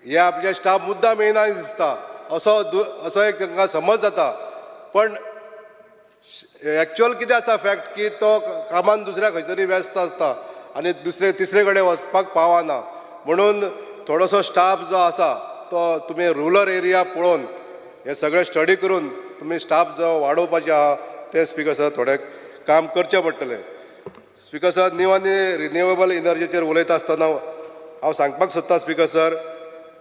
हे आपले स्टाफ मुद्दाम येयना दिसता असो असो एक तांकां समज जाता. पण एक्चुअल कितें आसता फॅक्ट की तो कामान दुसऱ्या खंय तरी व्यस्त आसता आनी दुसरे तिसरे कडेन वचपाक पावना, म्हणून थोडोसो स्टाफ जो आसा तो तुमी रुरल एरिया पळोवन हे सगळें स्टडी करून तुमी स्टाफ जो वाडोवपाचे आहा ते स्पिकर सर थोडें काम करचें पडटलें. स्पिकर सर, न्यू आनी रिन्युएबल एनर्जीचेर उलयता आसतना हांव सांगपाक सोदता स्पिकर सर,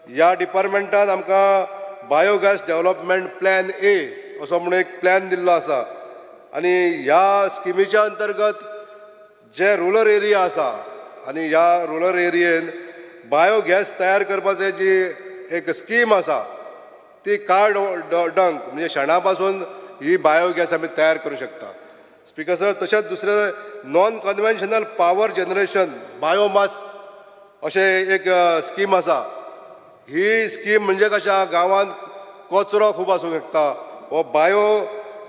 ह्या डिपार्टमेंटान आमकां बायोगॅस डेवलपमेंट प्लॅन ए असो म्हणून एक प्लॅन दिल्लो आसा आनी ह्या स्किमीच्या अंतर्गत जे रुरल एरिया आसा आनी ह्या रुरल एरियेन बायोगॅस तयार करपाची जी एक स्कीम आसा ती कार्ड डंक म्हणजे शेणा पासून ही बायोगॅस आमी तयार करूं शकता. स्पिकर सर, तशेंच दुसरें non conventional power generation biomass अशें एक स्कीम आसा. ही स्कीम म्हणजे कशें गांवांत कचरो खूब आसूंक शकता. हो बायो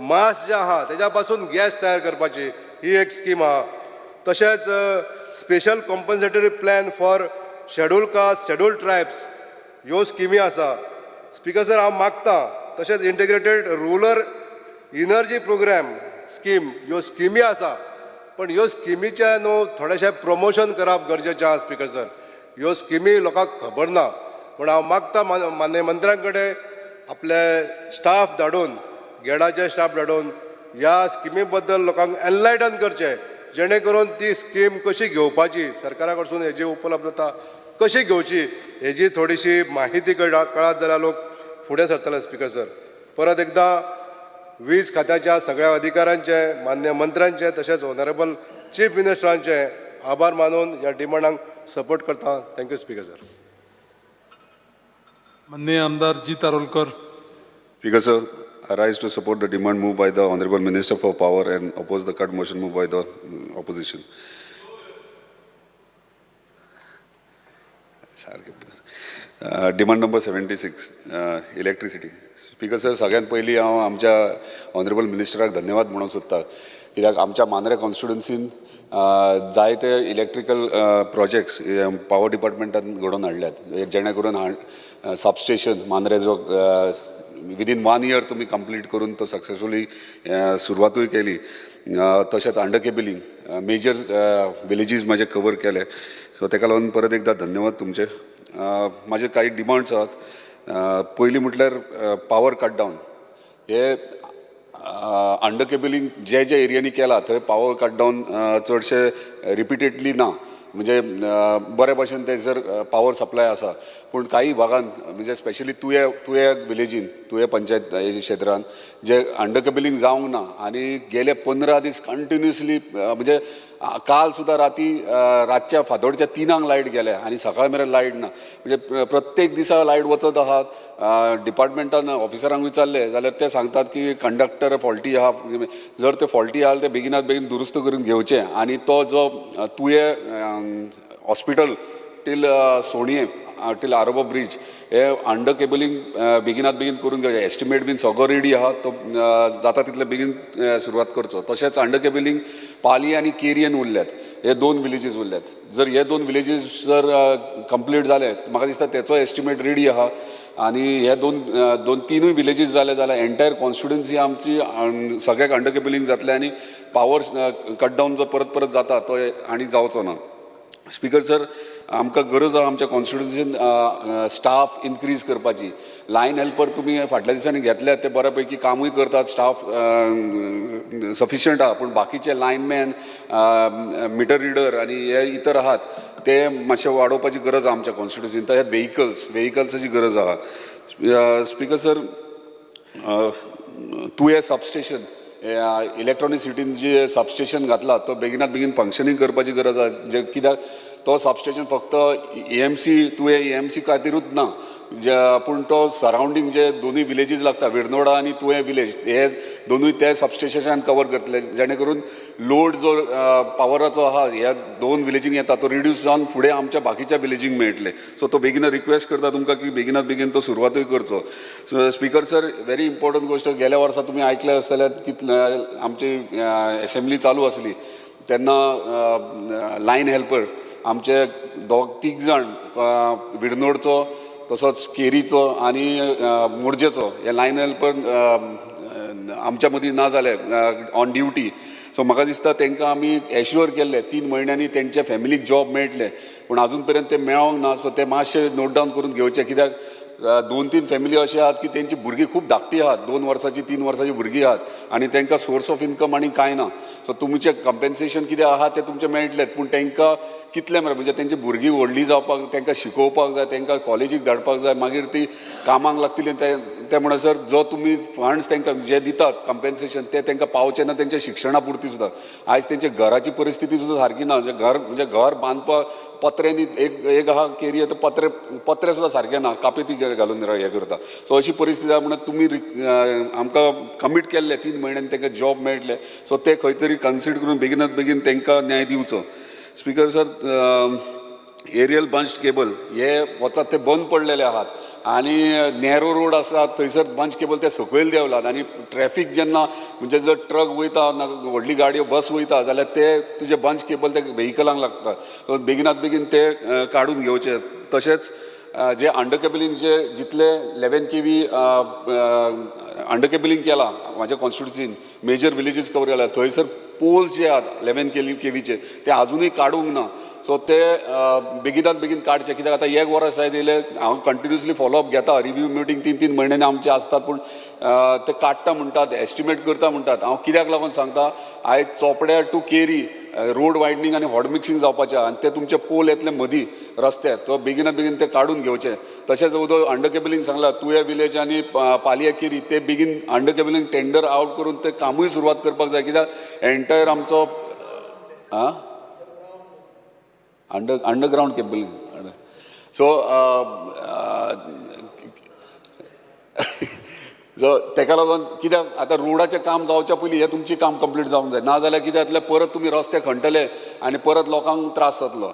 मास जे आहा तेज्या पासून गॅस तयार करपाची ही एक स्कीम आहा. तशेंच special compensatory plan for schedule caste, schedule tribes ह्यो स्किमी आसा. स्पिकर सर, हांव मागता, तशेंच integrated rural energy programme scheme, ह्यो स्किमी आसा, पण ह्यो स्किमीचें न्हू थोडेशें प्रमोशन करप गरजेचें आहा. स्पिकर सर, ह्यो स्किमी लोकांक खबर ना, पूण हांव मागता माननीय मंत्र्यां कडेन आपले स्टाफ धाडून, गेडाचे स्टाफ धाडून ह्या स्किमी बद्दल लोकांक एनलायटन करचें, जेणे करून ती स्कीम कशी घेवपाची, सरकारा कडसून हेजी उपलब्धता कशी घेवची, हेजी थोडीशी माहिती कळत जाल्यार लोक फुडें सरतले. स्पिकर सर, परत एकदां वीज खात्याच्या सगळ्या अधिकाऱ्यांचे, मान्य मंत्र्यांचे, तशेंच ऑनरेबल चीफ मिनिस्टरांचे आभार मानून ह्या डिमांडांक सपोर्ट करता. Thank you speaker sir. माननीय आमदार जीत Arolkar. Speaker sir, I rise to support the demand moved by the Honorable Minister for Power and oppose the cut motion moved by the opposition. Demand number 76, electricity. Speaker sir, सगळ्यात पयलीं हांव आमच्या honourable मिनिस्टराक धन्यवाद म्हणूंक सोदता, कित्याक आमच्या मांद्रे कॉन्स्टिट्युन्सीन जायते इलेक्ट्रिकल प्रोजेक्ट्स पावर डिपार्टमेंटान घडोवन हाडल्यात, जेणे करून सबस्टेशन मांद्रे जो विदीन 1 इयर तुमी कंप्लीट करून तो सक्सेसफुली सुरवातूय केली. तशेंच अंडर केबलिंग मेजर विलेजीस म्हाजे कवर केले. सो तेका लागून परत एकदां धन्यवाद तुमचे. म्हाजे कांय डिमांड्स आहात. पयलीं म्हटल्यार पावर कट डावन. हे अंडर केबलिंग जे जे एरियांनी केला थंय पावर कट डावन चडशे रिपिटेडली ना, म्हणजे बरे भशेन थंयसर पावर सप्लाय आसा. पूण काही भागान, म्हणजे स्पेशली तुये तुये विलेजीन, तुये पंचायत क्षेत्रान जे अंडर केबलिंग जावंक ना आनी गेले 15 दीस कंटिन्युअसली, म्हणजे काल सुद्दां राती रातच्या फांतोडच्या 3 लायट गेल्या आनी सकाळ मेरेन लायट ना. म्हणजे प्रत्येक दिसा लायट वचत आहात. डिपार्टमेंटान ऑफिसरांक विचारलें जाल्यार ते सांगतात की कंडक्टर फॉल्टी आहा. जर ते फॉल्टी आहा ते बेगिनात बेगीन दुरुस्त करून घेवचे आनी तो जो Tuem hospital till Sonye till आरोबो ब्रिज हे अंडर केबलिंग बेगिनात बेगीन करून घेवचें. एस्टिमेट बीन सगळो रेडी आहा, तो जाता तितले बेगीन सुरवात करचो. तशेंच अंडर केबलिंग पाली आनी केरियन उरल्यात, हे 2 विलेजीस उरल्यात. जर हे 2 विलेजीस जर कंप्लीट जाले म्हाका दिसता तेचो एस्टिमेट रेडी आहा आनी हे दोन तिनूय विलेजीस जाले जाल्यार एंटायर कॉन्स्टिट्युन्सी आमची सगळ्याक अंडर केबलिंग जातलें आनी पावर कट डावन जो परत परत जाता तो आनी जावचो ना. स्पिकर सर, आमकां गरज आहा आमच्या कॉन्स्टिट्युन्सीन स्टाफ इनक्रीज करपाची. लायन हेल्पर तुमी फाटल्या दिसांनी घेतल्यात, ते बऱ्या पैकी कामूय करतात, स्टाफ सफिशियंट आहा, पूण बाकीचे लायनमॅन, मिटर रिडर आनी हे इतर आहात ते मातशे वाडोवपाची गरज आहा आमच्या कॉन्स्टिट्युन्सीन. तशेंच वेहिकल्साची गरज आहा. Speaker sir, Tuem substation electronic सिटीन जे सबस्टेशन घातला तो बेगिनात बेगीन फंक्शनींग करपाची गरज आहा. जे कित्याक तो सबस्टेशन फक्त EMC तुवें EMC खातीरूच ना, पूण तो सरावंडींग जे दोनूय विलेजीस लागता, विर्नोडा आनी तुवें विलेज, हे दोनूय ते सबस्टेशनान कवर करतले, जेणे करून लोड जो पावराचो आहा ह्या 2 विलेजींक येता तो रिड्यूस जावन फुडें आमच्या बाकीच्या विलेजींक मेळटले. सो तो बेगीन रिक्वेस्ट करता तुमकां की बेगिनात बेगीन तो सुरवातूय करचो. स्पीकर सर, व्हेरी इम्पॉर्टंट गोश्ट, गेल्या वर्सा तुमी आयकले आसतले कितले आमची एसेंब्ली चालू आसली तेन्ना लायन हेल्पर आमचे 2-3 जाण विर्नोडचो, तसोच केरीचो आनी मोरजेचो हे लायन हेल्पर आमच्या मदीं ना जाले ऑन ड्युटी. सो म्हाका दिसता तांकां आमी एश्योर केल्ले 3 म्हयन्यांनी तेंच्या फॅमिलीक जॉब मेळटले, पूण आजून पर्यंत ते मेळोंक ना. सो ते मातशे नोट डावन करून घेवचे, कित्याक 2-3 फॅमिली अशे आहात की तेंची भुरगीं खूब धाकटी आहात, 2 वर्सांची 3 वर्सांची भुरगीं आहात आनी तांकां सोर्स ऑफ इनकम आनी कांय ना. सो तुमचें कंपेन्सेशन कितें आहा तें तुमचें मेळटलें, पूण तांकां कितलें म्हणजे तेंची भुरगीं व्हडलीं जावपाक, तांकां शिकोवपाक जाय, तांकां कॉलेजीक धाडपाक जाय, मागीर ती कामाक लागतली. ते म्हणसर जो तुमी फंड्स तांकां जे दितात कंपेन्सेशन ते तांकां पावचें ना तेंच्या शिक्षणा पुरती सुद्दां. आयज तेंच्या घराची परिस्थिती सुद्दां सारकी ना, म्हणजे घर बांदपाक पत्र्यांनी एक आहा केरी, तो पत्रे सुद्दां सारके ना, कापेती घालून हें करता. सो अशी परिस्थिती आहा म्हणून तुमी आमकां कमीट केल्ले 3 म्हयन्यांनी तांकां जॉब मेळटले, सो ते खंय तरी कन्सिडर करून बेगिनात बेगीन तांकां न्याय दिवचो. Speaker sir, aerial bunch cable हे वचत ते बंद पडलेले आहात आनी नॅरो रोड आसा थंयसर बंच केबल ते सकयल देंवलात आनी ट्रॅफीक जेन्ना म्हणजे जर ट्रक वयता ना व्हडली गाडयो बस वयता जाल्यार ते तुजे बंच केबल ते व्हेकलांक लागता. सो बेगिनात बेगीन ते काडून घेवचे. तशेंच जे अंडर केबलिंग जे जितले 11 kV under cabling केला म्हाज्या कॉन्स्टिट्युन्सीन मेजर विलेजीस कवर केला थंयसर पोल्स जे आहात 11 kVचे ते आजुनूय काडूंक ना. सो ते बेगिनात बेगीन काडचे कित्याक आतां एक वर्स जायत येयलें हांव कंटिन्युअसली फॉलोअप घेता. रिव्यू मिटींग 3-3 म्हयन्यांनी आमचे आसतात पूण ते काडटा म्हणटात एस्टिमेट करता म्हणटात. हांव कित्याक लागून सांगता आयज चोपड्या टू केरी रोड वायडनींग आनी हॉट मिक्सिंग जावपाचें आहा आनी ते तुमचे पोल येतले मदीं रस्त्यार तो बेगिनात बेगीन ते काडून घेवचे. तशेंच उदक अंडर केबलिंग सांगला तुया विलेज आनी पालया केरी ते बेगीन अंडर केबलिंग टेंडर आवट करून ते कामूय सुरवात करपाक जाय कित्याक एंटायर आमचो अंडरग्रावंड केबलिंग. सो सो तेका लागून कित्याक आतां रोडाचें काम जावच्या पयलीं हें तुमचें काम कंप्लीट जावंक जाय ना जाल्यार कितें जातलें परत तुमी रस्ते खणटले आनी परत लोकांक त्रास जातलो.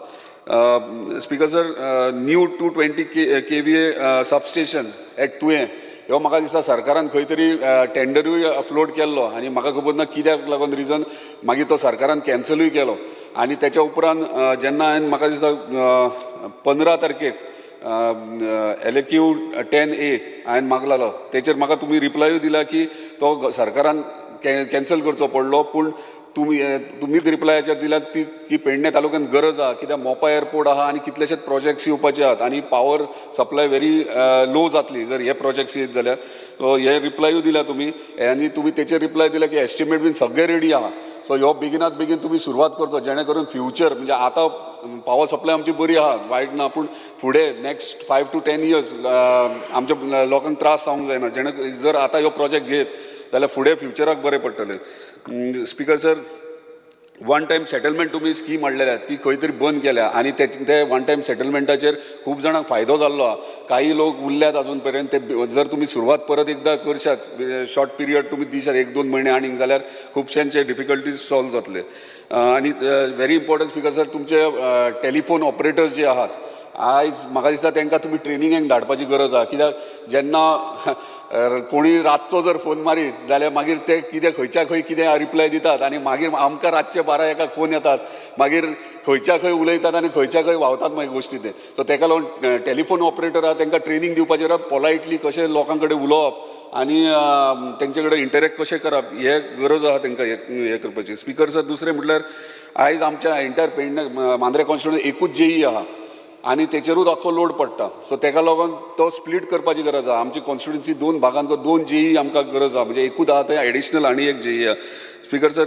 Speaker sir, new 220 kVA substation at Tuem ह्यो म्हाका दिसता सरकारान खंय तरी टेंडरूय अफलोड केल्लो आनी म्हाका खबर ना कित्याक लागून रिजन मागीर तो सरकारान कॅन्सलूय केलो. आनी तेच्या उपरांत जेन्ना हांवें म्हाका दिसता 15 तारखेक LAQ 10A हांवें मागलेलो तेचेर म्हाका तुमी रिप्लायूय दिला की तो सरकारान कॅन्सल करचो पडलो पूण तुमीच रिप्लायाचेर दिल्यात ती की पेडणे तालुक्यांत गरज आहा कित्याक मोपा एअरपोर्ट आहा आनी कितलेशेच प्रोजेक्ट्स येवपाचे आहात आनी पावर सप्लाय व्हेरी लो जातली जर हे प्रोजेक्ट्स येत जाल्यार. सो हे रिप्लायूय दिल्या तुमी आनी तुमी तेचेर रिप्लाय दिल्या की एस्टिमेट बीन सगळें रेडी आहा. सो ह्यो बेगिनात बेगीन तुमी सुरवात करचो जेणे करून फ्युचर म्हणजे आतां पावर सप्लाय आमची बरी आहा वायट ना पूण फुडें नेक्स्ट 5 to 10 years आमच्या लोकांक त्रास जावंक जायना जेणे जर आतां ह्यो प्रोजेक्ट घेत जाल्यार फुडें फ्युचराक बरें पडटलें. Speaker sir, one time settlement तुमी स्कीम हाडलेल्या ती खंय तरी बंद केल्या आनी ते वन टायम सेटलमेंटाचेर खूब जाणांक फायदो जाल्लो आहा. काही लोक उरल्यात अजून पर्यंत ते जर तुमी सुरवात परत एकदां करशात शॉर्ट पिरियड तुमी दिशात 1-2 म्हयने आनीक जाल्यार खुबश्यांचे डिफिकल्टीज सॉल्व जातले. आनी व्हेरी इम्पॉर्टंट स्पीकर सर, तुमचे टेलिफोन ऑपरेटर्स जे आहात आयज म्हाका दिसता तांकां तुमी ट्रेनिंगेक धाडपाची गरज आहा कित्याक जेन्ना कोणी रातचो जर फोन मारीत जाल्यार मागीर ते कितें खंयच्या खंय कितें रिप्लाय दितात आनी मागीर आमकां रातचे 12-1 फोन येतात मागीर खंयच्या खंय उलयतात आनी खंयच्या खंय व्हांवतात मागीर गोश्टी ते. सो ताका लागून टेलिफोन ऑपरेटर आहा तांकां ट्रेनींग दिवपाचें पोलायटली कशें लोकां कडेन उलोवप आनी तेंचे कडेन इंटरेक्ट कशें करप हे गरज आहा तांकां हें करपाची. स्पीकर सर, दुसरें म्हटल्यार आयज आमच्या एंटायर पेडणे मांद्रे कॉन्स्टिट्युएन्सी एकूच जेई आहा आनी तेचेरूच आख्खो लोड पडटा. सो तेका लागून तो स्प्लीट करपाची गरज आहा. आमची कॉन्स्टिट्युन्सी 2 भागांक 2 जेई आमकां गरज आहा म्हणजे एकूच आहा थंय एडिशनल आनी एक जेई आहा. स्पीकर सर,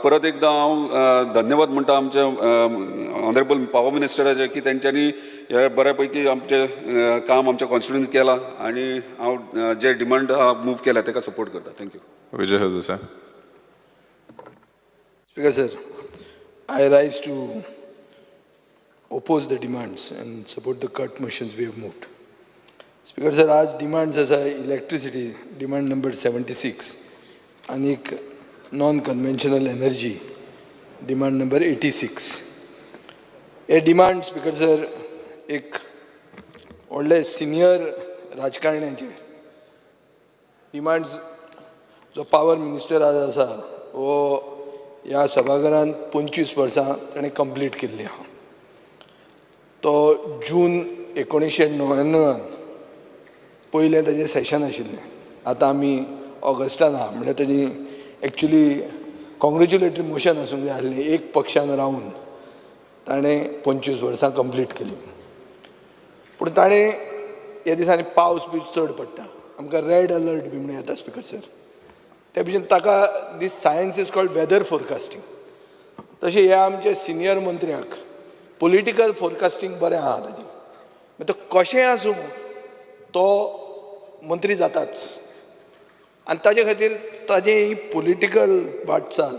परत एकदां हांव धन्यवाद म्हणटा आमच्या ऑनरेबल पावर मिनिस्टराचे की तेंच्यांनी हे बऱ्या पैकी आमचें काम आमच्या कॉन्स्टिट्युन्सी केलां आनी हांव जे डिमांड आहा मूव केल्या तेका सपोर्ट करता. Thank you. Vijay Sardesai. Speaker sir, I rise to oppose the demands and support the cut motions we have moved. Speaker sir, आज demands आसा electricity, demand number 76, आनीक non-conventional energy, demand number 86. हे demand, Speaker sir, एक व्हडले senior राजकारण्याचे demands जो power minister आज आसा हो ह्या सभाघरांत 25 वर्सां ताणें कंप्लीट केल्ली आहा. तो जून 1999 पयलें ताजें सेशन आशिल्लें. आतां आमी ऑगस्टान आहा म्हणल्यार ताजी एक्चुली कॉंग्रेच्युलेटरी मोशन आसूंक जाय आसलें. एक पक्षान रावन ताणें 25 वर्सां कंप्लीट केली. पूण ताणें ह्या दिसांनी पावस बी चड पडटा आमकां रेड अलर्ट बी म्हणून येता स्पीकर सर. त्या भशेन ताका this science is called weather forecasting. तशें ह्या आमच्या सिनियर मंत्र्याक पॉलिटिकल फोरकास्टींग बरें आहा ताजें. मागीर तो कशेंय आसूं तो मंत्री जाताच आनी ताजे खातीर ताजें ही पॉलिटिकल वाटचाल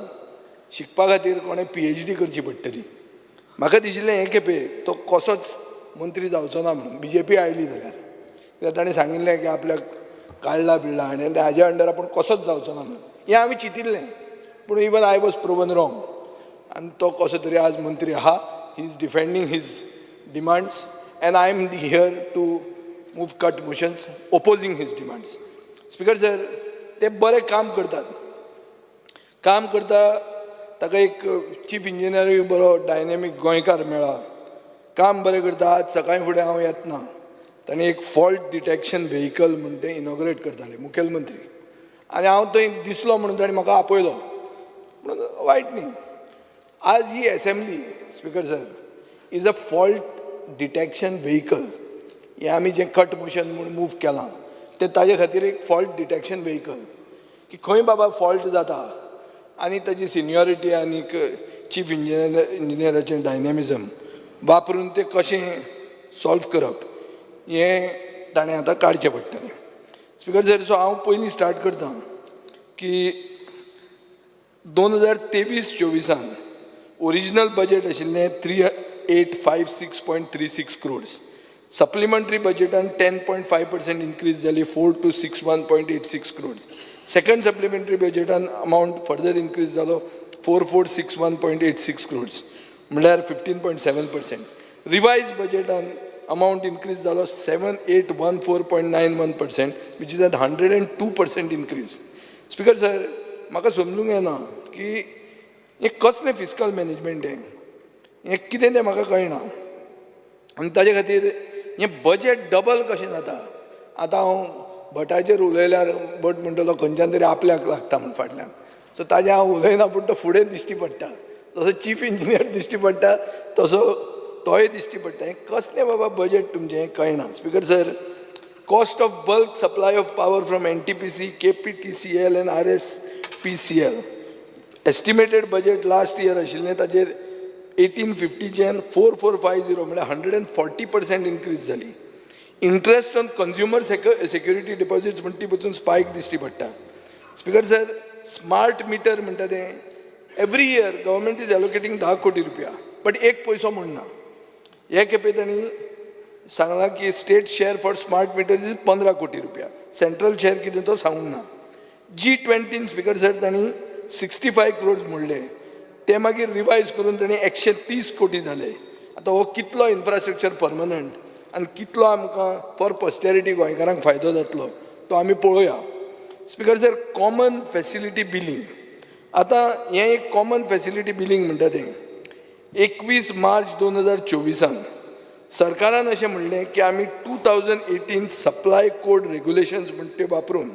शिकपा खातीर कोणें PhD करची पडटली. म्हाका दिशिल्लें हे खेपे तो कसोच मंत्री जावचो ना म्हणून BJP आयली जाल्यार कित्याक ताणें सांगिल्लें की आपल्याक काडला बिडला आनी हाज्या अंडर आपूण कसोच जावचो ना म्हणून हें आमी चिंतिल्लें. पूण even I was proven wrong आनी तो कसो तरी आज मंत्री आहा. He is defending his demands and I am here to move cut motions opposing his demands. Speaker sir, ते बरें काम करतात, काम करता, ताका एक चीफ इंजिनियरूय बरो डायनेमीक गोंयकार मेळ्ळा, काम बरें करता. आज सकाळीं फुडें हांव येतना ताणें एक फॉल्ट डिटॅक्शन व्हेकल म्हूण तें इनॉग्रेट करताले मुखेलमंत्री, आनी हांव थंय दिसलो म्हणून ताणें म्हाका आपयलो, म्हणून वायट न्ही. आज ही assembly, speaker sir, is a fault detection vehicle. हें आमी जें कट मोशन म्हूण मूव केलां तें ताजे खातीर एक फॉल्ट डिटॅक्शन व्हेकल, की खंय बाबा फॉल्ट जाता आनी ताजी सिनियरिटी आनीक चीफ इंजिनियराचें डायनेमिजम वापरून तें कशें सॉल्व करप हें ताणें आतां काडचें पडटलें. स्पिकर सर, सो हांव पयलीं स्टार्ट करता की 2023-24 ओरिजिनल बजेट आशिल्लें 3856.36 crores, supplementary बजेटान 10.5% increase जाली 4261.86 crores, second supplementary बजेटान amount further increase जालो 4461.86 क्रोड्स, म्हणल्यार 15.7%. रिवायज बजेटान अमावंट इन्क्रीज जालो 7814.91%, which is at 102% increase. Speaker sir, म्हाका समजूंक येना की हें कसलें फिस्कल मॅनेजमेंट, हें हें कितें तें म्हाका कळना. आनी ताजे खातीर हें बजेट डबल कशें जाता. आतां हांव भटाचेर उलयल्यार भट म्हणटलो खंयच्यान तरी आपल्याक लागता म्हूण फाटल्यान, सो ताजें हांव उलयना, पूण तो फुडें दिश्टी पडटा, जसो चीफ इंजिनियर दिश्टी पडटा तसो तोय दिश्टी पडटा. हें कसलें बाबा बजेट तुमचें हें कळना. Speaker sir, cost of bulk supply of power from NTPC, KPTCL and RSPCL estimated budget last year आशिल्लें ताजेर 1850च्यान 4450, म्हणल्यार 140% इन्क्रीज जाली. Interest on consumer security deposits म्हण ती पसून स्पायक दिश्टी पडटा. स्पिकर सर, स्मार्ट मिटर म्हणटा तें every year government is allocating 10 कोटी रुपया, बट एक पयसो म्हण ना. हे खेपे तांणी सांगलां की state share for smart meter is 15 कोटी रुपया, सेंट्रल शेअर कितें तो सांगूंक ना. G20 speaker sir तांणी 65 क्रोड्स म्हणले, ते मागीर रिवायज करून तांणी 130 कोटी जाले. आतां हो कितलो इन्फ्रास्ट्रक्चर परमनंट आनी कितलो आमकां फॉर पॉस्टेरिटी गोंयकारांक फायदो जातलो तो आमी पळोवया. Speaker sir, common facility billing, आतां हें एक कॉमन फॅसिलिटी बिलींग म्हणटा तें 21 मार्च 2024 सरकारान अशें म्हणलें की आमी 2018 सप्लाय कोड रेगुलेशन्स म्हण त्यो वापरून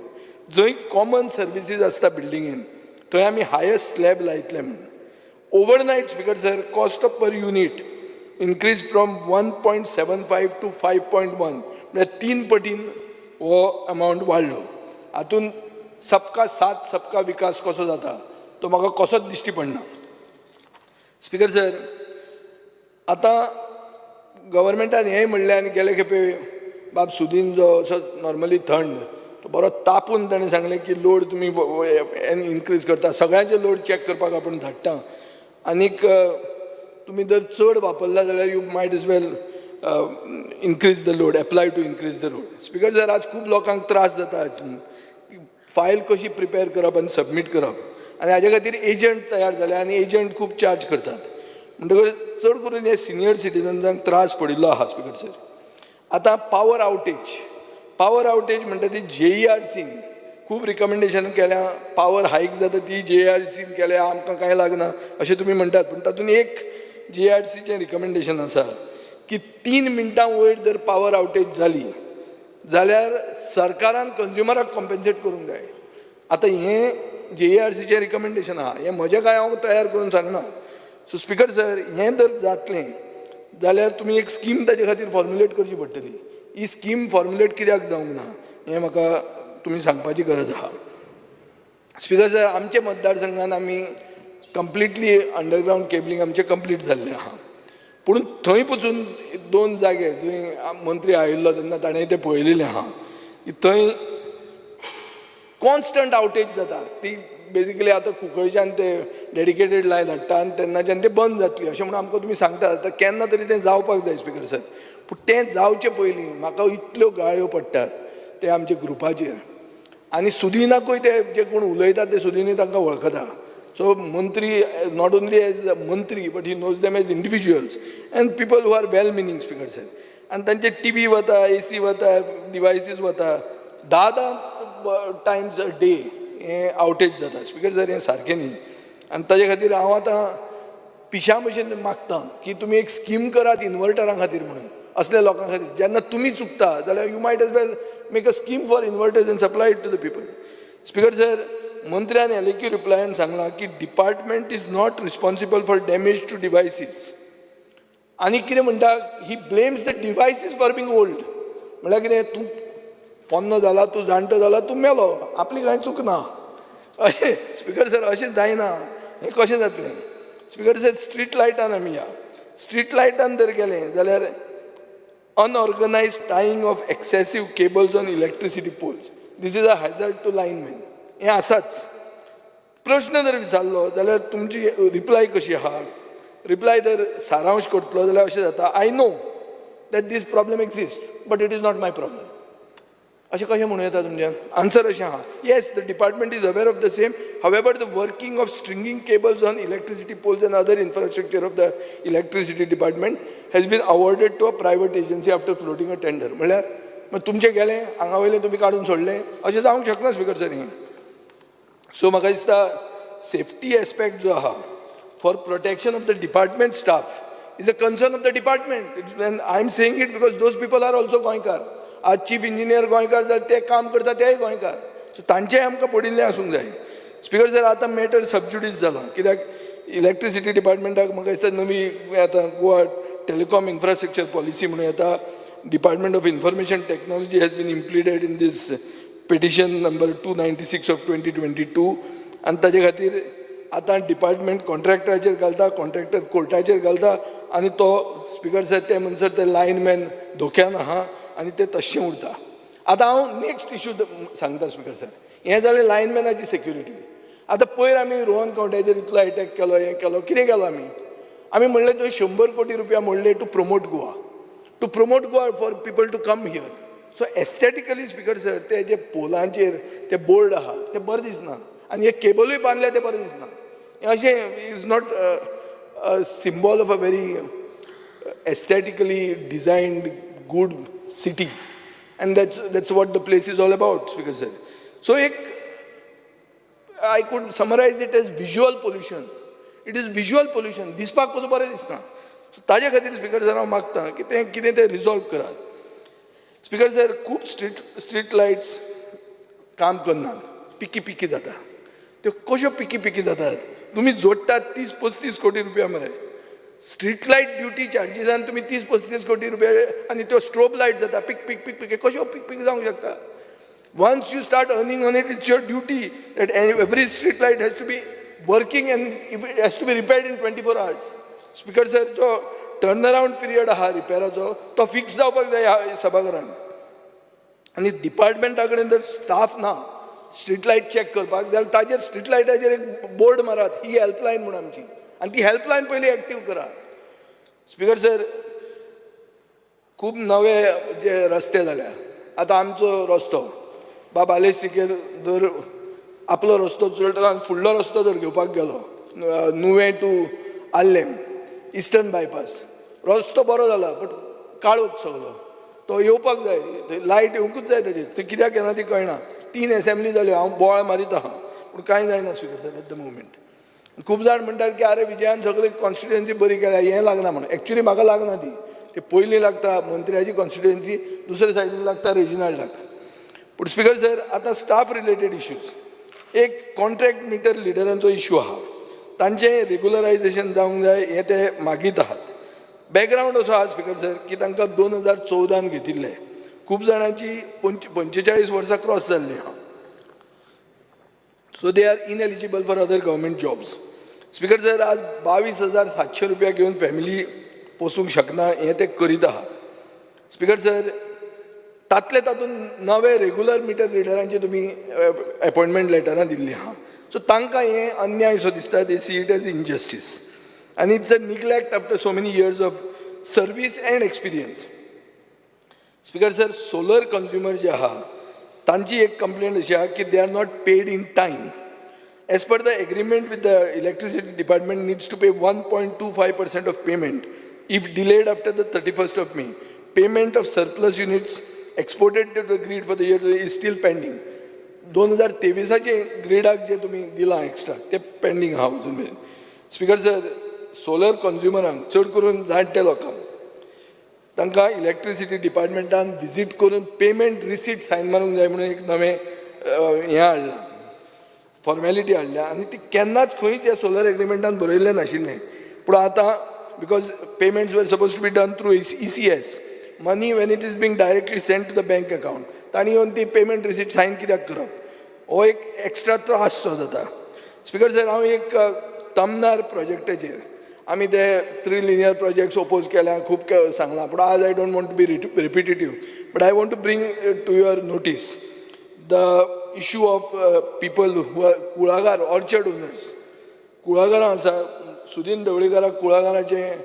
जंय कॉमन सर्विसीस आसता बिल्डिंगेन थंय आमी हायस्ट स्लॅब लायतले म्हूण. Overnight, speaker sir, cost of per unit increase from 1.75 to 5.1, म्हळ्यार 3 पटीन हो अमावंट वाडलो. हातून सबका साथ सबका विकास कसो जाता तो म्हाका कसोच दिश्टी पडना. स्पिकर सर, आतां गव्हर्मेंटान हेंय म्हणलें आनी गेले खेपे बाब सुदीन जो असो नॉर्मली थंड तो बरो तापून ताणें सांगलें की लोड तुमी इन्क्रीज करता, सगळ्यांचे लोड चॅक करपाक आपूण धाडटा आनीक तुमी जर चड वापरला जाल्यार you might as well increase the load, apply to increase the load. Speaker sir, आज खूब लोकांक त्रास जाता फायल कशी प्रिपेर करप आनी सबमीट करप, आनी हाजे खातीर एजंट तयार जाले आनी एजंट खूब चार्ज करतात, म्हणटकच चड करून हे सिनियर सिटीजन्सांक त्रास पडिल्लो आहा. स्पिकर सर, आतां पावर आवटेज, पावर आवटेज म्हणटा ती JERCन खूब रिकमेंडेशन केल्या, पावर हायक जाता ती JERCन केल्या, आमकां कांय लागना अशें तुमी म्हणटात, पूण तातूंत एक JERCचें रिकमेंडेशन आसा की 3 मिनटां वयर जर पावर आवटेज जाली जाल्यार सरकारान कंज्युमराक कॉम्पेन्सेट करूंक जाय. आतां हें JERCचें रिकमेंडेशन आहा, हें म्हजें कांय हांव तयार करून सांगना. सो स्पिकर सर, हें जर जातलें जाल्यार तुमी एक स्कीम ताजे खातीर फॉर्मुलेट करची पडटली. ही स्कीम फॉर्मुलेट कित्याक जावंक ना हें म्हाका तुमी सांगपाची गरज आहा. स्पिकर सर, आमच्या मतदारसंघान आमी कंप्लिटली अंडरग्रावंड केबलिंग आमचें कंप्लीट जाल्लें आहा, पूण थंय पसून 2 जागे जंय मंत्री आयिल्लो तेन्ना ताणें तें पळयलेलें आहा की थंय कॉन्स्टंट आवटेज जाता. ती बेजिकली आतां कुंकळच्यान ते डेडिकेटेड लायन हाडटा आनी तेन्नाच्यान ते बंद जातली अशें म्हणून आमकां तुमी सांगता. आतां केन्ना तरी तें जावपाक जाय स्पिकर सर, पूण तें जावचे पयलीं म्हाका इतल्यो गाळयो पडटात ते आमच्या ग्रुपाचेर, आनी सुदिनाकूय ते जे कोण उलयतात ते सुदिनूय तांकां वळखता सो मंत्री not only as मंत्री, but he knows them as individuals and people who are well meaning, Speaker sir. आनी तांचे टीवी वता, एसी वता, डिवायसीस वता, धा धा टायम्स अ डे हें आवटेज जाता. स्पिकर सर, हें सारकें न्ही आनी ताजे खातीर हांव आतां पिशा भशेन मागता की तुमी एक स्कीम करात इन्वर्टरां खातीर म्हणून असल्या लोकां खातीर. जेन्ना तुमी चुकता जाल्यार you might as well make a scheme for inverters and supply it to the people. Speaker sir, मंत्र्यान एलएक्यू रिप्लायान सांगलां की department is not responsible for damage to devices. आनी कितें म्हणटा, he blames the devices for being old. म्हणल्यार कितें, तूं पोन्नो जाला, तूं जाणटो जाला, तूं मेलो, आपली कांय चूक ना अशें. स्पिकर सर, अशें जायना. हें कशें जातलें? स्पिकर सर, स्ट्रीट लायटान आमी या. स्ट्रीट लायटान जर गेलें जाल्यार unorganised tying of excessive cables on electricity poles, this is a hazard to linemen. हें आसाच. प्रश्न जर विचारलो जाल्यार तुमची रिप्लाय कशी आहा? रिप्लाय जर सारांश करतलो जाल्यार अशें जाता, "I know that this problem exist, but it is not my problem." अशें कशें म्हणूं येता तुमच्यान? आन्सर अशें आहा, "Yes, the department is aware of the same. However, the working of stringing cables on electricity poles and other infrastructure of the electricity department has been awarded to a private agency after floating a tender." म्हणल्यार मागीर तुमचें गेलें, हांगा वयलें तुमी काडून सोडलें, अशें जावंक शकना स्पिकर सर हें. सो म्हाका दिसता सेफ्टी एस्पेक्ट जो आहा for protection of the department staff is a concern of the department, and I am saying it because those people are also गोंयकार. आज चीफ इंजिनियर गोंयकार जाल्यार ते काम करता तेय गोंयकार. सो तांचेंय आमकां पडिल्लें आसूंक जाय. स्पिकर सर, आतां मॅटर सबज्युडीस जालां कित्याक इलेक्ट्रिसिटी डिपार्टमेंटाक म्हाका दिसता नवी आतां गोवा टेलिकॉम इन्फ्रास्ट्रक्चर पॉलिसी म्हणून येता. Department of Information Technology has been impleaded in this petition number 296 of 2022. आनी ताजे खातीर आतां डिपार्टमेंट कॉन्ट्रॅक्टराचेर घालता, कॉन्ट्रॅक्टर कोर्टाचेर घालता आनी तो, स्पिकर सर, ते म्हणसर ते लायनमॅन धोक्यान आहा आनी ते तश्शें उरता. आतां हांव नेक्स्ट इशू सांगता स्पिकर सर. हें जालें लायनमॅनाची सेक्युरिटी. आतां पयर आमी रोहन खंवट्याचेर इतलो एटॅक केलो, हें केलो, कितें केलो आमी? आमी म्हणलें तुवें 100 कोटी रुपया मोडले to promote Goa, to promote Goa for people to come here. So aesthetically, Speaker sir, ते जे पोलांचेर ते बोर्ड आहा ते बरें दिसना आनी हे केबलूय बांदले ते बरें दिसना. हें अशें is not a symbol of a very aesthetically designed good city, and that's what the place is all about, Speaker sir. So एक I could summarize it as visual pollution. It is visual pollution. दिसपाक पसून बरें दिसना. So ताजे खातीर speaker sir, हांव मागता की तें कितें तें रिजॉल्व करात. स्पिकर सर, खूब स्ट्रीट लायट्स काम करनात, पिकी पिकी जाता. त्यो कश्यो पिकी पिकी जातात? तुमी जोडटात 30-35 कोटी रुपया मरे. स्ट्रीट लायट ड्युटी चार्जीसान तुमी 30-35 कोटी रुपया आनी त्यो स्ट्रोब लायट जाता पीक पीक पीक पीक. कश्यो पीक पीक जावंक शकता? Once you start earning on it, it's your duty that every street light has to be working and if it has to be repaired in 24 hours. Speaker sir, जो टर्न अराउंड पिरियड आहा रिपेराचो तो fix जावपाक जाय ह्या सभाघरान. आनी डिपार्टमेंटा कडेन जर staff ना स्ट्रीट लायट चॅक करपाक जाल्यार ताजेर, स्ट्रीट लायटाचेर एक बोर्ड मारात, ही हेल्पलायन म्हूण आमची, आनी ती हेल्पलायन पयलीं एक्टीव करात. स्पिकर सर, खूब नवे जे रस्ते जाल्या. आतां आमचो रस्तो बाब आलेश सिकेर जर आपलो रस्तो चलता आनी फुडलो रस्तो जर घेवपाक गेलो, नुवें टू आर्लेम इस्टर्न बायपास रस्तो बरो जाला, बट काळोख सगलो. तो येवपाक जाय, थंय लायट येवंकूच जाय ताजेर. ते कित्याक येना ती कळना. तीन एसेंब्ली जाल्यो, हांव बोवाळ मारीत आहा पूण कांय जायना, speaker sir, at the moment. खूब जाण म्हणटात की आरे, विजयान सगळी कॉन्स्टिट्युएन्सी बरी केल्या, हें लागना म्हणून. एक्चुली म्हाका लागना ती. ती पयलीं लागता मंत्र्याची कॉन्स्टिट्युएन्सी, दुसरे सायडीन लागता रेजिनाल्डाक. पूण स्पिकर सर, आतां स्टाफ रिलेटेड इश्यूज. एक कॉन्ट्रॅक्ट मिटर रिडरांचो इशू आहा, तांचें रेगुलरायझेशन जावंक जाय हें ते मागीत आहात. बॅकग्रावंड असो आहा स्पिकर सर की तांकां 2014न घेतिल्ले. खूब जाणांची 45 वर्सां क्रॉस जाल्लीं आहा, so they are ineligible for other government jobs. Speaker sir, आज 22,700 रुपया घेवन फॅमिली पोसूंक शकना हें ते करीत आहात. स्पिकर सर, तातले तातूंत नवे रेगुलर मिटर रिडरांचे तुमी एपॉयंटमेंट लेटरां दिल्लीं आहा. सो तांकां हें अन्याय सो दिसता. They see it as injustice आनी it's a neglect after so many years of service and experience. Speaker sir, solar consumer जे आहा तांची एक कंप्लेन अशी आहा की they are not paid in time. As per the agreement with the electricity department needs to pay 1.25% of payment if delayed after the 31st of May. Payment of surplus units exported to the grid for the year is still pending. 2023आचे ग्रिडाक जे तुमी दिलां extra ते pending आहा अजून मेरेन. Speaker sir, solar कंज्युमरांक, चड करून जाणटे लोकांक, तांकां इलेक्ट्रिसिटी डिपार्टमेंटान विजीट करून पेमेंट रिसीट सायन मारूंक जाय म्हणून एक नवें हें हाडलां, फॉर्मेलिटी हाडल्या आनी ती केन्नाच खंयच ह्या सोलर एग्रीमेंटान बरयल्लें नाशिल्लें. पूण आतां because payments were suppose to be done through ECS money, when it is being directly sent to the bank account, तांणी येवन ती पेमेंट रिसीट सायन कित्याक करप? हो एक एक्स्ट्रा त्रास सो जाता. स्पिकर सर, हांव एक तमनार प्रोजेक्टाचेर, आमी ते थ्री लिनियर प्रोजेक्ट्स ओपोज केल्या, खूब सांगलां, पूण आज I don't want to be repetitive, but I want to bring to your notice the issue of people who are कुळागर, ऑर्चर्ड ओनर्स. कुळागरां आसा. सुदीन ढवळीकाराक कुळागराचें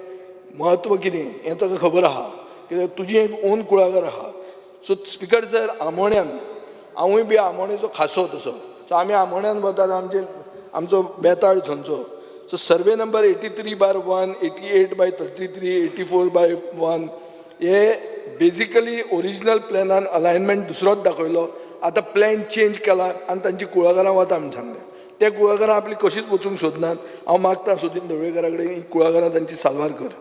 म्हत्व कितें हें ताका खबर आहा, कित्याक तुजी एक ओन कुळागर आहा. सो स्पिकर सर, आमोण्यान, हांवूय बी आमोणेचो खासो तसो, सो आमी आमोण्यान वतात, आमचे आमचो बेताळ थंयचो. So survey number 83/1, 88/33, 84/1 हे बेजिकली ओरिजिनल प्लॅनान अलायनमेंट दुसरोच दाखयलो. आतां प्लॅन चेंज केला आनी तांची कुळागरां वता म्हूण सांगलें. ते कुळागरां आपली कशीच वचूंक सोदनात. हांव मागता सुदीन ढवळीकारा कडेन, ही कुळागरां तांची साल्वार कर.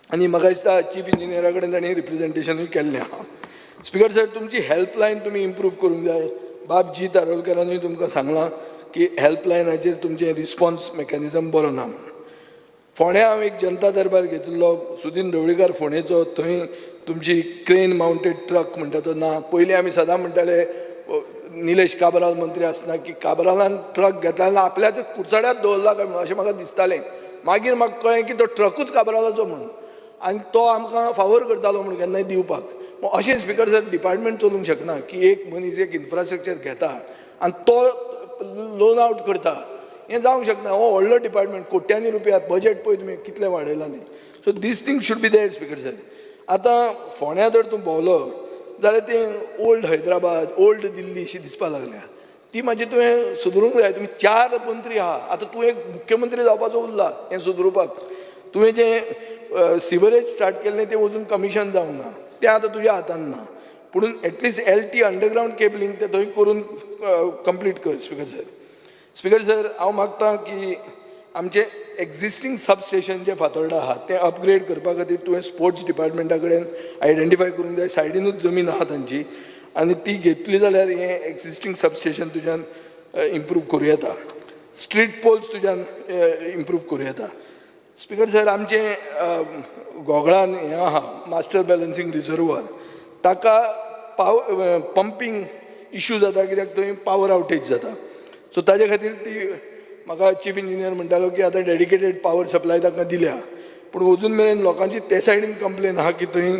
आनी म्हाका दिसता चीफ इंजिनियरा कडेन तांणी रिप्रेजेंटेशनूय केल्लें आहा. स्पिकर सर, तुमची हेल्पलायन तुमी इम्प्रूव करूंक जाय. बाब जी दारोलकरानूय तुमकां सांगलां की हेल्पलायनाचेर तुमचें रिस्पॉन्स मेकॅनिजम बरो ना म्हूण. फोंड्या हांव एक जनता दरबार घेतिल्लो, सुदीन ढवळीकार फोंडेचो. थंय तुमची क्रेन मावंटेड ट्रक म्हणटा तो ना. पयलीं आमी सदां म्हणटाले, निलेश काब्राल मंत्री आसतना, की काब्रालान ट्रक घेतला जाल्यार आपल्याच कुडचड्यात दवरला काय म्हणून, अशें म्हाका दिसतालें. मागीर म्हाका कळ्ळें की तो ट्रकूच काब्रालाचो म्हणून आनी तो आमकां फावोर करतालो म्हणून केन्नाय दिवपाक. अशें स्पिकर सर, डिपार्टमेंट चलूंक शकना की एक मनीस एक इन्फ्रास्ट्रक्चर घेता आनी तो लोन आवट करता. हें जावंक शकना. हो व्हडलो डिपार्टमेंट, कोट्यांनी रुपया बजेट पळय तुमी कितलें वाडयलां न्ही. So these thing should be there, Speaker sir. आतां फोंड्या जर तूं भोंवलो जाल्यार तें ओल्ड हैदराबाद, ओल्ड दिल्ली अशी दिसपाक लागल्या. ती मातशी तुवें सुदरूंक जाय. तुमी चार मंत्री आहा, आतां तूं एक मुख्यमंत्री जावपाचो उरला हें सुदरुपाक. तुवें जें सिवरेज स्टार्ट केल्लें तें अजून कमिशन जावंक ना, तें आतां तुज्या हातान ना. पुणून at least LT underground cabling तें थंय करून कंप्लीट कर, स्पिकर सर. स्पिकर सर, हांव मागता की आमचें एक्झिस्टींग सब स्टेशन जें फातोर्डा आहा तें अपग्रेड करपा खातीर तुवें स्पोर्ट्स डिपार्टमेंटा कडेन आयडेंटिफाय करूंक जाय. सायडीनूच जमीन आहा तांची आनी ती घेतली जाल्यार हें एक्झिस्टींग सब स्टेशन तुज्यान इम्प्रूव करूं येता. स्ट्रीट पोल्स तुज्यान इम्प्रूव करूं येता. स्पिकर सर, आमचें घोगळान हें आहा, मास्टर बॅलन्सींग रिजर्वर, ताका पंपींग इशू जाता, कित्याक थंय पावर आवटेज जाता. सो ताजे खातीर ती म्हाका चीफ इंजिनियर म्हणटालो की आतां डेडिकेटेड पावर सप्लाय तांकां दिल्या, पूण अजून मेरेन लोकांची ते सायडीन कंप्लेन आहा की थंय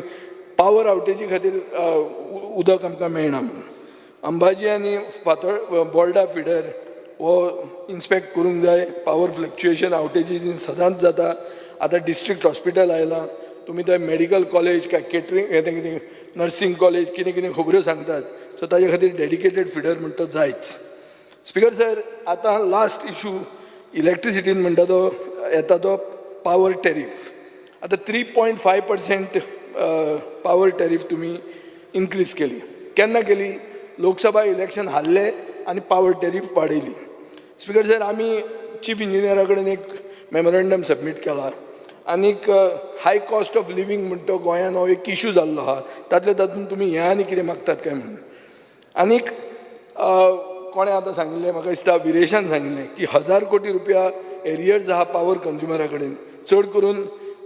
पावर आवटेजी खातीर उदक आमकां मेळना म्हणून. अंबाजी आनी फातर बोर्डा फिडर हो इन्स्पेक्ट करूंक जाय. पावर फ्लक्च्युएशन आवटेजीस सदांच जाता. आतां डिस्ट्रिक्ट हॉस्पिटल आयलां, तुमी थंय मेडिकल कॉलेज काय केटरींग हें तें कितें नर्सींग कॉलेज कितें कितें खबऱ्यो सांगतात. सो ताजे खातीर डेडिकेटेड फिडर म्हणटा तो जायच. स्पिकर सर, आतां लास्ट इशू इलेक्ट्रिसिटीन म्हणटा तो येता तो पावर टॅरीफ. आतां 3.5% power tariff तुमी इन्क्रीज केली. केन्ना केली? लोकसभा इलेक्शन हारले आनी पावर टॅरीफ वाडयली. स्पिकर सर, आमी चीफ इंजिनियरा कडेन एक मेमोरंडम सबमीट केला. आनीक हाय कॉस्ट ऑफ लिवींग म्हणटा तो गोंयान हो एक इशू जाल्लो आहा. तातले तातूंत तुमी हें आनी कितें मागतात काय म्हणून. आनीक कोणें आतां सांगिल्लें, म्हाका दिसता विरेशान सांगिल्लें की 1000 कोटी रुपया एरियर्स आहा पावर कंज्युमरा कडेन, चड करून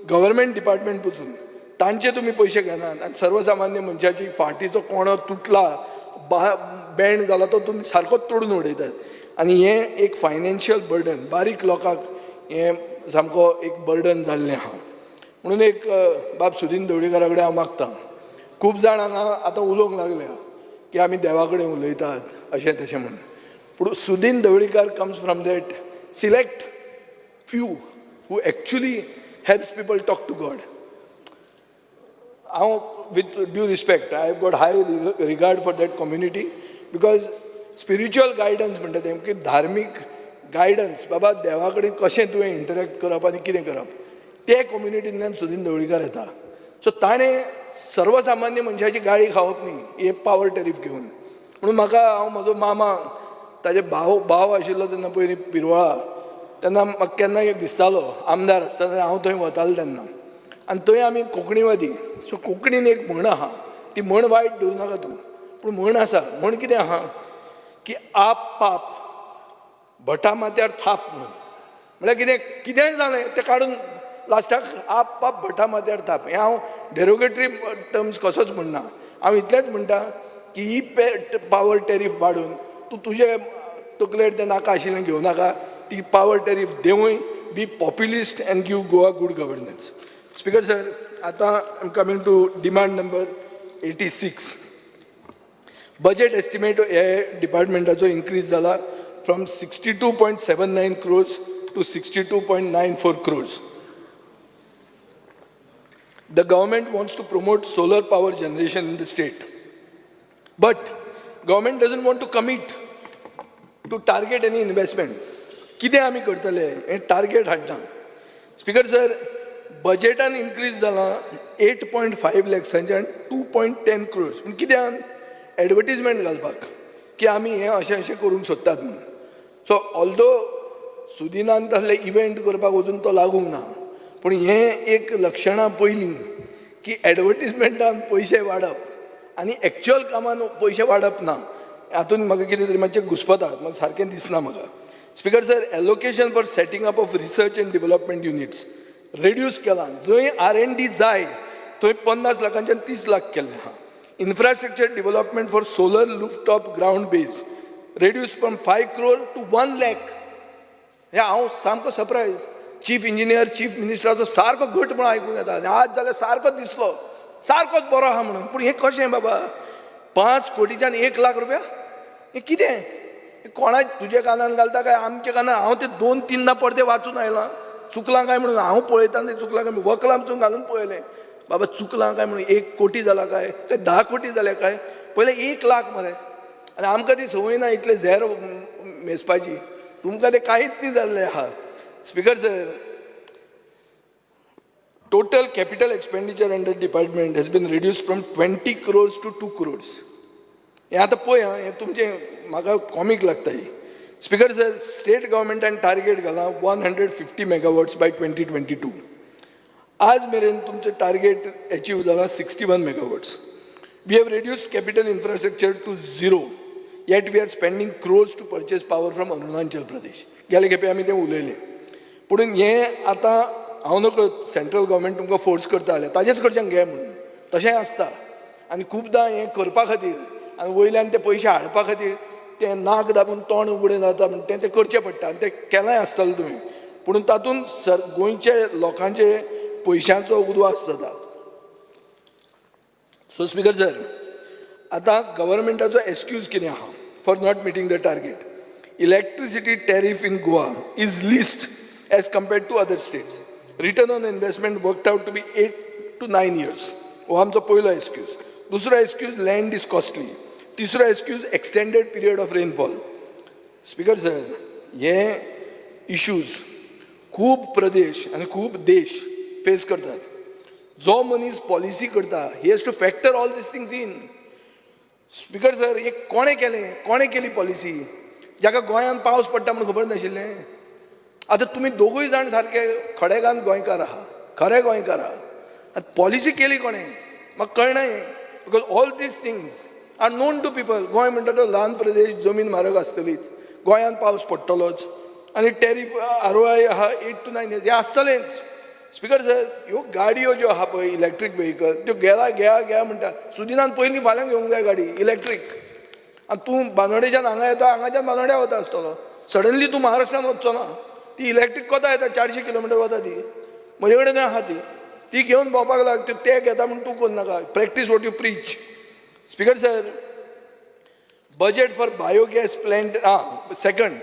गव्हर्मेंट डिपार्टमेंट पसून. तांचे तुमी पयशे घेनात आनी सर्वसामान्य मनशाची फाटीचो कोणो तुटला, बा बेंड जाला, तो तुमी सारकोच तोडून उडयतात. आनी हें एक फायनान्शियल बर्डन, बारीक लोकांक हें सामको एक बर्डन जाल्लें आहा. म्हणून एक बाब सुदीन ढवळीकारा कडेन हांव मागता. खूब जाण हांगा आतां उलोवंक लागल्या की आमी देवा कडेन उलयतात अशें तशें म्हणून, पूण Sudin Dhavalikar comes from that select few who actually helps people talk to God. हांव, with due respect, I have got high regard for that community because spiritual guidance म्हणटा तें की धार्मीक गायडन्स, बाबा देवा कडेन कशें तुवें इंटरॅक्ट करप आनी कितें करप, ते कम्युनिटींतल्यान सुदीन ढवळीकर येता. सो ताणें सर्वसामान्य मनशाची गाळी खावप न्ही हे पावर टॅरीफ घेवन. म्हणून म्हाका हांव म्हजो मामा ताजे भाव भाव आशिल्लो तेन्ना पयलीं पिरवळा, तेन्ना म्हाका केन्ना एक दिसतालो आमदार आसतना हांव थंय वतालो तेन्ना. आनी थंय आमी कोंकणीवादी, सो कोंकणीन एक म्हण आहा, ती म्हण वायट धरूं नाका तूं, पूण म्हण आसा. म्हण कितें आहा की आप पाप भटा माथ्यार थाप म्हणून. म्हळ्यार कितें कितेंय जालें तें काडून लास्टाक आप पाप भटा माथ्यार थाप. हें हांव डेरोगेटरी टर्म्स कसोच म्हणना, हांव इतलेंच म्हणटा की ही पावर टॅरीफ वाडोवन तूं तुजे तकलेर तें नाका आशिल्लें घेवं नाका, ती पावर टॅरीफ देंवय, be populist and give Goa good governance. Speaker sir, आतां I am coming to demand number 86. Budget estimate हे डिपार्टमेंटाचो इन्क्रीज जाला from 62.79 crores to 62.94 crores. The government wants to promote solar power generation in the state, but government doesn't want to commit to target any investment. कितें आमी करतले हें target हाडना. Speaker sir, बजेटान increase जाला 8.5 लॅक्सांच्यान 2.10 क्रोर्स. पूण कित्यान advertisement घालपाक की आमी हें अशें अशें करूंक सोदतात म्हणून. सो ऑल्दो सुदिनान तसले इव्हेंट करपाक वचून तो लागूंक ना, पूण हें एक लक्षणां पयलीं की एडवर्टीजमेंटान पयशे वाडप आनी एक्च्युअल कामान पयशे वाडप ना, हातून म्हाका कितें तरी मातशें घुस्पता, म्हाका सारकें दिसना म्हाका. Speaker sir, allocation for setting up of research and development units reduce केलां. जंय R&D जाय थंय 50 लाखांच्यान 30 लाख केल्लें आहा. Infrastructure development for solar rooftop ground base reduce from 5 crore to 1 lakh. हें हांव सामको सरप्रायज. चीफ इंजिनियर चीफ मिनिस्टराचो सारको घट म्हणून आयकूंक येता आनी आज जाल्यार सारको दिसलो, सारकोच बरो आहा म्हणून. पूण हें कशें बाबा, 5 कोटीच्यान 1 लाख रुपया, हें कितें? कोणा तुज्या कानान घालता काय आमच्या कानान? हांव ते 2-3 परते वाचून आयलां, चुकलां काय म्हणून. हांव पळयता तें चुकलां काय, वकलां पसून घालून पळयलें बाबा चुकलां काय म्हणून. 1 कोटी जाला काय, काय 10 कोटी जाल्या काय? पयलें 1 लाख मरे. आनी आमकां ती संवय ना इतले झेर मेजपाची, तुमकां तें कांयच न्ही जाल्लें आहा. Speaker sir, total capital expenditure under department has been reduced from 20 crores to 2 crores. हें आतां पळय आं, हें तुमचें म्हाका कॉमीक लागता ही. स्पीकर सर, स्टेट गव्हर्मेंटान टार्गेट घालां 150 मेगावॉट्स बाय 2022. आज मेरेन तुमचें टार्गेट एचीव जालां 61 megawatts. We have reduced capital infrastructure to 0, yet we are spending crores to purchase power from Arunachal Pradesh. गेले खेपे आमी तें उलयलें. पूण हें आतां हांव नकळो सेंट्रल गव्हर्मेंट तुमकां फोर्स करता जाल्यार ताजेच कडच्यान घे म्हणून, तशेंय आसता. आनी खुबदां हें करपा खातीर आनी वयल्यान ते पयशे हाडपा खातीर तें नाक दाबून तोंड उगडें जाता म्हण तें करचें पडटा आनी तें केलांय आसतलें तुवें. पूण तातूंत सर गोंयचे लोकांचे पयशांचो उद्वास जाता. सो स्पीकर सर, आतां गव्हर्मेंटाचो एक्सक्यूज कितें आहा for not meeting the target? Electricity tariff in Goa is least as compared to other states. Return on investment worked out to be 8 to 9 years. हो आमचो पयलो एक्सक्यूज. दुसरो एक्सक्यूज, लँड is costly. तिसरो excuse, extended period of rainfall. Speaker sir, हे issues खूब प्रदेश आनी खूब देश फेस करतात. जो मनीस पॉलिसी करता he has to factor all these things in. Speaker sir, हे कोणें केलें, कोणें केली पॉलिसी? जाका गोंयांत पावस पडटा म्हूण खबर नाशिल्लें. आतां तुमी दोगूय जाण सारके खडेगांत गोंयकार आहा, खरे गोंयकार आहा. आतां पॉलिसी केली कोणें म्हाका कळना हें, because all these things are known to people. Goa म्हणटा तो ल्हान प्रदेश, जमीन म्हारग आसतलीच, गोंयांत पावस पडटलोच आनी टॅरीफ ROI आहा 8 to 9 years, हें आसतलेंच. स्पीकर सर, ह्यो गाडयो ज्यो आहा पळय इलेक्ट्रीक व्हेकल, त्यो घेला घेया घेया म्हणटा. सुदिनान पयलीं फाल्यां घेवंक जाय गाडी इलेक्ट्रीक. आनी तूं बांदोडेच्यान हांगा येता, हांगाच्यान बांदोड्या वता आसतलो, सडनली तूं महाराष्ट्रान वचचो ना. ती इलेक्ट्रीक कोता येता, 400 किलोमिटर वता ती. म्हजे कडेन आहा ती, ती घेवन भोंवपाक लाग. ते घेता म्हूण तूं करनाका. Practice what you preach. Speaker sir, budget for biogas plant. आं, सेकंड,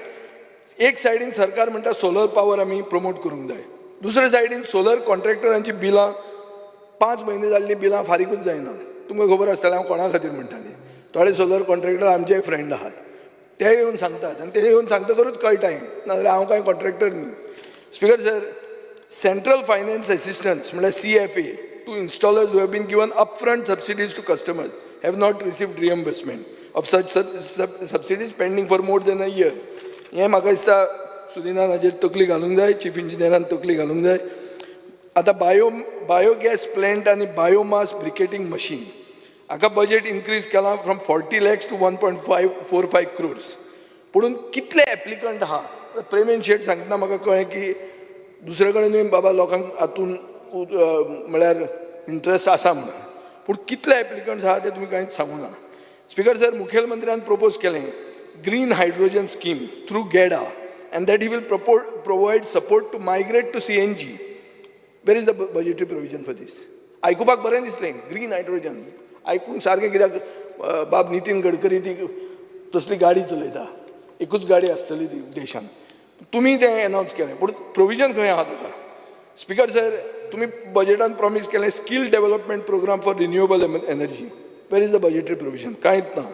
एक सायडीन सरकार म्हणटा सोलर पावर आमी प्रमोट करूंक जाय, दुसरे सायडीन सोलर कॉन्ट्रॅक्टरांची बिलां 5 म्हयने जाल्लीं बिलां फारीकूच जायना. तुमकां खबर आसतलें हांव कोणा खातीर म्हणटा ती. थोडे सोलर कॉन्ट्रॅक्टर आमचे फ्रेंड आहात. ते येवन सांगतात आनी ते येवन सांगतकरूच कळटा हें, नाजाल्यार हांव कांय कॉन्ट्रॅक्टर न्ही. Speaker sir, central finance assistance म्हणल्यार CFA to installers who have been given upfront subsidies to customers have not received reimbursement of such subsidies pending for more than a year. हें म्हाका दिसता सुदिनान हाजेर तकली घालूंक जाय, चीफ इंजिनियरान तकली घालूंक जाय. आतां बायोगॅस प्लॅन्ट आनी बायोमास ब्रिकेटींग मशीन हाका बजेट इन्क्रीज केलां from 40 lakhs to 1.545 crores. पुणून कितले एप्लिकंट आहा, प्रेमेन शेट सांगतना म्हाका कळ्ळें की दुसरे कडेनूय बाबा लोकांक हातून म्हळ्यार इंट्रस्ट आसा म्हणून, पूण कितले एप्लिकंट्स आहा ते तुमी कांयच सांगू ना. स्पीकर सर, मुखेलमंत्र्यान प्रपोज केलें green hydrogen scheme through GEDA and that he will provide support to migrate to CNG. Where is the budgetary provision for this? आयकुपाक बरें दिसलें ग्रीन हायड्रोजन आयकूंक सारकें, कित्याक बाब नितीन गडकरी ती तसली गाडी चलयता, एकूच गाडी आसतली ती देशान. तुमी तें एनावन्स केलें, पूण प्रोविजन खंय आहा ताका? स्पीकर सर, तुमी बजेटान प्रॉमीस केलें skill development programme for renewable energy. Where is the budgetary provision? कांयच ना.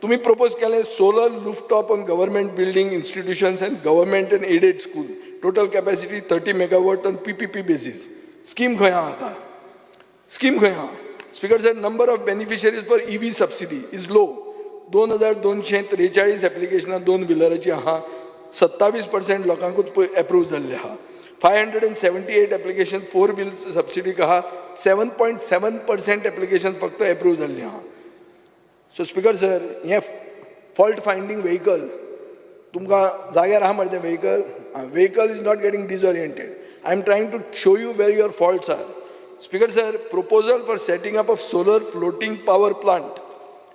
तुमी प्रपोज केलें solar rooftop on government building institutions and government and aided school, total capacity 30 megawatt on PPP basis. Scheme खंय आहा आतां? Scheme खंय आहा? Speaker sir, number of beneficiaries for EV subsidy is low. 2243 एप्लिकेशनां दोन व्हिलराचीं आहा, 27% लोकांकूच एप्रूव जाल्ले आहा. 578 एप्लिकेशन फोर व्हील सबसिडीक आहा, 7.7% एप्लिकेशन फक्त एप्रूव जाल्लीं आहा. सो स्पीकर सर, हें फॉल्ट फायंडींग व्हेकल तुमकां जाग्यार आहा मरे तें vehicle. Vehicle is not getting disoriented. I am trying to show you where your faults are. Speaker sir, proposal for setting up of solar floating power plant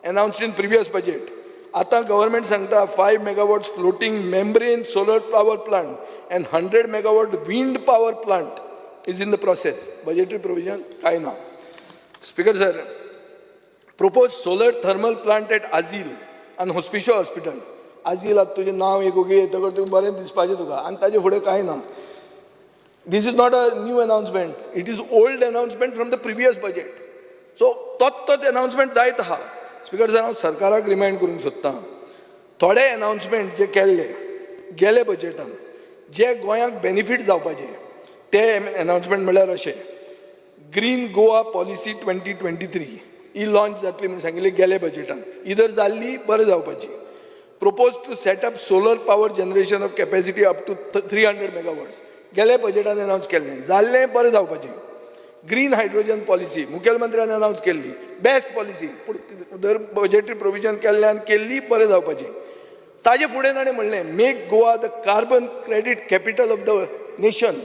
announced in previous budget. आतां government सांगता 5 megawatts floating membrane solar power plant and 100 megawatt wind power plant is in the process. Budgetary provision कांय ना. Speaker sir, propose solar thermal plant at Azil आनी Hospicio hospital. आझील आतां तुजें नांव एक ओगी येतकर तुका बरें दिसपाचें तुका, आनी ताजे फुडें कांय ना. This is not a new announcement, it is old announcement from the previous budget. So तोच तोच एनावन्समेंट जायत आहा. स्पीकर सर, हांव सरकाराक रिमायंड करूंक सोदतां, थोडे एनावन्समेंट जे केल्ले गेले बजेटान जे गोंयांक बेनिफीट जावपाचे ते एनावन्समेंट म्हणल्यार अशें ग्रीन गोवा पॉलिसी 2023 ही लॉन्च जातली म्हूण सांगिल्ली गेले बजेटान, इधर जाल्ली बरें जावपाची. Propose to set up solar power generation of capacity up to 300 megawatts गेले बजेटान अनावन्स केल्लें, जाल्लें बरें जावपाचें. ग्रीन हायड्रोजन पॉलिसी मुखेलमंत्र्यान अनावन्स केल्ली, बेस्ट पॉलिसी, पूण दर बजेटरी प्रोविजन केल्ल्यान केल्ली बरें जावपाचें. ताजे फुडें ताणें म्हणलें make Goa the carbon credit capital of the nation,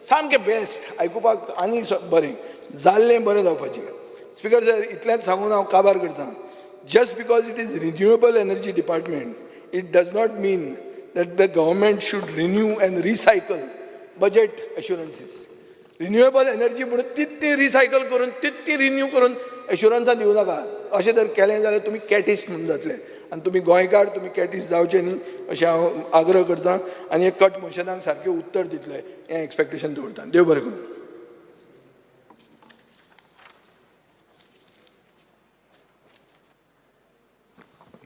सामकें बेस्ट आयकुपाक आनी बरें जाल्लें बरें जावपाचें. स्पीकर सर, इतलेंच सांगून हांव काबार करतां. Just because it is renewable energy department, it does not mean that the government should renew and recycle budget assurances. Renewable energy म्हणून तीच ती रिसायकल करून तीच ती रिन्यू करून एश्युरन्सां दिवं नाका. अशें जर केलें जाल्यार तुमी कॅटिस्ट म्हणून जातले आनी तुमी गोंयकार, तुमी कॅटिस्ट जावचे न्ही अशें हांव आग्रह करतां आनी हे कट मोशनाक सारकें उत्तर दितले हें एक्सपेक्टेशन दवरता. देव बरें करूं.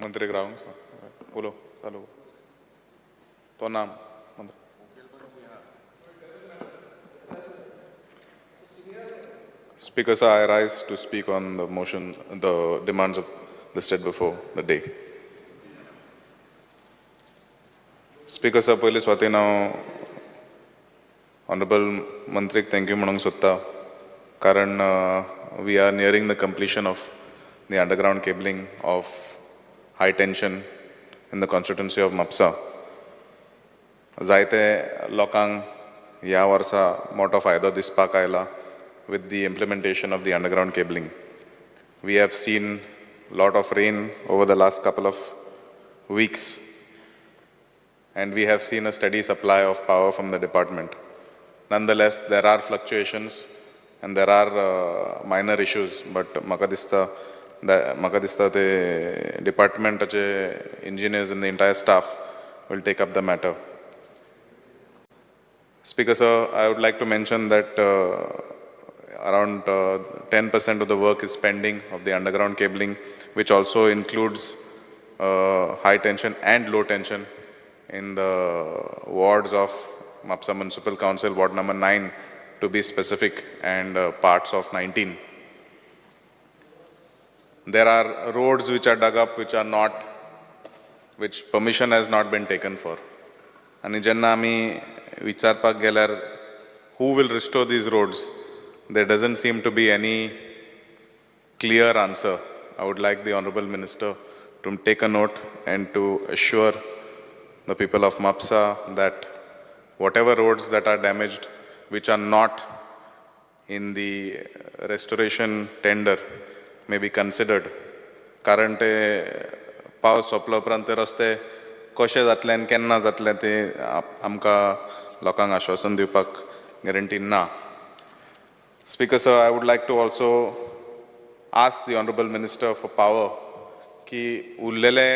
मंत्रीक रावंक उलो चालू तो नाम मंत्री. Speaker sir, I rise to speak on the motion, the demands of listed before the day. Speaker sir, पयली सुवातेन हांव ऑनरेबल मंत्रीक thank you म्हणूंक सोदता, कारण we are nearing the completion of the underground cabling of high tension in the constituency of Mapusa. जायते लोकांक ह्या वर्सा मोठो फायदो दिसपाक आयला with the implementation of the underground cabling. We have seen a lot of rain over the last couple of weeks, and we have seen a steady supply of power from the department. Nonetheless, there are fluctuations and there are minor issues, but म्हाका दिसता ते डिपार्टमेंटाचे engineers and the entire staff will take up the matter. Speaker sir, I would like to mention that around 10% of the work is pending of the underground cabling, which also includes high tension and low tension in the wards of Mapsa Municipal Council, ward number 9 to be specific, and parts of 19. There are roads which are dug up which are not, which permission has not been taken for. आनी जेन्ना आमी विचारपाक गेल्यार who will restore these roads, there doesn't seem to be any clear answer. I would like the Honorable Minister to take a note and to assure the people of Mapsa that whatever roads that are damaged, which are not in the restoration tender, may be considered. कारण ते पावस सोंपलो उपरांत ते रस्ते कशे जातले आनी केन्ना जातले ते आमकां लोकांक आश्वासन दिवपाक गॅरंटी ना. Speaker sir, I would like to also ask the Honorable Minister for Power की उरलेले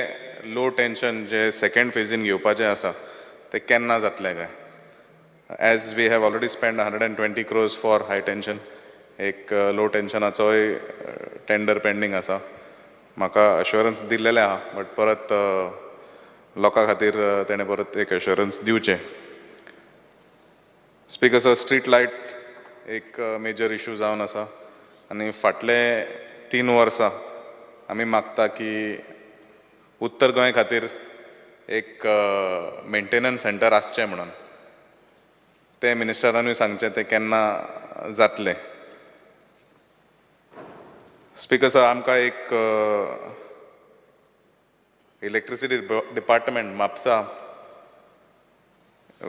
लो टेंशन जे सेकेंड फेजीन घेवपाचें आसा ते केन्ना जातले काय? As we have already spend 120 crores for high tension, एक लो टेंशनाचोय टेंडर पेंडींग आसा. म्हाका अश्योरन्स दिल्लेलें आहा, बट परत लोकां खातीर तेणें परत एक अश्योरन्स दिवचें. स्पीकर सर, स्ट्रीट लायट एक मेजर इशू जावन आसा आनी फाटले 3 वर्सां आमी मागता की उत्तर गोंय खातीर एक मेंटेनन्स सेंटर आसचें म्हणून. तें मिनिस्टरानूय सांगचें तें केन्ना जातलें. स्पीकर सर, आमकां एक electricity department Mapusa,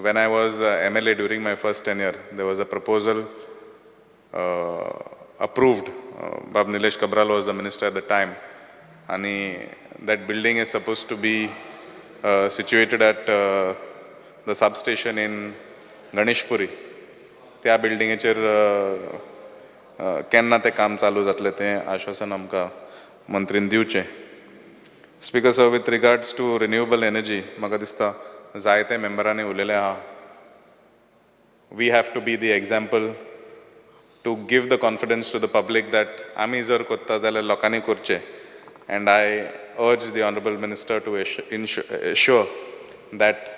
when I was MLA during my first tenure, there was a proposal approved. Bab Nilesh Cabral was the minister at the time. And that building is supposed to be situated at the substation in Ganeshpuri. त्या बिल्डिंगेचेर केन्ना तें काम चालू जातलें तें आश्वासन आमकां मंत्रीन दिवचें. Speaker sir, with regards to renewable energy, म्हाका दिसता जायते मेंबरांनी उलयलें आहा. We have to be the example to give the confidence to the public that आमी जर करता जाल्यार लोकांनी करचें. And I urge the Honorable Minister to assure that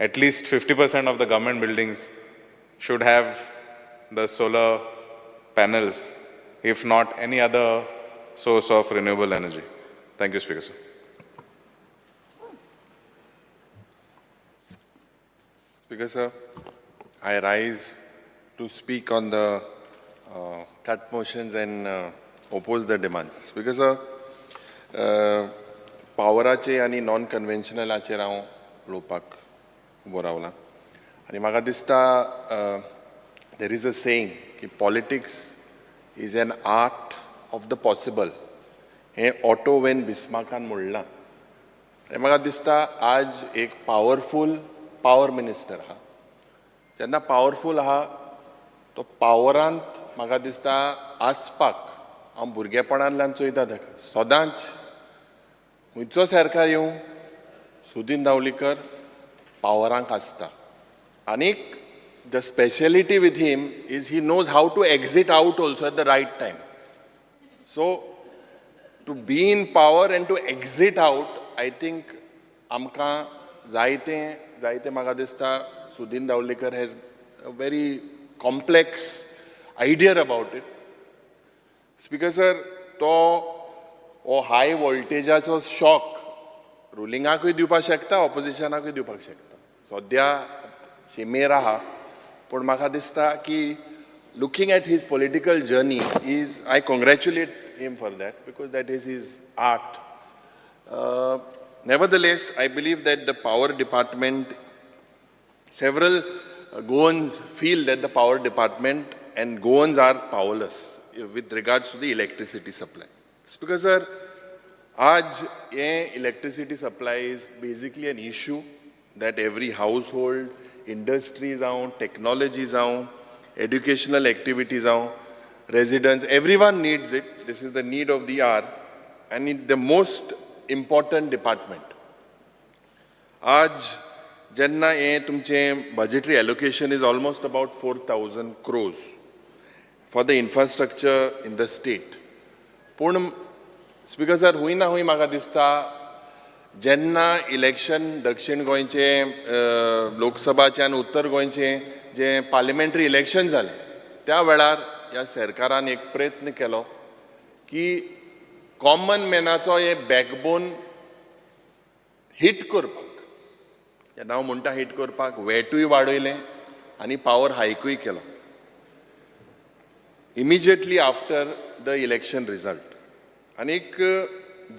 at least 50% of the government buildings should have the solar panels, if not any other source of renewable energy. Thank you, Speaker sir. Speaker sir, I rise to speak on the cut motions and oppose the demands. Speaker sir, पावराचे आनी non कन्व्हेन्शनलाचेर हांव उलोवपाक उबो रावला आनी म्हाका दिसता there is a saying की politics is an art of the possible. हें ऑटो वेन बिस्मार्कान म्हणलां आनी म्हाका दिसता आज एक पावरफूल पावर मिनिस्टर आहा. जेन्ना पावरफूल आहा तो पावरांत म्हाका दिसता आसपाक हांव भुरगेपणांतल्यान चोयता ताका सदांच खंयचो सरकार येवं सुदीन दावलीकर पावरांक आसता. आनीक the speciality with him is he knows how to exit out also at the right time. So to be in power and to exit out, I think आमकां जायते जायते म्हाका दिसता Sudin Dhavalikar has a very complex idea about it. Speaker sir, तो हो हाय वोल्टेजाचो shock रुलिंगाकूय दिवपाक शकता, ऑपोजिशनाकूय दिवपाक शकता. सद्या शिमेर आहा, पूण म्हाका दिसता की looking at his political journey is, I congratulate him for that because that is his art. Nevertheless, I believe that the power department, several Goans feel that the power department and Goans are powerless with regards to the electricity supply. Because sir, aaj ye electricity supply is basically an issue that every household, industries जावं, technology जावं, educational activities जावं, residents, everyone needs it. This is the need of the hour and it the most important department. आज जेन्ना हें तुमचें budgetary allocation is almost about 4,000 crores for the infrastructure in the state. पूण speaker sir, हुंय ना हुंय म्हाका दिसता जेन्ना election दक्षिण गोंयचें लोकसभाचें आनी उत्तर गोंयचें जें पार्लिमेंटरी इलेक्शन जालें त्या वेळार ह्या सरकारान एक प्रयत्न केलो की कॉमन मॅनाचो हे बॅकबोन हिट करपाक. जेन्ना हांव म्हणटा हिट करपाक, वेटूय वाडयलें आनी पावर हायकूय केलो immediately after the election result. आनीक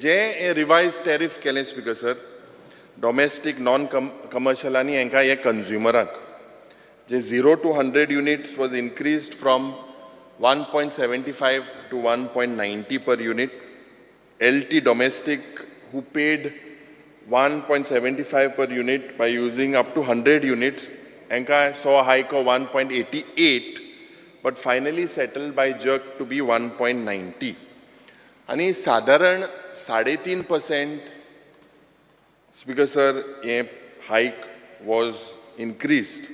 जे हें रिवायज टॅरीफ केलें speaker sir, domestic non commercial आनी हेंकां हे कंज्युमरांक जे 0 to 100 units was increased from 1.75 to 1.90 per unit. LT domestic who paid 1.75 per unit by using up to 100 units, हांकां saw a hike of 1.88, but finally settled by JERC to be 1.90. आनी सादारण 3.5% speaker sir हें hike was increased.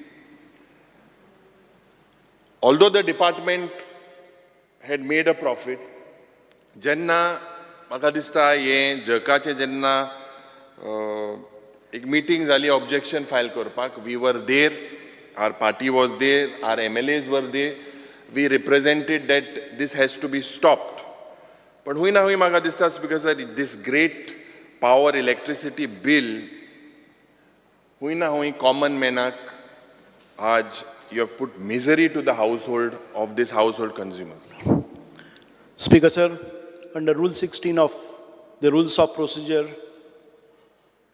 Although the department had made a profit, जेन्ना म्हाका दिसता हें जकाचें जेन्ना एक मिटींग जाली ऑब्जेक्शन फायल करपाक, we were there, our party was there, our MLAs were there, we represented that this has to be stopped. पण हुंय ना हुंय म्हाका दिसता because this great power electricity bill हुंय ना हुंय कॉमन मॅनाक आज you have put misery to the household of this household consumers. Speaker, sir, under Rule 16 of the Rules of Procedure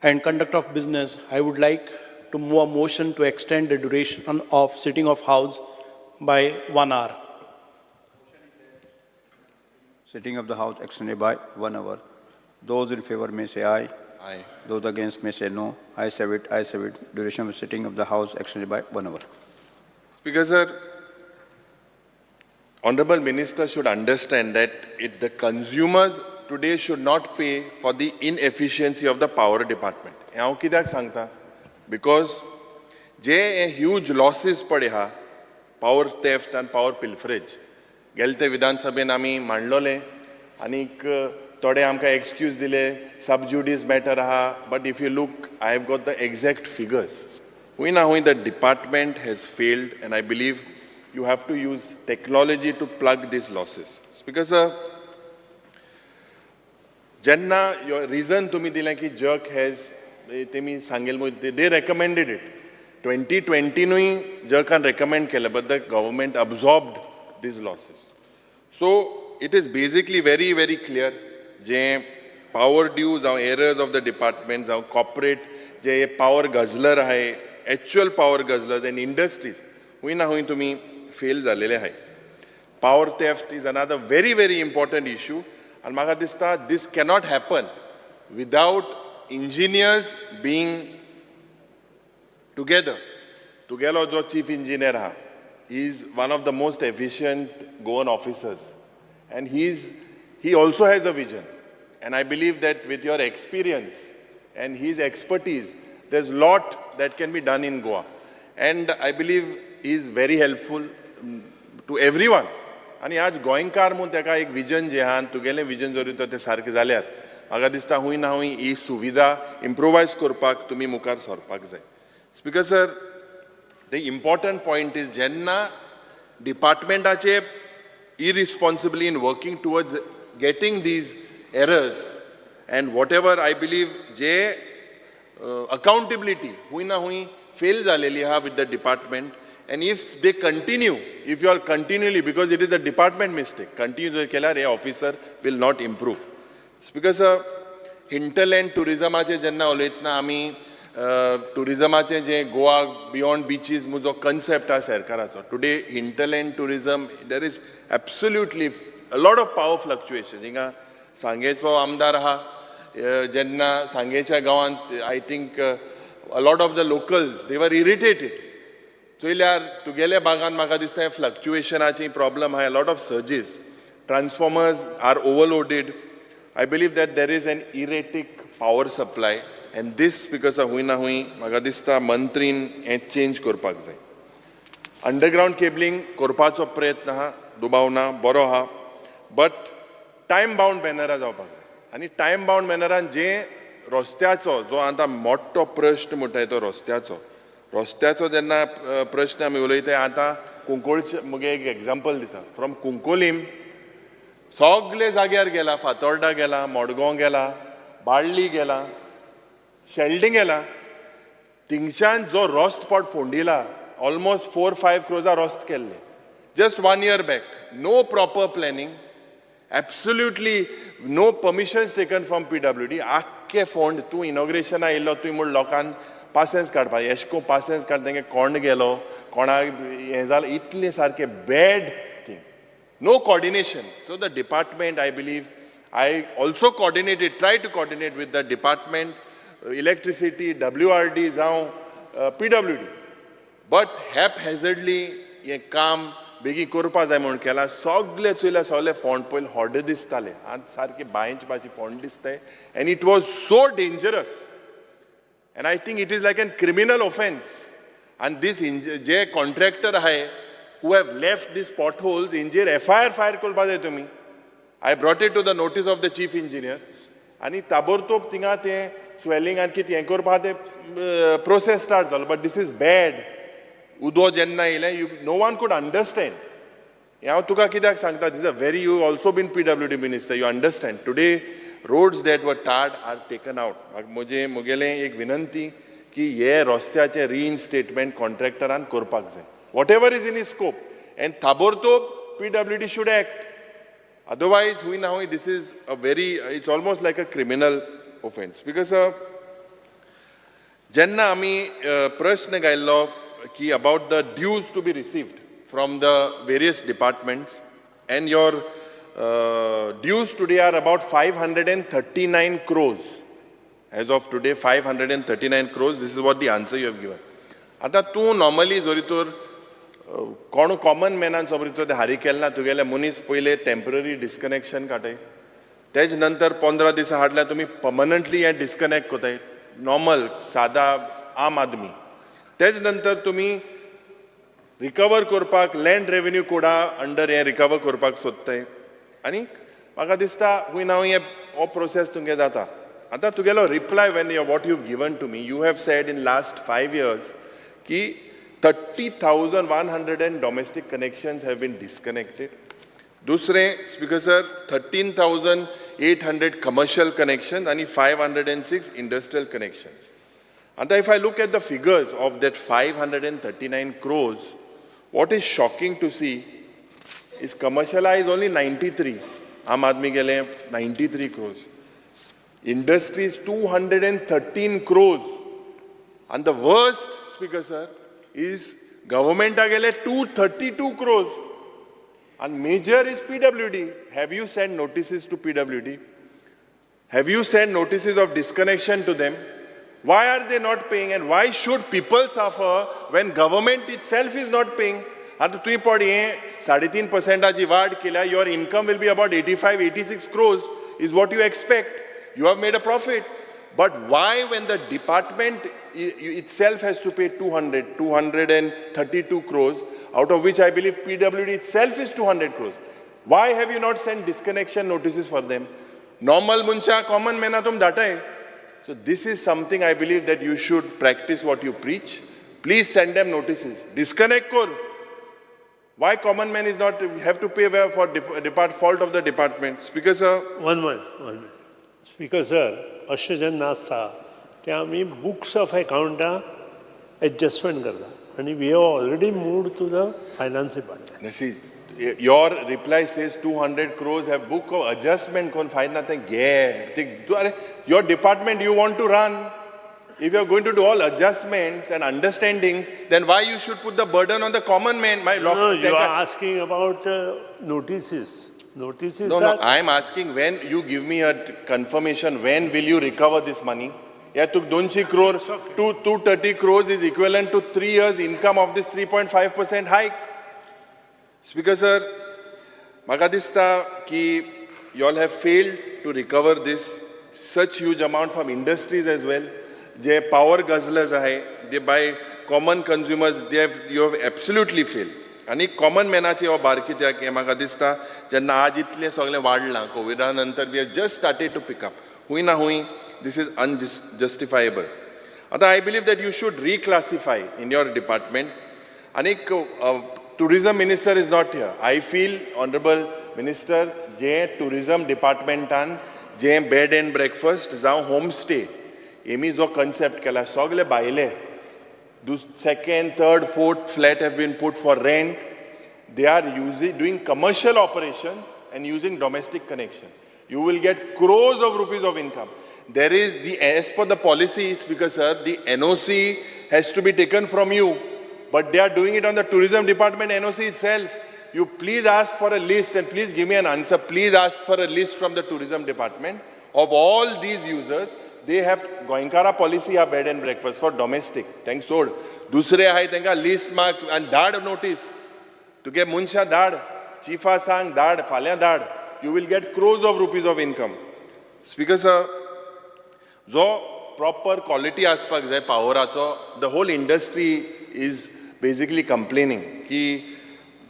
and Conduct of Business, I would like to move a motion to extend the duration of sitting of House by 1 hour. Sitting of the House extended by 1 hour. Those in favor may say aye. Aye. Those against may say no. Ayes have it, ayes have it. Duration of sitting of the House extended by 1 hour. Because, sir, Honorable Minister should understand that the consumers today should not pay for the inefficiency of the power department. हें हांव कित्याक सांगता? Because जे हे huge लॉसीस पळय आहा, power theft आनी power pilferage, गेले ते विधानसभेन आमी मांडलोले आनीक थोडे आमकां एक्सक्यूज दिले, सब ज्युडीस मॅटर आहा, but if you look, I have got the exact figures. हुंय ना हुंय the department has failed and I believe you have to use technology to plug these losses. Because जेन्ना रिजन तुमी दिलें की जर्क हॅज तेमी सांगेल, they recommended it 2020नूय जर्कान recommend केलें, but the government absorbed these losses. So it is basically very very clear, J power due जावं errors of the department जावं corporate जे power guzzler आहाय, actual power guzzlers and industries, हुंय ना हुंय तुमी fail जालेले आहाय. Power theft is another very very important issue आनी म्हाका दिसता this cannot happen without engineers being together. तुगेलो जो चीफ इंजिनियर आहा is one of the most efficient Goan officers and he also has a vision, and I believe that with your experience and his expertise, there's lot that can be done in Goa. And I believe he is very helpful to everyone. आनी आज गोंयकार म्हूण ताका एक vision जें आहा आनी तुगेलें विजन जरी तर तें सारकें जाल्यार म्हाका दिसता हुंय ना हुंय ही सुविधा इम्प्रोवायज करपाक तुमी मुखार सरपाक जाय. Speaker sir, the important point is जेन्ना डिपार्टमेंटाचे irresponsibly in working towards getting these errors and whatever, I believe J accountability हुंय ना हुंय फेल जालेली आहा with the department, and if they continue, if you are continually, because it is a department mistake, continue जर केल्यार हे officer will not improve. Because hinterland टुरिजमाचें जेन्ना उलयतना आमी टुरिजमाचें जें गोवा बियॉन्ड बिचीज जो कन्सेप्ट आहा सरकाराचो, today hinterland tourism, there is absolutely a lot of power fluctuation. हिंगा सांगेचो आमदार आहा, जेन्ना सांगेच्या गांवांत I think a lot of the locals, they were irritated. चोयल्यार तुगेल्या बागान म्हाका दिसता फ्लक्च्युएशनाची प्रॉब्लम आहा, lot of surges, transformers are overloaded. I believe that there is an erratic power supply and this because हुंय ना हुंय म्हाका दिसता मंत्रीन हें चेंज करपाक जाय. अंडरग्रावंड केबलिंग करपाचो प्रयत्न आहा, दुबाव ना, बरो आहा, बट टायम बाउंड मॅनरा जावपाक जाय आनी टायम बाउंड मॅनरान जे रस्त्याचो जो आतां मोठो प्रश्न म्हणटा तो रस्त्याचो. रस्त्याचो जेन्ना प्रश्न आमी उलयता, आतां कुंकळचे मुगे एक एग्जाम्पल दिता. फ्रॉम कुंकोलीम सगळे जाग्यार गेला, फातोर्डा गेला, मडगांव गेला, बाळ्ळी गेला, शेल्डिंग गेला. थिंगच्यान जो रस्तो पड फोंडिला, ऑलमोस्ट 4-5 क्रोजा रस्त केल्ले just one year back. No proper planning, absolutely no permissions taken from PWD. आख्खे फोंड तूं इनॉग्रेशना येयल्लो, तुवें म्हूण लोकांक पासेंस काडपा, एशें कोन्न पासेंस काड, तेंगे कोण गेलो, कोणाक हें जालें, इतलें सारकें bad thing, no coordination. So the department, I believe, I also coordinated, try to coordinate with the department, electricity, WRD जावं पीडब्ल्यूडी, बट हॅपहॅझर्डली हें काम बेगीन करपा जाय म्हूण केलां. सगळे चोयल्यार सगळे फोंड पयलीं होडे दिसताले, आतां सारके बांयचे भाशेन फोंड दिसताय, and it was so dangerous, and I think it is like an criminal offence. आनी दीस जे कॉन्ट्रॅक्टर आहाय who have left these potholes, हेंचेर एफआयआर फायल करपा जाय तुमी. I brought it to the notice of the chief engineer, आनी ताबडतोब थिंगा तें स्वेलिंग आनी कितें हें करपा तें प्रोसेस स्टार्ट जालो. But this is bad. उदो जेन्ना येयलें, you no one could understand. हें हांव तुका कित्याक सांगता, this a very, you also been PWD minister, you understand. Today roads that were tarred are taken out. म्हजें म्हगेलें एक विनंती की हे रस्त्याचें रिइन्स्टेटमेंट कॉन्ट्रॅक्टरान करपाक जाय, whatever is in his scope, and ताबडतोब PWD should act. Otherwise हुंय ना हुंय this is a very, it's almost like a criminal offence. Because जेन्ना आमी प्रश्न घायल्लो की about the dues to be received from the various departments, and your dues today are about 539 crores. As of today, 539 crores, this is what the answer you have given. आतां तूं normally जरी तर कोण common मॅनान समज तर ते हारी केलें ना, तुगेले मनीस पयले टेंपररी डिस्कनेक्शन काडटाय, तेज नंतर 15 दिसां हाडल्यार तुमी पर्मनंटली हें डिस्कनेक्ट कोताय, नॉर्मल सादा आम आदमी. तेज नंतर तुमी रिकवर करपाक लँड रेवेन्यू कोडा अंडर हें रिकवर करपाक सोदताय, आनी म्हाका दिसता खूंय ना खूंय हो प्रोसेस तुमगे जाता. आतां तुगेलो reply, when what you given to me, you have said in last 5 years की 30,100 and domestic connections have been disconnected. दुसरें, Speaker sir, 13,800 commercial connection आनी 506 industrial connections. आतां if I look at the figures of that 539 crores, what is shocking to see is commercialized only 93. आम आदमी गेले 93 crores. Industries 213 crores. And the worst, Speaker sir, is government गेले 232 crores. And major is PWD. Have you sent notices to PWD? Have you sent notices of disconnection to them? Why are they not paying, and why should people suffer when government itself is not paying? आतां तुवें पड हें साडे तीन पर्संटाची वाड केल्या, your income will be about 85-86 crores is what you expect. You have made a profit. But why, when the department itself has to pay 200, 232 crores, out of which I believe PWD itself is 200 crores. Why have you not sent disconnection notices for them? Normal मनशा, common man तुम धाटाय. So this is something I believe that you should practice what you preach. Please send them notices. Disconnect kor. Why common man is not have to pay for depart, fault of the departments? Because One minute, one minute. Speaker sir, अशें जेन्ना आसता तें आमी books of एकावंटां adjustment करता आनी we have already moved to the finance department. See, your reply says 200 crores have book of adjustment kon find nothing. Yeah. Your department you want to run. If you are going to do all adjustments and understandings, then why you should put the burden on the common man? My No, you are asking about notices. Notices No, no, are I am asking when you give me a confirmation, when will you recover this money? Yeah, took 200 crore, 230 crores is equivalent to 3 years income of this 3.5% hike. Speaker sir, म्हाका दिसता की you all have failed to recover this such huge amount from industries as well. J power guzzlers आहे, they by common consumers, they have you have absolutely failed. आनी common मॅनाची हो भार कित्याक हें म्हाका दिसता, जेन्ना आज इतलें सगळें वाडलां, कोविडा नंतर we have just started to pick up. हुंय ना हुंय this is unjustifiable. आतां I believe that you should reclassify in your department. आनीक tourism minister is not here. I feel, honourable minister, जें टुरिजम डिपार्टमेंटान जें बेड एंड ब्रेकफस्ट जावं home stay Hemy जो concept केला, सगले भायले second, third, fourth flat have been put for rent. They are using doing commercial operation and using domestic connection. You will get crores of rupees of income. There is the, as per the policy, Speaker sir, the NOC has to be taken from you, but they are doing it on the tourism department NOC itself. You please ask for a list and please give me an answer. Please ask for a list from the tourism department of all these users. They have Goenkara policy हा bed and breakfast for domestic. तांकां सोड, दुसरे आहाय तांकां list माग आनी धाड notice. तुगे मनशां धाड, चिफा सांग धाड, फाल्यां धाड. You will get crores of rupees of income. Speaker sir, जो प्रॉपर क्वॉलिटी आसपाक जाय पावराचो, the whole industry is basically complaining की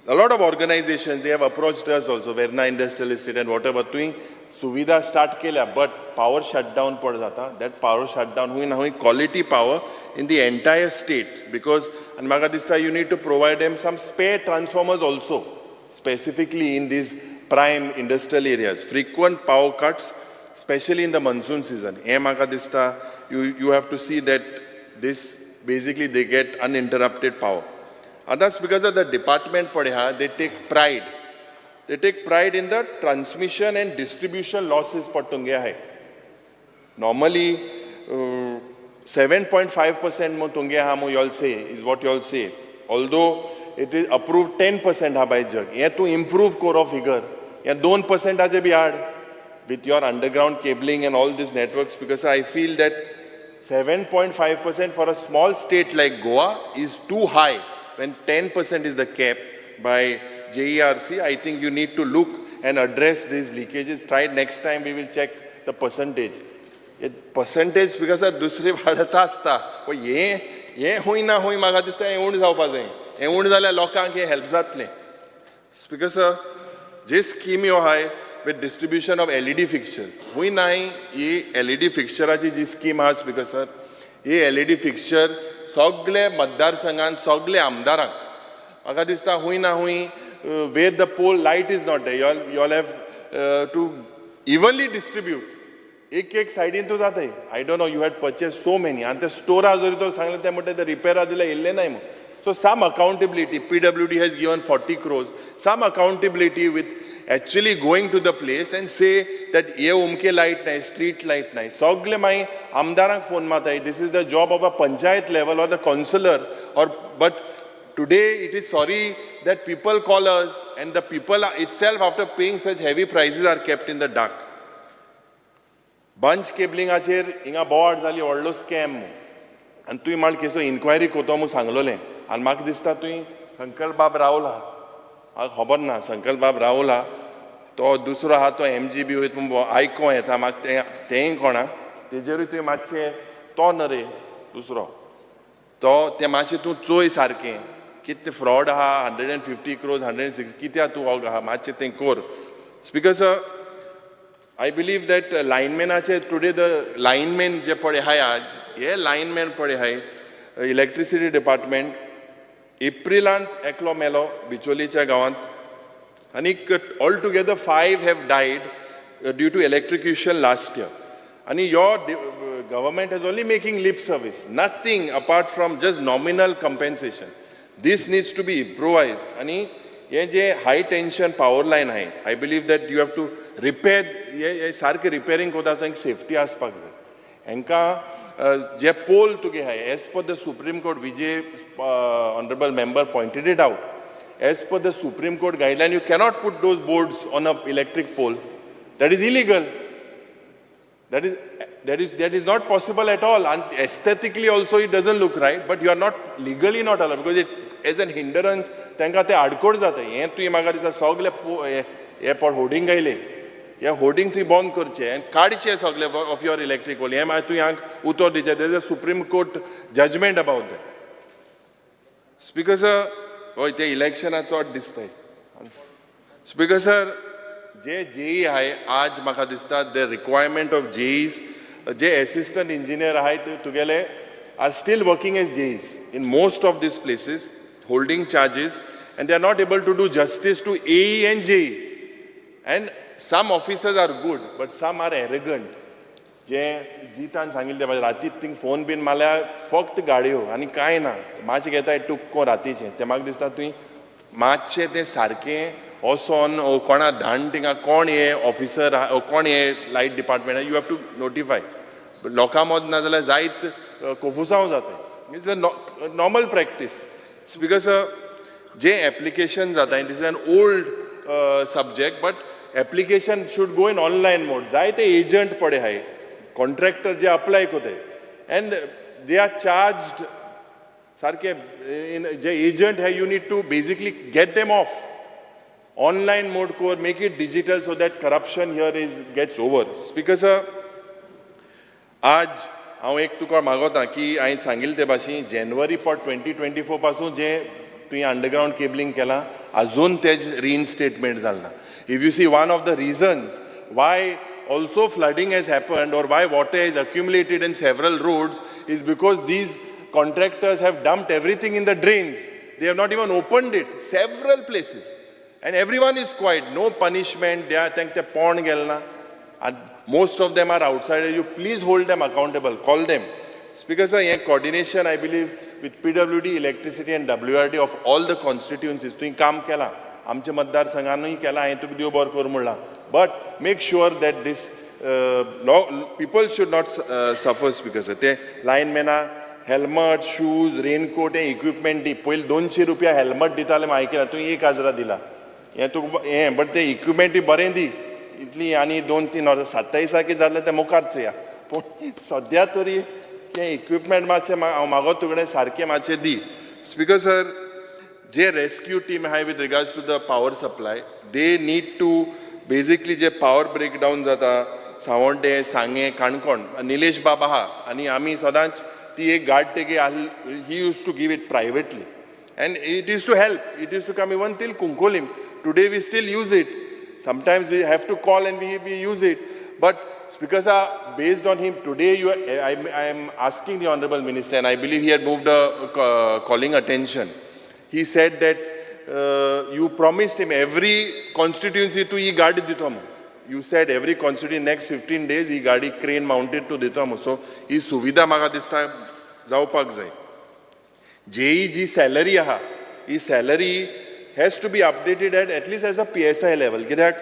a lot of organizations, they have approached us also, Verna Industrial Estate and whatever, तुवें सुविधा start केल्या but power shutdown पड जाता. That power shutdown हुंय ना हुंय quality power in the entire state, because आनी म्हाका दिसता you need to provide them some spare transformers also, specifically in these prime industrial areas. Frequent power cuts, specially in the monsoon season, हें म्हाका दिसता you have to see that this basically they get uninterrupted power. Others, because of the department पळय आहा, they take pride. They take pride in the transmission and distribution losses पड तुमगे आहाय. Normally 7.5% मु तुमगे आहा मु y'all say, is what y'all say. Although it is approved 10% आहा by जग. हें तूं improve कोरो figure. हें 2% बी हाड with your underground cabling and all these networks, because I feel that 7.5% for a small state like Goa is too high. When 10% is the cap by JERC, I think you need to look and address these leakages. Try next time we will check the percentage. It percentage because दुसरी वाडत आसता. पण हें हें हुंय ना हुंय म्हाका दिसता हें उण जावपा जाय. हें उण जाल्यार लोकांक हें हेल्प जातलें. स्पीकर सर, जे स्कीम ह्यो आहाय with distribution of LED fixtures, हुंय ना ही LED फिक्स्चराची जी स्कीम आहा स्पीकर सर, ही LED fixture सगळे मतदारसंघान सगळे आमदारांक म्हाका दिसता हुंय ना हुंय where the pole light is not there, y'all have to evenly distribute. एक एक सायडीन तूं जाताय. I don't know, you had purchase so many. आनी ते स्टोरा जरी तर सांगलें ते म्हणटा ते रिपेरा दिल्यार येयल्ले नाय म्हूण. So some accountability, PWD has given 40 crores, some accountability with actually going to the place and say that हे उमके लायट नाय, स्ट्रीट लायट नाय. सगळे मागीर आमदारांक phone मारताय. This is the job of a panchayat level or the councillor or, but today it is sorry that people call us and the people itself after paying such heavy prices are kept in the dark. Bunch केबलिंगाचेर हिंगा बोवाळ जाली, व्हडलो scam आनी तुवें म्हाका केसो enquiry कोतो म्हूण सांगलोलें. आनी म्हाका दिसता तुवें संकल्प बाब रावला, म्हाका खबर ना, संकल्प बाब रावला तो दुसरो आहा तो MGB वयता म्हूण आयकों येता म्हाका, तें तेंय कोणा तेजेरूय तुवें मातशें तो न्हय रे दुसरो तो तें मातशें तूं चोय सारकें कितें फ्रॉड आहा. 150 crores, 106 कित्याक तूं हो आहा, मातशें तें कोर. Speaker sir, I believe that लायनमॅनाचे today the lineman जे पळय आहाय आज, हे लायनमॅन पळय आहाय इलेक्ट्रिसिटी डिपार्टमेंट, एप्रिलांत एकलो मेलो बिचोलीच्या गांवांत आनीक all together 5 have died due to electrocution last year. आनी your government is only making lip service, nothing apart from just nominal compensation. This needs to be improvised. आनी हे जे हाय टेन्शन पावर लायन आहाय, I believe that you have to repair, हे सारकें repairing करता आसतना safety आसपाक जाय. हांकां जे पोल तुगे आहाय, as per the Supreme Court, Vijay honourable member pointed it out, as per the Supreme Court guideline, you cannot put those boards on a electric pole. That is illegal. That is not possible at all. And aesthetically also it doesn't look right, but you are not legally not allowed because it as an hindrance, तांकां ते आडकोड जाता. हें तुवें म्हाका दिसता सगळे हे पळ होर्डिंग आयले, हे होर्डिंग तुवें बंद करचें आनी काडचें सगळे ऑफ your electric pole. हें मागीर तुवें हांगा उतर दिवचें. There is a Supreme Court judgment about that. Speaker sir, हय ते इलेक्शनाक चड दिसताय. Speaker sir, जे जेई आहाय आज म्हाका दिसता the requirement of जेईज जे एसिस्टंट इंजिनियर आहाय ते तुगेले are still working as JEs in most of these places holding charges and they are not able to do justice to AE and JE. And some officers are good, but some are arrogant. जे जितान सांगिल्लें ते रातीक thing phone बीन मारल्यार फक्त गाडयो आनी कांय ना, मातशें घेताय टुक्को रातीचें. तें म्हाका दिसता तुवें मातशें तें सारकें वचोन कोणा धाड थिंगा, कोण हे ऑफिसर, कोण हे light department, you have to notify. लोकां मद ना जाल्यार जायत कोफुसांव जाता. It's a normal practice. Because J application जाता, it is an old subject, but application should go in online mode. जायते एजंट पडे आहाय, कॉन्ट्रॅक्टर जे अप्लाय कोताय एंड they are charged सारके जे एजंट आहाय, you need to basically get them off. Online mode core, make it digital so that corruption here is gets over. Speaker sir, आज हांव एक तुका मागोता की हांवें सांगिल्लें ते भाशेन जेनवरी फॉर 2024 पासून जे तुवें अंडरग्रावंड केबलिंग केलां, अजून तेज रिइन्स्टेटमेंट जालें ना. If you see, one of the reasons why also flooding has happened or why water is accumulated in several roads is because these contractors have dumped everything in the drains. They have not even opened it, several places. And everyone is quiet, no punishment, they are तांकां ते पोण गेल ना. And most of them are outsiders. You please hold them accountable, call them. Speaker sir, hey coordination, I believe, with PWD, electricity and WRD of all the constituencies, तुवें काम केलां, आमच्या मतदारसंघानूय केलां, हांवें तुका देव बरो करूं म्हणलां. But make sure that this people should not suffer. Speaker sir, ते लायनमॅना हेल्मट, शूज, रेनकोट हे इक्विपमेंट दी. पयलीं 200 रुपया हेल्मट दिताले, हांवें आयकलां, तुवें 1000 दिला. हें तुका हें, बट ते इक्विपमेंटूय बरें दी इतली. आनी 2-3 वर्सां 27 कितें जालें तें मुखार चोया, पूण सद्या तरी तें इक्विपमेंट मातशें हांव मागोता तुजे सारकें मातशें दी. स्पीकर सर, जे रेस्क्यू टीम आहाय with regards to the power supply, they need to basically J power breakdown जाता सांवड्डें, सांगें, काणकोण, निलेश बाब आहा आनी आमी सदांच ती एक गाडी तेगे आहली, he used to give it privately and it used to help. It used to come even till Cuncolim. Today we still use it. Sometimes we have to call and we use it. But Speaker sir, based on him today, I am asking the Honorable Minister, and I believe he had moved a calling attention. He said that you promised him every constituency to ही गाडी दितो म्हणून. You said every constituency next 15 days ही गाडी crane mounted to दितो म्हणून. So ही सुविधा म्हाका दिसता जावपाक जाय. JEE जी salary आहा, ही salary has to be updated at least as a PSI level, कित्याक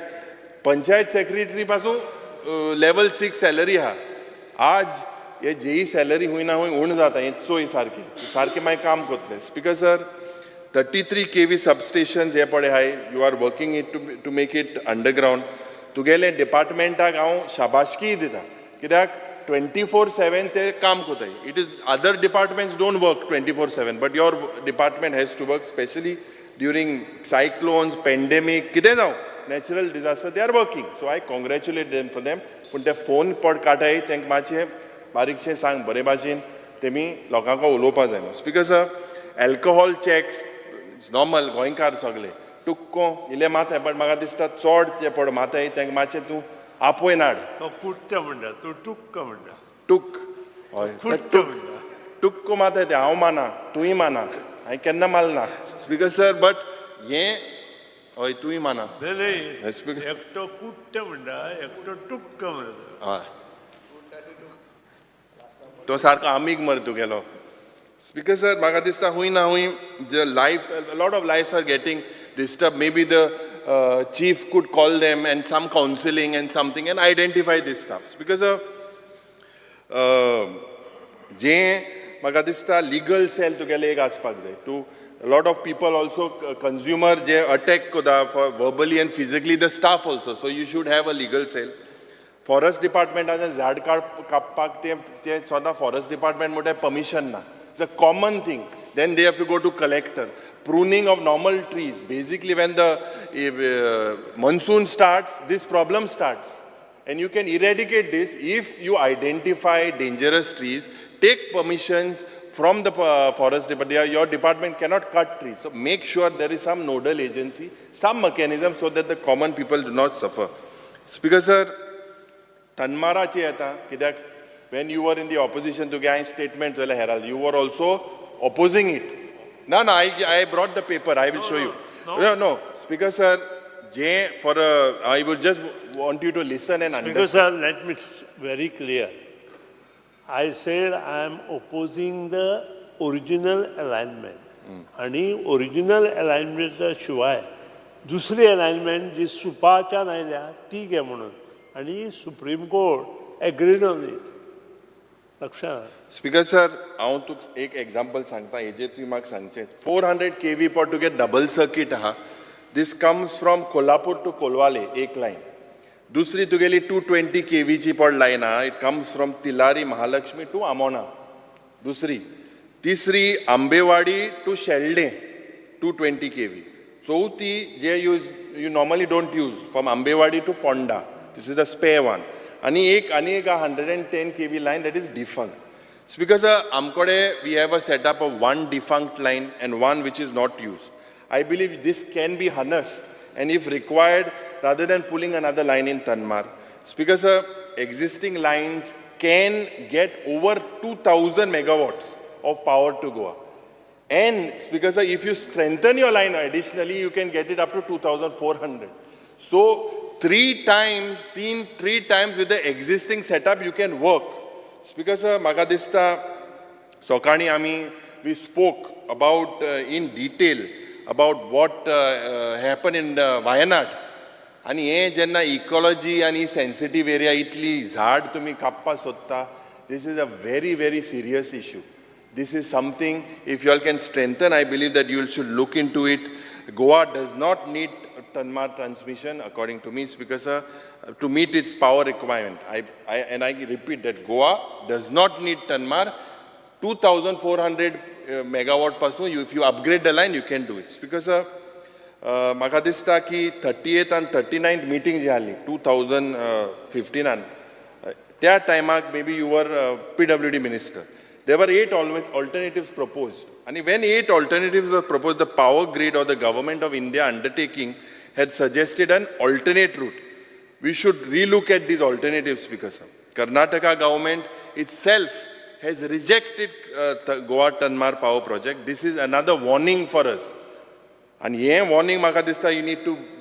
पंचायत सेक्रेटरी पासून लेवल 6 सॅलरी आहा. आज हे जेई सॅलरी हुंय ना हुंय उण जाता. हें चोय सारकें सारकें, मागीर काम करतले. Speaker sir, 33 kV substations हे पळय आहाय, you are working it to make it underground. तुगेले डिपार्टमेंटाक हांव शाबासकीय दिता, कित्याक 24/7 ते काम करताय. It is other departments don't work 24/7, but your department has to work, specially during cyclones, pandemic, कितें जावं, natural disaster, they are working. So I congratulate them for them. पूण ते फोन पड काडाय, तांकां मातशें बारीकशें सांग बरे भाशेन, तेमी लोकांक उलोवपा जाय. Speaker sir, alcohol checks normal, गोंयकार सगळे टुक्को इल्ले माथाय, बट म्हाका दिसता चड जे पड माथाय तांकां मातशें तूं आपय नाड. तो कुट्ट म्हणटा, तूं टुक्क म्हणटा. टूक, हय. कुट्ट म्हणटा. टुक्को माथाय ते हांव माना, तूंय माना, हांवें केन्ना मारना स्पीकर सर, बट हें हय, तूंय माना. नाही. स्पीकर एकटो कुट्ट म्हणटा, एकटो टुक्क म्हणटा. हय, तो सारको आमीग मरे तुगेलो. स्पीकर सर, म्हाका दिसता हूंय ना हूंय the life, lot of lives are getting disturb. Maybe the chief could call them and some counselling and something and identify this stuff. Speaker sir, जें म्हाका दिसता लिगल सेल तुगेलें एक आसपाक जाय to lot of people also, consumer J attack करता for verbally and physically the staff also, so you should have a legal cell. Forest डिपार्टमेंटाचें झाड कापपाक ते ते सदां फॉरेस्ट डिपार्टमेंट म्हणटा परमिशन ना. It's a common thing. Then they have to go to collector. Pruning of normal trees, basically when the monsoon starts, this problem starts. And you can eradicate this if you identify dangerous trees, take permissions from the forest department. Your department cannot cut trees. So make sure there is some nodal agency, some mechanism so that the common people do not suffer. Speaker sir, तन्माराची येता कित्याक when you were in the opposition तुगे हांवें statement चोयलें Herald, you were also opposing it. ना ना, I brought the paper, I will show you. No no speaker sir, J for I would just want you to listen and Speaker sir, let me very clear. I said I am opposing the original alignment. आनी original अलायनमेंटा शिवाय दुसरी alignment जी सुपाच्यान आयल्या ती घे म्हणून आनी Supreme Court agreed on it. लक्षात. स्पीकर सर, हांव तुका एक एग्जाम्पल सांगता हेजेर तुवें म्हाका सांगचें. 400 kV for तुगे डबल सर्कीट आहा. This comes from Kolhapur to Colvale एक लायन. दुसरी तुगेली 220 केवीची पड लायन आहा. It comes from Tillari Mahalakshmi to Amona दुसरी. तिसरी Ambewadi to Shelde 220 kV. चवथी जे use you normally don't use, from Ambewadi to Ponda. This is the spare one. आनी एक आनी एक 110 kV line that is defunct. Speaker sir, आमकडे we have a setup of one defunct line and one which is not used. I believe this can be harnessed and if required, rather than pulling another line in Tanmar. Speaker sir, existing lines can get over 2000 megawatts of power to Goa. And Speaker sir, if you strengthen your line additionally, you can get it up to 2400. So three times with the existing setup you can work. Speaker sir, म्हाका दिसता सकाळीं आमी we spoke about in detail about what happened in the Wayanad. आनी हें जेन्ना ecology आनी sensitive area इतली झाड तुमी कापपाक सोदता, this is a very very serious issue. This is something if you all can strengthen, I believe that you should look into it. Goa does not need Tanmar transmission, according to me, because to meet its power requirement. I repeat that Goa does not need Tanmar. 2400 megawatt paसून if you upgrade the line, you can do it. Because म्हाका दिसता की 38th आनी 39th meeting जी आसली 2015 त्या टायमाक maybe you were PWD minister. There were 8 alternatives proposed. And when 8 alternatives were proposed, the power grid or the government of India undertaking had suggested an alternate route. We should relook at these alternatives, because Karnataka government itself has rejected the Goa Tanmar power project. This is another warning for us. And ये warning म्हाका दिसता,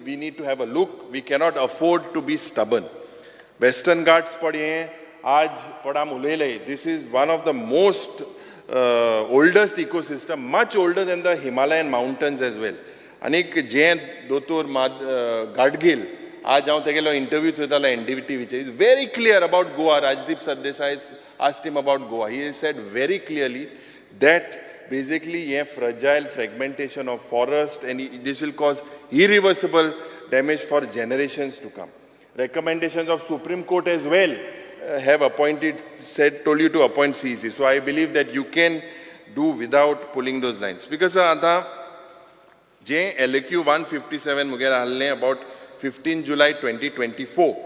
we need to have a look. We cannot afford to be stubborn. Western Ghats पड हें आज पड आम उलयले. This is one of the most oldest ecosystem, much older than the Himalayan mountains as well. आनीक जे दोतोर गाडगील आज हांव तेगेलो interview चोयतालो NDTVचेर, is very clear about Goa. Rajdeep Sardesai asked him about Goa. He said very clearly that basically a fragile fragmentation of forest and this will cause irreversible damage for generations to come. Recommendations of Supreme Court as well have appointed, told you to appoint CEC. So I believe that you can do without pulling those lines. Because आता जे LAQ 157 Munger आहले about 15 July 2024,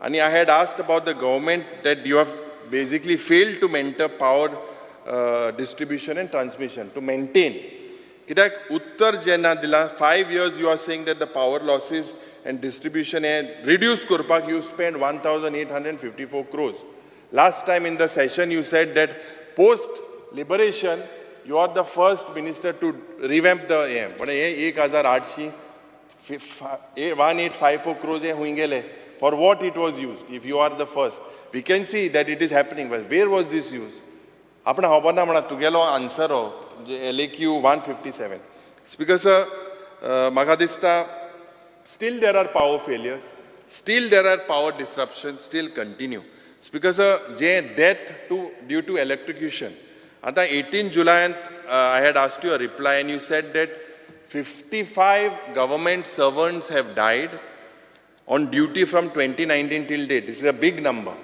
and I had asked about the government that you have basically failed to mentor power distribution and transmission to maintain. कित्याक उत्तर जेन्ना दिला 5 years you are saying that the power losses and distribution reduce करपाक you spend 1,854 crores. Last time in the session you said that post liberation you are the first minister to revamp the AM. But हे 1,800 1854 crores हे हुंय गेले? For what it was used? If you are the first, we can see that it is happening. But where was this used? आपण खबर ना म्हणा तुगेलो answer हो LAQ 157. Speaker sir, म्हाका दिसता still there are power failures, still there are power disruptions, still continue. Speaker sir, J death due to electrocution. आतां 18 July I had asked you a reply and you said that 55 government servants have died on duty from 2019 till date. This is a big number.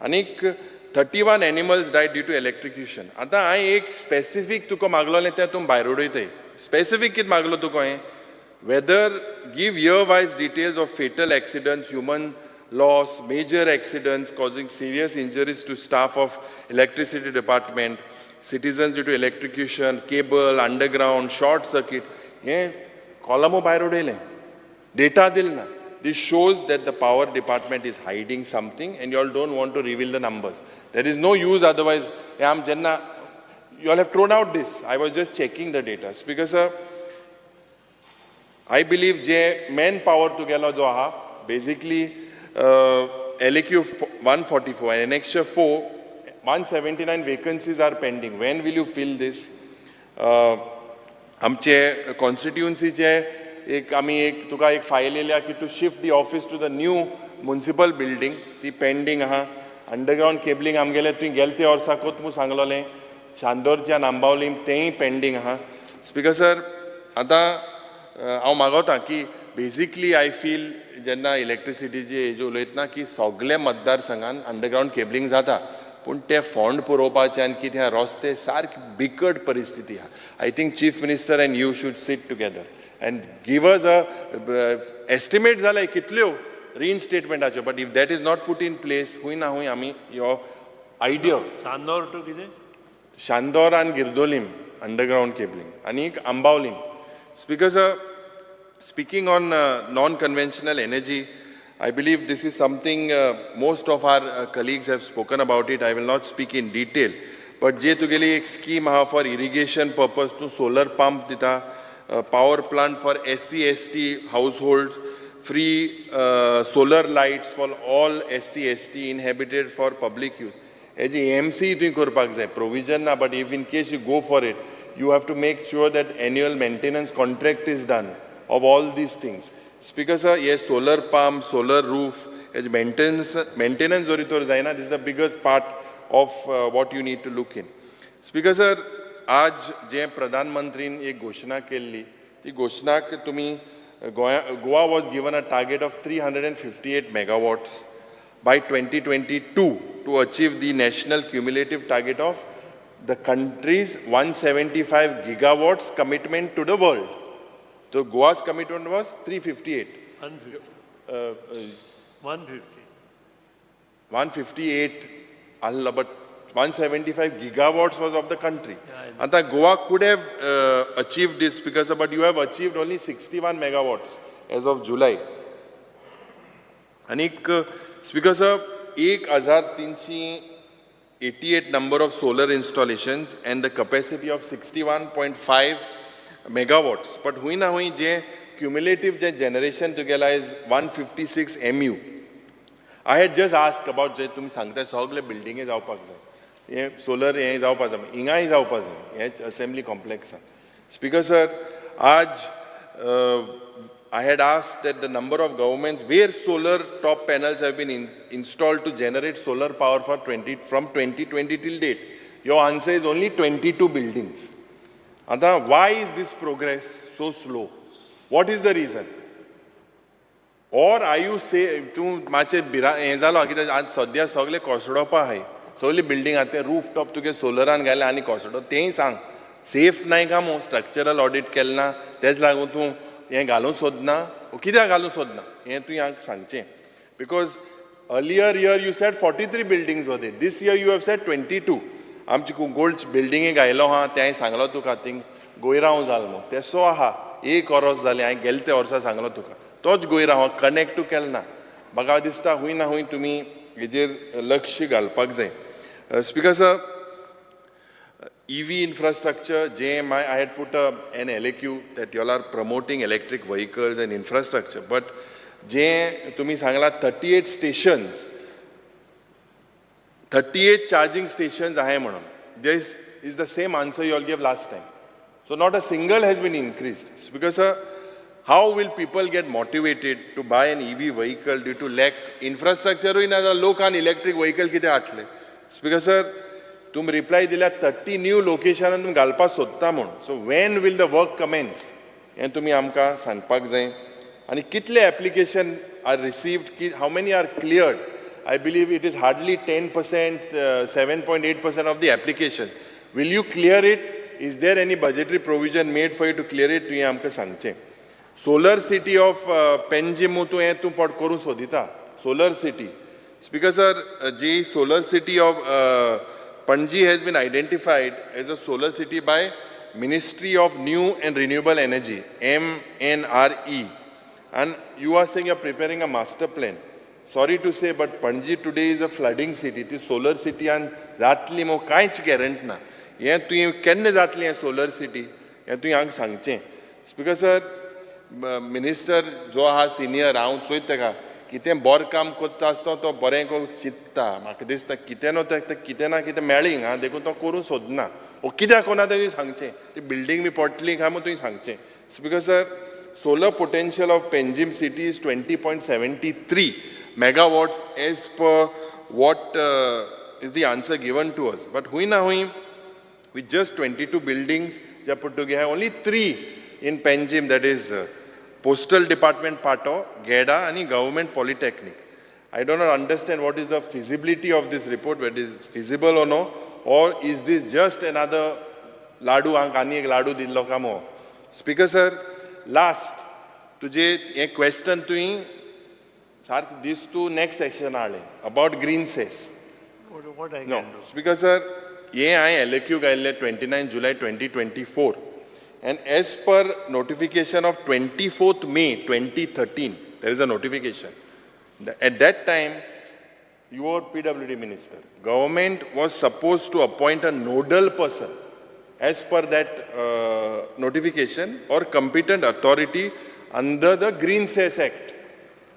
आनीक 31 animals died due to electrocution. आतां हांवें एक specific तुका मागलोलें तें तूं भायर उडयतय. Specific कितें मागलो तुका हांवें? Whether give year wise details of fatal accidents, human loss, major accidents causing serious injuries to staff of electricity department, citizens due to electrocution, cable, underground, short circuit. हें कॉलमो भायर उडयलें, डेटा दिल ना. This shows that the power department is hiding something and you all don't want to reveal the numbers. There is no use otherwise. हे आम जेन्ना you all have thrown out this. I was just checking the data. Speaker sir, I believe J manpower तुगेलो जो आहा, basically LAQ 144 and Annexure 4, 179 vacancies are pending. When will you fill this? आमचे कॉन्स्टिट्युन्सीचे एक आमी एक तुका एक फायल येयल्या की to shift the office to the new municipal building, ती पेंडींग आहा. अंडरग्रावंड केबलिंग आमगेलें तुवें गेले ते वर्साकूच मू सांगलोलें, चांदोरच्यान आंबावलीम तेंय पेंडींग आहा. स्पीकर सर, आतां हांव मागवता की बेजिकली I feel जेन्ना इलेक्ट्रिसिटीची हेजी उलयतना की सगळे मतदारसंघान अंडरग्रावंड केबलिंग जाता, पूण ते फोंड पुरोवपाचे आनी कितें रस्ते सारकी बिकट परिस्थिती आहा. I think chief minister and you should sit together and give us a estimate जाल्यार कितल्यो रिइन्स्टेटमेंटाच्यो, but if that is not put in place, खूंय ना खूंय आमी यो आयडिया चांदोर टू कितें? शांदोर आनी गिरदोलीम अंडरग्रावंड केबलिंग आनी एक Ambaulim. Speaker sir, speaking on non-conventional energy, I believe this is something most of our colleagues have spoken about it. I will not speak in detail. But जे तुगेली एक scheme आहा for irrigation purpose, तूं solar pump दिता, power plant for SC ST households, free solar lights for all SC ST inhabited for public use. Heji AMC तुवें करपाक जाय, provision ना, but if in case you go for it, you have to make sure that annual maintenance contract is done of all these things. Speaker sir, hey solar pump, solar roof, Hej maintenance जरी तर जायना, this is the biggest part of what you need to look in. Speaker sir, आज जे प्रधानमंत्रीन एक घोशणा केल्ली, ती घोशणाक तुमी Goa was given a target of 358 megawatts by 2022 to achieve the national cumulative target of the country's 175 gigawatts commitment to the world. So Goa's commitment was 358. 150. 158, but 175 gigawatts was of the country. Yeah, Goa could have achieved this because, but you have achieved only 61 megawatts as of July. And Speaker sir, 1,388 number of solar installations and the capacity of 61.5 megawatts. But hui na hui je cumulative je generation together is 156 MU. I had just asked about जे तुमी सांगता सगळे बिल्डिंगे जावपाक जाय, हे solar हे जावपाक जाय, हिंगाय जावपाक जाय, हेच असेंब्ली कॉम्प्लेक्सान. स्पीकर सर, आज I had asked that the number of governments where solar top panels have been installed to generate solar power for from 2020 till date. Your answer is only 22 buildings. Ata, why is this progress so slow? What is the reason? Or are you say, तूं मातशें भिरा हें जालो कित्याक आज सद्या सगळे कोसळोवपा आहाय, सगळी बिल्डींग आहा ते रूफ टॉप तुगे सोलरान घायले आनी कोसळो, तेंय सांग सेफ नाय काय मू, स्ट्रक्चरल ऑडीट केलें ना तेच लागून तूं हें घालूंक सोदना, कित्याक घालूंक सोदना हें तुवें हांकां सांगचें. Because earlier year you said 43 buildings होते, this year you have said 22. आमची गोल्ड बिल्डिंगे घायलो आहा तें सांगलो तुका, थिंग गोयरांव जाल मू तेसो आहा, एक ओरोस जालें हांवें गेले ते वर्सा सांगलो तुका, तोच गोयरांव कनेक्टू केलो ना. म्हाका दिसता खूंय ना खूंय तुमी हेजेर लक्ष घालपाक जाय. Speaker sir, EV infrastructure, JMI, I had put an LAQ that you all are promoting electric vehicles and infrastructure, but जे तुमी सांगला 38 stations, 38 charging stations आहे म्हणून, this is the same answer you all gave last time. So not a single has been increased. Because sir, how will people get motivated to buy an EV vehicle due to lack infrastructure? ना लोकान electric vehicle कितें हाडले? Because sir, तुम reply दिल्या 30 new लोकेशनान तुमी घालपाक सोदता म्हूण, so when will the work commence हें तुमी आमकां सांगपाक जाय. आनी कितले एप्लिकेशन are received, की how many are cleared? I believe it is hardly 10%, 7.8% of the application. Will you clear it? Is there any budgetary provision made for you to clear it? तुवें आमकां सांगचें. सोलर सिटी ऑफ पेंजीम तूं हें तूं पट करूंक सोदिता, Solar city. Speaker sir, G solar city of Panaji has been identified as a solar city by Ministry of New and Renewable Energy, MNRE. And you are saying you are preparing a master plan. Sorry to say, but Panaji today is a flooding city. ती solar city आनी जातली मो कांयच गॅरंट ना. हें तुवें केन्ना जातली हें सोलर सिटी हें तुवें हांगा सांगचें. स्पीकर सर, मिनिस्टर जो आहा सिनियर, हांव चोयता तेका कितें बरें काम करता आसतना तो बरें करून चिंत्ता. म्हाका दिसता कितें न्हू तें कितें ना कितें मेळ्ळी हिंगा, देखून तो करूंक सोदना. वो कित्याक कोना तें सांगचें, ती बिल्डींग बी पडटली काय म्हूण तुवें सांगचें. Speaker sir, solar potential of Panjim city is 20.73 megawatts as per what is the answer given to us. But hui na hui, with just 22 buildings J put together, only 3 in Panjim, that is Postal Department Pato, GEDA and Government Polytechnic. I do not understand what is the feasibility of this report, whether it is feasible or no, or is this just another लाडू, आनी एक लाडू दिल्लो काय मो. Speaker sir, last तुजे हें question तुवें सारकें दीस तूं नेक्स्ट सेशन हाडलें about green cess. No speaker sir, हें हांवें एलएक्यू घायल्लें 29 July 2024 and as per notification of 24 May 2013 there is a notification. At that time your PWD minister, government was suppose to appoint a nodal person as per that notification or competent authority under the Green Cess Act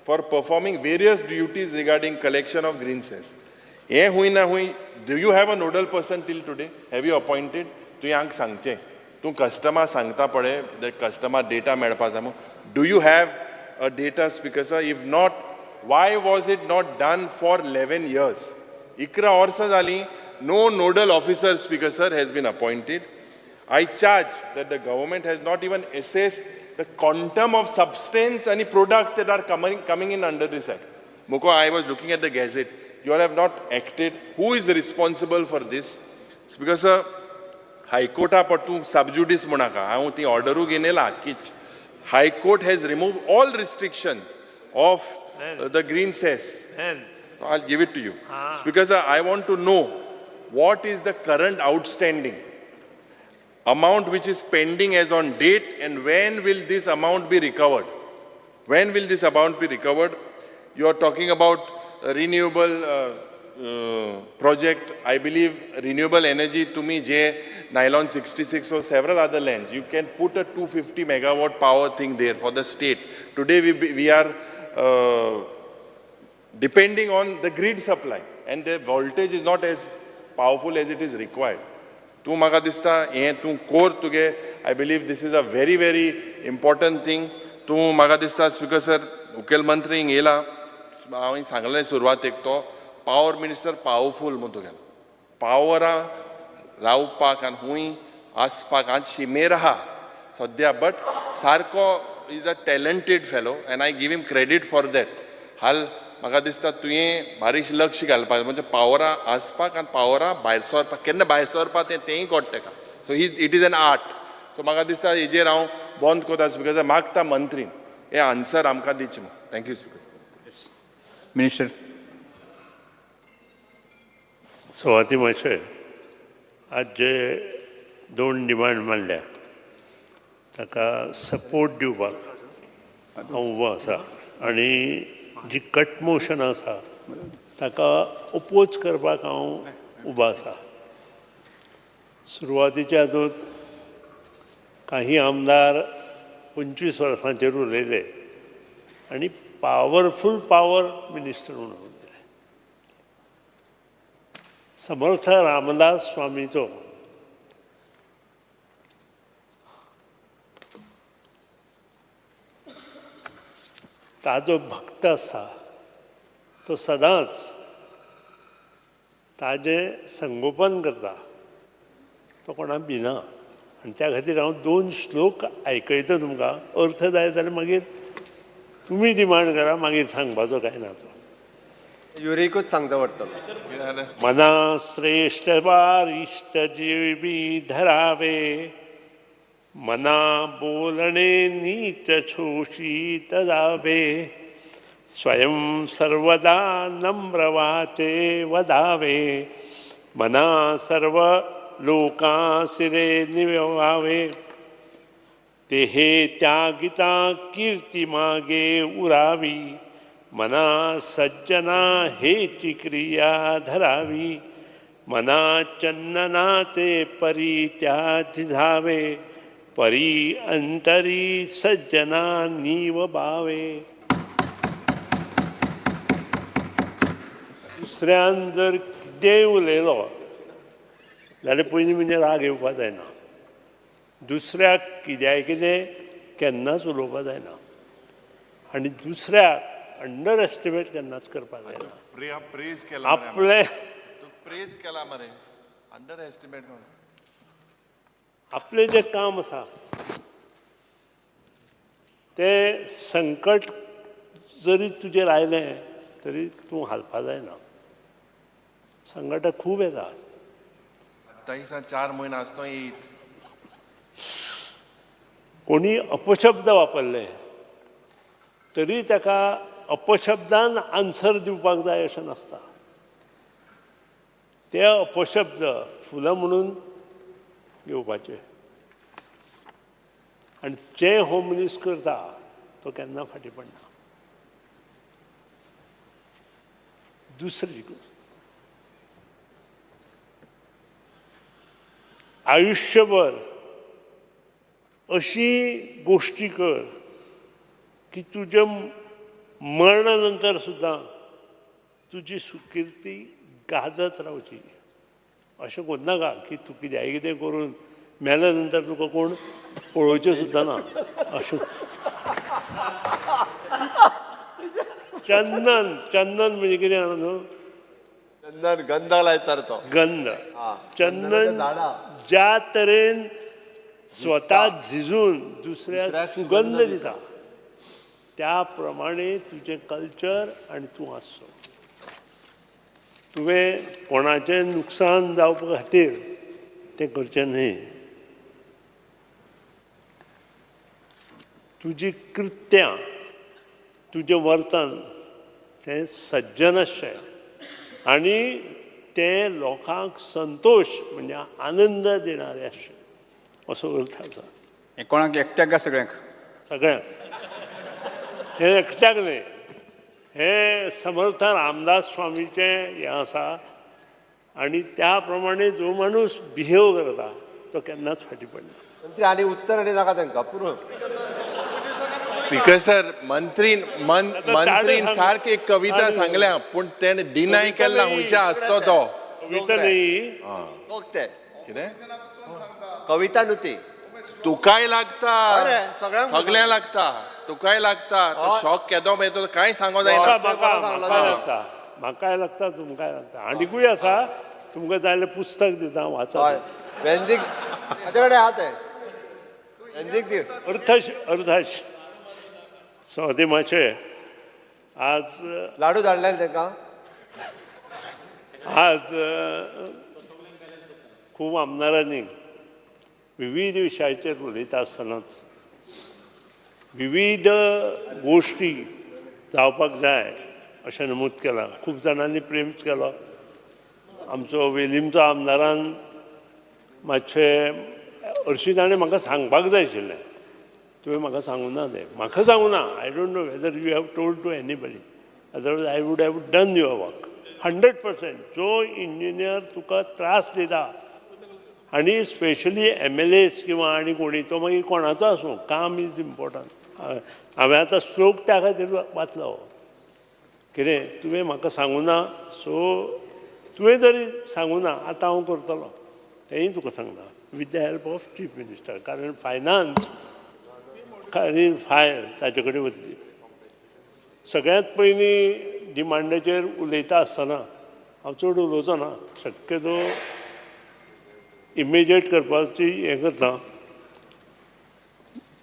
for performing various duties regarding collection of green cess. Hey hui na hui, do you have a nodal person till today? Have you appointed? तुवें हांगा सांगचें, तूं customer सांगता पळय, customer data मेळपा जाय. Do you have a data, speaker sir? If not, why was it not done for 11 years? 11 वर्सां जालीं, no nodal officer, speaker sir, has been appointed. I charge that the government has not even assessed the quantum of substance and products that are coming in under this act. Mukho, I was looking at the gazette. You all have not acted. Who is responsible for this? Speaker sir, High Court पण तूं sub judice म्हणूनाका, हांव ती ऑर्डरूय घेयला कीच. High Court has removed all restrictions of the green cess. I'll give it to you. Speaker sir, I want to know what is the current outstanding amount which is pending as on date and when will this amount be recovered? When will this amount be recovered? You are talking about renewable project. I believe renewable energy to me, J, Nylon 66 or several other lands, you can put a 250 megawatt power thing there for the state. Today we are depending on the grid supply and the voltage is not as powerful as it is required. तूं म्हाका दिसता हें तूं कोर तुगे. I believe this is a very very important thing. तूं म्हाका दिसता speaker sir, मुखेलमंत्री हिंग येयला, हांवें सांगलें सुरवातेक, तो पावर मिनिस्टर पावरफूल म्हूण तुगेलो पावरा रावपाक आनी हूंय आसपाक आज शिमेर आहा सद्या, बट सारको is a talented fellow and I give him credit for that. हाल म्हाका दिसता तुवें बारीक लक्ष घालपाक, म्हणजे पावरा आसपाक आनी पावरा भायर सरपाक, केन्ना भायर सरपाक तें तेंय कळटा तेका. So it is an art. So म्हाका दिसता हेजेर हांव बंद करता स्पीकर सर, मागता मंत्रीन हें आन्सर आमकां दिवचें म्हूण. Thank you speaker. Minister. Swati मातशें आज जे दोन डिमांड मांडल्या ताका सपोर्ट दिवपाक हांव उबो आसा आनी जी कट मोशन आसा ताका ओपोज करपाक हांव उबो आसा. सुरवातीच्या हातूंत काही आमदार 25 वर्सांचेर उलयले आनी पावरफूल पावर मिनिस्टर म्हणून उलयले. समर्थ रामदास स्वामीचो ताजो भक्त आसता तो सदांच ताजें संगोपन करता, तो कोणाक भिना. आनी त्या खातीर हांव 2 श्लोक आयकयता तुमकां, अर्थ जाय जाल्यार मागीर तुमी डिमांड करा, मागीर सांगपाचो कांय ना तो. युरेकूच सांगता पडटलो. मना श्रेष्ठ वारिष्ठ जीवी धरावे, मना बोलणे नीच शोषित जावे, स्वयं सर्वदा नम्रवाचे वदावे, मना सर्व लोकासिरे निव्हावे, तेहे त्यागिता कीर्ती मागे उरावी, मना सज्जना हेची क्रिया धरावी, मना चंदनाचे परी त्या झिजावे, परी अंतरी सज्जना नीव बावे. दुसऱ्यान जर कितेंय उलयलो जाल्यार पयलीं म्हणजे राग येवपा जायना. दुसऱ्याक कित्याय कितें केन्नाच उलोवपा जायना आनी दुसऱ्याक अंडर एस्टिमेट केन्नाच करपा जायना. आपले प्रेज केला मरे, अंडर एस्टिमेट आपलें जें काम आसा तें संकट जरी तुजेर आयलें तरी तूं हालपा जायना. संकटां खूब येता. 4 म्हयने आसतो येयत. कोणी अपशब्द वापरले तरी ताका अपशब्दान आन्सर दिवपाक जाय अशें नासता. ते अपशब्द फुलां म्हणून घेवपाचे आनी जे हो मनीस करता तो केन्ना फाटीं पडना. दुसरी आयुष्यभर अशी गोष्टी कर की तुज्या मरणा नंतर सुद्दां तुजी सुकीर्ती गाजत रावची. अशें करनाका की तूं कित्याय कितें करून मेल्या नंतर तुका कोण पळोवचें सुद्दां ना. अशें चंदन, चंदन म्हणजे कितें जाणा न्हू? चंदन गंध लायता तो. गंध. चंदन ज्या तरेन स्वता झिजून दुसऱ्या सुगंध दिता त्या प्रमाणे तुजें कल्चर आनी तूं आसचो. तुवें कोणाचें नुकसान जावपा खातीर तें करचें न्हय. तुजी कृत्यां, तुजें वर्तन तें सज्जन आसचें आनी तें लोकांक संतोश म्हणजे आनंद दिणारें आसचें असो अर्थ आसा. कोणाक एकट्याक काय सगळ्यांक? सगळ्यांक. हें एकट्याक न्हय, हें समर्थ रामदास स्वामीचें हें आसा आनी त्या प्रमाणे जो माणूस बिहेव करता तो केन्नाच फाटीं पडना. मंत्री आनी उत्तर आनी नाका तांकां पुरो. स्पीकर सर, मंत्रीन सारकी एक कविता सांगल्या पूण तेणें डिनाय केला खंयच्या आसतो तो. कविता न्ही कितें कविता न्हू ती. तुकाय लागता, सगळ्यांक लागता, तुकाय लागता. तो शॉक केदो मेळतो कांय सांगो जायना. म्हाका म्हाकाय लागता, तुमकांय लागता, आनीकूय आसा. तुमकां जाय जाल्यार पुस्तक दिता, वाचा. वेंदीक ताचे कडेन आहा तें. वेंदीक दी. अर्थाश अर्थाश सौदे मातशे आज लाडू धाडले तांकां. आज खूब आमदारांनी विविध विशयाचेर उलयता आसतनाच विविध गोश्टी जावपाक जाय अशें नमूद केलां. खूब जाणांनी प्रेम केलो. आमचो वेलीमचो आमदारान मातशें हरशीं ताणें म्हाका सांगपाक जाय आशिल्लें. तुवें म्हाका सांगूं ना तें. म्हाका सांगूं ना. I don't know whether you have told to anybody, otherwise I would have done your work 100%. जो इंजिनियर तुका त्रास दिता आनी स्पेशली MLAs किंवा आनी कोणी तो मागीर कोणाचो आसूं, काम is important. हांवें आतां श्लोक त्या खातीर वाचलो. कितें तुवें म्हाका सांगूं ना, सो तुवें जरी सांगूं ना आतां हांव करतलो तेंय तुका सांगता with the help of chief minister. कारण फायनान्स आनी फायल ताचे कडेन वतली. सगळ्यांत पयलीं डिमांडाचेर उलयता आसतना हांव चड उलोवचो ना, शक्यतो इमिजिएट करपाची हें करता.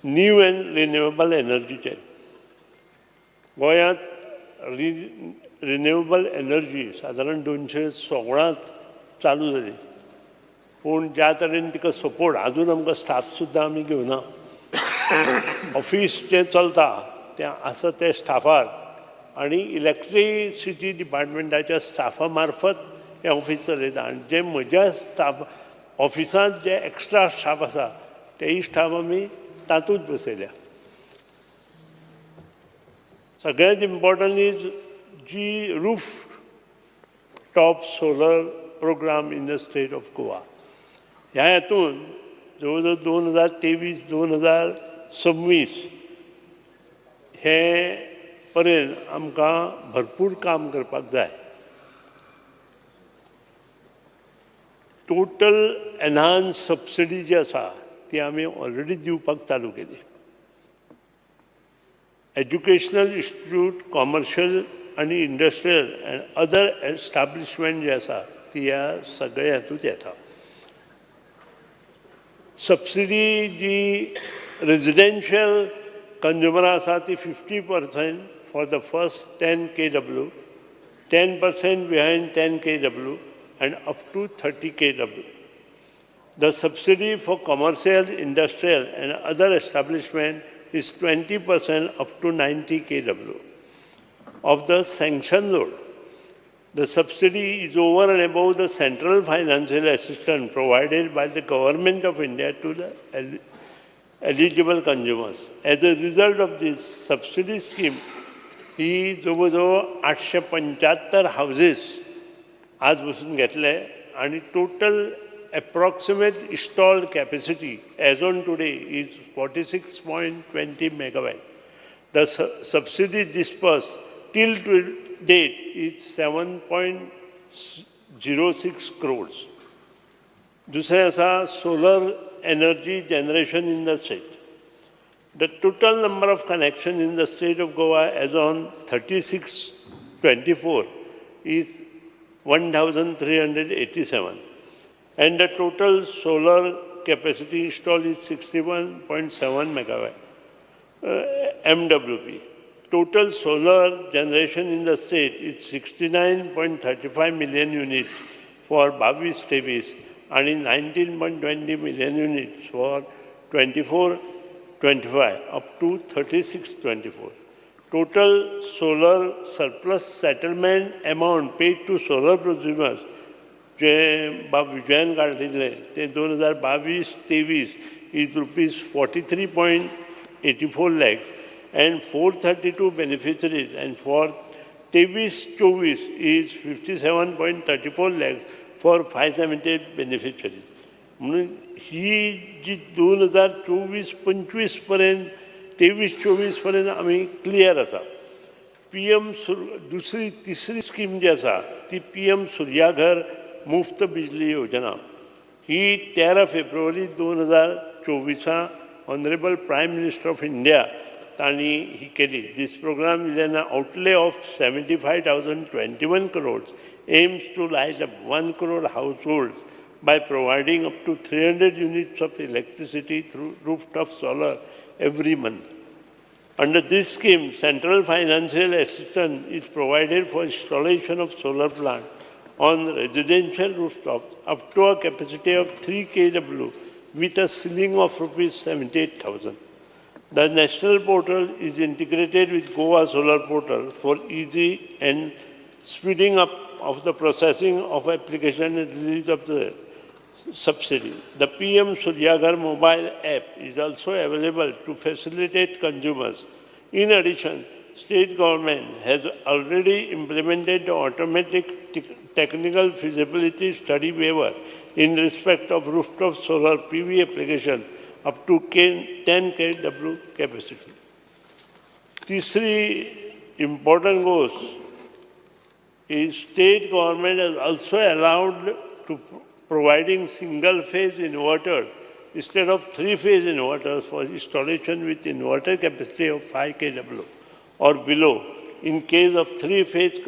न्यू एन्ड रिन्युएबल एनर्जीचेर गोंयांत रिन्युएबल एनर्जी सादारण 216 चालू जाली, पूण ज्या तरेन तिका सपोर्ट आजून आमकां स्टाफ सुद्दां आमी घेवना. ऑफीस जें चलता तें आसा ते स्टाफार आनी इलेक्ट्रिसिटी डिपार्टमेंटाच्या स्टाफा मार्फत हें ऑफीस चलयता आनी जे म्हज्या स्टाफ ऑफिसांत जे एक्स्ट्रा स्टाफ आसा तेय स्टाफ आमी तातूंत बसयल्या. सगळ्यांत important is G roof top solar program in the state of Goa. ह्या हातूंत जवळ जवळ 2023 2026 हे पर्यंत आमकां भरपूर काम करपाक जाय. टोटल एनहान्स सबसिडी जी आसा ती आमी ऑलरेडी दिवपाक चालू केली. एज्युकेशनल इन्स्टिट्यूट, कॉमर्शियल आनी इंडस्ट्रियल एंड अदर एस्टाब्लिशमेंट जे आसा ती ह्या सगळ्या हातूंत येता. सबसिडी जी रेजिडेन्शियल कंज्युमरां आसा ती 50% for the first 10 kW, 10% behind 10 kW and up to 30 kW. The subsidy for commercial, industrial and other establishment is 20% up to 90 kW of the sanction load. The subsidy is over and above the central financial assistance provided by the Government of India to the eligible consumers. As a result of this subsidy scheme, ही जवळ जवळ 875 houses आज बसून घेतले आनी total approximate installed capacity as on today is 46.20 megawatt. The subsidy disbursed till to date is 7.06 crores. दुसरें आसा solar energy generation in the state. The total number of connection in the state of Goa as on 36/24 is 1,387, and the total solar capacity installed is 61.7 megawatt MWP. Total solar generation in the state is 69.35 million units for 22-23 and 19.20 million units for 24-25 up to 36-24. Total solar surplus settlement amount paid to solar consumers जे बाब विजयान काडिल्ले ते 2022-23 is rupees 43.84 lakhs and 432 beneficiaries, and for 23-24 is 57.34 lakhs for 578 beneficiaries. म्हणून ही जी 2024-25 पर्यंत 23-24 पर्यंत आमी clear आसा. P M दुसरी तिसरी स्कीम जी आसा ती पी एम सूर्याघर मुफ्त बिजली योजना. ही 13 फेब्रुवारी 2024 honourable prime minister of India तांणी ही केली. This program is an outlay of 75,021 crores aims to light up 1 crore households by providing up to 300 units of electricity through rooftop solar every month. Under this scheme, central financial assistance is provided for installation of solar plant on residential rooftops up to a capacity of 3 kW with a ceiling of rupees 78,000. The national portal is integrated with Goa Solar Portal for easy and speeding up of the processing of application and release of the subsidy. The PM Suryaghar mobile app is also available to facilitate consumers. In addition, state government has already implemented the automatic technical feasibility study waiver in respect of rooftop solar PV application up to 10 kW capacity. Tisri important goes is state government has also allowed to providing single phase inverter instead of three phase inverters for installation with inverter capacity of 5 kW or below in case of three phase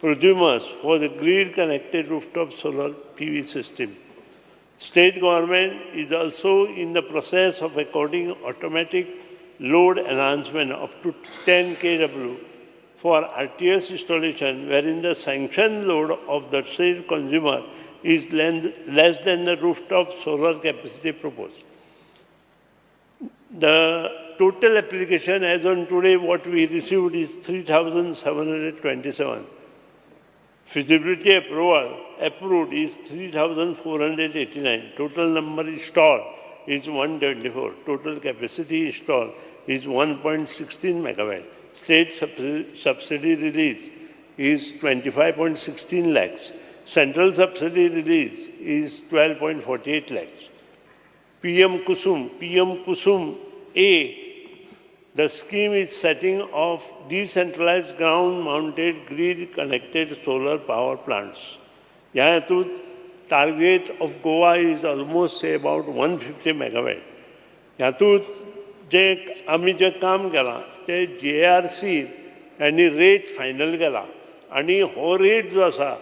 prosumers for the grid connected rooftop solar PV system. State government is also in the process of according automatic load enhancement up to 10 kW for RTS installation, wherein the sanctioned load of the state consumer is less than the rooftop solar capacity proposed. The total application as on today what we received is 3,727. Feasibility approval approved is 3,489. Total number installed is 124. Total capacity installed is 1.16 megawatt. State subsidy release is 25.16 lakhs. Central subsidy release is 12.48 lakhs. PM Kusum A, the scheme is setting of decentralized ground-mounted grid-connected solar power plants. ह्या हेतूंत target of Goa is almost say about 150 megawatt. हातूंत जे आमी जें काम केलां तें JRC आनी rate final केला आनी हो रेट जो आसा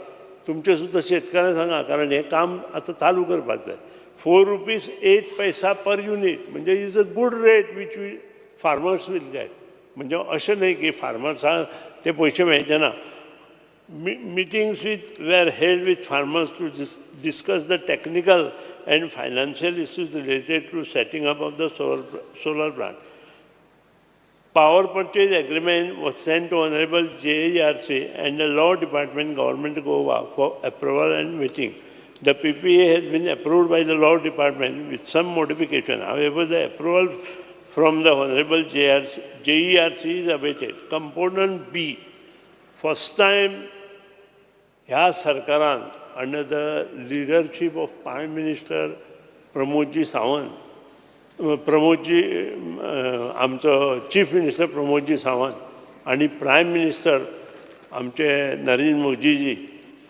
तुमचे सुद्दां शेतकऱ्यांक सांगा, कारण हें काम आतां चालू करपाक जाय. 4 rupees 8 paisa per unit म्हणजे is a good rate which we farmers will get. म्हणजे अशें न्हय की फार्मर्सांक ते पयशे मेळचे ना. Meetings were held with farmers to discuss the technical and financial issues related to setting up of the solar plant. Power purchase agreement was sent to Honorable JERC and the Law Department, Government of Goa for approval and meeting. The PPA has been approved by the Law Department with some modification. However, the approval from the Honorable JERC is awaited. Component B, first time ह्या सरकारान under the leadership of Prime Minister Pramodji Sawant, Pramodji आमचो chief minister Pramod ji Sawant आनी prime minister आमचे नरेंद्र मोदीजी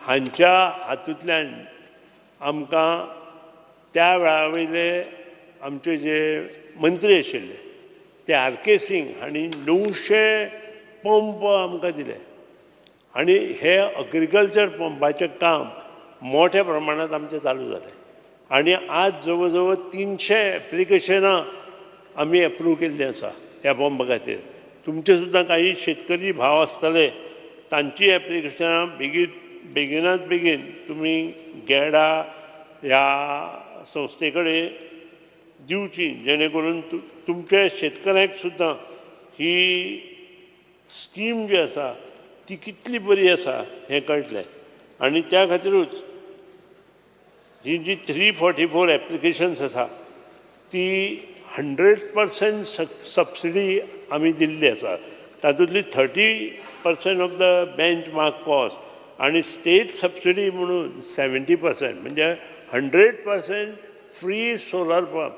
हांच्या हातूंतल्यान आमकां त्या वेळा वयले आमचे जे मंत्री आशिल्ले ते आर.के. सिंग हांणी 900 पंप आमकां दिले आनी हे अग्रिकल्चर पंपाचें काम मोठ्या प्रमाणांत आमचें चालू जालें आनी आज जवळ जवळ 300 एप्लिकेशनां आमी एप्रूव केल्लीं आसा ह्या पंपा खातीर. तुमचे सुद्दां काही शेतकरी भाव आसतले तांची एप्लिकेशनां बेगिनात बेगीन तुमी गेडा ह्या संस्थे कडेन दिवची, जेणे करून तुमच्या शेतकऱ्यांक सुद्दां ही स्कीम जी आसा ती कितली बरी आसा हें कळटलें. आनी त्या खातीरूच ही जी 344 एप्लिकेशन्स आसा ती 100% सबसिडी आमी दिल्ली आसा. तातूंतली 30% of the benchmark cost आनी स्टेट सबसिडी म्हणून 70% म्हणजे 100% free solar pump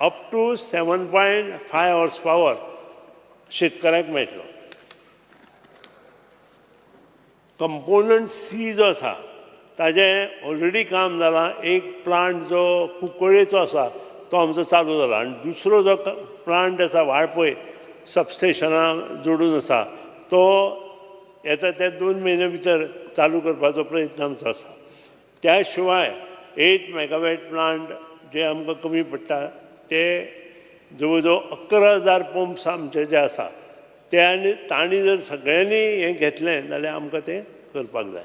up to 7.5 horse power शेतकऱ्यांक मेळटलो. कंपोनंट सी जो आसा ताजें ऑलरेडी काम जालां. एक प्लांट जो कुंकळेचो आसा तो आमचो चालू जाला आनी दुसरो जो प्लांट आसा वाळपय सबस्टेशना जोडून आसा तो येता त्या 2 म्हयन्या भितर चालू करपाचो प्रयत्न आमचो आसा. त्या शिवाय 8 मेगावॅट प्लांट जे आमकां कमी पडटा ते जवळ जवळ 11,000 पंप्स आमचे जे आसा ते आनी तांणी जर सगळ्यांनी हें घेतलें जाल्यार आमकां तें करपाक जाय.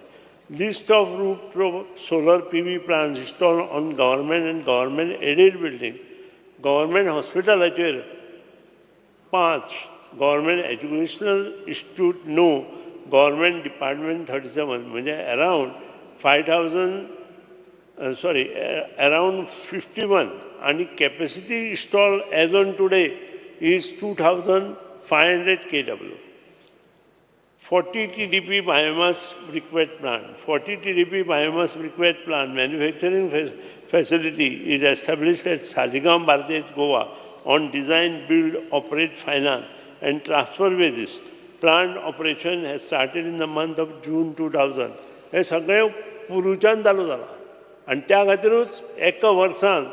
List of rooftop solar PV plants installed on government and government aided building, government हॉस्पिटलाचेर 5, government educational institute 9, government department 37 म्हणजे अरावंड अरावंड 51 आनी capacity install as on today is 2,500 kW. 40 TDP biomass briquette plant. 40 TDP biomass briquette plant manufacturing facility is established at Saligao, Bardez, Goa on design, build, operate, finance and transfer basis. Plant operation has started in the month of June 2000. हे सगळें पुरूच्यान चालू जालां आनी त्या खातीरूच एका वर्सान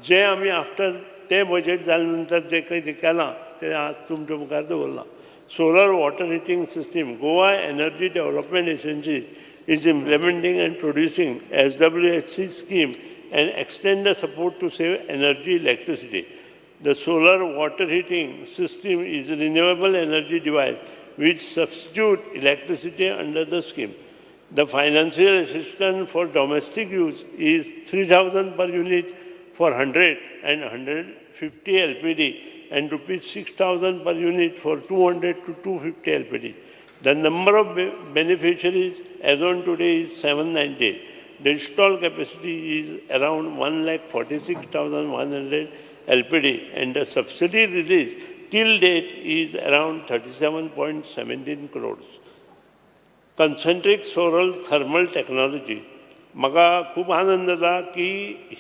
जें आमी आफ्टर तें बजेट जाले नंतर जें कितें केलां तें आज तुमच्या मुखार दवरलां. Solar water heating system. Goa Energy Development Agency is implementing and producing SWHC scheme and extend the support to save energy electricity. The solar water heating system is a renewable energy device which substitute electricity under the scheme. The financial assistance for domestic use is 3,000 per unit for 100 and 150 LPD and rupees 6,000 per unit for 200 to 250 LPD. The number of beneficiaries as on today is 798. The installed capacity is around 1,46,100 LPD and the subsidy release till date is around 37.17 crores. Concentric solar thermal technology. म्हाका खूब आनंद जाता की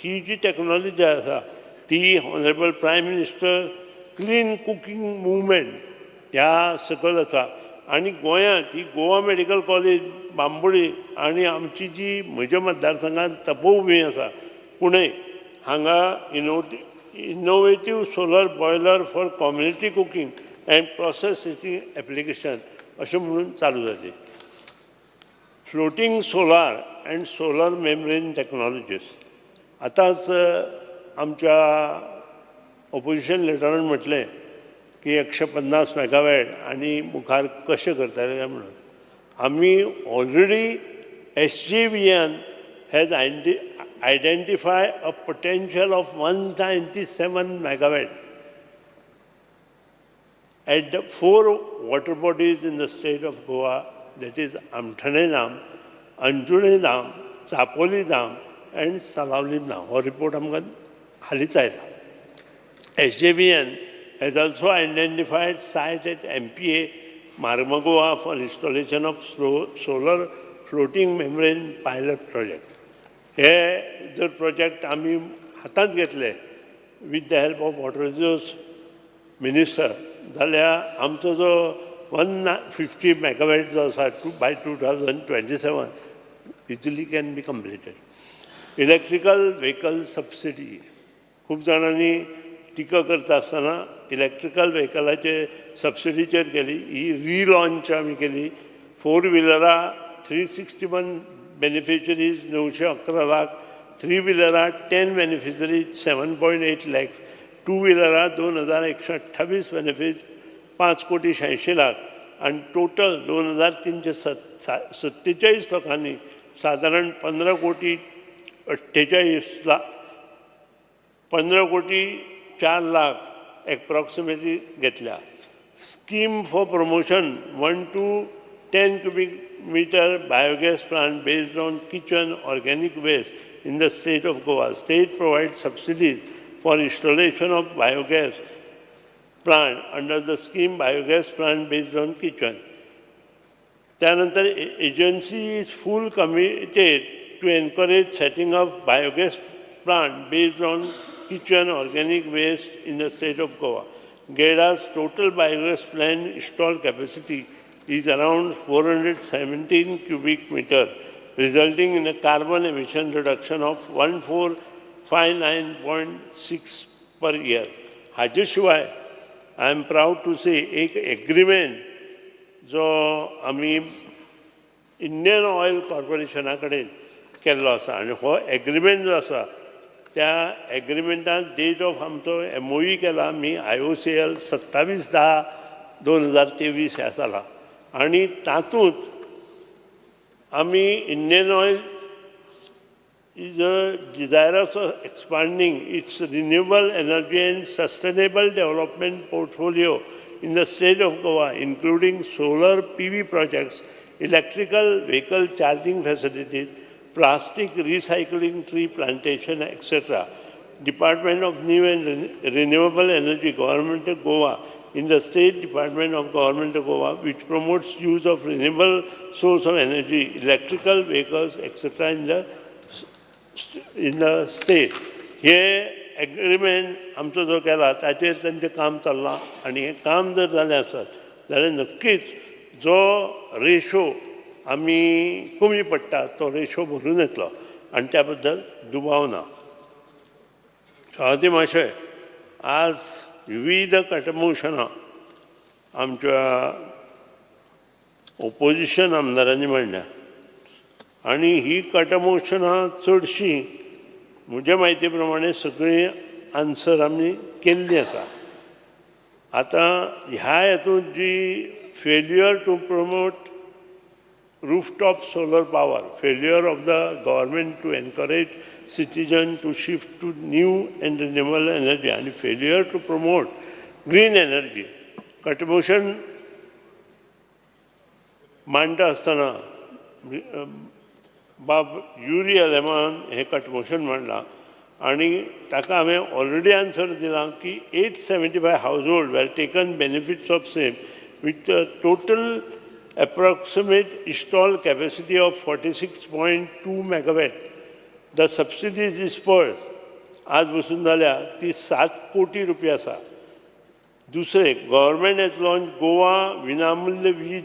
ही जी technology आसा ती Honourable Prime Minister clean cooking movement ह्या सकयल आसा आनी गोंयांत ही गोवा मेडिकल कॉलेज बांबोळी आनी आमची जी म्हज्या मतदारसंघात तपोभूंय आसा कुणय हांगा innovative solar boiler for community cooking and process heating application अशें म्हणून चालू जाली. Floating solar and solar membrane technologies. आतांच आमच्या ऑपोजिशन लिडरान म्हटलें की 150 मेगावॅट आनी मुखार कशें करतले काय म्हणून. आमी already SJVN has identify a potential of 197 megawatt at the four water bodies in the state of Goa, that is Amthane Dam, Anjuna Dam, Chapoli Dam and Salaulim Dam. हो रिपोर्ट आमकां हालींच आयला. SJVN has also identified site at MPA Marmagoa for installation of solar floating membrane pilot project. हे जर project आमी हातांत घेतले with the help of water resource minister जाल्यार आमचो जो 150 मेगावॅट जो आसा to by 2027 easily can be completed. Electrical vehicle subsidy. खूब जाणांनी टिका करता आसतना इलेक्ट्रिकल व्हेकलाचे सबसिडीचेर केली. ही रिलॉन्च आमी केली. फोर व्हिलरां 361 बेनिफिशरीज 911 लाख, थ्री व्हिलरां 10 बेनिफिशरीज 7.8 लॅक्स, टू व्हिलरां 2128 बेनिफीट 5 कोटी 86 लाख आनी टोटल 2347 लोकांनी सादारण 15 कोटी 48 लाख 15 कोटी 4 लाख एप्रॉक्सिमेटली घेतल्या. Scheme for promotion 1 to 10 cubic meter biogas plant based on kitchen organic waste in the state of Goa. State provide subsidies for installation of biogas plant under the scheme biogas plant based on kitchen. त्यानंतर agency is full committed to encourage setting up biogas plant based on kitchen organic waste in the state of Goa. GEDA's total biogas plant installed capacity is around 417 cubic meter, resulting in a carbon emission reduction of 1459.6 per year. हाजे शिवाय I am proud to say एक agreement जो आमी Indian oil कॉर्पोरेशना कडेन केल्लो आसा आनी हो एग्रीमेंट जो आसा त्या एग्रीमेंटान डेट ऑफ आमचो एमओयू केला आमी IOCL 27/10/2023 ह्या साला आनी तातूंत आमी Indian Oil is a desirous of expanding its renewable energy and sustainable development portfolio in the state of Goa, including solar PV projects, electrical vehicle charging facilities, plastic recycling, tree plantation, etc. Department of New and Renewable Energy, Government of Goa, in the State Department of Government of Goa, which promotes use of renewable source of energy, electrical vehicles, etc. in the state. हे agreement आमचो जो केला ताचेर तांचें काम चल्लां आनी हें काम जर जालें आसत जाल्यार नक्कीच जो रेशो आमी कमी पडटा तो रेशो भरून येतलो आनी त्या बद्दल दुबाव ना. सभापती महाशय, आज विविध कटमोशनां आमच्या ओपोजिशन आमदारांनी मांडल्या आनी ही कटमोशनां चडशीं म्हज्या म्हायती प्रमाणे सगळीं आन्सर आमी केल्लीं आसा. आतां ह्या हेतून जी failure to promote rooftop solar power, failure of the government to encourage citizens to shift to new and renewable energy, and failure to promote green energy. Cut motion मांडटा आसतना बाब युरी आलेमान हें कट मोशन मांडलां आनी ताका हांवें ऑलरेडी आन्सर दिलां की 875 household were taken benefits of same with total approximate installed capacity of 46.2 megawatt. The subsidies disbursed आज बसून जाल्या ती 7 कोटी रुपया आसा. दुसरें, गव्हर्मेंट हॅज लॉन्च गोवा विनामूल्य वीज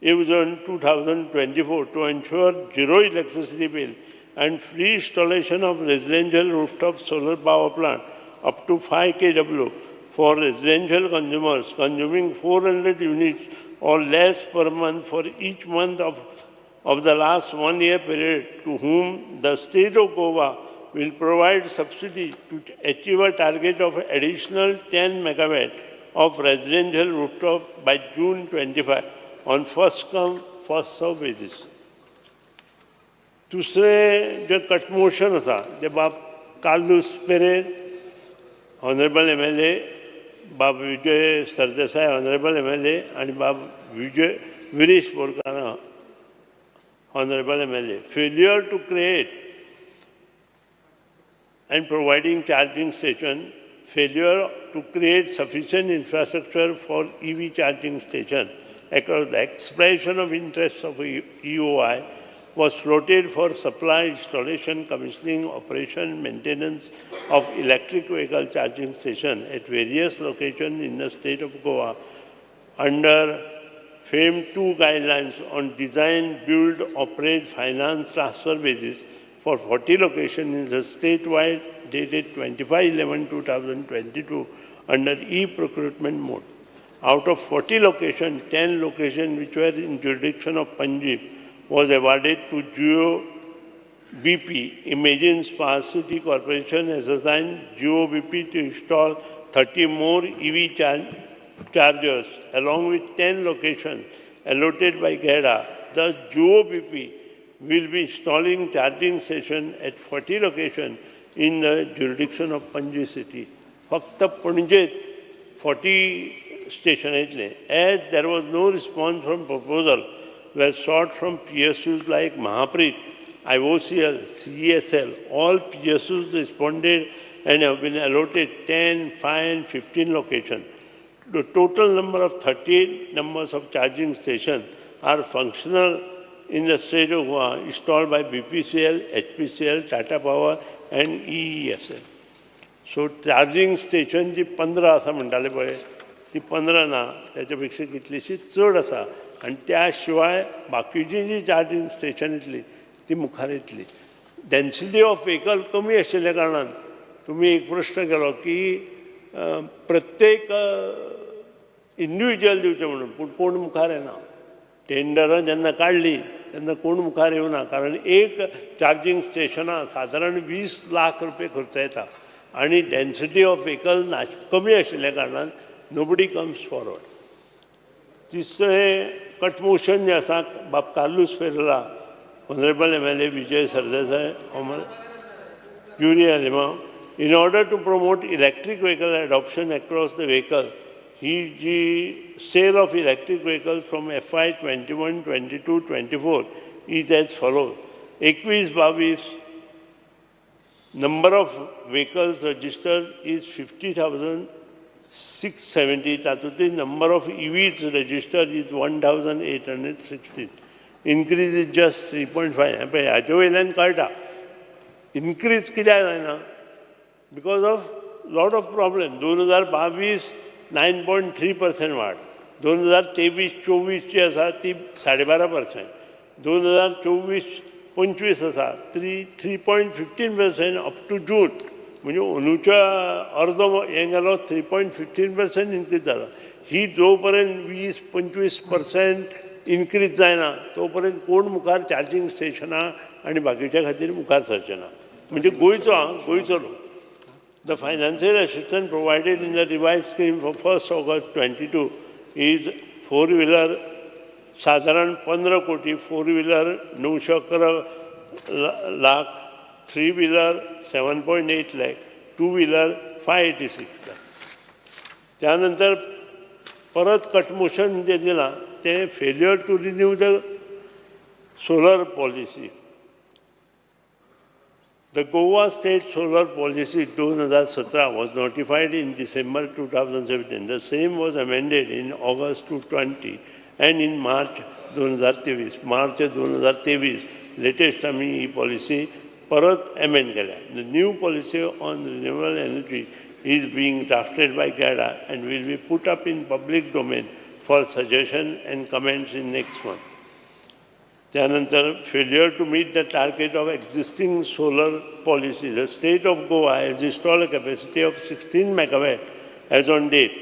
येवजण 2024 to ensure zero electricity bill and free installation of residential rooftop solar power plant up to 5 kW for residential consumers consuming 400 units or less per month for each month of the last 1 year period, to whom the state of Goa will provide subsidy to achieve a target of additional 10 megawatt of residential rooftop by June 25 on first come, first serve basis. दुसरें जें cut motion आसा तें बाब Carlos Pereira honourable MLA, बाब Vijay Sardesai honourable MLA आनी बाब Vijay Viresh Borkar honourable MLA. Failure to create and providing charging station, failure to create sufficient infrastructure for EV charging station across the expression of interest of EOI was floated for supply, installation, commissioning, operation, maintenance of electric vehicle charging station at various locations in the state of Goa under FAME 2 guidelines on design, build, operate, finance, transfer basis for 40 locations in the statewide dated 25/11/2022 under e-procurement mode. Out of 40 locations, 10 locations which were in jurisdiction of Panjim was awarded to Jio BP. Imagine Spa City Corporation has assigned Jio BP to install 30 more EV chargers along with 10 locations allotted by GEDA. Thus, Jio BP will be installing charging station at 40 locations in the jurisdiction of Panjim city. फक्त पणजेत 40 station येतले. As there was no response from proposal were sought from PSUs like Mahapreet, IOCL, CESL. All PSUs responded and have been allotted 10, 5 and 15 locations. The total number of 38 numbers of charging stations are functional in the state of Goa, installed by BPCL, HPCL, Tata Power and EESL. So charging station जी 15 आसा म्हणटाले पळय, ती 15 ना, त्याच्या पेक्षा कितलीशी चड आसा आनी त्या शिवाय बाकीची जी चार्जींग स्टेशन येतली ती मुखार येतली. डेन्सिटी ऑफ व्हेकल कमी आशिल्ल्या कारणान तुमी एक प्रश्न केलो की प्रत्येक इंडिविज्युअल दिवचें म्हणून, पूण कोण मुखार येना. टेंडरां जेन्ना काडली तेन्ना कोण मुखार येवना, कारण एक चार्जींग स्टेशनां सादारण 20 लाख रुपये खर्च येता आनी डेन्सिटी ऑफ व्हेकल ना कमी आशिल्ल्या कारणान नोबडी कम्स फॉरवर्ड. तिसरें कट मोशन जें आसा बाब Carlos Pereira honourable MLA Vijay Sardesai Yuri Alemao, in order to promote electric vehicle adoption across the vehicle, he ji sale of electric vehicles from FY 21, 22, 24 is as follows. 21, 22 number of vehicles registered is 50,670. तातूंतली number of EVs registered is 1,816. Increase is just 3.5. पळय हाचे वयल्यान कळटा increase कित्याक जायना, because of lot of problem. 2022 9.3% वाड, 2023-24 जी आसा ती 12.5%, 2024-25 आसा 3.15% अप टू जून, म्हणजे अंदूच्या अर्दो हें गेलो 3.15% इनक्रीज जाला. ही जो पर्यंत 20-25% इनक्रीज जायना तो पर्यंत कोण मुखार चार्जींग स्टेशनां आनी बाकीच्या खातीर मुखार सरचे ना. म्हणजे गोंयचो आं, गोंयचो लोक. The financial assistance provided in the revised scheme for 1st August 22 is four-wheeler सादारण 15 कोटी, 4 wheeler 911 lakh, 3 wheeler 7.8 lakh, 2 wheeler 586 lakh. त्यानंतर परत कट मोशन जे दिलां तें failure to renew the solar policy. The Goa State Solar Policy 2017 was notified in December 2017. The same was amended in August 2020 and in March 2023. March 2023 latest आमी ही policy परत amend केल्या. The new policy on renewable energy is being drafted by GEDA and will be put up in public domain for suggestion and comments in next month. त्यानंतर failure to meet the target of existing solar policy. The state of Goa has installed a capacity of 16 megawatt as on date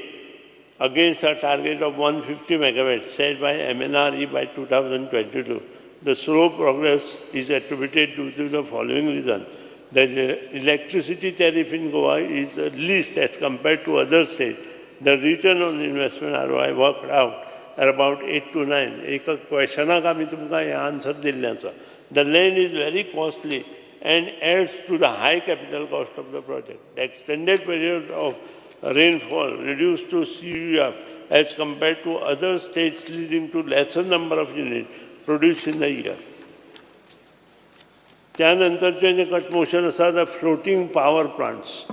against a target of 150 megawatt set by MNRE by 2022. The slow progress is attributed due to the following reason. The electricity tariff in Goa is least as compared to other states. The return on investment ROI worked out at about 8 to 9. एक क्वेश्चनाक आमी तुमकां हें answer दिल्लें आसा. The land is very costly and adds to the high capital cost of the project. The extended period of rainfall reduced to CUF as compared to other states, leading to lesser number of units produced in the year. त्यानंतरचें जें cut motion आसा the floating power plants.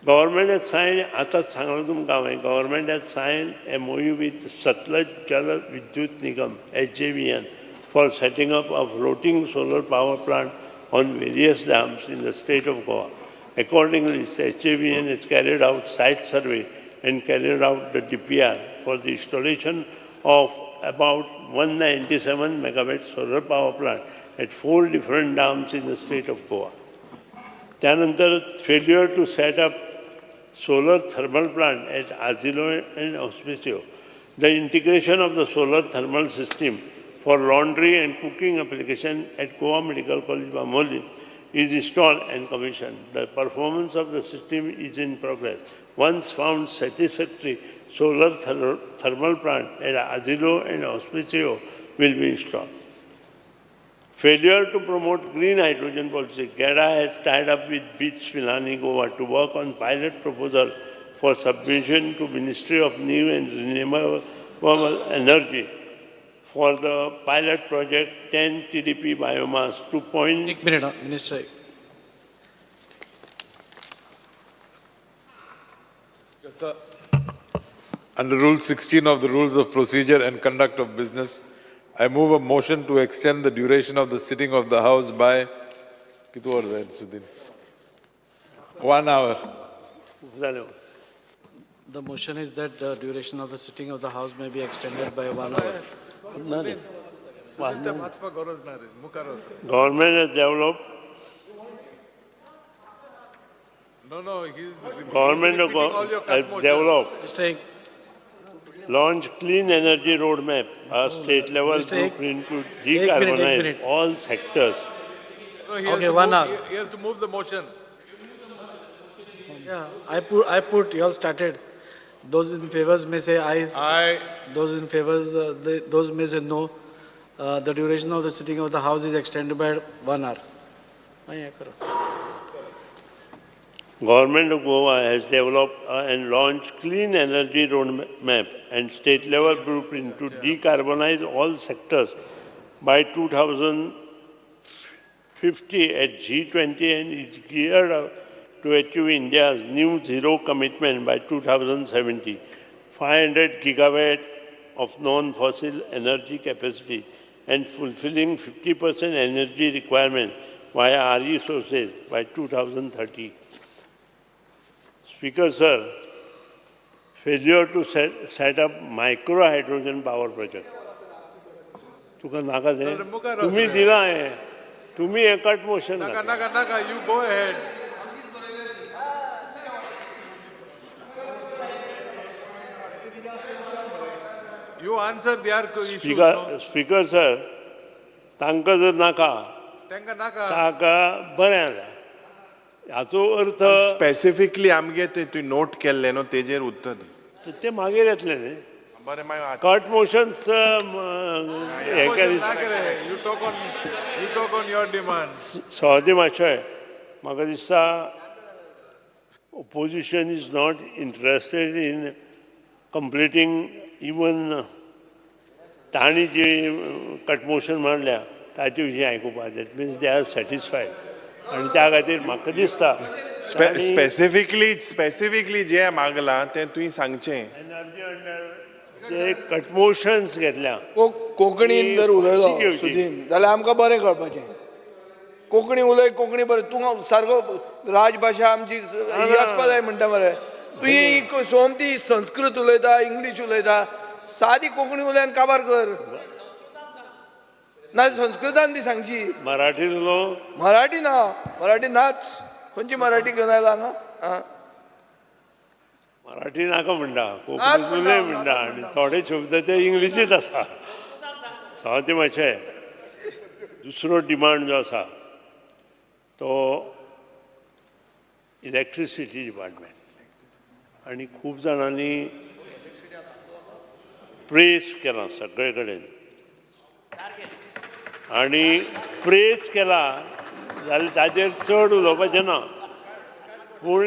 Government has signed, आतांच सांगलां तुमकां हांवें, government has signed MOU with Satluj Jal Vidyut Nigam, SJVN, for setting up a floating solar power plant on various dams in the state of Goa. Accordingly, SJVN has carried out site survey and carried out the DPR for the installation of about 197 megawatt solar power plant at 4 different dams in the state of Goa. त्यानंतर failure to set up solar thermal plant at Azilo and Hospicio. The integration of the solar thermal system for laundry and cooking application at Goa Medical College, Bambolim is installed and commissioned. The performance of the system is in progress. Once found satisfactory, solar thermal plant at Azilo and Hospicio will be installed. Failure to promote green hydrogen policy. GEDA has tied up with BITS Pilani Goa to work on pilot proposal for submission to Ministry of New and Renewable Energy for the pilot project 10 TDP biomass 2. एक minute, Minister. Yes, sir. Under Rule 16 of the Rules of Procedure and Conduct of Business, I move a motion to extend the duration of the sitting of the House by 1 hour. The motion is that the duration of the sitting of the House may be extended by 1 hour. Government has developed. No, he's government has developed. Launch clean energy roadmap, a state level blueprint to decarbonize all sectors. No, okay, 1 hour. He has to move the motion. Yeah, I put, you all started. Those in favors may say ayes. Aye. Those in favors, those may say no. The duration of the sitting of the House is extended by 1 hour. Government of Goa has developed and launched clean energy roadmap and state level blueprint to decarbonize all sectors by 2050 at G20 and is geared up to achieve India's new zero commitment by 2070, 500 gigawatt of non-fossil energy capacity and fulfilling 50% energy requirement via RE sources by 2030. Speaker, sir, failure to set up micro hydrogen power project. तुका नाका ते? तुम्ही दिला आहे, तुम्ही एकट motion नाका नाका नाका, you go ahead. You answer their issues. Speaker sir, तांकां जर नाका, तांकां नाका, ताका बरें जाता. हाचो अर्थ स्पेसिफिकली आमगे ते तुवें नोट केल्लें न्हू तेजेर उत्तर दी. ते मागीर येतलें न्ही. बरें मागीर कट मोशन्स हे You talk on, you talk on your demands. सवादी मातशें म्हाका दिसता opposition is not interested in completing even तांणी जी कट मोशन मांडल्या ताचे विशीं आयकुपाक, that means they are satisfied आनी त्या खातीर म्हाका दिसता स्पेसिफिकली स्पेसिफिकली जें मागलां तें तुवें सांगचें. जे कट मोशन्स घेतल्या कोंकणीन जर उलयलो घेवची. सुदीन जाल्यार आमकां बरें कळपाचें. कोंकणी उलय, कोंकणी बरें. तूं सारको राजभाशा आमची ही आसपा जाय म्हणटा मरे. तूं ही सोमती संस्कृत उलयता, इंग्लीश उलयता. सादी कोंकणी उलय आनी काबार कर. ना संस्कृतान बी सांगची. मराठीन उलोवं. मराठी ना, मराठी नाच. खंयची मराठी घेवन आयला हांगा? आं, मराठी नाका म्हणटा, कोंकणीत उलय म्हणटा आनी थोडे शब्द ते इंग्लिशींत आसा. सवाती मातशें दुसरो डिमांड जो आसा तो इलेक्ट्रिसिटी डिपार्टमेंट आनी खूब जाणांनी प्रेस केला सगळे कडेन आनी प्रेस केला जाल्यार ताजेर चड उलोवपाचें ना, पूण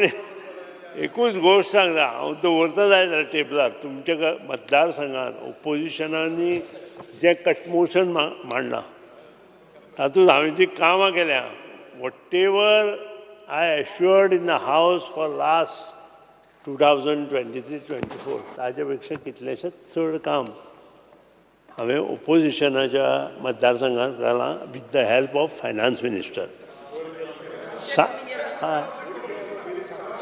एकूच गोश्ट सांगता हांव, दवरता जाय जाल्यार टेबलार तुमच्या मतदारसंघात ओपोजिशनांनी जें कटमोशन मांडलां तातूंत हांवें जीं कामां केल्या, whatever I assured in the house for last 2023-24 ताजे पेक्षा कितलेशेच चड काम हांवें ओपोजिशनाच्या मतदारसंघात केलां with the help of finance minister.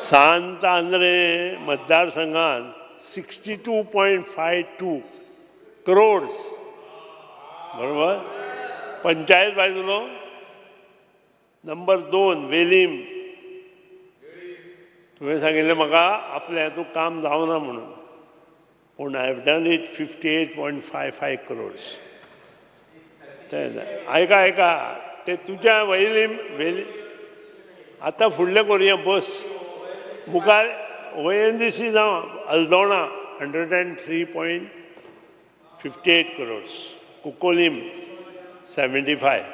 Sant Andre मतदारसंघात 62.52 crores, बरोबर. पंचायत बाजूलो नंबर 2 वेलीम, तुवें सांगिल्लें म्हाका आपलें हातूंत काम जावना म्हणून, पूण I have done it 58.55 crores. तें आयका आयका ते तुज्या वेलीम वेली आतां फुडलें करुया बस मुखार ONGC जावं Aldona 103.58 crores, Cuncolim 75.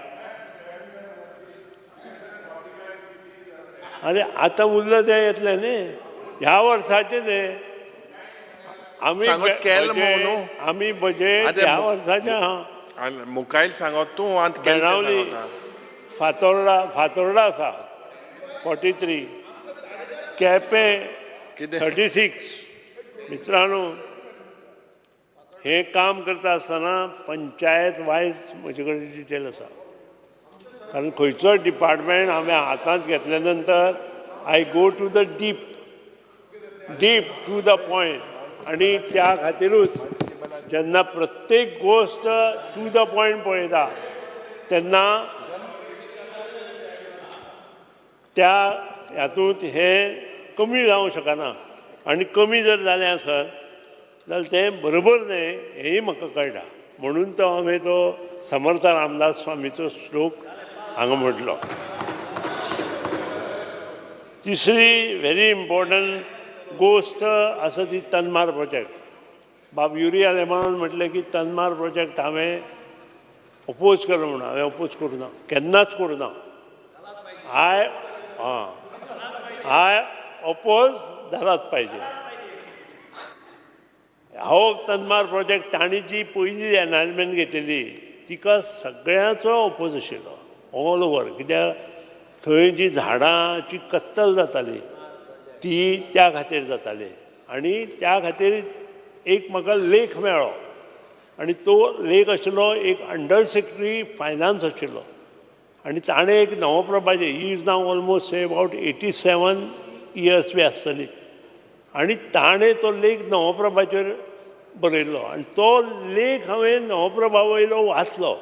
आरे आतां उरलें तें येतलें न्ही ह्या वर्साचें तें. आमी आमी बजेट ह्या वर्साचें आहा. मुखायल सांगत तूं आतां बेणावली फातोर्डा, फातोर्डा आसा 43, केपें 36. मित्रांनो, हें काम करता आसतना पंचायत वायज म्हजे कडेन डिटेल आसा, कारण खंयचोय डिपार्टमेंट हांवें हातांत घेतल्या नंतर I go to the deep deep to the point. आनी त्या खातीरूच जेन्ना प्रत्येक गोश्ट टू the point पळयता तेन्ना त्या हातूंत हें कमी जावंक शकना, आनी कमी जर जालें आसत जाल्यार तें बरोबर न्हय हेंय म्हाका कळटा. म्हणून तो हांवें तो समर्थ रामदास स्वामीचो श्लोक हांगा म्हटलो. तिसरी व्हेरी इम्पॉर्टंट गोश्ट आसा ती तन्मार प्रोजेक्ट. बाब युरी आलेमानान म्हटलें की तन्मार प्रोजेक्ट हांवें ओपोज केलो म्हणून. हांवें ओपोज करूं ना, केन्नाच करूं ना. I I oppose जालाच पाहिजे. हो तन्मार प्रोजेक्ट तांणी जी पयली एनवायरमेंट घेतिल्ली तिका सगळ्यांचो ओपोज आशिल्लो ऑल ओवर, कित्याक थंय जी झाडांची कत्तल जाताली ती त्या खातीर जाताली. आनी त्या खातीर एक म्हाका लेख मेळ्ळो आनी तो लेख आशिल्लो एक अंडर सेक्रेटरी फायनान्स आशिल्लो आनी ताणें एक नवप्रभाचे, he is now almost about 87 years बी आसतली, आनी ताणें तो लेख नवप्रभाचेर बरयल्लो आनी तो लेख हांवें नवप्रभा वयलो वाचलो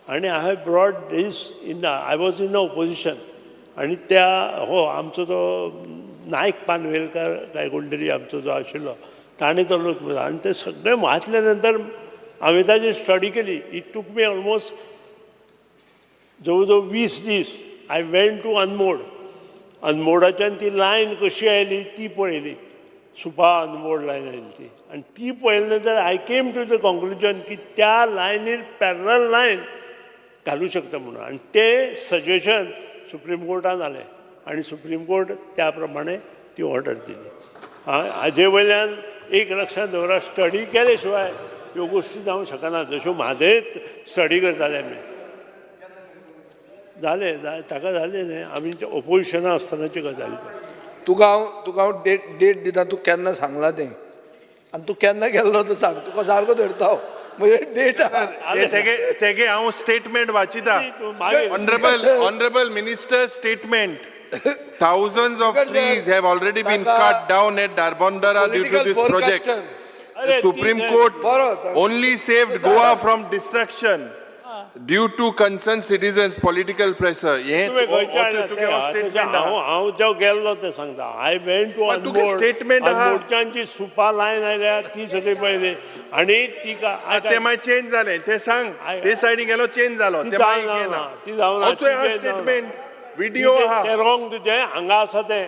आनी I have brought this in the, I was in the opposition. आनी त्या हो आमचो तो नायक पानवेलकर काय कोण तरी आमचो जो आशिल्लो ताणें तो लेख बरयलो आनी तें सगळें वाचल्या नंतर हांवें ताजी स्टडी केली. It took me almost जवळ जवळ 20 दीस. I went to Anmod, अनमोडाच्यान ती लायन कशी आयली ती पळयली सुपा अनमोड लायन आयली ती आनी ती पळयले नंतर I came to the conclusion की त्या लायनीर पॅरल लायन घालूं शकता म्हणून. आनी तें सजेशन सुप्रीम कोर्टान जालें आनी सुप्रीम कोर्ट त्या प्रमाणे ती ऑर्डर दिली. हाजे वयल्यान एक लक्षांत दवरा, स्टडी केले शिवाय ह्यो गोश्टी जावंक शकना. जश्यो म्हादयच स्टडी करताले आमी, जालें ताका जालें न्ही, आमी ओपोजिशना आसतनाची गजाली. तुका हांव डेट दिता, तूं केन्ना सांगलां तें आनी तूं केन्ना गेल्लो तो सांग, तुका सारको धरता हांव म्हणजे डेट. तेगे हांव statement वाचिता. Honourable minister statement, thousands of trees have already been cut down at Dharbandora due to this project. The Supreme Court only saved Goa from destruction due to concerned citizens political pressure. हांव जो गेल्लो तें सांगता. I went to statement अनमोडच्यान जी सुपा line आयल्या ती सगळी पळयली आनी ती तें मागीर चेंज जालें तें सांग, ते सायडीन गेलो चेंज जालो ती जावना स्टेटमेंट व्हिडिओ तें रॉंग तुजें हांगा आसा तें.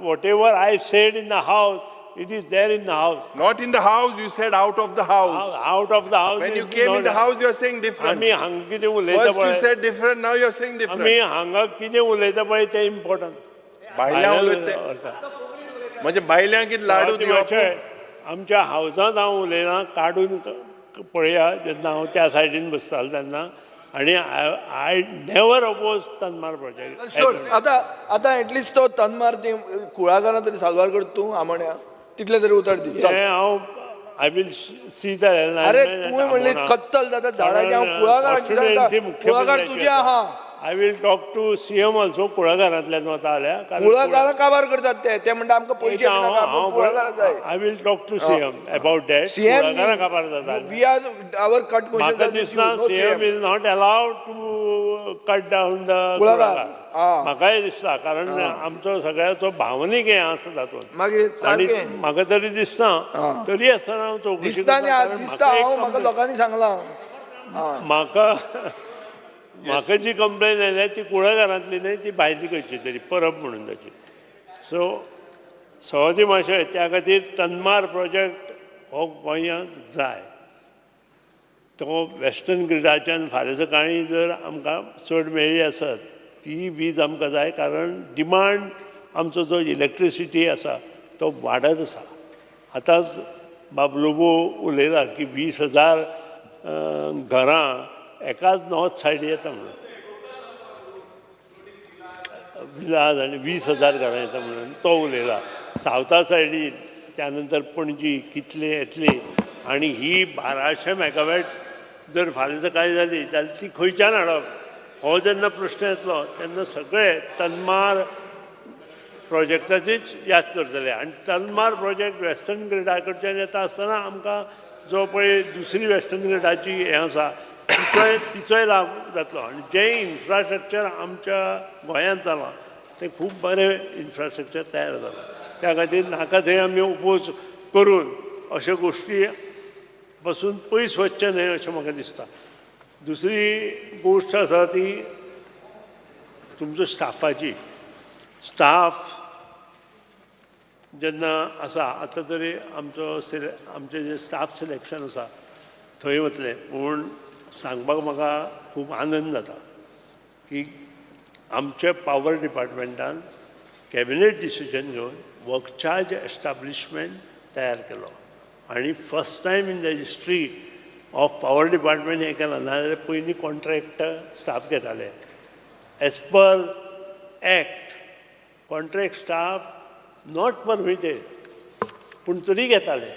Whatever I said in the house, it is there in the house. Not in the house, you said out of the house. Out of the house. When you came in the house, you are saying different. आमी हांगा कितें उलयता पळय. First you said different, now you are saying different. आमी हांगा कितें उलयता पळय तें इम्पॉर्टंट. बायलां उलयता म्हणजे बायलांक कितें लाडू दिवप. आमच्या हावजांत हांव उलयना, काडून पळया जेन्ना हांव त्या सायडीन बसतालो तेन्ना. आनी I never oppose Tanmar project. सोड आतां, आतां एटलिस्ट तो तन्मार ती कुळागरां तरी साल्वार करता तूं आमोण्या, तितलें तरी उतर दी. हांव I will see the. अरे तुवें म्हणलें कत्तल जाता झाडाची, हांव कुळागराची सांगता, कुळागर तुजें आहा. I will talk to CM also. कुळागरांतल्यान वता जाल्यार कुळागरां काबार करतात ते, ते म्हणटा आमकां पयशे कुळागरां जाय. I will talk to CM about that. कुळागरां काबार जाता. We are our cut motion. म्हाका दिसना CM is not allowed to cut down the कुळागर. म्हाकाय दिसता, कारण आमचो सगळ्याचो भावनीक हें आसा तातूंत. मागीर आनी म्हाका तरी दिसना, तरी आसतना हांव चवकशी करता. दिसता हांव, म्हाका लोकांनी सांगलां. म्हाका म्हाका जी कंप्लेन आयल्या ती कुळागरांतली न्हय, ती भायली खंयची तरी परब म्हणून ताची. सो सवादी माशे त्या खातीर तन्मार प्रोजेक्ट हो गोंयांक जाय. तो वेस्टर्न ग्रिडाच्यान फाल्यां सकाळीं जर आमकां चड मेळ्ळी आसत ती वीज आमकां जाय, कारण डिमांड आमचो जो इलेक्ट्रिसिटी आसा तो वाडत आसा. आतांच बाब लोबो उलयला की 20,000 घरां एकाच नॉर्थ सायड येता म्हणून, विलाज आनी 20,000 घरां येता म्हणून तो उलयला. सावथा सायडीन त्या नंतर पणजी कितले येतली, आनी ही 1200 मेगावॅट जर फाल्यां सकाळीं जाली जाल्यार ती खंयच्यान हाडप हो जेन्ना प्रश्न येतलो तेन्ना सगळे तन्मार प्रोजेक्टाचीच याद करतले. आनी तन्मार प्रोजेक्ट वेस्टर्न ग्रिडा कडच्यान येता आसतना आमकां जो पळय दुसरी वेस्टर्न ग्रिडाची हें आसा तिचोय लाभ जातलो. आनी जें इन्फ्रास्ट्रक्चर आमच्या गोंयांत जालां तें खूब बरें इन्फ्रास्ट्रक्चर तयार जालां. त्या खातीर नाका थंय आमी ओपोज करून अश्यो गोश्टी पासून पयस वचचें न्हय अशें म्हाका दिसता. दुसरी गोश्ट आसा ती तुमचो स्टाफाची. स्टाफ जेन्ना आसा आतां तरी आमचो आमचें जें स्टाफ सिलेक्शन आसा थंय वतलें, पूण सांगपाक म्हाका खूब आनंद जाता की आमच्या पावर डिपार्टमेंटान कॅबिनेट डिसिजन घेवन वर्क चार्ज एस्टाब्लिशमेंट तयार केलो आनी first time in the history of power department हें केलां. नाजाल्यार पयलीं कॉन्ट्रॅक्ट स्टाफ घेताले. As per act contract staff not permitted, पूण तरी घेताले.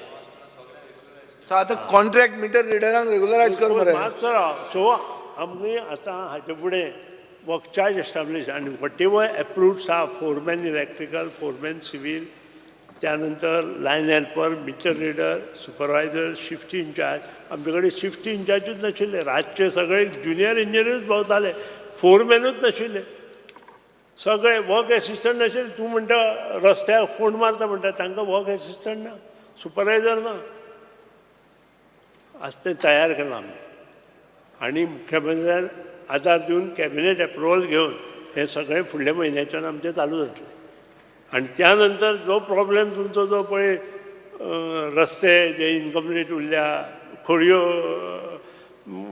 आतां कॉन्ट्रॅक्ट मिटर रिडरांक रेगुलरायज कर मरे. मातसो राव. सो आमी आतां हाचे फुडें वर्क चार्ज एस्टाब्लीश आनी whatever approved staff, foreman electrical, foreman civil, त्यानंतर line helper, meter reader, supervisor, shift incharge. आमचे कडेन शिफ्ट इन्चार्जूच नाशिल्ले. रातचे सगळे ज्युनियर इंजिनियरूच भोंवताले, फोरमॅनूच नाशिल्ले, सगळे वर्क एसिस्टंट नाशिल्ले. तूं म्हणटा रस्त्यार फोन मारता म्हणटा, तांकां वर्क एसिस्टंट ना, सुपरवायजर ना. आज तें तयार केलां आमी आनी मुख्यमंत्र्यान आदार दिवन कॅबिनेट एप्रुवल घेवन हें सगळें फुडल्या म्हयन्याच्यान आमचें चालू जातलें. आनी त्या नंतर जो प्रॉब्लेम तुमचो जो पळय रस्ते जे इनकम्प्लीट उरल्या, खोडयो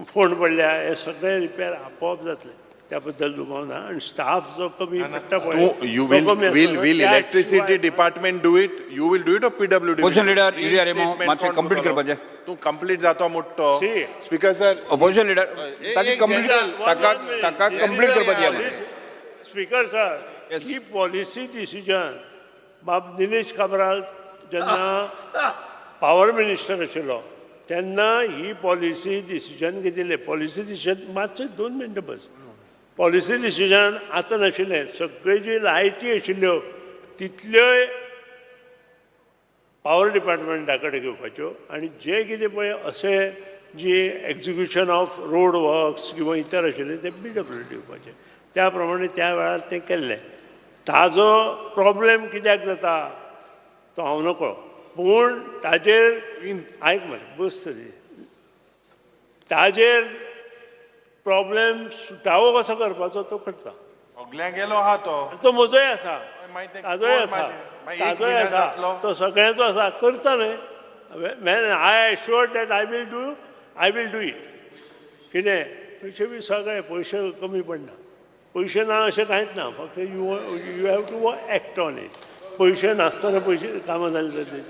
फोंड पडल्या, हे सगळे रिपेर आपोआप जातले, त्या बद्दल दुबाव ना. आनी स्टाफ जो कमी पडटा पळय, You तो will कमी will आसता. will त्या electricity शिवाय department do it? You will do it or PWD? Opposition will do leader, it? Yuri Aremo, Statement मातशें कोण complete करतलो? करपाचें. तूं कंप्लीट जातो मोठो. Speaker sir, opposition leader ताका कंप्लीट ताका ताका कंप्लीट करपाची आहा. स्पीकर सर, ही पॉलिसी डिसिजन बाब निलेश काब्राल जेन्ना पावर मिनिस्टर आशिल्लो तेन्ना ही पॉलिसी डिसिजन घेतिल्लें. पॉलिसी डिसिजन मातशें 2 मिनटां बस. पॉलिसी डिसिजन आतां नाशिल्लें, सगळ्यो जी लायटी आशिल्ल्यो तितल्योय पावर डिपार्टमेंटा कडेन घेवपाच्यो आनी जे कितें पळय अशें जी एक्जिक्युशन ऑफ रोड वर्क्स किंवा इतर आशिल्ले ते पी डब्ल्यू डी दिवपाचे. त्या प्रमाणे त्या वेळार तें केल्लें. ताजो प्रॉब्लेम कित्याक जाता तो हांव नकळो, पूण ताजेर आयक मरे बस तरी, ताजेर प्रॉब्लेम सुटावो कसो करपाचो तो करता. सगळ्यांक गेलो आहा तो, तो म्हजोय आसा, ताजोय आसा, ताजोय आसा, तो सगळ्यांचो आसा, करता न्हय. Man I assure that I will do, I will do it. कितें पयशे बी सगळे पयशे कमी पडना, पयशे ना अशें कांयच ना, फक्त you have to act on it. पयशे नासतना पयशे कामां जालीं जातली.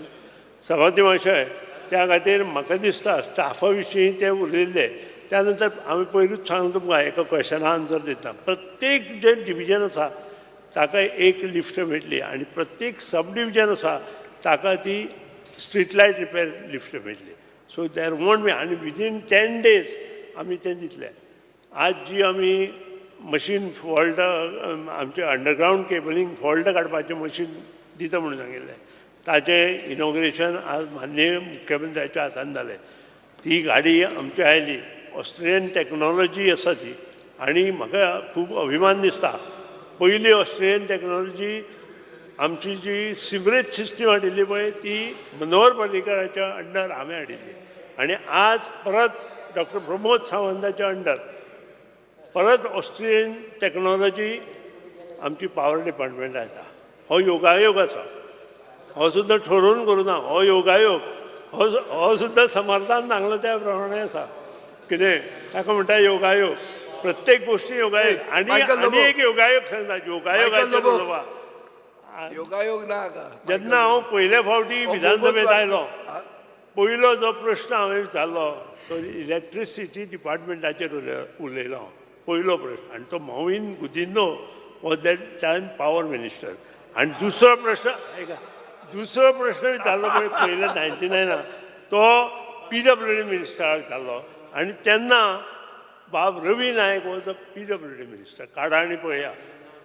सभापती महाशय, त्या खातीर म्हाका दिसता स्टाफा विशीं ते उलयल्ले. त्या नंतर हांवें पयरूच सांगला तुमकां एका क्वेशना आन्सर दितना, प्रत्येक जें डिविजन आसा ताका एक लिफ्ट मेळटली आनी प्रत्येक सब डिविजन आसा ताका ती स्ट्रीट लायट रिपेर लिफ्ट मेळटली. सो there won't be, आनी विदीन 10 डेज आमी तें दितले. आज जी आमी मशीन फॉल्ट आमचें अंडरग्रावंड केबलींग फॉल्ट काडपाचें मशीन दिता म्हणून सांगिल्लें, ताचें इनॉग्रेशन आज माननीय मुख्यमंत्र्याच्या हातान जालें. ती गाडी आमची आयली, ऑस्ट्रियन टॅक्नॉलॉजी आसा ती, आनी म्हाका खूब अभिमान दिसता. पयली ऑस्ट्रियन टॅक्नॉलॉजी आमची जी सिवरेज सिस्टम हाडिल्ली पळय ती मनोहर पर्रीकराच्या अंडर हांवें हाडिल्ली, आनी आज परत डॉक्टर प्रमोद सावंताच्या अंडर परत ऑस्ट्रियन टॅक्नॉलॉजी आमची पावर डिपार्टमेंटान येता. हो योगायोग आसा, हो सुद्दां ठरोवन करूं ना, हो योगायोग, हो सुद्दां समर्थान सांगला त्या प्रमाणे आसा. कितें ताका म्हणटा योगायोग, प्रत्येक गोश्टी योगायोग. आनी आनी एक योगायोग सांगता, योगायोगाचेर उलोवपा योगायोग ना. जेन्ना हांव पयले फावटी विधानसभेंत आयलो, पयलो जो प्रश्न हांवें विचारलो तो इलेक्ट्रिसिटी डिपार्टमेंटाचेर उलयलो हांव, पयलो प्रश्न, आनी तो Mauvin Godinho was that time power minister. आनी दुसरो प्रश्न आयका, दुसरो प्रश्न विचारलो पळय पयले 99 तो पी डब्ल्यू डी मिनिस्टराक विचारलो, आनी तेन्ना बाब Ravi Naik was a P W D minister. काडा आनी पळया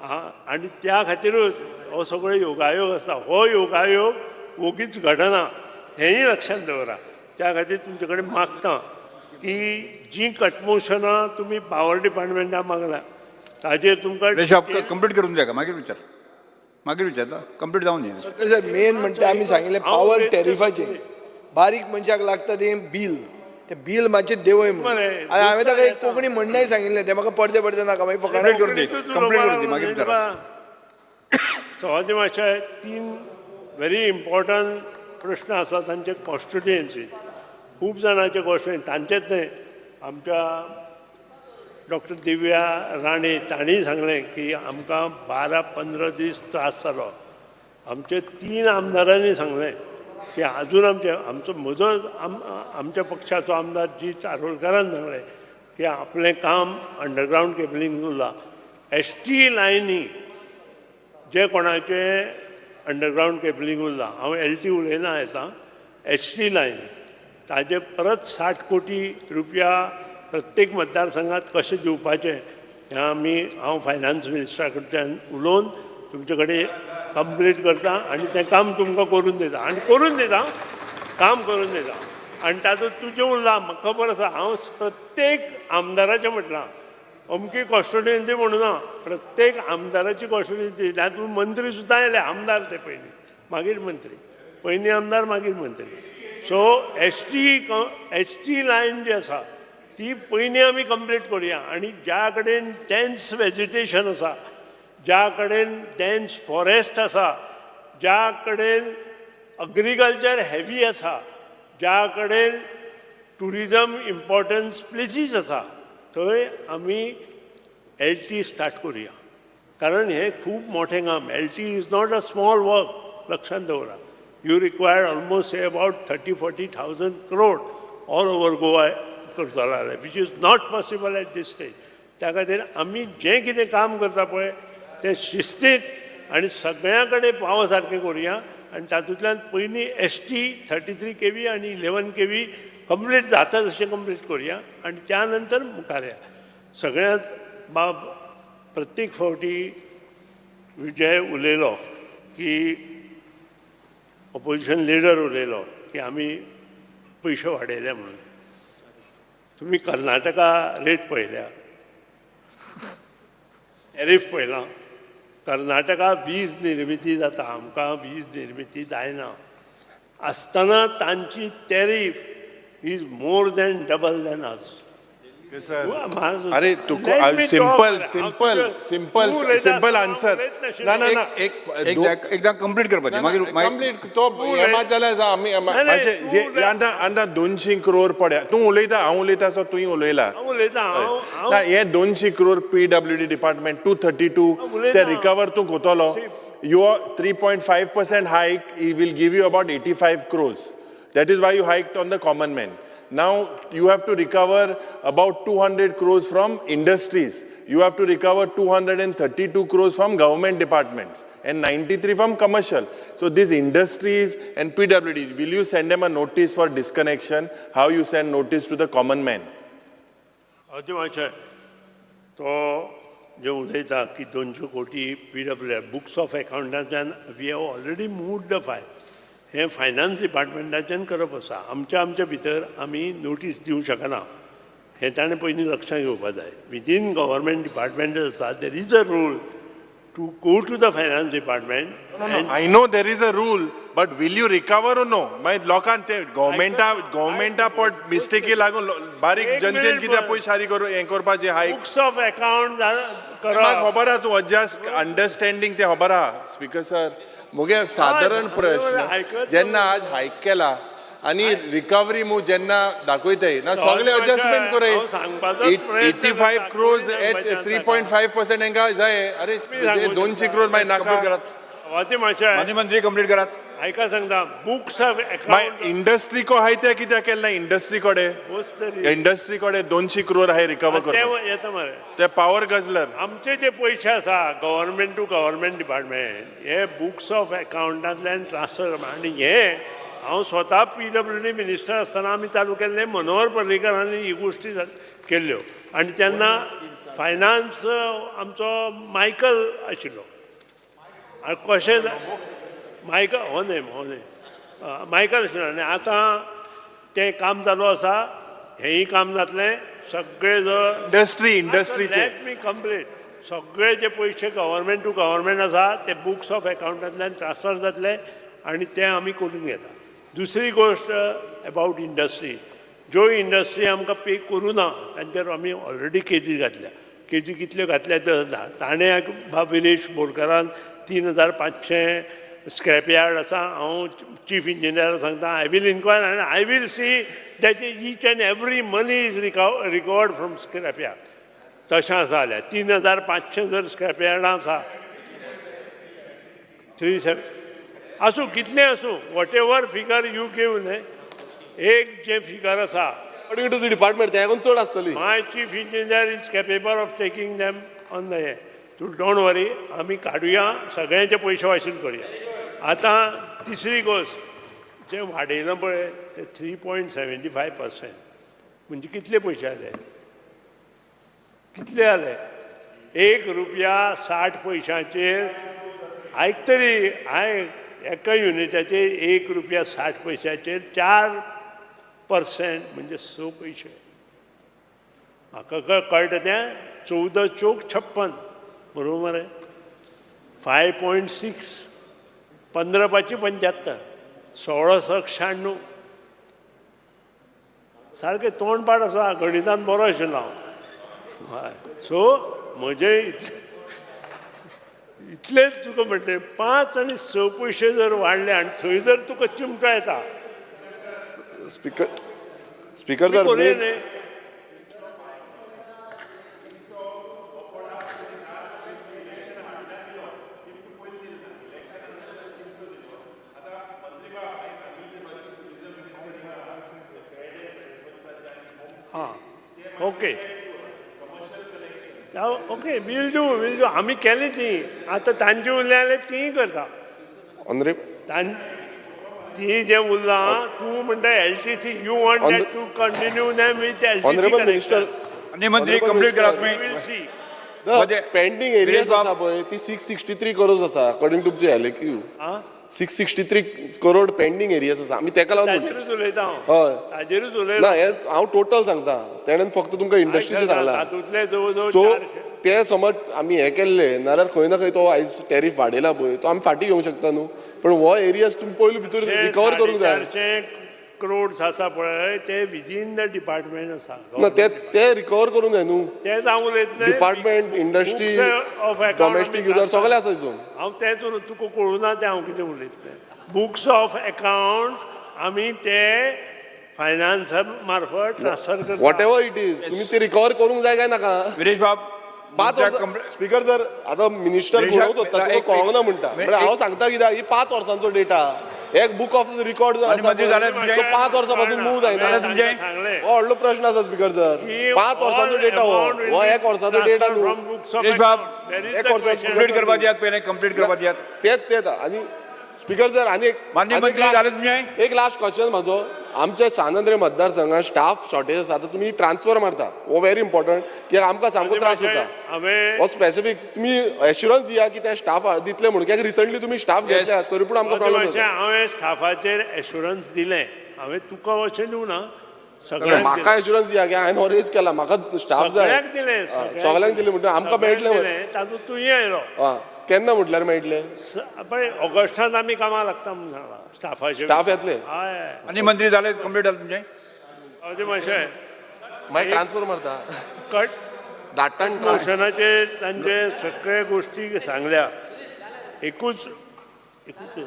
आनी त्या खातीरूच हो सगळो योगायोग आसा. हो योगायोग वोगीच घडना हेंय लक्षांत दवरा. त्या खातीर तुमचे कडेन मागता की जीं कटमोशनां तुमी पावर डिपार्टमेंटाक मागला ताजेर तुमकां कंप्लीट करून जाय, मागीर विचार, मागीर विचारता, कंप्लीट जावन दी. सर मेन म्हणटा आमी सांगिल्लें पावर टॅरिफाचें, बारीक मनशाक लागता तें बील, तें बील मातशें देंवय म्हणून. आनी हांवें ताका एक कोंकणी म्हणणेंय सांगिल्लें, तें म्हाका परतें परतें नाका, मागीर फकाणां करून दी, कंप्लीट करून दी, मागीर विचारा. सभापती मातशें 3 व्हेरी इम्पॉर्टंट प्रश्न आसा तांचे कॉन्स्टिट्युएन्सी, खूब जाणांचे कॉन्स्टिट्युएन्सी, तांचेच न्हय, आमच्या डॉक्टर दिव्या राणे तांणी सांगलें की आमकां 12-15 दीस त्रास जालो. आमचे 3 आमदारांनी सांगलें की आजून आमचे आमचो म्हजो आमच्या पक्षाचो आमदार जी चारोलकारान सांगलें की आपलें काम अंडरग्रावंड केबलींग उरलां, एस टी लायनी जे कोणाचे अंडरग्रावंड केबलींग उरलां, हांव एल टी उलयना येता, एस टी लायन ताजे परत 60 कोटी रुपया प्रत्येक मतदारसंघात कशें दिवपाचें हें आमी हांव फायनान्स मिनिस्टरा कडच्यान उलोवन तुमचे कडेन कंप्लीट करता आनी तें काम तुमकां करून दिता, आनी करून दिता, काम करून दिता. आनी तातूंत तुजें उरलां म्हाका खबर आसा, हांव प्रत्येक आमदाराचें म्हटलां, अमकी कॉन्स्टिट्युएन्सी म्हणून ना, प्रत्येक आमदाराची कॉन्स्टिट्युएन्सी, तातूंत मंत्री सुद्दां आयले, आमदार ते पयलीं, मागीर मंत्री, पयलीं आमदार मागीर मंत्री. सो एस टी लायन जी आसा ती पयलीं आमी कंप्लीट करुया. आनी ज्या कडेन डेन्स वेजिटेशन आसा, ज्या कडेन डेन्स फॉरेस्ट आसा, ज्या कडेन अग्रीकल्चर हेवी आसा, ज्या कडेन टुरिजम इम्पॉर्टन्स प्लेसीस आसा, थंय आमी LT start करुया. कारण हें खूब मोठें काम. LT is not a small work, लक्षांत दवरा. You require almost about 30-40 thousand crore all over Goa करतलो जाल्यार, which is not possible at this stage. त्या खातीर आमी जें कितें काम करता पळय तें शिस्तीत आनी सगळ्यां कडेन पावो सारकें करुया. आनी तातूंतल्यान पयलीं ST 33 kV आनी 11 kV complete जाता तशें कंप्लीट करुया आनी त्या नंतर मुखार या. सगळ्यांत बाब, प्रत्येक फावटी विजय उलयलो की ऑपोजिशन लिडर उलयलो की आमी पयशे वाडयले म्हणून. तुमी कर्नाटका रेट पळयल्या, टॅरीफ पळयलां? कर्नाटका वीज निर्मिती जाता, आमकां वीज निर्मिती जायना आसतना तांची tariff is more than double than us. अरे तुका simple simple simple simple answer. ना ना ना. एकदा कंप्लीट करपाचें, मागीर कंप्लीट तो हे मात जाल्यार आमी आतां आतां 200 क्रोर पड्या. तूं उलयता, हांव उलयता, सो तुवें उलयला. उलयता हांव. ना, हे 200 crore PWD department 232 ते रिकवर तूं कोतलो? Your 3.5% hike will give you about 85 crores. That is why you hiked on the common man. Now you have to recover about 200 crores from industries. You have to recover 232 crores from government departments and 93 from commercial. So these industries and PWD, will you send them a notice for disconnection? How you send notice to the common man? अती मातशें तो जे उलयता की 200 कोटी PW books of अकाउंटाच्यान, we have already move the file. हें finance डिपार्टमेंटाच्यान करप आसा. आमच्या आमच्या भितर आमी नोटीस दिवंक शकना, हें ताणें पयलीं लक्षांत घेवपा जाय. विदीन गव्हर्मेंट डिपार्टमेंट आसा, there is a rule to go to the finance department. No, no, I know there is a rule, but will you recover or no? मागीर लोकांक ते गव्हर्मेंटा पट मिस्टेकी लागून बारीक एक जनतेन minute. कित्याक पयशे शारी करू हें करपाचें हायक? बुक्स ऑफ अकाउंट म्हाका करप. खबर आहा, तूं एडजस्ट अंडरस्टँडींग तें खबर आहा. स्पीकर सर, मुगे सादारण प्रश्न, जेन्ना आज हायक केला आनी रिकवरी मूव जेन्ना दाखयताय ना, सगळे एडजस्टमेंट करय. हांव सांगपाचोच प्रयत्न 85 करता. क्रोर्स एट 3.5% हेंका जाय. अरे, 200 क्रोर मागीर नाका. वाती मातशें. माननीय मंत्री, कंप्लीट करात. आयका सांगता, बुक्स ऑफ मागीर अकाउंट. इंडस्ट्रीको हाय ते कित्याक केलें ना? इंडस्ट्री कडेन, इंडस्ट्री कडेन 200 क्रोर हाय रिकवर ते करपाक. येता मरे. ते पावर गजलर. आमचे जे पयशे आसा गव्हर्मेंट टू गव्हर्मेंट डिपार्टमेंट, हे बुक्स ऑफ अकाउंटांतल्यान ट्रान्सफर. आनी हे हांव स्वता PWD minister आसतना आमी चालू केल्लें. मनोहर पर्रीकरांनी ही गोश्टी केल्ल्यो आनी तेन्ना फायनान्स आमचो मायकल आशिल्लो. आनी कशें मायकल हो न्हय, हो न्हय, मायकल आशिल्लो. आनी आतां तें काम चालू आसा, हेंय काम जातलें सगळें जर इंडस्ट्री इंडस्ट्रीचे let me complete. सगळे जे पयशे गव्हर्मेंट टू गव्हर्मेंट आसा ते बुक्स ऑफ अकाउंटांतल्यान ट्रान्सफर जातले आनी ते आमी करून घेता. दुसरी गोश्ट अबावट इंडस्ट्री, ज्यो इंडस्ट्री आमकां पे करूं ना तांचेर आमी ऑलरेडी केजी घातल्या. केजी कितल्यो घातल्या त्यो, ताणें बाब विरेश बोरकारान 3500 स्क्रॅप यार्ड आसा. हांव चीफ इंजिनियराक सांगता, I will inquire आनी I will see that each and every money is recovered from scrap yard. तशें आसा जाल्यार 3500 जर स्क्रॅप यार्डां आसा, थ्री सेवन आसूं, कितलें आसूं, whatever figure you give न्हय, एक जें फिगर आसा अकॉर्डिंग टू the department तेकून चड आसतली. My chief engineer is capable of taking them on the हे. तूं don't worry, आमी काडुया, सगळ्यांचे पयशे वाशील करुया. आतां तिसरी गोश्ट, जें वाडयलां पळय ते 3.75% म्हणजे कितले पयशे जाले? कितले जाले? 1 रुपया 60 पयशांचेर, आयक तरी आयक, एका युनिटाचेर 1 रुपया 60 पयशाचेर 4% म्हणजे 6 पयशे. म्हाका कळटा तें, 14 चोक 56, बरोबर मरे? 5.6, 15 पांची 75, 16 सक 96. सारकें तोंडपाठ आसा, गणितान बरो आशिल्लो हांव. हय, सो म्हजें इतलेंच तुका म्हणटलें, 5 आनी 6 पयशे जर वाडले आनी थंय जर तुका चिमटो येता. स्पीकर सर, करूया न्ही. हां, okay okay, we'll do we'll do. आमी केली ती, आतां तांची उरल्या जाल्यार तीय करता. ती जें उरलां तूं म्हणटा LTC, you want that to continue them with LTC. Honourable minister, आनी मंत्री कंप्लीट करात तुमी. Will see. Pending areas आसा पळय ती 663 करोड आसा अकॉर्डिंग टू तुमची LAQ. 663 crore pending areas आसा, आमी तेका लागून ताजेरूच उलयता हांव. हय, ताजेरूच उलयता ना, हें हांव टोटल सांगता, तेणेन फक्त तुमकां इंडस्ट्रीचें सांगलां. तातूंतले जवळ जवळ सो ते समज आमी हें केल्ले नाल्यार खंय ना खंय तो आयज टॅरीफ वाडयला पळय तो आमी फाटीं घेवंक शकता न्हू, पण हो एरियाज तुमी पयलू भितर रिकवर करूंक जाय. 450 करोड्स आसा पळय ते विदीन the department आसा ना, ते रिकवर करूंक जाय न्हू. तेच हांव उलयतलें. डिपार्टमेंट, इंडस्ट्री, डॉमेस्टीक युजर सगळें आसा तितून. हांव तेंच तुका कळूं ना तें हांव कितें उलयतलें. बुक्स ऑफ अकाउंट्स आमी ते फायनान्सा मार्फत ट्रान्सफर करता. What ever it is, तुमी ते रिकवर करूंक जाय काय नाका? विरेश बाब, 5 वर्सां स्पीकर सर, आतां मिनिस्टर घोळोवंक सोदता, तुका कळोंक ना म्हणटा, म्हळ्यार हांव सांगता कित्याक ही 5 वर्सांचो डेटा, एक बुक ऑफ रिकॉर्ड 5 वर्सां पासून मूव जायना. हो व्हडलो प्रश्न आसा स्पीकर सर, 5 वर्सांचो डेटा हो एक वर्साचो डेटा न्हू. एक वर्साचो कंप्लीट करपा दियात पयलें, कंप्लीट करपा दियात. तेच तेच. आनी स्पीकर सर, आनी एक लास्ट क्वेश्चन म्हाजो, आमच्या सान आंद्रे मतदारसंघात स्टाफ शॉर्टेज आसा, आतां तुमी ट्रान्सफर मारता, हो व्हेरी इम्पॉर्टंट, कित्याक आमकां सामको त्रास जाता. हो स्पेसिफीक तुमी एश्युरन्स दिया की ते स्टाफ दितले म्हणून, कित्याक रिसंटली तुमी स्टाफ घेतल्या तरी पूण आमकां प्रॉब्लम जाता. हांवें स्टाफाचेर एश्युरन्स दिलें, हांवें तुका अशें दिवं ना, सगळ्यांक म्हाका एश्युरन्स दिया की हांवें रेज केला, म्हाका स्टाफ जाय. सगळ्यांक दिलें, सगळ्यांक दिलें म्हणटकीर आमकां मेळटलें. तातूंत तूंय आयलो. केन्ना म्हटल्यार मेळटले? पळय ऑगस्टान आमी कामाक लागता म्हणून सांगलां स्टाफाचे. स्टाफ येतले. हय. आनी मंत्री जाले कंप्लीट जालें तुमचें? हय मातशें मागीर ट्रान्सफर मारता कट धाडटान मोशनाचेर तांचे सगळे गोश्टी सांगल्या. एकूच एकूच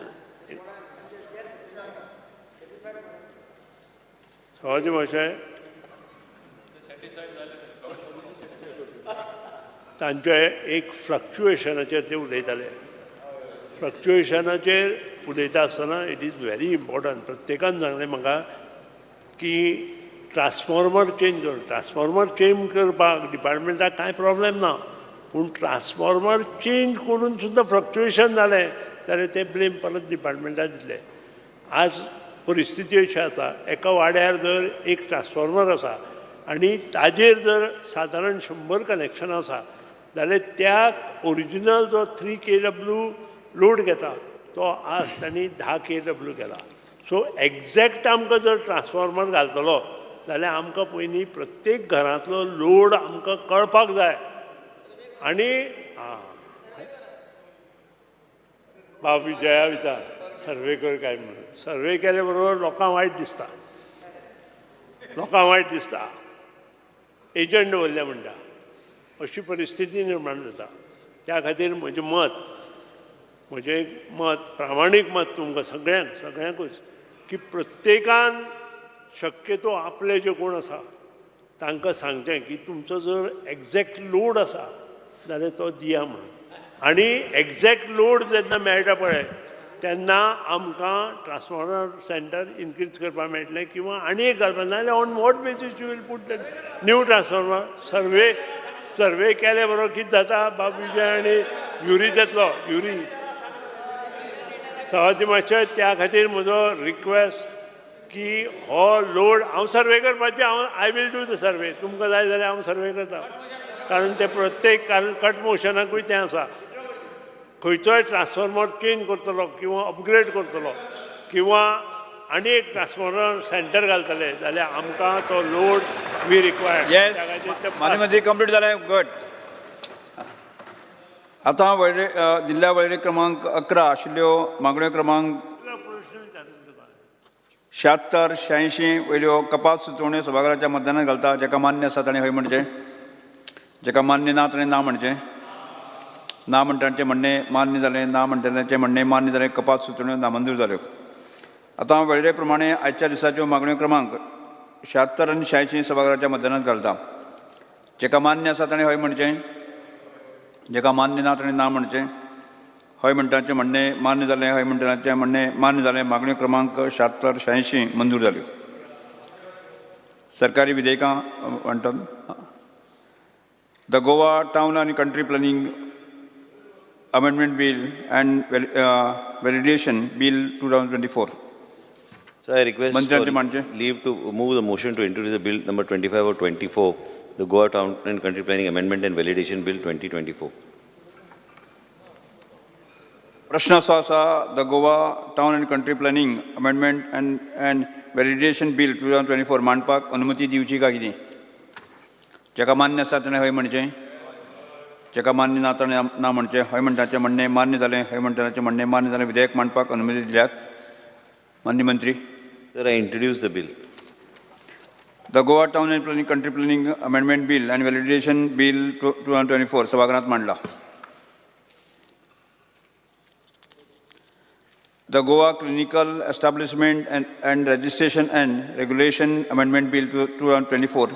सभापती मातशें तांचे एक फ्लक्च्युएशनाचेर ते उलयताले. फ्लक्च्युएशनाचेर उलयता आसतना it is very important. प्रत्येकान सांगलें म्हाका की ट्रान्सफॉर्मर चेंज कर, ट्रान्सफॉर्मर चेंज करपाक डिपार्टमेंटाक कांय प्रॉब्लेम ना, पूण ट्रान्सफॉर्मर चेंज करून सुद्दां फ्लक्च्युएशन जालें जाल्यार ते ब्लेम परत डिपार्टमेंटाक दितले. आज परिस्थिती अशी आसा, एका वाड्यार जर एक ट्रान्सफॉर्मर आसा आनी ताजेर जर सादारण 100 कनेक्शन आसा जाल्यार त्या ओरिजिनल जो 3 kW load घेता तो आज तांणी 10 kW केला. सो एग्जॅक्ट आमकां जर ट्रान्सफॉर्मर घालतलो जाल्यार आमकां पयलीं प्रत्येक घरांतलो लोड आमकां कळपाक जाय. आनी आं बाब विजया विचार सर्वे कर काय म्हणून, सर्वे केले बरोबर लोकांक वायट दिसता, लोकांक वायट दिसता, एजंट दवरले म्हणटा, अशी परिस्थिती निर्माण जाता. त्या खातीर म्हजें मत, म्हजें मत, प्रामाणीक मत तुमकां सगळ्यांक सगळ्यांकूच की प्रत्येकान शक्यतो आपले जे कोण आसा तांकां सांगचें की तुमचो जर एग्जॅक्ट लोड आसा जाल्यार तो दिया म्हणून. आनी एग्जॅक्ट लोड जेन्ना मेळटा पळय तेन्ना आमकां ट्रान्सफॉर्मर सेंटर इन्क्रीज करपाक मेळटलें किंवा आनी एक घालपाक, नाजाल्यार on what basis you will put new transformer. Survey survey केले बरोबर कितें जाता, बाब विजय आनी युरी जातलो, युरी सभापती मातशें. त्या खातीर म्हजो रिक्वेस्ट की हो लोड हांव सर्वे करपाचें, हांव I will do the survey, तुमकां जाय जाल्यार हांव सर्वे करता, कारण ते प्रत्येक, कारण कट मोशनाकूय तें आसा, खंयचोय ट्रान्सफॉर्मर चेंज करतलो किंवा अपग्रेड करतलो किंवा आनी एक ट्रान्सफॉर्मर सेंटर घालतले जाल्यार आमकां तो लोड we required. Yes, माननीय मंत्री कंप्लीट जालें. गुड. आतां वळेरे जिल्ल्या वळेरे क्रमांक 11 आशिल्ल्यो मागण्यो क्रमांक 76 86 वयल्यो कपात सुचोवण्यो सभाघराच्या मतदानात घालता. जाका मान्य आसा ताणें हय म्हणचें, जाका मान्य ना ताणें ना म्हणचें. ना म्हणटांचें म्हणणें मान्य जालें. ना म्हणटल्यांचें म्हणणें मान्य जालें. कपात सुचोवण्यो नामंजूर जाल्यो. आतां हांव वेळे प्रमाणे आयच्या दिसाच्यो मागण्यो क्रमांक 76 आनी 86 सभाघराच्या मतदानात घालता. जेका मान्य आसा ताणें हय म्हणचें, जेका मान्य ना ताणें ना म्हणचें. हय म्हणटांचें म्हणणें मान्य जालें. हय म्हणटांचें म्हणणें मान्य जालें. मागण्यो क्रमांक 76 86 मंजूर जाल्यो. सरकारी विधेयकां म्हणटात. The Goa town आनी country planning amendment bill and validation bill 2024. So I request मंत्र्यांचे for मांडचे. leave to move the motion to introduce the bill number 25 of 24, the Goa Town and Country Planning Amendment and Validation Bill 2024. प्रश्न असो आसा, the Goa town and country planning amendment and validation bill 2024 मांडपाक अनुमती दिवची काय कितें? जेका मान्य आसा ताणें हय म्हणचें, जेका मान्य ना ताणें ना म्हणचें. हय म्हणटाचें म्हणणें मान्य जालें. हय म्हणटाचें म्हणणें मान्य जालें. विधेयक मांडपाक अनुमती दिल्यात. मान्य मंत्री. Sir, I introduce the bill. The Goa town and planning country planning amendment bill and validation bill 2024 सभाघरांत मांडला. The Goa clinical establishment and registration and regulation amendment bill 2024.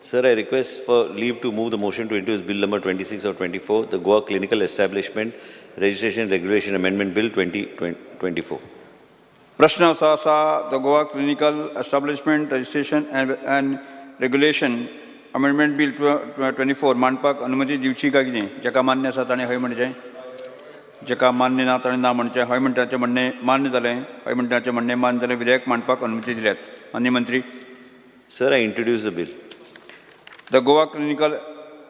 Sir, I request for leave to move the motion to introduce bill number 26 of 24, the Goa Clinical Establishment Registration Regulation Amendment Bill 2024. प्रश्न असो आसा, the Goa clinical establishment registration and regulation amendment bill 24 मांडपाक अनुमती दिवची काय कितें? जेका मान्य आसा ताणें हय म्हणचें, जेका मान्य ना ताणें ना म्हणचें. हय म्हणटाचें म्हणणें मान्य जालें. हय म्हणटाचें म्हणणें मान्य जालें. विधेयक मांडपाक अनुमती दिल्यात. मान्य मंत्री. Sir, I introduce the bill. The Goa clinical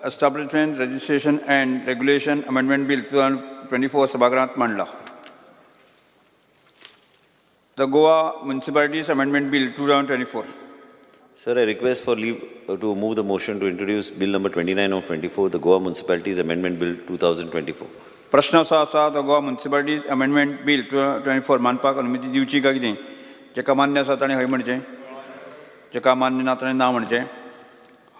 establishment registration and regulation amendment bill 2024 सभाघरांत मांडला. The Goa municipalities amendment bill 2024. Sir, I request for leave to move the motion to introduce bill number 29 of 24, the Goa Municipalities Amendment Bill 2024. प्रश्न असो आसा, the Goa municipalities amendment bill 24 मांडपाक अनुमती दिवची काय कितें? जेका मान्य आसा ताणें हय म्हणचें, जेका मान्य ना ताणें ना म्हणचें.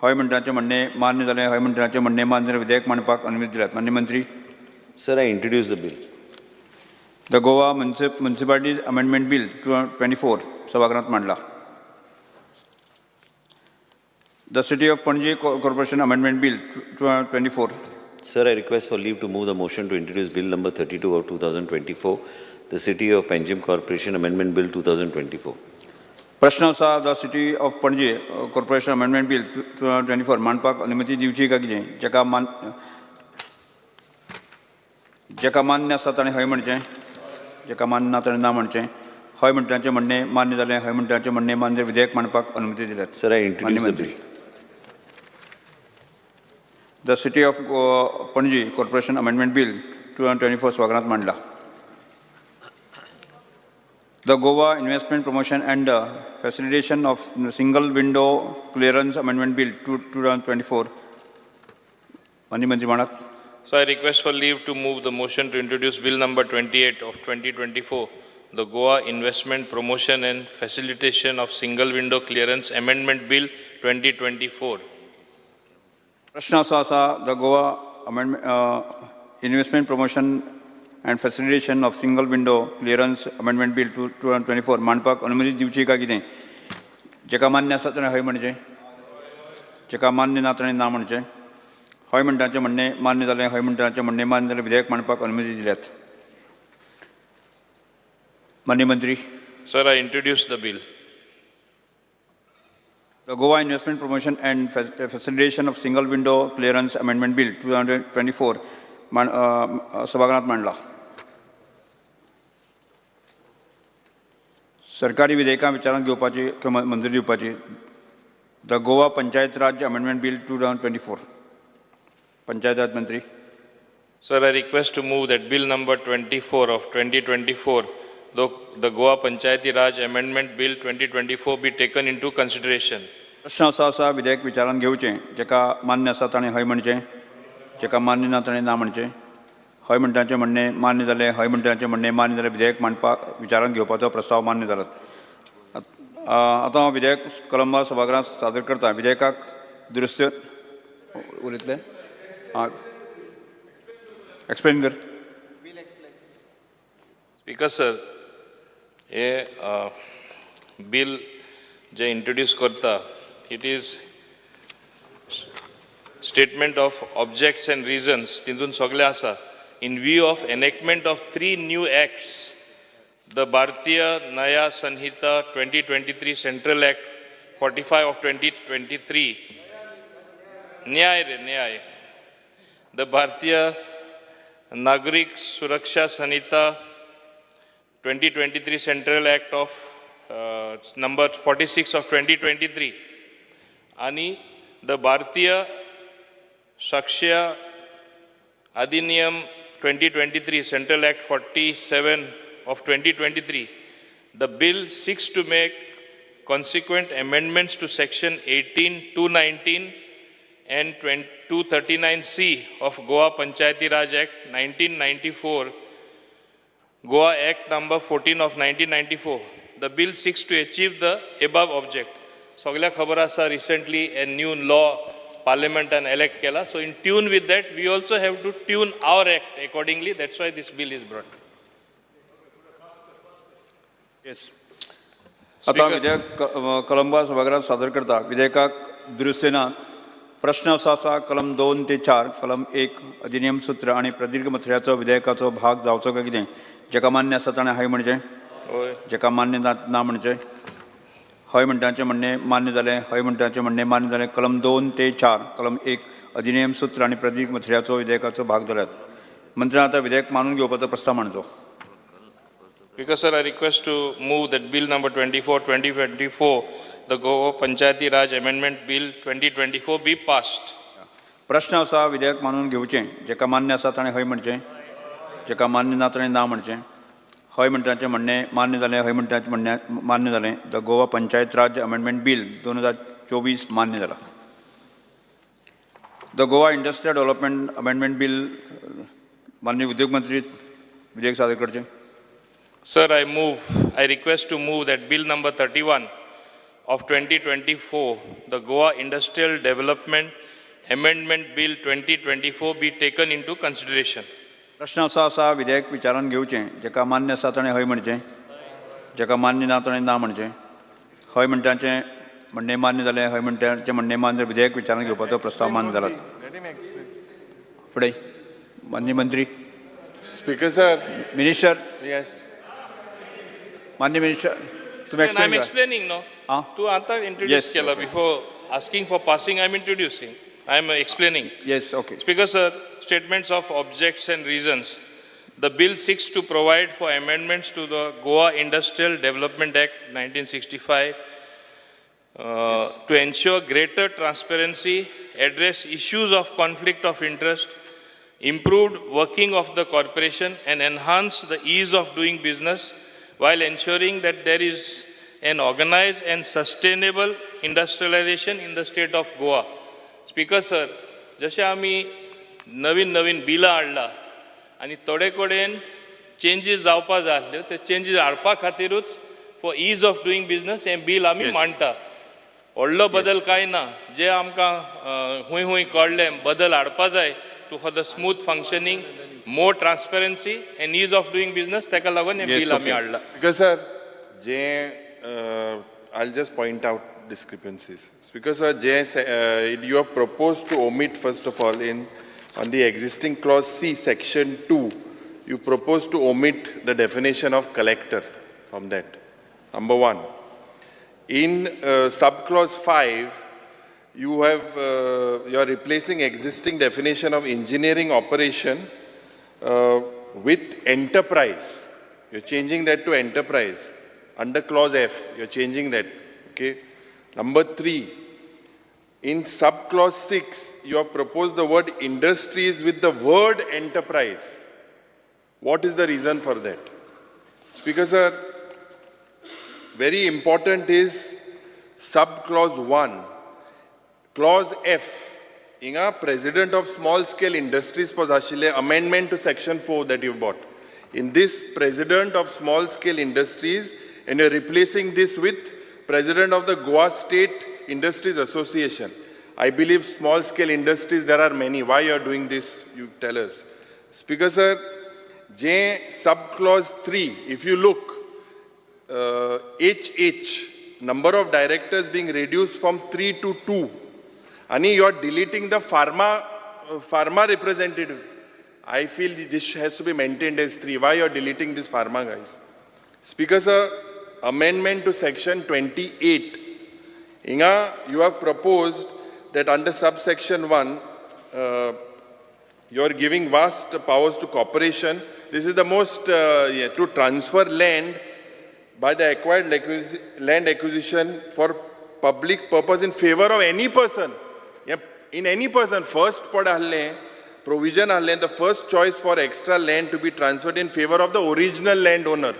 हय म्हणटाचें म्हणणें मान्य जालें. हय म्हणटाचें म्हणणें मान्य जालें. विधेयक मांडपाक अनुमती दिल्यात. मान्य मंत्री. Sir, I introduce the bill. The Goa municipalities amendment bill 24 सभाघरांत मांडला. The city of Panaji corporation amendment bill 24. Sir, I request for leave to move the motion to introduce bill number 32 of 2024, the City of Panjim Corporation Amendment Bill 2024. प्रश्न आसा, the city of Panaji corporation amendment bill 24 मांडपाक अनुमती दिवची काय कितें? जेका मान्य आसा ताणें हय म्हणचें, जेका मान्य ना ताणें ना म्हणचें. हय म्हणटाचें म्हणणें मान्य जालें. हय म्हणटाचें म्हणणें मान्य जालें. विधेयक मांडपाक अनुमती दिल्यात. Sir, I मान्य introduce the मंत्री. bill. The city of Panaji corporation amendment bill 2024 सभाघरांत मांडला. The Goa investment promotion and facilitation of single window clearance amendment bill 2024. मान्य मंत्री मांडात. So I request for leave to move the motion to introduce bill number 28 of 2024, the Goa Investment Promotion and Facilitation of Single Window Clearance Amendment Bill 2024. प्रश्न असो आसा, the Goa amendment investment promotion and facilitation of single window clearance amendment bill 2024 मांडपाक अनुमती दिवची काय कितें? जेका मान्य आसा ताणें हय म्हणचें, जेका मान्य ना ताणें ना म्हणचें. हय म्हणटाचें म्हणणें मान्य जालें. हय म्हणटाचें म्हणणें मान्य जालें. विधेयक मांडपाक अनुमती दिल्यात. मान्य मंत्री. Sir, I introduce the bill. The Goa Investment Promotion and Facilitation of Single Window Clearance Amendment Bill 2024 सभाघरांत मांडला. सरकारी विधेयकां विचारांत घेवपाची किंवा मंजुरी दिवपाची. The Goa Panchayat Raj amendment bill 2024. Panchayat Raj मंत्री. Sir, I request to move that bill number 24 of 2024, the Goa Panchayati Raj Amendment Bill 2024 be taken into consideration. प्रश्न असो आसा, विधेयक विचारांत घेवचें. जेका मान्य आसा ताणें हय म्हणचें, जेका मान्य ना ताणें ना म्हणचें. हय म्हणटाचें म्हणणें मान्य जालें. हय म्हणटाचें म्हणणें मान्य जालें. विधेयक मांडपाक विचारांत घेवपाचो प्रस्ताव मान्य जाला. आतां हांव विधेयक कलंबा सभाघरांत सादर करता. विधेयकाक दुरुस्त उरयतले. आं. एक्सप्लेन कर. स्पीकर सर, हे बील जे इंट्रोड्यूस करता, it is statement of objects and reasons तितून सगळें आसा. In view of enactment of three new acts, the Bharatiya Nyaya Sanhita 2023, Central Act 45 of 2023, न्याय रे न्याय, the Bharatiya Nagarik Suraksha Sanhita 2023, Central Act of number 46 of 2023 आणि the Bharatiya Sakshya Adhiniyam 2023, Central Act 47 of 2023, the bill seeks to make consequent amendments to section 18, 219 and 239C of Goa Panchayati Raj Act 1994, Goa Act number 14 of 1994. The bill seeks to achieve the above object. सगळ्या खबर आसा, recently a new law parliamentan elect केला. So in tune with that, we also have to tune our act accordingly. That's why this bill is brought. Yes, आतां विधेयक कलंबा सभाघरात सादर करता. विधेयकाक दुरुस्ती ना. प्रश्न असो आसा, कलम 2 ते 4, कलम 1, अधिनियम सूत्र आनी प्रदीर्घ मथळ्याचो विधेयकाचो भाग जावचो काय कितें? जेका मान्य आसा ताणें हय म्हणचें. हय. जेका मान्य ना, ना म्हणचें. हय म्हणटाचें म्हणणें मान्य जालें. हय म्हणटाचें म्हणणें मान्य जालें. कलम 2 ते 4, कलम 1, अधिनियम सूत्र आनी प्रदीर्घ मथळ्याचो विधेयकाचो भाग जाल्यात. मंत्र्यान आतां विधेयक मानून घेवपाचो प्रस्ताव मांडचो. Speaker sir, I request to move that bill number 24, 2024, the Goa Panchayati Raj Amendment Bill 2024 be passed. प्रश्न आसा, विधेयक मानून घेवचें. जेका मान्य आसा ताणें हय म्हणचें. जेका मान्य ना ताणें ना म्हणचें. हय म्हणटाचें म्हणणें मान्य जालें. हय म्हणटाचें म्हणणें मान्य जालें. The Goa Panchayat Raj Amendment Bill 2024 मान्य जाला. The Goa Industrial Development Amendment Bill, माननीय उद्योग मंत्री विधेयक सादर करचें. Sir, I request to move that bill number 31 of 2024, the Goa Industrial Development Amendment Bill 2024 be taken into consideration. प्रश्न असो आसा, विधेयक विचारान घेवचें. जेका मान्य आसा ताणें हय म्हणचें. जेका मान्य ना ताणें ना म्हणचें. हय म्हणटाचें म्हणणें मान्य जालें. हय म्हणटाचें म्हणणें मान्य. विधेयक विचारान घेवपाचो प्रस्ताव मान्य जाला. फुडें मान्य मंत्री. Speaker sir. Minister. Yes. मान्य मिनिस्टर, तुम्ही I am explain. Explaining, no? तू आता introduce Yes, केला. Okay. Before asking for passing, I am introducing. I am explaining. Yes, okay. Speaker sir, statements of objects and reasons. The bill seeks to provide for amendments to the Goa Industrial Development Act 1965 to ensure greater transparency, address issues of conflict of interest, improved working of the corporation, and enhance the ease of doing business while ensuring that there is an organized and sustainable industrialization in the state of Goa. Speaker sir, जशें आमी नवीन नवीन बिलां हाडला आनी थोडे कडेन changes जावपा जाय आसल्यो, ते चेंजीस हाडपा खातीरूच for ease of doing business हें बील आमी मांडटा. व्हडलो बदल कांय ना. जे आमकां हूंय हूंय कळ्ळें बदल हाडपा जाय to for the smooth functioning, more transparency and ease of doing business, ताका लागून हें बील आमी हाडलां. Speaker sir, J I'll just point out discrepancies. Speaker sir, J you have proposed to omit, first of all, in on the existing clause C, section 2, you propose to omit the definition of collector from that. Number one. In subclause 5, you are replacing existing definition of engineering operation with enterprise. You're changing that to enterprise. Under clause F, you're changing that. Okay. Number 3, in subclause 6, you have proposed the word industries with the word enterprise. What is the reason for that? Speaker sir, very important is subclause 1, clause F. Inga president of small scale industries pos ashile amendment to section 4 that you've brought. In this president of small scale industries, and you're replacing this with president of the Goa State Industries Association. I believe small scale industries, there are many. Why you are doing this, you tell us. Speaker sir, J sub clause 3, if you look, HH, number of directors being reduced from 3 to 2, आणि you are deleting the pharma representative. I feel this has to be maintained as 3. Why you are deleting this pharma guys? Speaker sir, amendment to section 28. Inga, you have proposed that under subsection 1, you are giving vast powers to corporation. This is the most, to transfer land by the acquired land acquisition for public purpose in favor of any person. Yeah, in any person, first पड आहलें, provision आहलें, the first choice for extra land to be transferred in favor of the original landowner.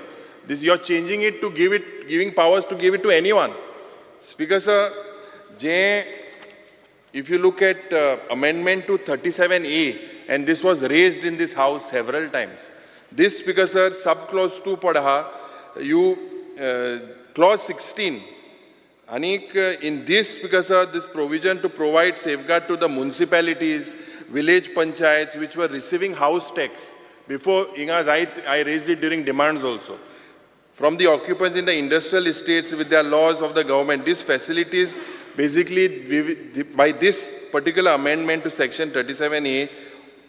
This you are changing it to give it, giving powers to give it to anyone. Speaker sir, J, if you look at amendment to 37A, and this was raised in this house several times. This, Speaker sir, subclause 2 padaha, you, clause 16, Anik, in this, Speaker sir, this provision to provide safeguard to the municipalities, village panchayats, which were receiving house tax. Before, Inga, I raised it during demands also. From the occupants in the industrial estates with their laws of the government, these facilities, basically, by this particular amendment to section 37A,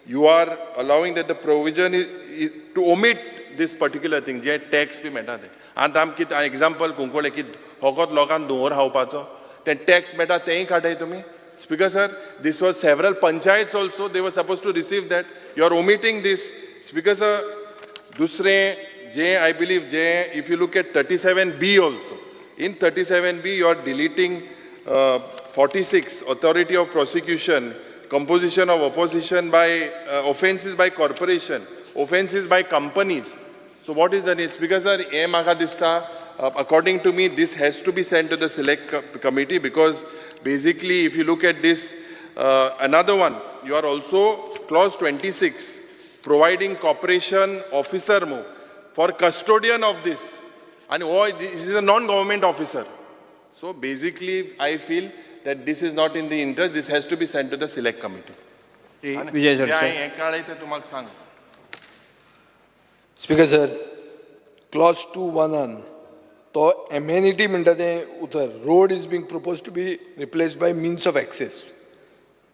you are allowing that the provision is to omit this particular thing, J tax बी मेळटा ते. आतां आम कितें example Cuncolim की फकत लोकांक धुंवर खावपाचो ते टॅक्स मेळटा तेंय काडटाय तुमी. Speaker sir, this was several panchayats also, they were suppose to receive that. You are omitting this. Speaker sir, दुसरें जे I believe J if you look at 37B also, in 37B you are deleting 46, authority of prosecution, composition of opposition by offences by corporation, offences by companies. So what is the need? Speaker sir, हे म्हाका दिसता, according to me, this has to be sent to the select committee, because basically if you look at this, another one, you are also clause 26, providing corporation officer mo for custodian of this, and oh, this is a non-government officer. So basically, I feel that this is not in the interest, this has to be sent to the select committee. Vijay sir. हें कळ्ळें तें तुमकां सांग. Speaker sir, clause 2(1) तो amenity म्हणटा तें उतर, road is being propose to be replaced by means of access.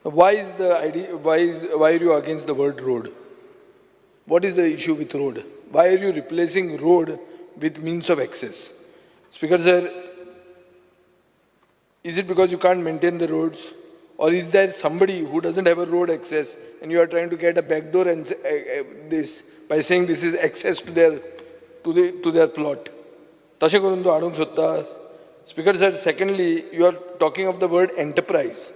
Why is the idea, why are you against the word road? What is the issue with road? Why are you replacing road with means of access? Speaker sir, is it because you can't maintain the roads? Or is there somebody who doesn't have a road access and you are trying to get a backdoor and this by saying this is access to their, to their plot? तशें करून तूं हाडूंक सोदता? Speaker sir, secondly, you are talking of the word enterprise.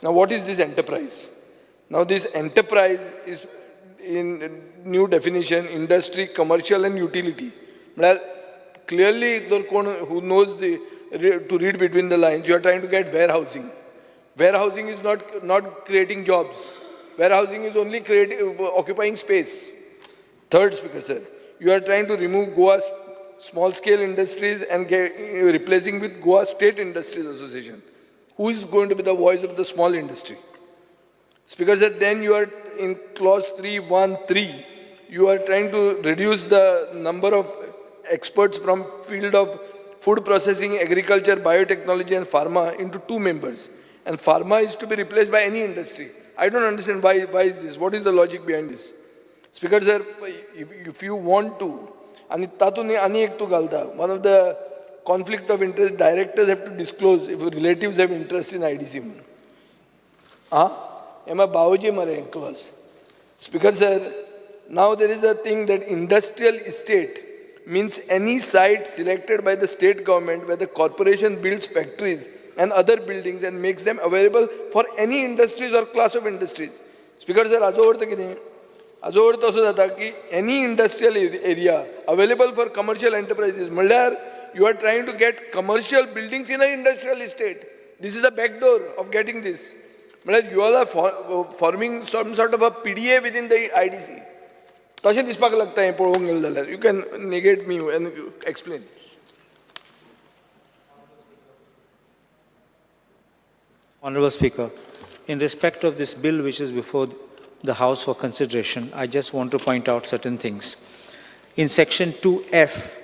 Now what is this enterprise? Now this enterprise is in new definition, industry, commercial and utility. म्हळ्यार clearly जर कोण who knows the to read between the lines, you are trying to get warehousing. Warehousing is not creating jobs. Warehousing is only occupying space. Third, Speaker sir, you are trying to remove Goa's small scale industries and replacing with Goa State Industries Association. Who is going to be the voice of the small industry? Speaker sir, then you are in clause 313, you are trying to reduce the number of experts from field of food processing, agriculture, biotechnology and pharma into 2 members. And pharma is to be replaced by any industry. I don't understand why is this? What is the logic behind this? Speaker sir, if you want to, and तातूंत आनी एक तूं घालता, one of the conflict of interest, directors have to disclose if relatives have interest in IDC. हें भावोजी मरे clause. Speaker sir, now there is a thing that industrial estate means any site selected by the state government where the corporation builds factories and other buildings and makes them available for any industries or class of industries. Speaker sir, हाजो अर्थ कितें? हाजो अर्थ असो जाता की any industrial area available for commercial enterprises, म्हणल्यार you are trying to get commercial buildings in an industrial estate. This is the back door of getting this. म्हणल्यार you all are forming some sort of a PDA within the IDC. तशें दिसपाक लागता हें पळोवंक गेलें जाल्यार. You can negate me and explain. Honorable Speaker, in respect of this bill which is before the House for consideration, I just want to point out certain things. In section 2F,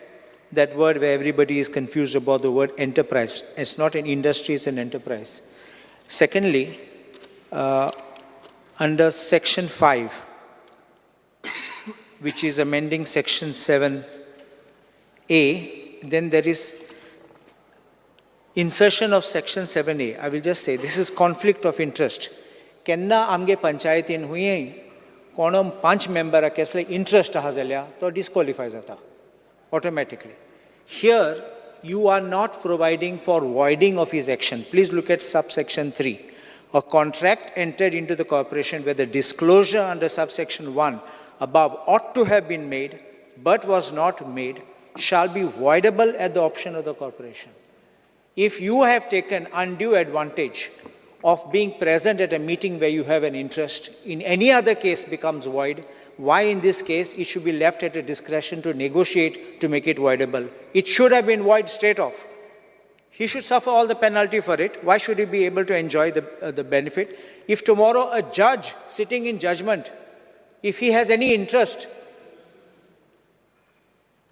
that word where everybody is confused about the word enterprise. It's not an industry, it's an enterprise. Secondly, under section 5, which is amending section 7A, then there is insertion of section 7A. I will just say this is conflict of interest. केन्ना आमगे पंचायतीन हुंय कोण 5 मेंबराक कसले interest आहा जाल्यार तो disqualify जाता automatically. Here you are not providing for voiding of his action. Please look at subsection 3. A contract entered into the corporation where the disclosure under subsection 1 above ought to have been made but was not made shall be voidable at the option of the corporation. If you have taken undue advantage of being present at a meeting where you have an interest, in any other case becomes void, why in this case it should be left at a discretion to negotiate to make it voidable? It should have been void straight off. He should suffer all the penalty for it. Why should he be able to enjoy the benefit? If tomorrow a judge sitting in judgment, if he has any interest,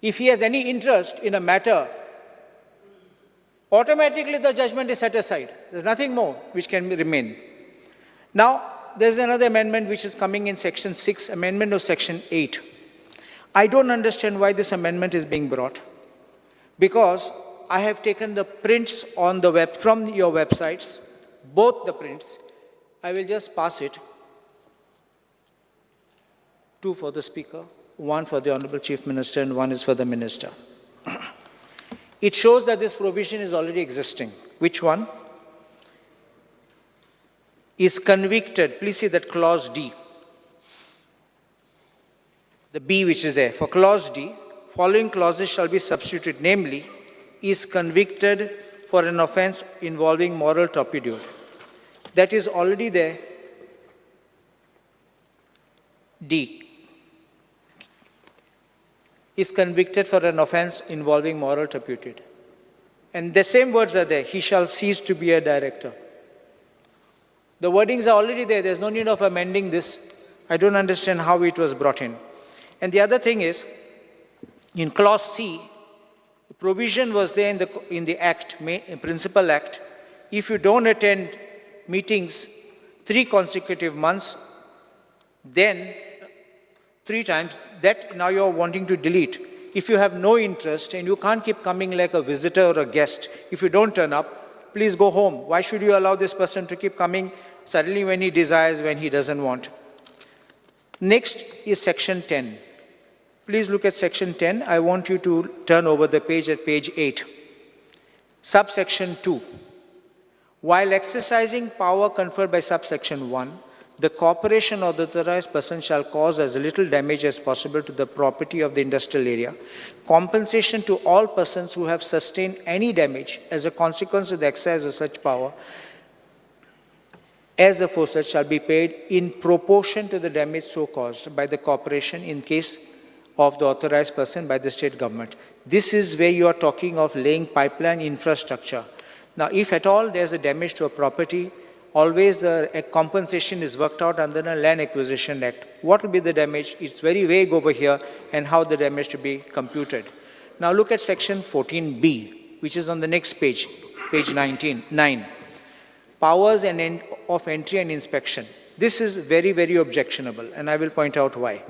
if he has any interest in a matter, automatically the judgment is set aside. There's nothing more which can remain. Now, there's another amendment which is coming in section 6, amendment of section 8. I don't understand why this amendment is being brought, because I have taken the prints on the web from your websites, both the prints. I will just pass it. 2 for the Speaker, 1 for the Honorable Chief Minister, and 1 is for the Minister. It shows that this provision is already existing. Which one? Is convicted. Please see that clause D. The B which is there. For clause D, following clauses shall be substituted, namely, is convicted for an offense involving moral turpitude. That is already there. D. Is convicted for an offense involving moral turpitude. And the same words are there. He shall cease to be a director. The wordings are already there. There's no need of amending this. I don't understand how it was brought in. And the other thing is, in clause C, the provision was there in the Act, Principal Act. If you don't attend meetings 3 consecutive months, then 3 times, that now you're wanting to delete. If you have no interest and you can't keep coming like a visitor or a guest, if you don't turn up, please go home. Why should you allow this person to keep coming suddenly when he desires, when he doesn't want? Next is section 10. Please look at section 10. I want you to turn over the page at page 8. Subsection 2. While exercising power conferred by subsection 1, the corporation or the authorized person shall cause as little damage as possible to the property of the industrial area. Compensation to all persons who have sustained any damage as a consequence of the exercise of such power as aforesaid shall be paid in proportion to the damage so caused by the corporation in case of the authorized person by the state government. This is where you are talking of laying pipeline infrastructure. Now, if at all there's a damage to a property, always a compensation is worked out under the Land Acquisition Act. What will be the damage? It's very vague over here, and how the damage to be computed. Now look at section 14B, which is on the next page, page 9. Powers and of entry and inspection. This is very, very objectionable, and I will point out why.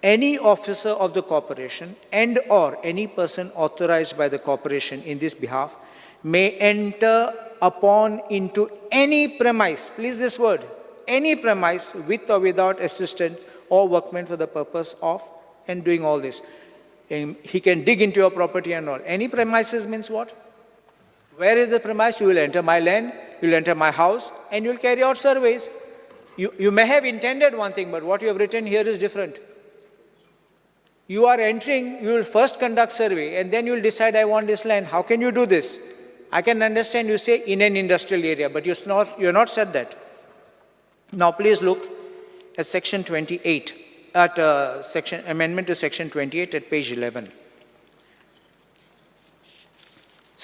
Any officer of the corporation and or any person authorized by the corporation in this behalf may enter upon into any premise, please this word, any premise with or without assistance or workmen for the purpose of and doing all this. He can dig into your property and all. Any premises means what? Where is the premise? You will enter my land, you will enter my house, and you will carry out surveys. You may have intended one thing, but what you have written here is different. You are entering, you will first conduct survey, and then you will decide, I want this land. How can you do this? I can understand you say in an industrial area, but you're not said that. Now please look at section 28, at section amendment to section 28 at page 11.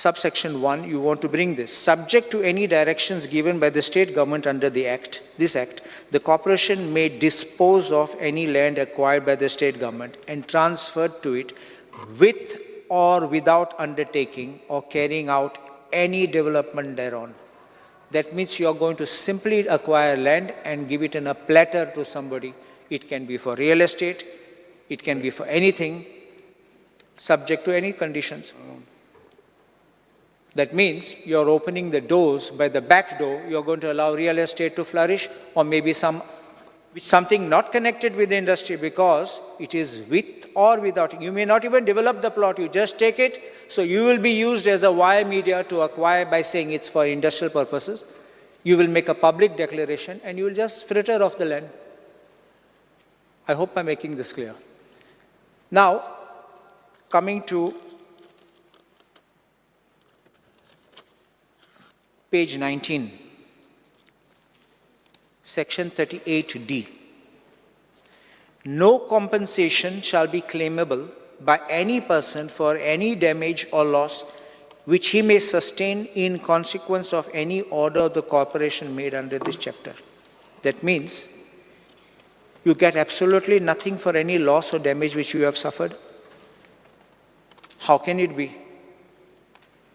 subsection 1, you want to bring this. Subject to any directions given by the state government under the act, this act, the corporation may dispose of any land acquired by the state government and transferred to it with or without undertaking or carrying out any development thereon. That means you are going to simply acquire land and give it in a platter to somebody. It can be for real estate, it can be for anything, subject to any conditions. That means you're opening the doors by the back door, you're going to allow real estate to flourish, or maybe something not connected with the industry, because it is with or without. You may not even develop the plot, you just take it. So you will be used as a wire media to acquire by saying it's for industrial purposes. You will make a public declaration and you will just fritter off the land. I hope I'm making this clear. Now, coming to page 19, section 38D. No compensation shall be claimable by any person for any damage or loss which he may sustain in consequence of any order of the corporation made under this chapter. That means you get absolutely nothing for any loss or damage which you have suffered. How can it be?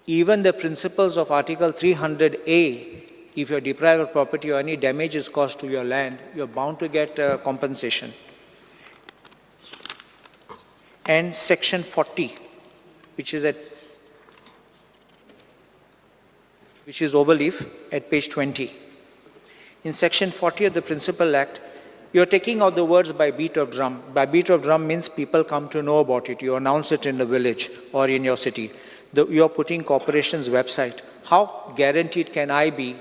Even the principles of Article 300A, if you're deprived of property or any damage is caused to your land, you're bound to get compensation. And Section 40, which is overleaf at page 20. In Section 40 of the Principal Act, you're taking out the words by beat of drum. By beat of drum means people come to know about it. You announce it in the village or in your city. You're putting corporation's website. How guaranteed can I be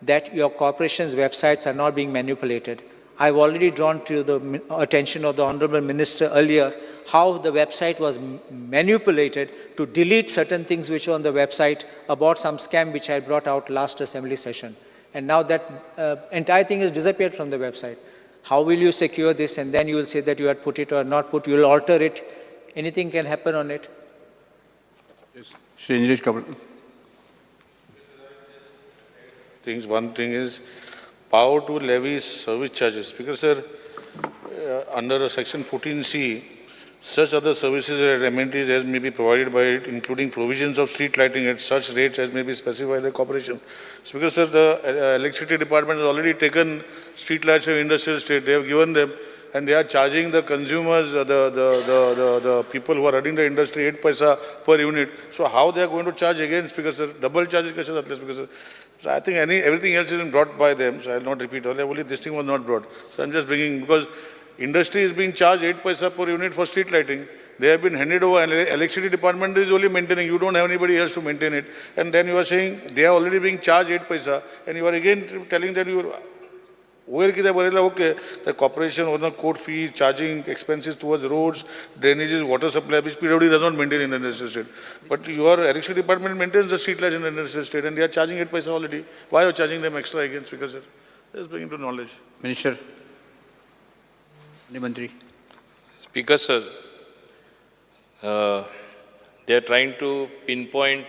that your corporation's websites are not being manipulated? I've already drawn to the attention of the Honorable Minister earlier how the website was manipulated to delete certain things which were on the website about some scam which I brought out last assembly session. And now that entire thing has disappeared from the website. How will you secure this? And then you will say that you had put it or not put, you will alter it. Anything can happen on it. Yes. Shri Indiresh Cabral. Things. One thing is power to levy service charges. Because, sir, under section 14C, such other services and amenities as may be provided by it, including provisions of street lighting at such rates as may be specified by the corporation. So, because, sir, the electricity department has already taken street lights of industrial estate, they have given them, and they are charging the consumers, the people who are running the industry, 8 paisa per unit. So how they are going to charge again, because sir, double charges, because so I think everything else is brought by them, so I will not repeat all. Only this thing was not brought. So I'm just bringing, because industry is being charged 8 paisa per unit for street lighting. They have been handed over, and electricity department is only maintaining. You don't have anybody else to maintain it. And then you are saying they are already being charged 8 paisa, and you are again telling that you are... Okay, the corporation owner court fees, charging expenses towards roads, drainages, water supply, which PWD does not maintain in the industrial state. But your electricity department maintains the street lights in the industrial state, and they are charging 8 paisa already. Why are you charging them extra again, Speaker sir? Just bring to knowledge. Minister. Mantri. Speaker sir, they are trying to pinpoint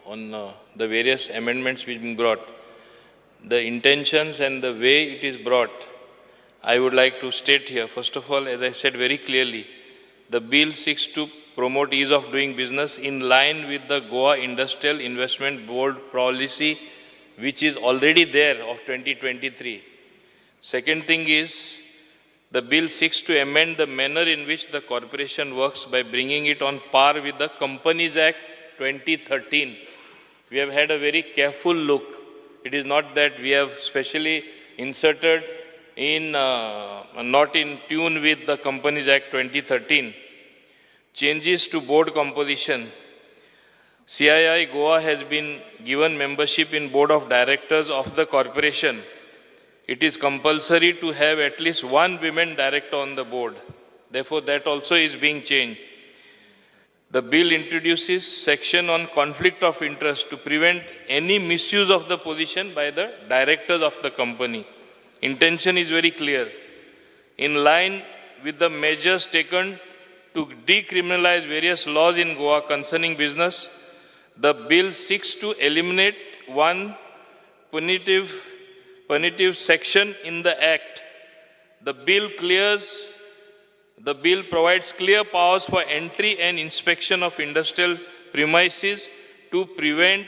on the various amendments which been brought. The intentions and the way it is brought, I would like to state here. First of all, as I said very clearly, the bill seeks to promote ease of doing business in line with the Goa Industrial Investment Board policy, which is already there of 2023. Second thing is, the bill seeks to amend the manner in which the corporation works by bringing it on par with the Companies Act 2013. We have had a very careful look. It is not that we have specially inserted in, not in tune with the Companies Act 2013. Changes to board composition. CII Goa has been given membership in board of directors of the corporation. It is compulsory to have at least one women director on the board. Therefore, that also is being changed. The bill introduces section on conflict of interest to prevent any misuse of the position by the directors of the company. Intention is very clear. In line with the measures taken to decriminalize various laws in Goa concerning business, The bill seeks to eliminate one punitive section in the Act. The bill provides clear powers for entry and inspection of industrial premises to prevent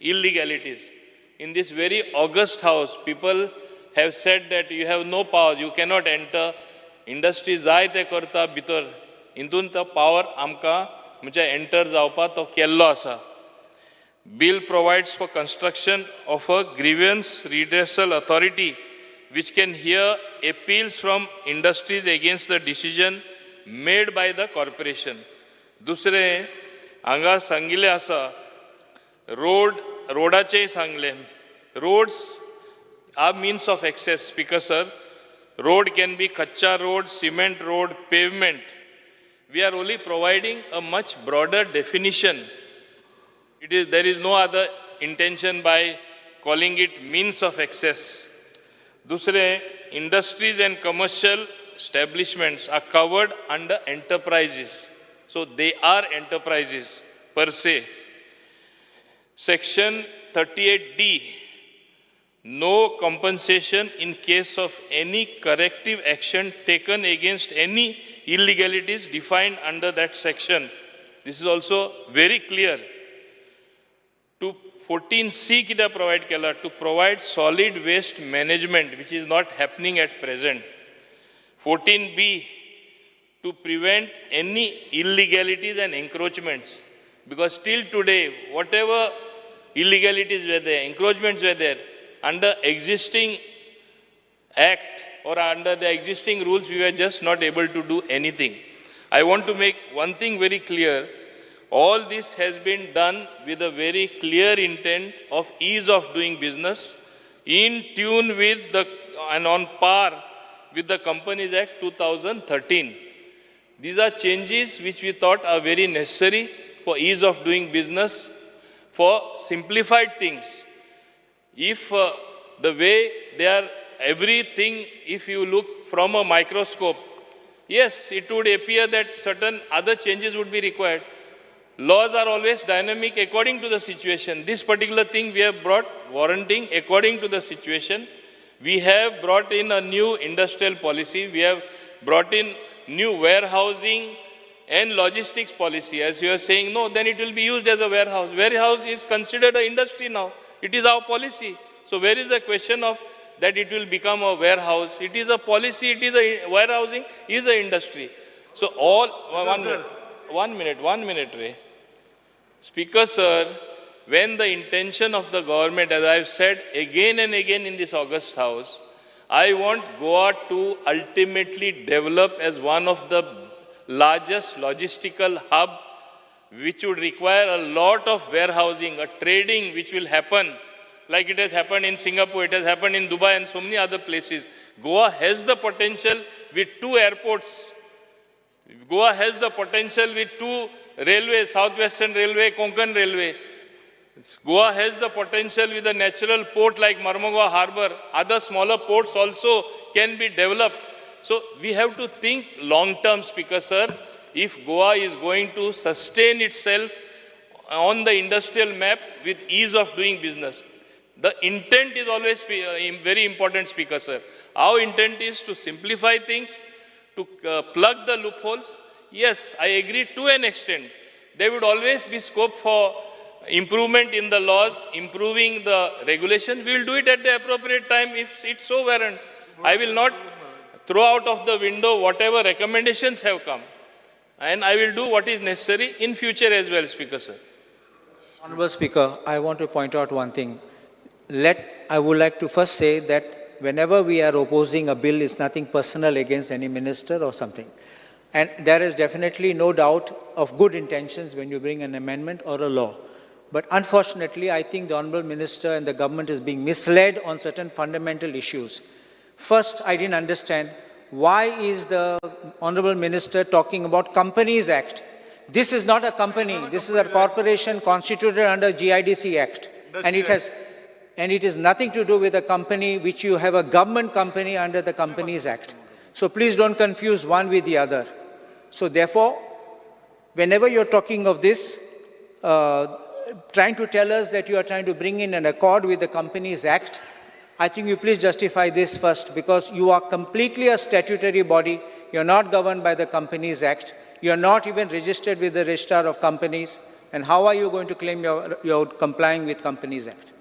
illegalities. In this very august house, people have said that you have no powers, you cannot enter. Industry जाय ते करता भितर, हितून तो power आमकां म्हणजे enter जावपा तो केल्लो आसा. Bill provides for construction of a grievance redressal authority which can hear appeals from industries against the decision made by the corporation. दुसरें हांगा सांगिल्लें आसा, रोडाचेंय सांगलें. Roads are means of access, Speaker sir. Road can be kacha road, cement road, pavement. We are only providing a much broader definition. There is no other intention by calling it means of access. Dusre, industries and commercial establishments are covered under enterprises. So they are enterprises per se. Section 38D, no compensation in case of any corrective action taken against any illegalities defined under that section. This is also very clear. To 14C कित्याक provide केला? To provide solid waste management, which is not happening at present. 14B, to prevent any illegalities and encroachments. Because till today, whatever illegalities were there, encroachments were there, under existing act or under the existing rules, we were just not able to do anything. I want to make one thing very clear. All this has been done with a very clear intent of ease of doing business, in tune with the and on par with the Companies Act 2013. These are changes which we thought are very necessary for ease of doing business, for simplified things. If the way they are, everything, if you look from a microscope, yes, it would appear that certain other changes would be required. Laws are always dynamic according to the situation. This particular thing we have brought warranting according to the situation. We have brought in a new industrial policy. We have brought in new warehousing and logistics policy. As you are saying, no, then it will be used as a warehouse. Warehouse is considered an industry now. It is our policy. So where is the question of that it will become a warehouse? It is a policy, it is a warehousing, is an industry. So all, one minute, Ray. Speaker, sir, when the intention of the government, as I have said again and again in this august house, I want Goa to ultimately develop as one of the largest logistical hub, which would require a lot of warehousing, a trading which will happen, like it has happened in Singapore, it has happened in Dubai and so many other places. Goa has the potential with 2 airports. Goa has the potential with 2 railways, Southwestern Railway, Konkan Railway. Goa has the potential with a natural port like Marmagoa Harbour. Other smaller ports also can be developed. So we have to think long-term, Speaker, sir. If Goa is going to sustain itself on the industrial map with ease of doing business. The intent is always very important, Speaker, sir. Our intent is to simplify things, to plug the loopholes. Yes, I agree to an extent. There would always be scope for improvement in the laws, improving the regulations. We will do it at the appropriate time if it's so warrant. I will not throw out of the window whatever recommendations have come. And I will do what is necessary in future as well, Speaker, sir. Honorable Speaker, I want to point out one thing. I would like to first say that whenever we are opposing a bill, it's nothing personal against any minister or something. And there is definitely no doubt of good intentions when you bring an amendment or a law. But unfortunately, I think the Honorable Minister and the government is being misled on certain fundamental issues. First, I didn't understand why is the Honorable Minister talking about Companies Act. This is not a company. This is a corporation constituted under GIDC Act. And it has, and it is nothing to do with a company which you have a government company under the Companies Act. So please don't confuse one with the other. So therefore, whenever you're talking of this, Trying to tell us that you are trying to bring in an accord with the Companies Act, I think you please justify this first, because you are completely a statutory body. You're not governed by the Companies Act. You're not even registered with the Registrar of Companies. And how are you going to claim you're complying with Companies Act?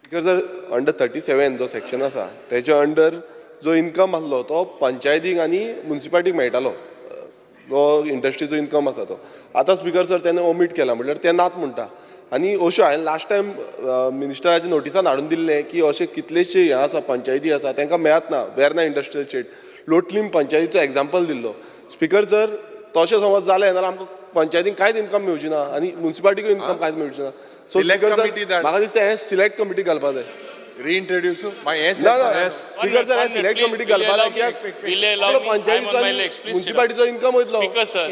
Because under 37 जो section आसा तेच्या under जो income आसलो तो पंचायतीक आनी मुन्सिपालिटीक मेळटालो, जो इंडस्ट्रीचो इनकम आसा तो. आतां स्पीकर सर तेणें ओमीट केला, म्हणल्यार ते नात म्हणटा. आनी अश्यो हांवें लास्ट टायम मिनिस्टराच्या नोटिसान हाडून दिल्लें की अशे कितलेशे हें आसा पंचायती आसा तांकां मेळत ना. वेर्ना इंडस्ट्रियल स्टेट, लोटलीम पंचायतीचो एग्जाम्पल दिल्लो. स्पीकर सर तशें समज जालें जाल्यार आमकां पंचायतीक कांयच इनकम मेळची ना आनी मुन्सिपालिटीकूय इनकम कांयच मेळची ना. सो स्पीकर सर म्हाका दिसता हें सिलेक्ट कमिटी घालपा जाय. रिइंट्रोड्यूस ना स्पीकर सर हें सिलेक्ट कमिटी घालपा जाय कित्याक पंचायतीचो मुन्सिपालिटीचो इनकम वयतलो. Speaker sir,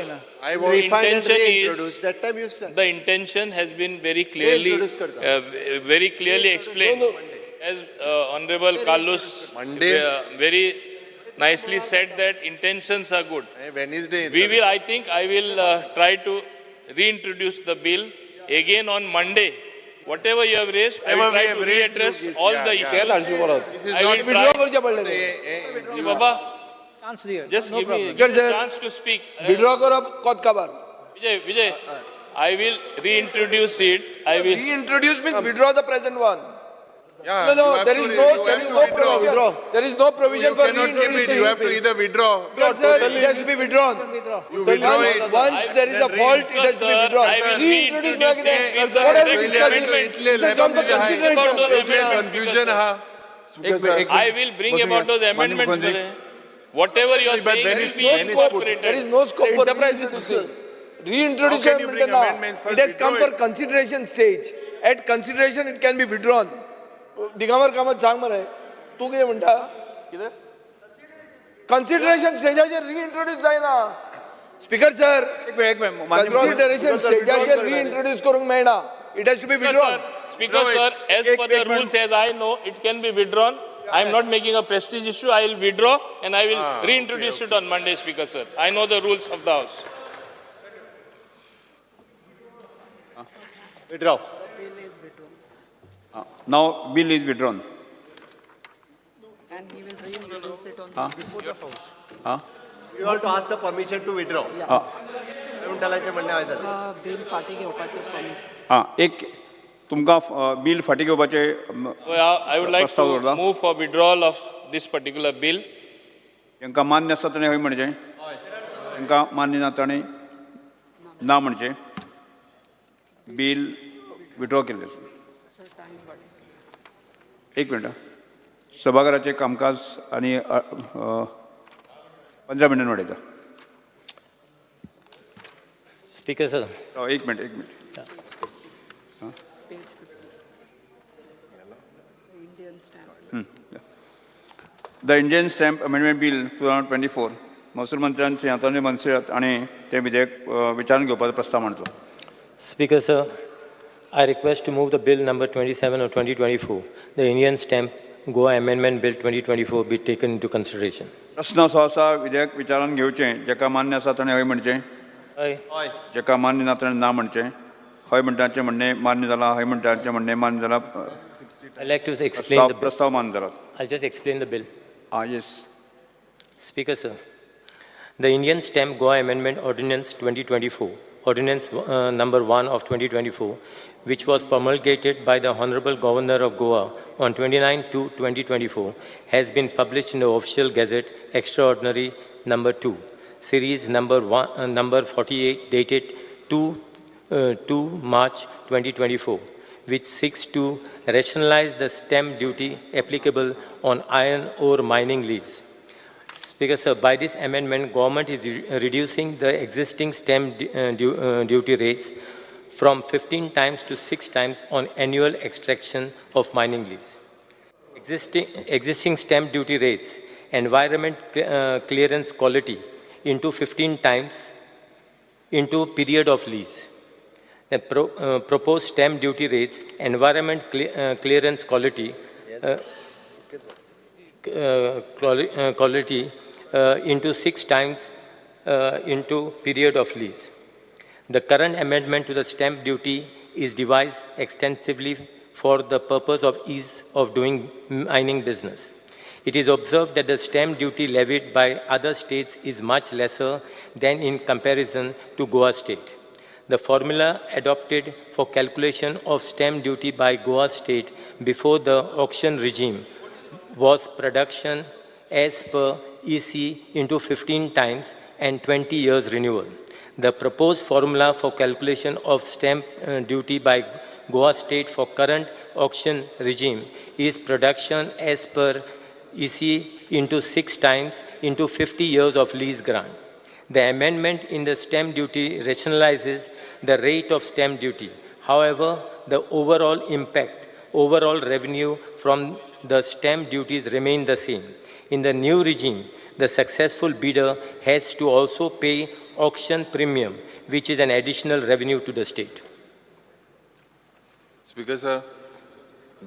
the intention has been very clearly explained. As Honorable Carlos very nicely said that intentions are good. Wednesday. We will, I think, I will try to reintroduce the bill again on Monday. Whatever you have raised, I will try to readdress all the issues. This is I not will withdraw try. करचें पडलें. Baba, chance दिया. Just give me a chance to speak. Withdraw करप कोत काबार. Vijay, I will reintroduce it. I will reintroduce means withdraw the present one. Yeah, no, there is no provision. There is no provision for reintroducing. You have to either withdraw. No, sir, it has to be withdrawn. You withdraw it. Once there is a fault, it has to be withdrawn. Reintroduce. What are we discussing? This has come for consideration. Confusion, ha. I will bring about those amendments. Whatever you are saying will be incorporated. There is no scope for reintroducing. Reintroduction. It has come for consideration stage. At consideration, it can be withdrawn. Digambar Kamat सांग मरे तूं कितें म्हणटा? कितें consideration स्टेजाचेर रिइंट्रोड्यूस जायना. Speaker sir, consideration स्टेजाचेर रिइंट्रोड्यूस करूंक मेळना. It has to be withdrawn. Speaker sir, as per the rules as I know, it can be withdrawn. I am not making a prestige issue. I will withdraw and I will reintroduce it on Monday, Speaker sir. I know the rules of the house. Withdraw. Now, bill is withdrawn. And he will reintroduce it on before the house. You have to ask the permission to withdraw. Bill फाटी घेवपाचें permission. एक तुमकां bill फाटी घेवपाचें. I would like to move for withdrawal of this particular bill. तांकां मान्य आसा ताणें हय म्हणचें, तांकां मान्य ना ताणें ना म्हणचें. बिल विड्रॉ केल्लें आसा. एक मिनट. सभाघराचें कामकाज आनी 15 मिनटां वाडयता. Speaker sir. एक minute. The Indian Stamp Amendment Bill 2024 महसूल मंत्र्यान श्री आंतोनी मोन्सेरात हांणी तें विधेयक विचारून घेवपाचो प्रस्ताव मांडचो. Speaker sir, I request to move the bill number 27 of 2024, the Indian Stamp Goa Amendment Bill 2024 be taken into consideration. प्रश्न असो आसा विधेयक विचारान घेवचें. जेका मान्य आसा ताणें हय म्हणचें, जेका मान्य ना ताणें ना म्हणचें. हय म्हणटाचें म्हणणें मान्य जालां, हय म्हणटाचें म्हणणें मान्य जालां. I'd like to explain the bill. प्रस्ताव मान्य जाला. I'll just explain the bill. Yes. Speaker sir, the Indian Stamp Goa Amendment Ordinance 2024, Ordinance number 1 of 2024, which was promulgated by the Honorable Governor of Goa on 29/2/2024, has been published in the Official Gazette Extraordinary number 2, series number 1, number 48, dated 2 March 2024, which seeks to rationalize the stamp duty applicable on iron ore mining lease. Speaker sir, by this amendment, government is reducing the existing stamp duty rates from 15 times to 6 times on annual extraction of mining lease. Existing stamp duty rates, environment clearance quality into 15 times into period of lease. The proposed stamp duty rates, environment clearance quality, quality into 6 times into period of lease. The current amendment to the stamp duty is devised extensively for the purpose of ease of doing mining business. It is observed that the stamp duty levied by other states is much lesser than in comparison to Goa state. The formula adopted for calculation of stamp duty by Goa state before the auction regime was production as per EC into 15 times and 20 years renewal. The proposed formula for calculation of stamp duty by Goa state for current auction regime is production as per EC into 6 times into 50 years of lease grant. The amendment in the stamp duty rationalizes the rate of stamp duty. However, the overall impact, overall revenue from the stamp duties remain the same. In the new regime, the successful bidder has to also pay auction premium, which is an additional revenue to the state. Speaker sir,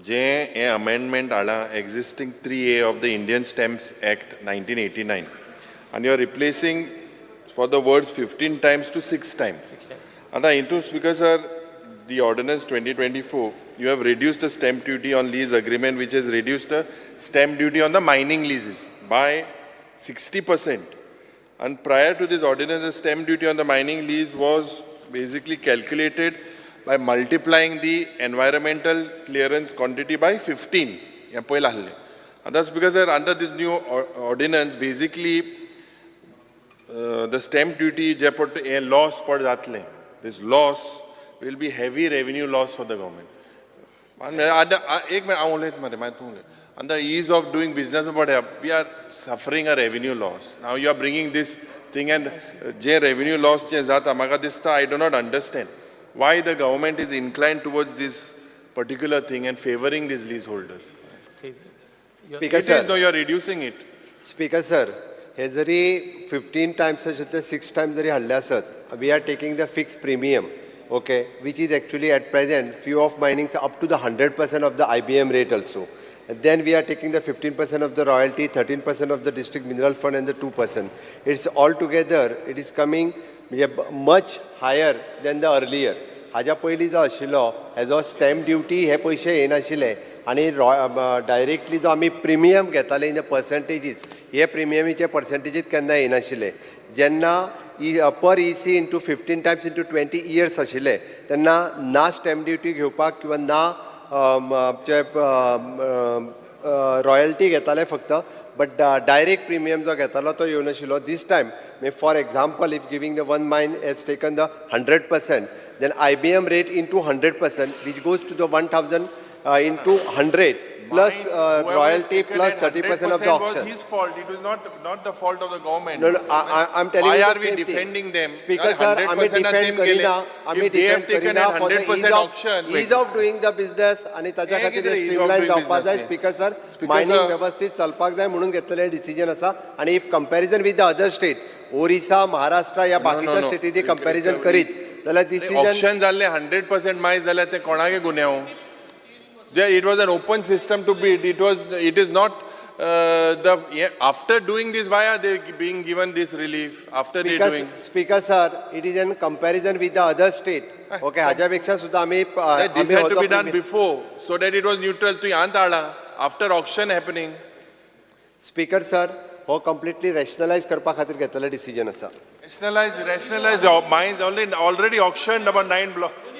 जे हे amendment हाडलां existing 3A of the Indian Stamps Act 1989, and you are replacing for the words 15 times to 6 times. आतां हितून Speaker sir, the ordinance 2024, you have reduced the stamp duty on lease agreement, which has reduced the stamp duty on the mining leases by 60%. And prior to this ordinance, the stamp duty on the mining lease was basically calculated by multiplying the environmental clearance quantity by 15. And that's because under this new ordinance, basically, the stamp duty a loss per jatle. This loss will be heavy revenue loss for the government. And the ease of doing business, but we are suffering a revenue loss. Now you are bringing this thing and je revenue loss je jata maka dista, I do not understand why the government is inclined towards this particular thing and favoring these leaseholders. Speaker it sir, is, no, you are reducing it. Speaker sir, हे जरी 15 times आशिल्ले 6 times जरी हाडले आसत, we are taking the fixed premium, okay, which is actually at present few of mining up to the 100% of the IBM rate also. And then we are taking the 15% of the royalty, 13% of the district mineral fund and the 2%. It's all together, it is coming much higher than the earlier. हाज्या पयलीं जो आशिल्लो हेजो stamp duty हे पयशे येनाशिल्ले आनी directly जो आमी प्रिमियम घेताले इन the percentages, हे प्रिमियमीचे पर्संटेजीस केन्ना येनाशिल्ले. जेन्ना per EC into 15 times into 20 years आशिल्ले तेन्ना ना स्टॅम्प ड्युटी घेवपाक किंवा ना आमचे रॉयल्टी घेताले फक्त, बट डायरेक्ट प्रिमियम जो घेतालो तो येवनाशिल्लो. This time for example if giving the one mine has taken the 100%, then IBM rate into 100%, which goes to the 1000 into 100 plus royalty plus 30% of the auction. Was his fault. It was not the fault of the government. No, no, I'm telling you. Why are we defending them? Speaker sir, आम्ही defend करीना, आम्ही defend Kareena for the ease of doing the business आणि ताच्या खातीर streamline जावपाक जाय. Speaker sir, mining व्यवस्थित चलपाक जाय म्हणून घेतलेले डिसिजन आसा. आणि if comparison with the other state, Orissa, Maharashtra या बाकीच्या स्टेटीची कंपॅरिझन करीत जाल्यार डिसिजन ऑक्शन जाल्ले 100% मायज जाल्यार ते कोणागे गुन्यांव? It was an open system to bid. It is not after doing this, why are they being given this relief? After they doing? Speaker sir, it is in comparison with the other state. Okay, हाज्या पेक्षा सुद्धा आम्ही this had to be done before, so that it was neutral. तू यांत हाडला after auction happening. Speaker sir, हो completely rationalize करपा खातीर घेतलेलो decision आसा. Rationalize. Mines already auctioned about 9 blocks.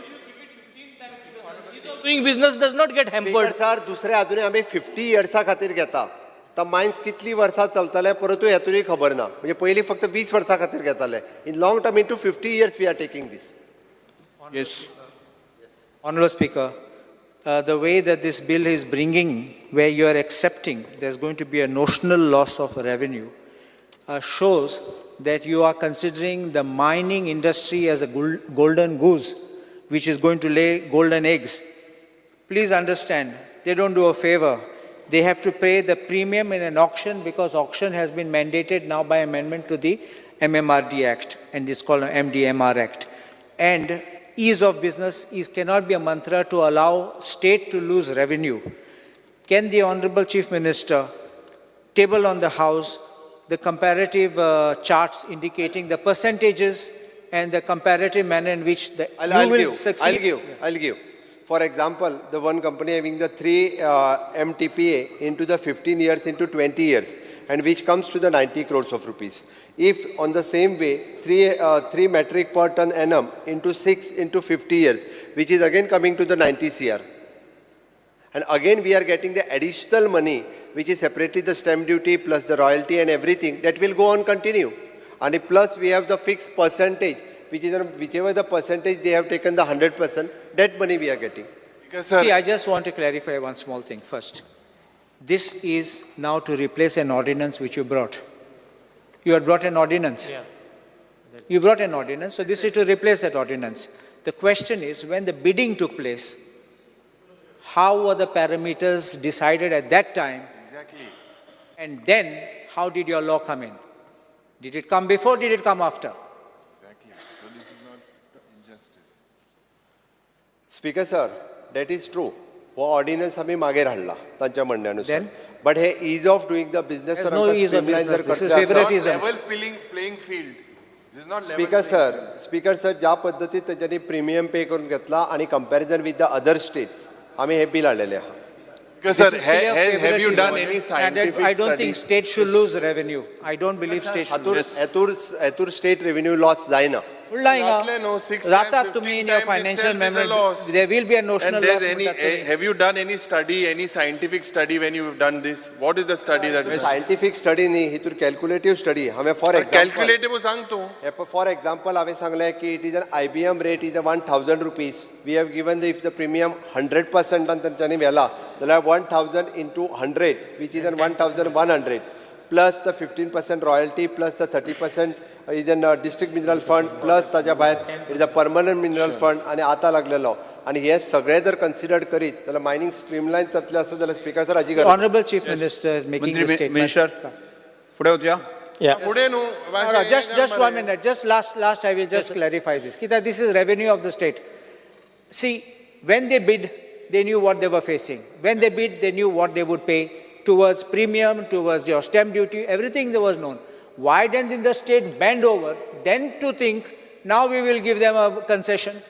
Doing business does not get hampered. Speaker sir, दुसरे अजूनय आमी 50 इयर्सा खातीर घेता. आतां मायन्स कितली वर्सां चलतले परतूय हेतूनय खबर ना. म्हणजे पयलीं फक्त 20 वर्सां खातीर घेताले. In long term into 50 years we are taking this. Yes. Honorable Speaker, the way that this bill is bringing, where you are accepting there's going to be a notional loss of revenue, shows that you are considering the mining industry as a golden goose, which is going to lay golden eggs. Please understand, they don't do a favor. They have to pay the premium in an auction because auction has been mandated now by amendment to the MMRD Act, and it's called MDMR Act. And ease of business cannot be a mantra to allow state to lose revenue. Can the Honorable Chief Minister table on the House the comparative charts indicating the percentages and the comparative manner in which the I'll you will give, succeed. I'll give. For example, the one company having the 3 MTPA into the 15 years into 20 years, and which comes to the 90 crores of rupees. If on the same way, 3 metric per ton annum into 6 into 50 years, which is again coming to the 90 CR. And again we are getting the additional money, which is separately the stamp duty plus the royalty and everything, that will go on continue. And plus we have the fixed percentage, which is whichever the percentage they have taken the 100%, that money we are getting. See, I just want to clarify one small thing first. This is now to replace an ordinance which you brought. You had brought an ordinance. Yeah. You brought an ordinance, so this is to replace that ordinance. The question is, when the bidding took place, how were the parameters decided at that time? Exactly. And then, how did your law come in? Did it come before, did it come after? Exactly. So this is not injustice. Speaker sir, that is true. हो ordnance आमी मागीर हाडला तांच्या म्हणण्यानुसार. But hey ease of doing the business There's no ease of business. This is favoritism. Level playing field. This is not level speaker sir, speaker sir, ज्या पद्दतीत तेंच्यांनी premium pay करून घेतला आनी comparison with the other states आमी हे bill हाडलेलें आहा. Because sir, This is clear have you done favoritism. any And scientific I don't think study? state should lose revenue. I don't believe state should lose. हातूर state revenue loss जायना. उरला हिंगा. जातलें न्हू, 6 जाता times, तुम्ही 15 in your times financial itself is a memory, loss. there will be a notional And there's loss. any, म्हणटात तुम्ही. have you done any study, any scientific study when you've done this? What is the study that is? Scientific study न्ही, हितूर कॅल्क्युलेटीव study. हांवें for example Calculative सांग तूं. For example हांवें सांगलें की it is an IBM rate is a 1000 rupees. We have given the if the premium 100%आन तेंच्यांनी व्हेला जाल्यार 1000 into 100 which is an 1100 plus the 15% royalty plus the 30% is an district mineral fund plus ताज्या भायर it is a permanent mineral fund आनी आतां लागलेलो. आनी हे सगळे जर कन्सिडर करीत जाल्यार मायनींग स्ट्रीमलायन जातलें आसत जाल्यार स्पीकर सर हाजी गरज. Honorable Chief Minister is making the statement. Minister, फुडें वचया. Yeah. फुडें न्हू. No, no, just 1 minute. Just last I will just clarify this. Kita, this is revenue of the state. See, when they bid, they knew what they were facing. When they bid, they knew what they would pay towards premium, towards your stamp duty, everything that was known. Why then did the state bend over, then to think, now we will give them a concession?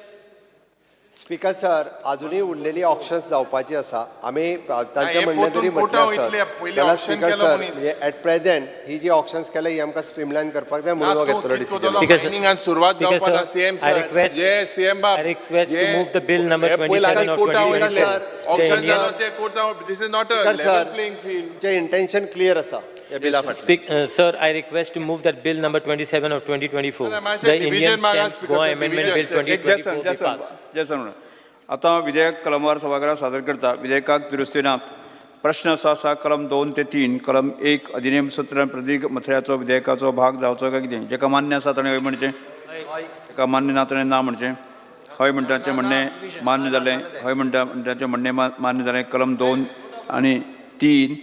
Speaker sir, अजूनय उरलेली options जावपाची आसा. आमी तांच्या हे म्हणणें तरी पोतून म्हटलें कोटा आसत वयतले, पयलीं जाल्यार auction speaker केलो सर, मनीस. म्हणजे एट प्रेझेंट ही जी ऑप्शन्स केल्या ही आमकां स्ट्रीमलायन करपाक जाय म्हणून हो घेतलो डिसिजन. मायनिंगान सुरवात Speaker जावपाक sir, ना CM I sir. request- J CM बाब. I request to move the bill number हे पयलीं 27 of Kota 2024. वयतले. Auction The जालो ते कोटा, this is not a Speaker level sir, playing field. तुमचें इंटेन्शन क्लियर आसा ह्या बिला फाटलें. Sir, I request to move that bill number 27 of 2024, No, no, the division Indian मागा, Stamp Speaker Goa sir, Amendment division. Bill 2024 be passed. Jason आतां विधेयक कलमवार सभाघरात सादर करता. विधेयकाक दुरुस्ती नात. प्रश्न असो आसा, कलम 2 ते 3 कलम 1 अधिनेम सूत्र प्रदीर्घ मथळ्याचो विधेयकाचो भाग जावचो काय कितें? जेका मान्य आसा ताणें हय म्हणचें, जेका मान्य ना ताणें ना म्हणचें. हय म्हणटाचें म्हणणें मान्य जालें, हय म्हणटा म्हणटाचें म्हणणें मान्य जालें. कलम 2 आनी 3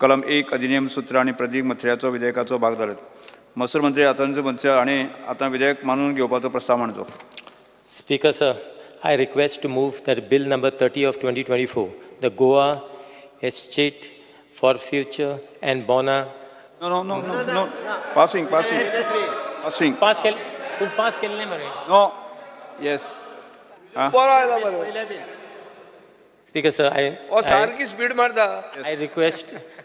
कलम 1 अधिनेम सूत्र आनी प्रदीर्घ मथळ्याचो विधेयकाचो भाग जाले. महसूल मंत्री आतांचो मनसे हाणें आतां विधेयक मानून घेवपाचो प्रस्ताव मांडचो. Speaker sir, I request to move that bill number 30 of 2024, the Goa Estate for Future and Bona. No, no, no, no, no. Passing, passing. Passing. Pass केल, पूण पास केल्लें मरे. No. Yes. बरो आयला मरे. Speaker sir, हो सारकी speed मारता.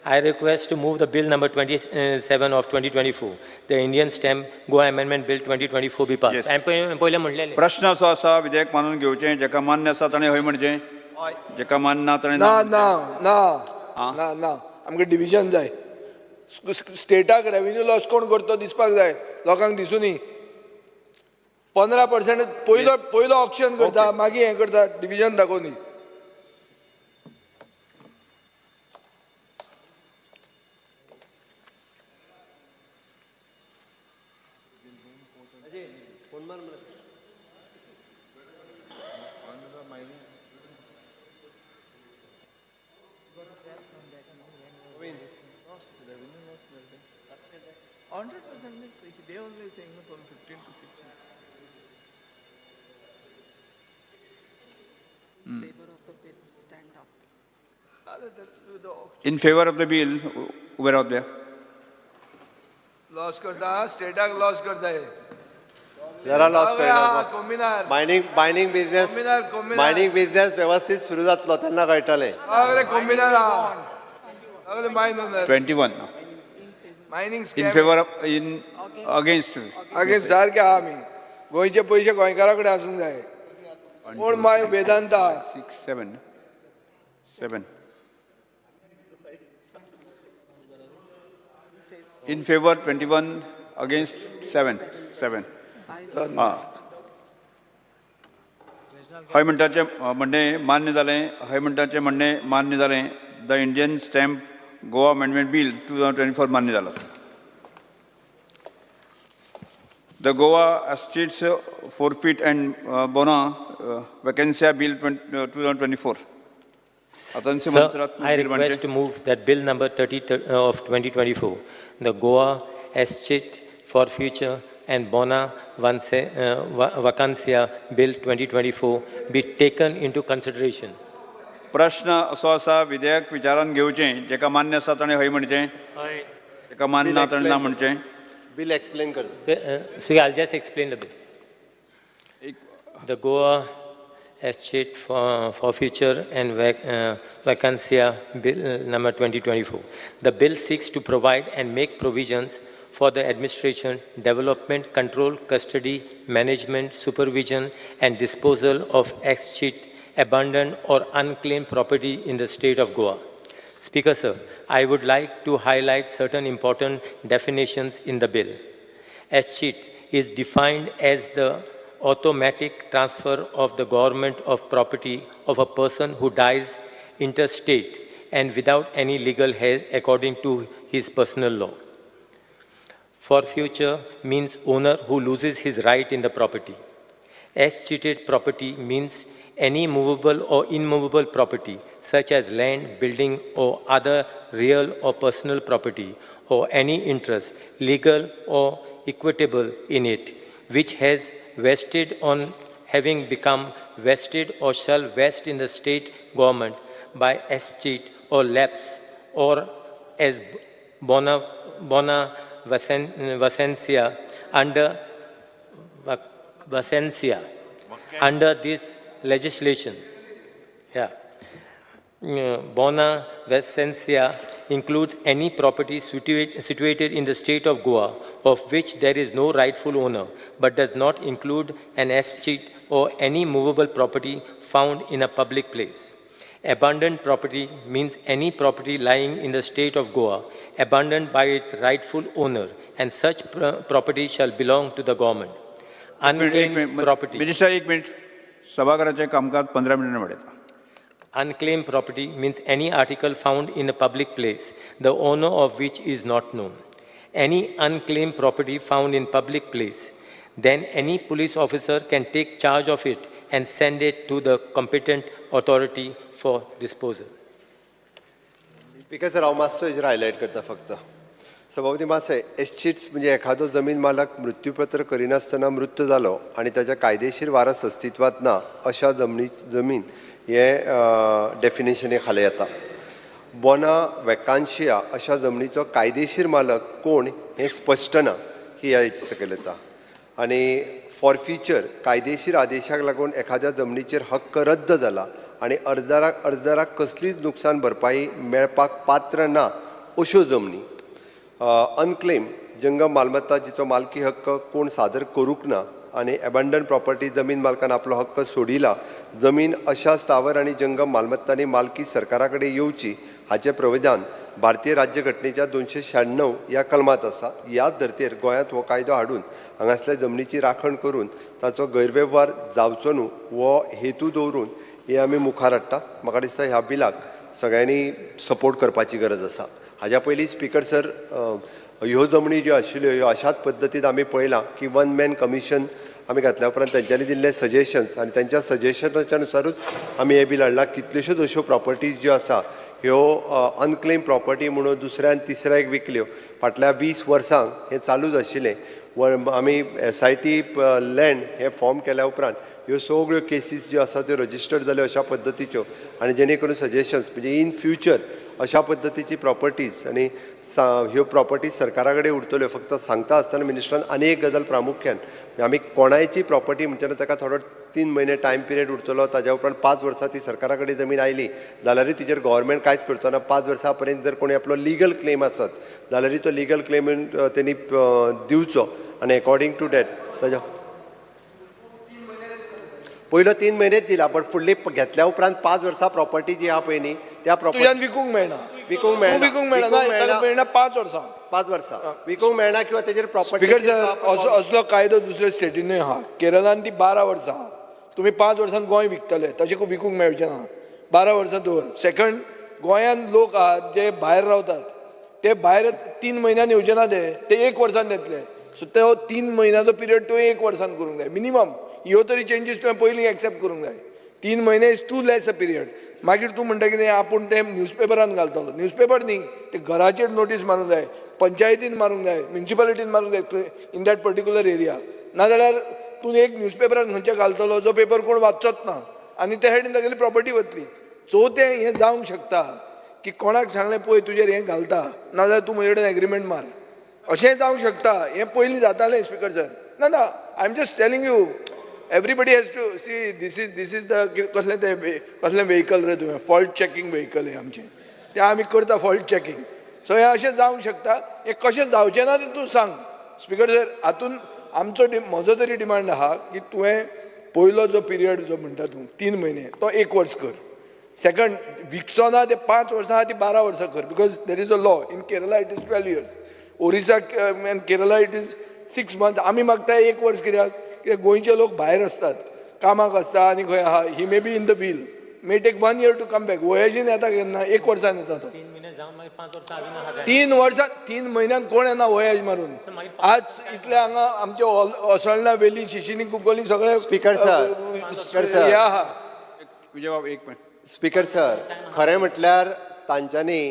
I request to move the bill number 27 of 2024, the Indian Stamp Goa Amendment Bill 2024 be passed. Yes. हांवें पयलें म्हणलेलें. प्रश्न असो आसा, विधेयक मानून घेवचें. जेका मान्य आसा ताणें हय म्हणचें, जेका मान्य ना ताणें ना ना ना ना ना, आमकां डिविजन जाय. स्टेटाक रेवेन्यू लॉस कोण करतो दिसपाक जाय, लोकांक दिसुनी. 15% पयलो पयलो ऑप्शन करता, मागीर हें करता, division दाखोवनी. In favor of the bill, उबे रावत. लॉस करता, स्टेटाक लॉस करता हे. जरा लॉस सगळे आहा, करिना. कोम्बिनार. मायनींग बिझनेस कोम्बिनार, कोम्बिनार. मायनींग बिझनेस व्यवस्थीत सुरू जातलो तेन्ना कळटलें. सगळे कोम्बिनार आहा, सगळे mine owner. 21. Mining In favor of, in against. Against सारखे आहा आमी. गोंयचे पयशे गोंयकारा कडेन आसूंक जाय. कोण my Vedanta. 6, 7, 7. In favor 21, against 7, 7. आं. हय म्हणटाचें म्हणणें मान्य जालें. हय म्हणटाचें म्हणणें मान्य जालें. The Indian Stamp Goa Amendment Bill 2024 मान्य जालो. The Goa Escheats Forfeit and Bona Vacantia Bill 2024. Sir, I request to move that bill number 30 of 2024, the Goa Escheat Forfeiture and Bona Vacantia Bill 2024 be taken into consideration. प्रश्न असो आसा, विधेयक विचारान घेवचें. जेका मान्य आसा ताणें हय म्हणचें, जेका मान्य ना ताणें ना म्हणचें. बिल एक्सप्लेन कर. Speaker, I'll just explain the bill. The Goa Escheat Forfeiture and Vacantia Bill number 2024. The bill seeks to provide and make provisions for the administration, development, control, custody, management, supervision, and disposal of escheat, abandoned or unclaimed property in the state of Goa. Speaker, sir, I would like to highlight certain important definitions in the bill. Escheat is defined as the automatic transfer of the government of property of a person who dies interstate and without any legal heirs according to his personal law. Forfeiture means owner who loses his right in the property. Escheated property means any movable or immovable property, such as land, building, or other real or personal property, or any interest, legal or equitable in it, which has vested on having become vested or shall vest in the state government by escheat or lapse or as bona vacantia under this legislation. Yeah. Bona vacantia includes any property situated in the state of Goa of which there is no rightful owner, but does not include an escheat or any movable property found in a public place. Abandoned property means any property lying in the state of Goa, abandoned by its rightful owner, and such property shall belong to the government. Unclaimed property. Minister, एक minute. सभाघराचें कामकाज 15 मिनटां वाडयता. Unclaimed property means any article found in a public place, the owner of which is not known. Any unclaimed property found in public place, then any police officer can take charge of it and send it to the competent authority for disposal. Speaker sir, हांव मातसो हेजेर highlight करता फक्त. सभापती मातशें, एस्चिट्स म्हणजे एखादो जमीन मालक मृत्यूपत्र करिनासतना मृत्यू जालो आनी ताच्या कायदेशीर वारस अस्तित्वांत ना अशा जमीन हे डेफिनेशनी खाला येता. बोना वेकांशिया अशा जमनीचो कायदेशीर मालक कोण हें स्पश्ट ना ही ह्या हेचे सकयल येता. आनी फॉरफिचर कायदेशीर आदेशाक लागून एखाद्या जमनीचेर हक्क रद्द जाला आनी अर्जदाराक कसलीच नुकसान भरपाई मेळपाक पात्र ना अश्यो जमनी. अनक्लेम जंगम मालमत्ता जिचो मालकी हक्क कोण सादर करूंक ना आनी एबंडन प्रॉपर्टी जमीन मालकान आपलो हक्क सोडिला जमीन अशा स्थावर आनी जंगम मालमत्तांनी मालकी सरकारा कडेन येवची हाचें प्रविधान भारतीय राज्यघटनेच्या 296 ह्या कलमांत आसा. ह्याच धर्तेर गोंयांत हो कायदो हाडून हांगासल्या जमनीची राखण करून ताचो गैरवेव्हार जावचो न्हू हो हेतू दवरून हे आमी मुखार हाडटा. म्हाका दिसता ह्या बिलाक सगळ्यांनी सपोर्ट करपाची गरज आसा. हाज्या पयलीं स्पीकर सर, ह्यो जमनी ज्यो आशिल्ल्यो ह्यो अशाच पद्दतीन आमी पळयलां की वन मॅन कमिशन आमी घातल्या उपरांत तेंच्यांनी दिल्ले सजेशन्स आनी तेंच्या सजेशनाच्या नुसारूच आमी हें बील हाडलां. कितल्योश्योच अश्यो प्रॉपर्टीज ज्यो आसा ह्यो अनक्लेम प्रॉपर्टी म्हणून दुसऱ्यान तिसऱ्याक विकल्यो. फाटल्या 20 वर्सांक हें चालूच आशिल्लें. आमी SIT land हें फॉर्म केल्या उपरांत ह्यो सगळ्यो केसीस ज्यो आसा त्यो रजिस्टर्ड जाल्यो अशा पद्दतीच्यो आनी जेणे करून सजेशन्स म्हणजे इन फ्युचर अशा पद्दतीची प्रॉपर्टीज आनी ह्यो प्रॉपर्टीज सरकारा कडेन उरतल्यो. फक्त सांगता आसतना मिनिस्टरान आनी एक गजाल प्रामुख्यान, आमी कोणायची प्रॉपर्टी म्हणटा ताका थोडो 3 म्हयने टायम पिरियड उरतलो, ताज्या उपरांत 5 वर्सां ती सरकारा कडेन जमीन आयली जाल्यारूय तिजेर गव्हर्मेंट कांयच करचो ना. 5 वर्सां पर्यंत जर कोणी आपलो लिगल क्लेम आसत जाल्यारूय तो लिगल क्लेम तेणी दिवचो आनी एकॉर्डिंग टू that ताज्या पयलो 3 म्हयनेच दिला, पण फुडली घेतल्या उपरांत 5 वर्सां प्रॉपर्टी जी आहा पळय न्ही त्या प्रॉपर्टी तुज्यान विकूंक मेळना, विकूंक मेळना, विकूंक मेळना, मेळना 5 वर्सां, 5 वर्सां विकूंक मेळना किंवा तेजेर प्रॉपर्टी. स्पीकर सर, असलो कायदो दुसऱ्या स्टेटीनूय आहा. केरळान ती 12 वर्सां, तुमी 5 वर्सां गोंय विकतले, तशें विकूंक मेळचें ना. 12 वर्सां दवर. सेकंड, गोंयांत लोक आहात जे भायर रावतात, ते भायर 3 म्हयन्यान येवचे ना, ते 1 वर्सान येतले. सो तो 3 म्हयन्याचो पिरियड तुवें 1 वर्सान करूंक जाय मिनिमम. ह्यो तरी चेंजीस तुवें पयलीं एक्सेप्ट करूंक जाय. 3 म्हयने is too less a period. मागीर तूं म्हणटा कितें आपूण तें न्यूजपेपरान घालतलो. न्यूजपेपर न्ही, ते घराचेर नोटीस मारूंक जाय, पंचायतीन मारूंक जाय, म्युनिसिपालिटीन मारूंक जाय इन that particular area. नाजाल्यार तूं एक न्यूजपेपरान खंयच्या घालतलो जो पेपर कोण वाचचोच ना आनी त्या सायडीन तागेली प्रॉपर्टी वतली. चवथें हें जावंक शकता की कोणाक सांगलें पळय तुजेर हें घालता, नाजाल्यार तूं म्हजे कडेन एग्रीमेंट मार, अशेंय जावंक शकता. हें पयलीं जातालें स्पीकर सर. ना ना, I am just telling you, everybody has to see this is the कसलें तें कसलें व्हेकल रे तुवें, फॉल्ट चॅकिंग व्हेकल हें आमचें, तें आमी करता फॉल्ट चॅकिंग. सो हें अशें जावंक शकता. हें कशें जावचें ना तें तूं सांग स्पीकर सर. हातून आमचो म्हजो तरी डिमांड आहा की तुवें पयलो जो पिरियड जो म्हणटा तूं 3 म्हयने तो 1 वर्स कर. सेकंड, विकचो ना ते 5 वर्सां आहा ती 12 वर्सां कर, because there is a law in Kerala it is 12 years, Orissa and Kerala it is 6 months. आमी मागता 1 वर्स कित्याक, कित्याक गोंयचे लोक भायर आसतात, कामाक आसता आनी खंय आहा, he may be in the wheel, may take 1 year to come back. वयाजीन येता केन्ना, 1 वर्सान येता तो. 3 वर्सां 3 म्हयन्यान कोण येना वयाज मारून. आज इतले हांगा आमचे असोळणा वेली शिशिनी कुंकळी सगळे. स्पीकर सर, स्पीकर सर, हे आहा. विजय एक मिनट. स्पीकर सर, खरें म्हटल्यार तांच्यांनी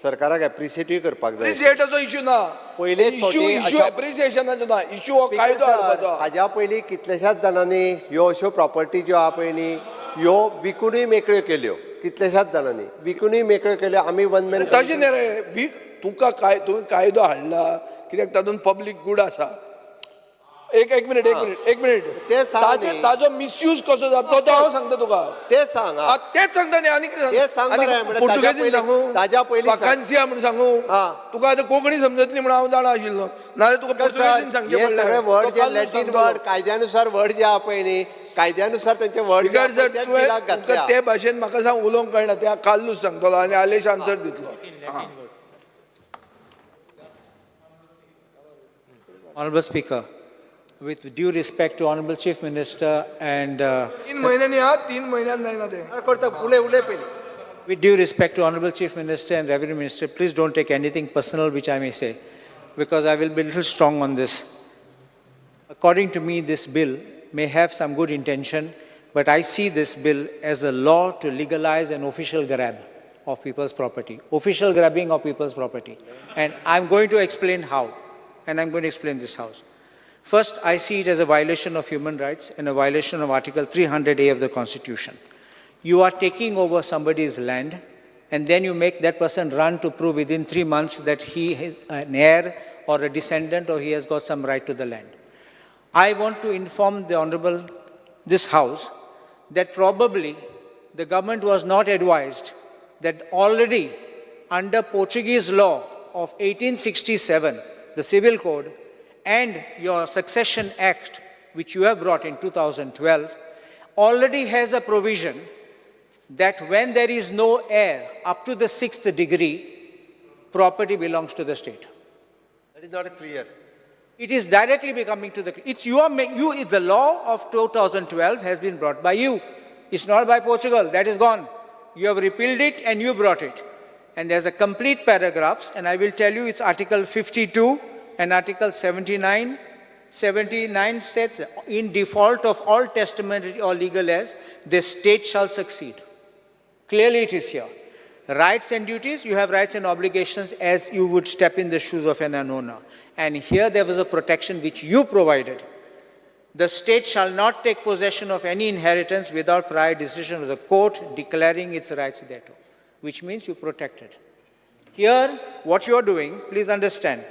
सरकाराक एप्रिसिएटूय करपाक जाय. एप्रिसिएटाचो इश्यू ना, पयले इश्यू एप्रिसिएशनाचो ना, इश्यू हो कायदो हाडपाचो. हाज्या पयलीं कितल्याशाच जाणांनी ह्यो अश्यो प्रॉपर्टी ज्यो आहा पळय न्ही ह्यो विकुनूय मेकळ्यो केल्यो, कितल्याशाच जाणांनी विकुनूय मेकळ्यो केल्यो. आमी वन मॅन तशें न्ही रे, वीक तुका काय तुवें कायदो हाडला कित्याक तातूंत पब्लीक गूड आसा. एक एक मिनिट, एक मिनिट, एक मिनिट. ते सांग, ताजो मिसयूज कसो जातलो तो हांव सांगता तुका. ते सांग, तेच सांगता न्ही, आनी कितें सांग? पुर्तुगेजीन सांगू, ताज्या पयलीं वाकान्सिया म्हूण सांगू तुका, आतां कोंकणी समजतली म्हूण हांव जाणा आशिल्लो, नाजाल्यार तुका पुर्तुगेजीन सांगचें पडलें. सगळे वर्ड जे लॅटीन वर्ड, कायद्यानुसार वर्ड जे आहा पळय न्ही, कायद्यानुसार तेंचे वर्ड ते भाशेन म्हाका सांग उलोवंक कळना, ते कार्लूस सांगतलो आनी आलेश आन्सर दितलो. Honorable Speaker, with due respect to Honorable Chief Minister and 3 महिन्यांनी हा 3 महिन्यांनी जायना ते. With due respect to Honorable Chief Minister and Revenue Minister, please don't take anything personal which I may say, because I will be a little strong on this. According to me, this bill may have some good intention, but I see this bill as a law to legalize an official grab of people's property, official grabbing of people's property. And I'm going to explain how, and I'm going to explain this house. First, I see it as a violation of human rights and a violation of Article 300A of the Constitution. You are taking over somebody's land, and then you make that person run to prove within 3 months that he is an heir or a descendant or he has got some right to the land. I want to inform the Honorable this House that probably the government was not advised that already under Portuguese law of 1867, the Civil Code, and your Succession Act, which you have brought in 2012, already has a provision that when there is no heir up to the 6th degree, property belongs to the state. That is not clear. It is directly becoming to the... It's your, you, the law of 2012 has been brought by you. It's not by Portugal. That is gone. You have repealed it and you brought it. And there's a complete paragraphs, and I will tell you it's Article 52 and Article 79. 79 says, in default of all testamentary or legal heirs, the state shall succeed. Clearly it is here. Rights and duties, you have rights and obligations as you would step in the shoes of an owner. And here there was a protection which you provided. The state shall not take possession of any inheritance without prior decision of the court declaring its rights thereto. which means you protect it. Here, what you are doing, please understand,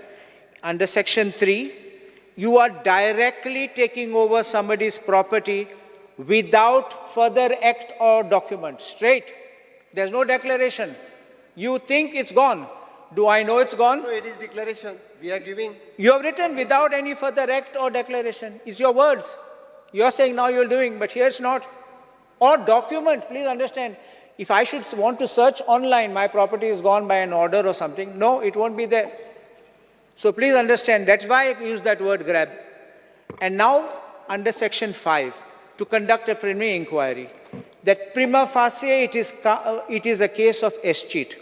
under section 3, you are directly taking over somebody's property without further act or document, straight. There's no declaration. You think it's gone. Do I know it's gone? No, it is declaration. We are giving. You have written without any further act or declaration. It's your words. You're saying now you're doing, but here it's not. Or document, please understand. If I should want to search online, my property is gone by an order or something, no, it won't be there. So please understand, that's why I use that word grab. And now, under section 5, to conduct a preliminary inquiry, that prima facie it is a case of escheat.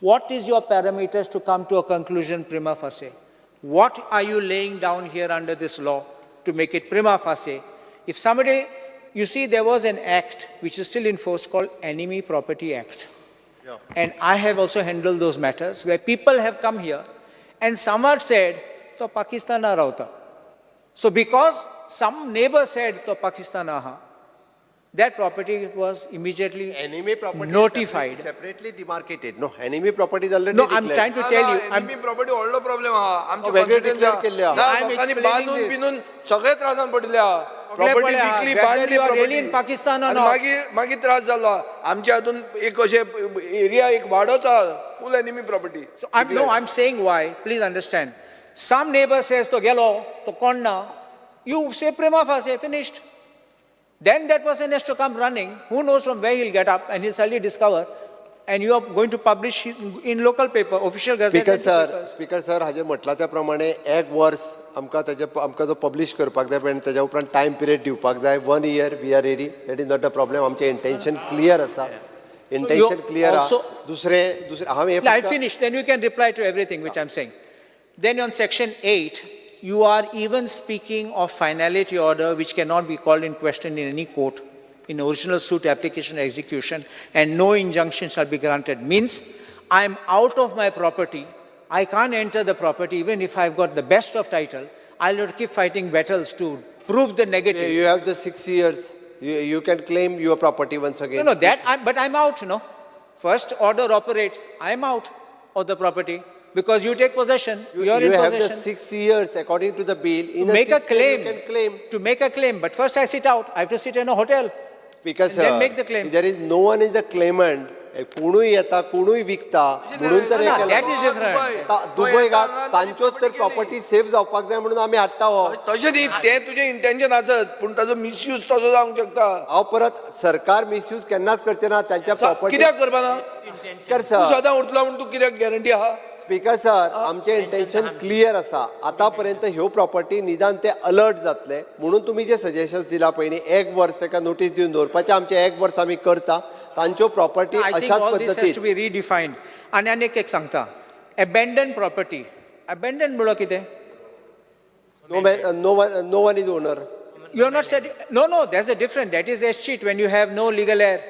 What is your parameters to come to a conclusion prima facie? What are you laying down here under this law to make it prima facie? If somebody, you see, there was an act which is still in force called Enemy Property Act. Yeah. And I have also handled those matters where people have come here and someone said, to Pakistan rauta. So because some neighbor said, to Pakistan aha, that property was immediately enemy property notified. Separately demarcated. No, enemy property is already No, declared. I'm trying to tell you. Enemy property व्हडलो problem आहा आमच्या वेगळे constituency declare केल्ले आहा. ना I'm लोकांनी explaining बांदून this. बिनून सगळे त्रासान पडिल्ले आहा. प्रॉपर्टी पडले आहा. विकली Whether बांदली you are property. really in Pakistan or आनी not. मागीर मागीर त्रास जालो आमच्या हातून एक अशें एरिया एक वाडोच आहा फूल enemy property. So I'm saying why. Please understand. Some neighbor says, to gelo, to kon na. You say prima facie, finished. Then that person has to come running. Who knows from where he'll get up, and he'll suddenly discover. And you are going to publish in local paper, official gazette. Speaker and sir, papers. Speaker sir, हाजेर म्हटलां त्या प्रमाणे एक वर्स आमकां ताजे आमकां जो publish करपाक जाय आनी ताज्या उपरांत टायम पिरियड दिवपाक जाय. 1 year we are ready, that is not a problem. आमचें इंटेन्शन क्लियर आसा, इंटेन्शन क्लियर आसा. दुसरें दुसरें हांव हें I finish, then you can reply to everything which I am saying. Then on section 8, you are even speaking of finality order which cannot be called in question in any court, in original suit application execution, and no injunction shall be granted. Means, I am out of my property, I can't enter the property even if I've got the best of title. I'll have to keep fighting battles to prove the negative. You have the 6 years, you can claim your property once again. No, that, but I'm out, no. First order operates, I'm out of the property. Because you take possession, you are in possession. You have the 6 years according to the bill. In to make a claim. You can claim. To make a claim. But first I sit out. I have to sit in a hotel. Because then make the claim. There is no one is the claimant. कोणूय येता, कोणूय विकता, म्हणून तर That is different. Dubai तांच्योच तर property safe जावपाक जाय म्हणून आमी हाडटा हो. तशें न्ही, तें तुजें इंटेन्शन आसत पूण ताजो मिसयूज तसो जावंक शकता. हांव परत सरकार मिसयूज केन्नाच करचें ना तांच्या प्रॉपर्टी. कित्याक करपा ना? स्पीकर सर, तूं सदां उरतलो म्हूण तूं कित्याक गॅरंटी आहा? स्पीकर सर, आमचें इंटेन्शन क्लियर आसा. आतां पर्यंत ह्यो प्रॉपर्टी निदान ते अलर्ट जातले म्हणून तुमी जे सजेशन्स दिला पयलीं एक वर्स ताका नोटीस दिवन दवरपाचें, आमचें एक वर्स आमी करता तांच्यो प्रॉपर्टी अशाच पद्दतीन. To be रिडिफायन्ड. आनी आनी एक सांगता, एबेंडन प्रॉपर्टी. एबेंडन म्हणल्यार कितें? No one is owner. You are not said, no, no, there is a difference. That is escheat when you have no legal heir.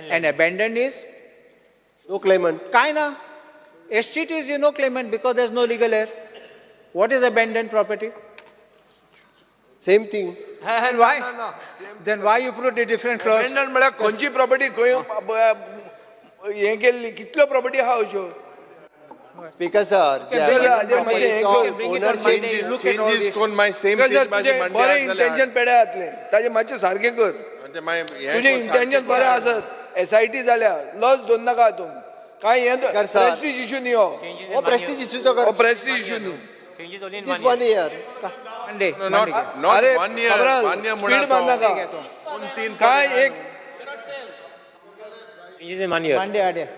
And abandon is no claimant. काय ना? Escheat is you no claimant because there is no legal heir. What is abandoned property? Same thing. And why? Then why you put a different clause? Abandoned म्हळ्यार खंयची property खंय हें केल्ली, कितल्यो property आहा अश्यो? Speaker sir, बरें intention पेड्या जातलें, ताजें मातशें सारकें कर. तुजें इंटेन्शन बरें आसत, SIT जाल्या लज दवर नाका हातूंत कांय. हें प्रेस्टीज इशू न्ही हो, प्रेस्टीज इशूचो हो, प्रेस्टीज इशू न्ही. Just 1 year. Monday. No, not 1 year. 1 year speed मारनाका. काय एक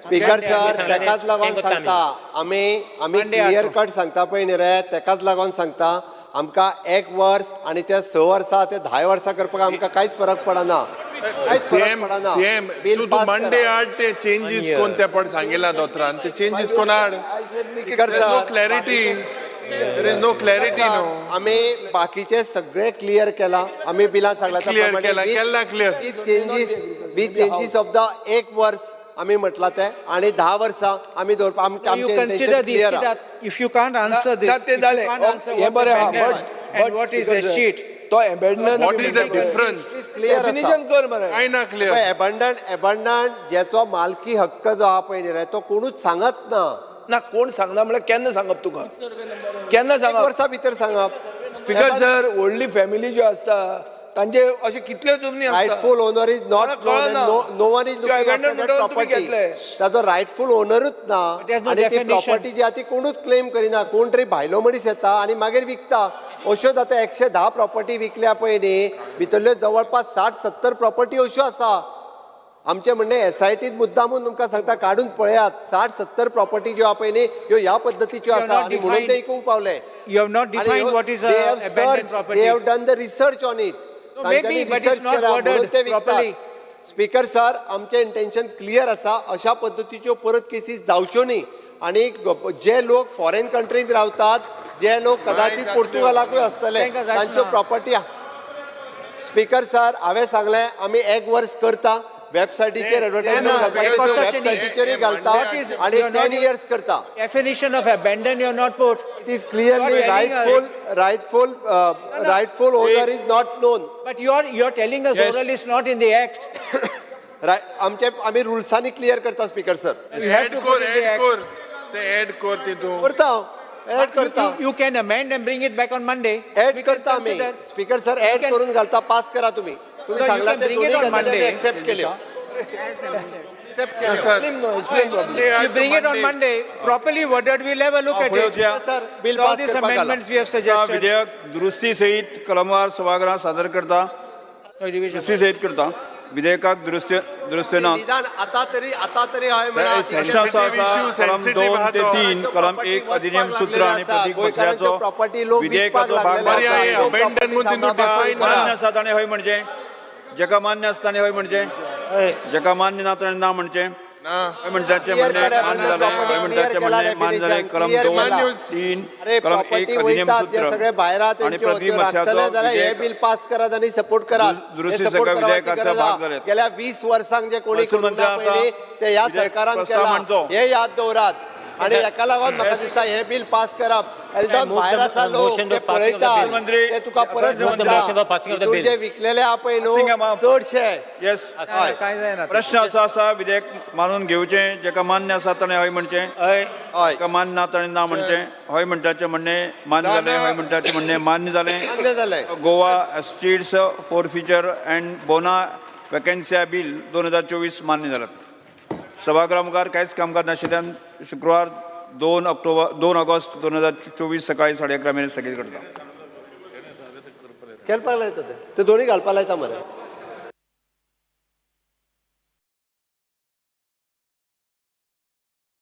स्पीकर सर, तेकाच लागून सांगता आमी आमी क्लियर कट सांगता पळय न्ही रे, तेकाच लागून सांगता आमकां एक वर्स आनी ते 6 वर्सां ते 10 वर्सां करपाक आमकां कांयच फरक पडना. सीएम तूं मंडे हाड ते चेंजीस कोण ते पड सांगिला दोतोरान, ते चेंजीस कोण हाड. No clarity, there is no clarity. No, आमी बाकीचे सगळे क्लियर केला, आमी बिलान सांगला क्लियर केला, केला clear with changes of the एक वर्स आमी म्हटला ते आनी 10 वर्सां आमी दवरपा. You consider this that if you can't answer this, ते जालें हें बरें आहा. But what is escheat? तो abandon What is the difference? Clear आसा. डेफिनेशन कर मरे. काय ना क्लियर? एबंडन एबंडन ज्याचो मालकी हक्क जो आहा पळय न्ही रे, तो कोणूच सांगत ना. ना, कोण सांगना म्हळ्यार केन्ना सांगप तुका? केन्ना एक सांगप? वर्सा भितर सांगप. स्पीकर सर, व्हडली फॅमिली ज्यो आसता तांचे अशे कितल्यो जमनी आसता. Rightful owner is not कोणाक कळना. No one is त्यो abandoned म्हणटकच तुमी प्रॉपर्टी. घेतले. ताजो रायटफूल ओनरूच ना there's no आनी ती definition. Property जी आहा ती कोणूच क्लेम करिना. कोण तरी भायलो मनीस येता आनी मागीर विकता. अश्योच आतां 110 प्रॉपर्टी विकल्या पळय न्ही, भितरल्यो जवळपास 60-70 प्रॉपर्टी अश्यो आसा. आमचें म्हणणें एसआयटीत मुद्दामून तुमकां सांगता, काडून पळयात, 60-70 प्रॉपर्टी ज्यो आहा पळय न्ही, ह्यो ह्या पद्दतीच्यो You have आसा not आनी म्हणून ते defined- विकूंक पावले. You have not defined what is a they have abandoned searched, property. They have done the research on it. No, maybe, but it's not worded properly. Speaker sir, आमचें intention clear आसा. अशा पद्दतीच्यो परत cases जावच्यो न्ही आनी जे लोक foreign कंट्रींत रावतात, जे लोक कदाचित पोर्तुगालाकूय आसतले, तांकां जायच तांच्यो ना. प्रॉपर्टी. स्पीकर सर, हांवें सांगलें आमी एक वर्स करता, वेबसायटीचेर एडवर्टायजमेंट ना, घालपाचें, वेबसायटीचेर वेबसायटीचेरूय घालता What is- आनी you are not- 10 years करता. Definition of abandon you have not put. It is clearly You are telling us- rightful owner is not known. But you are telling us Yes. oral is not in the act. आमचे आमी रुल्सांनी clear करता speaker sir. You have to put in the add act. कर ते, add कर तितून. करता हांव, add करता. You can amend and bring it back on Monday. Add We can करता आमी. consider. Speaker sir, add करून घालता, पास करा तुमी. तुम्ही No, you सांगला can ते bring it दोन्ही on गजाली आमी Monday. Accept केल्यो. एक्सेप्ट केल्यो. You bring it on Monday, properly worded, we'll have a look at फुडें it. वचया. Sir, bill All pass these करपाक घाला. amendments we have suggested. विधेयक दुरुस्ती सहित कलमवार सभागृहात सादर करता. दुरुस्ती सहित करता विधेयकाक दुरुस्ती दुरुस्ती ना. निदान आता तरी, आता तरी हांवें म्हणलां, प्रश्न असो आसा, कलम 2 ते 3 कलम 1 अधिनियम सूत्र आनी प्रतीक पत्राचो प्रॉपर्टी लोक विकपाक विधेयकाचो भाग लागलेले आसा. बरें, abandon म्हूण तितून define करा. मान्य आसा ताणें हय म्हणचें, जेका मान्य आसता ताणें हय म्हणचें, जेका मान्य ना ताणें ना म्हणचें. हय म्हणटाचें Clear म्हणणें करा, मान्य जालें. हय म्हणटाचें clear म्हणणें मान्य जालें. कलम clear 2 केला. 3 अरे कलम 1 प्रॉपर्टी अधिनियम वयतात जे सूत्र सगळे भायर आहा आनी तेंच्यो प्रदीप त्यो राखतले मथ्याचो जाल्यार हे विधेयक बिल पास करात आनी सपोर्ट करात. हे दुरुस्ती सपोर्ट सगळ्या करपाची विधेयकाचा गरज भाग आहा. जाले. गेल्या 20 वर्सांक जे कोणी महसूल करूंक ना मंत्री पळय न्ही, ते ह्या विधेयक सरकारान प्रस्ताव केला, मांडचो. हे याद दवरात. आनी हेका लागून म्हाका दिसता हे बिल पास करप. एल्डॉन I move भायर the आसा लोक motion ते of passing of the पळयतात, bill. मंत्री, ते तुका परत Move the motion for passing of the हितून bill. जे विकलेले आहा पळय न्हू Passing amount. चडशे. येस. हय. काय जायना. प्रश्न असो आसा, विधेयक मानून घेवचें, जेका मान्य आसा ताणें हय म्हणचें, हय. जेका मान्य ना ताणें ना म्हणचें. हय म्हणटाचें म्हणणें मान्य जालें. हय म्हणटाचें म्हणणें मान्य जालें. मान्य जालें. Goa estates forfeiture and bona vacantia bill 2024 मान्य जालात. सभागृहा मुखार कांयच कामकाज नाशिल्ल्यान शुक्रवार 2 ऑक्टोबर 2 ऑगस्ट 2024 सकाळी 11:30 मेरेन स्थगीत करता. खेळपाक लायता ते, ते दोन्ही घालपाक लायता मरे.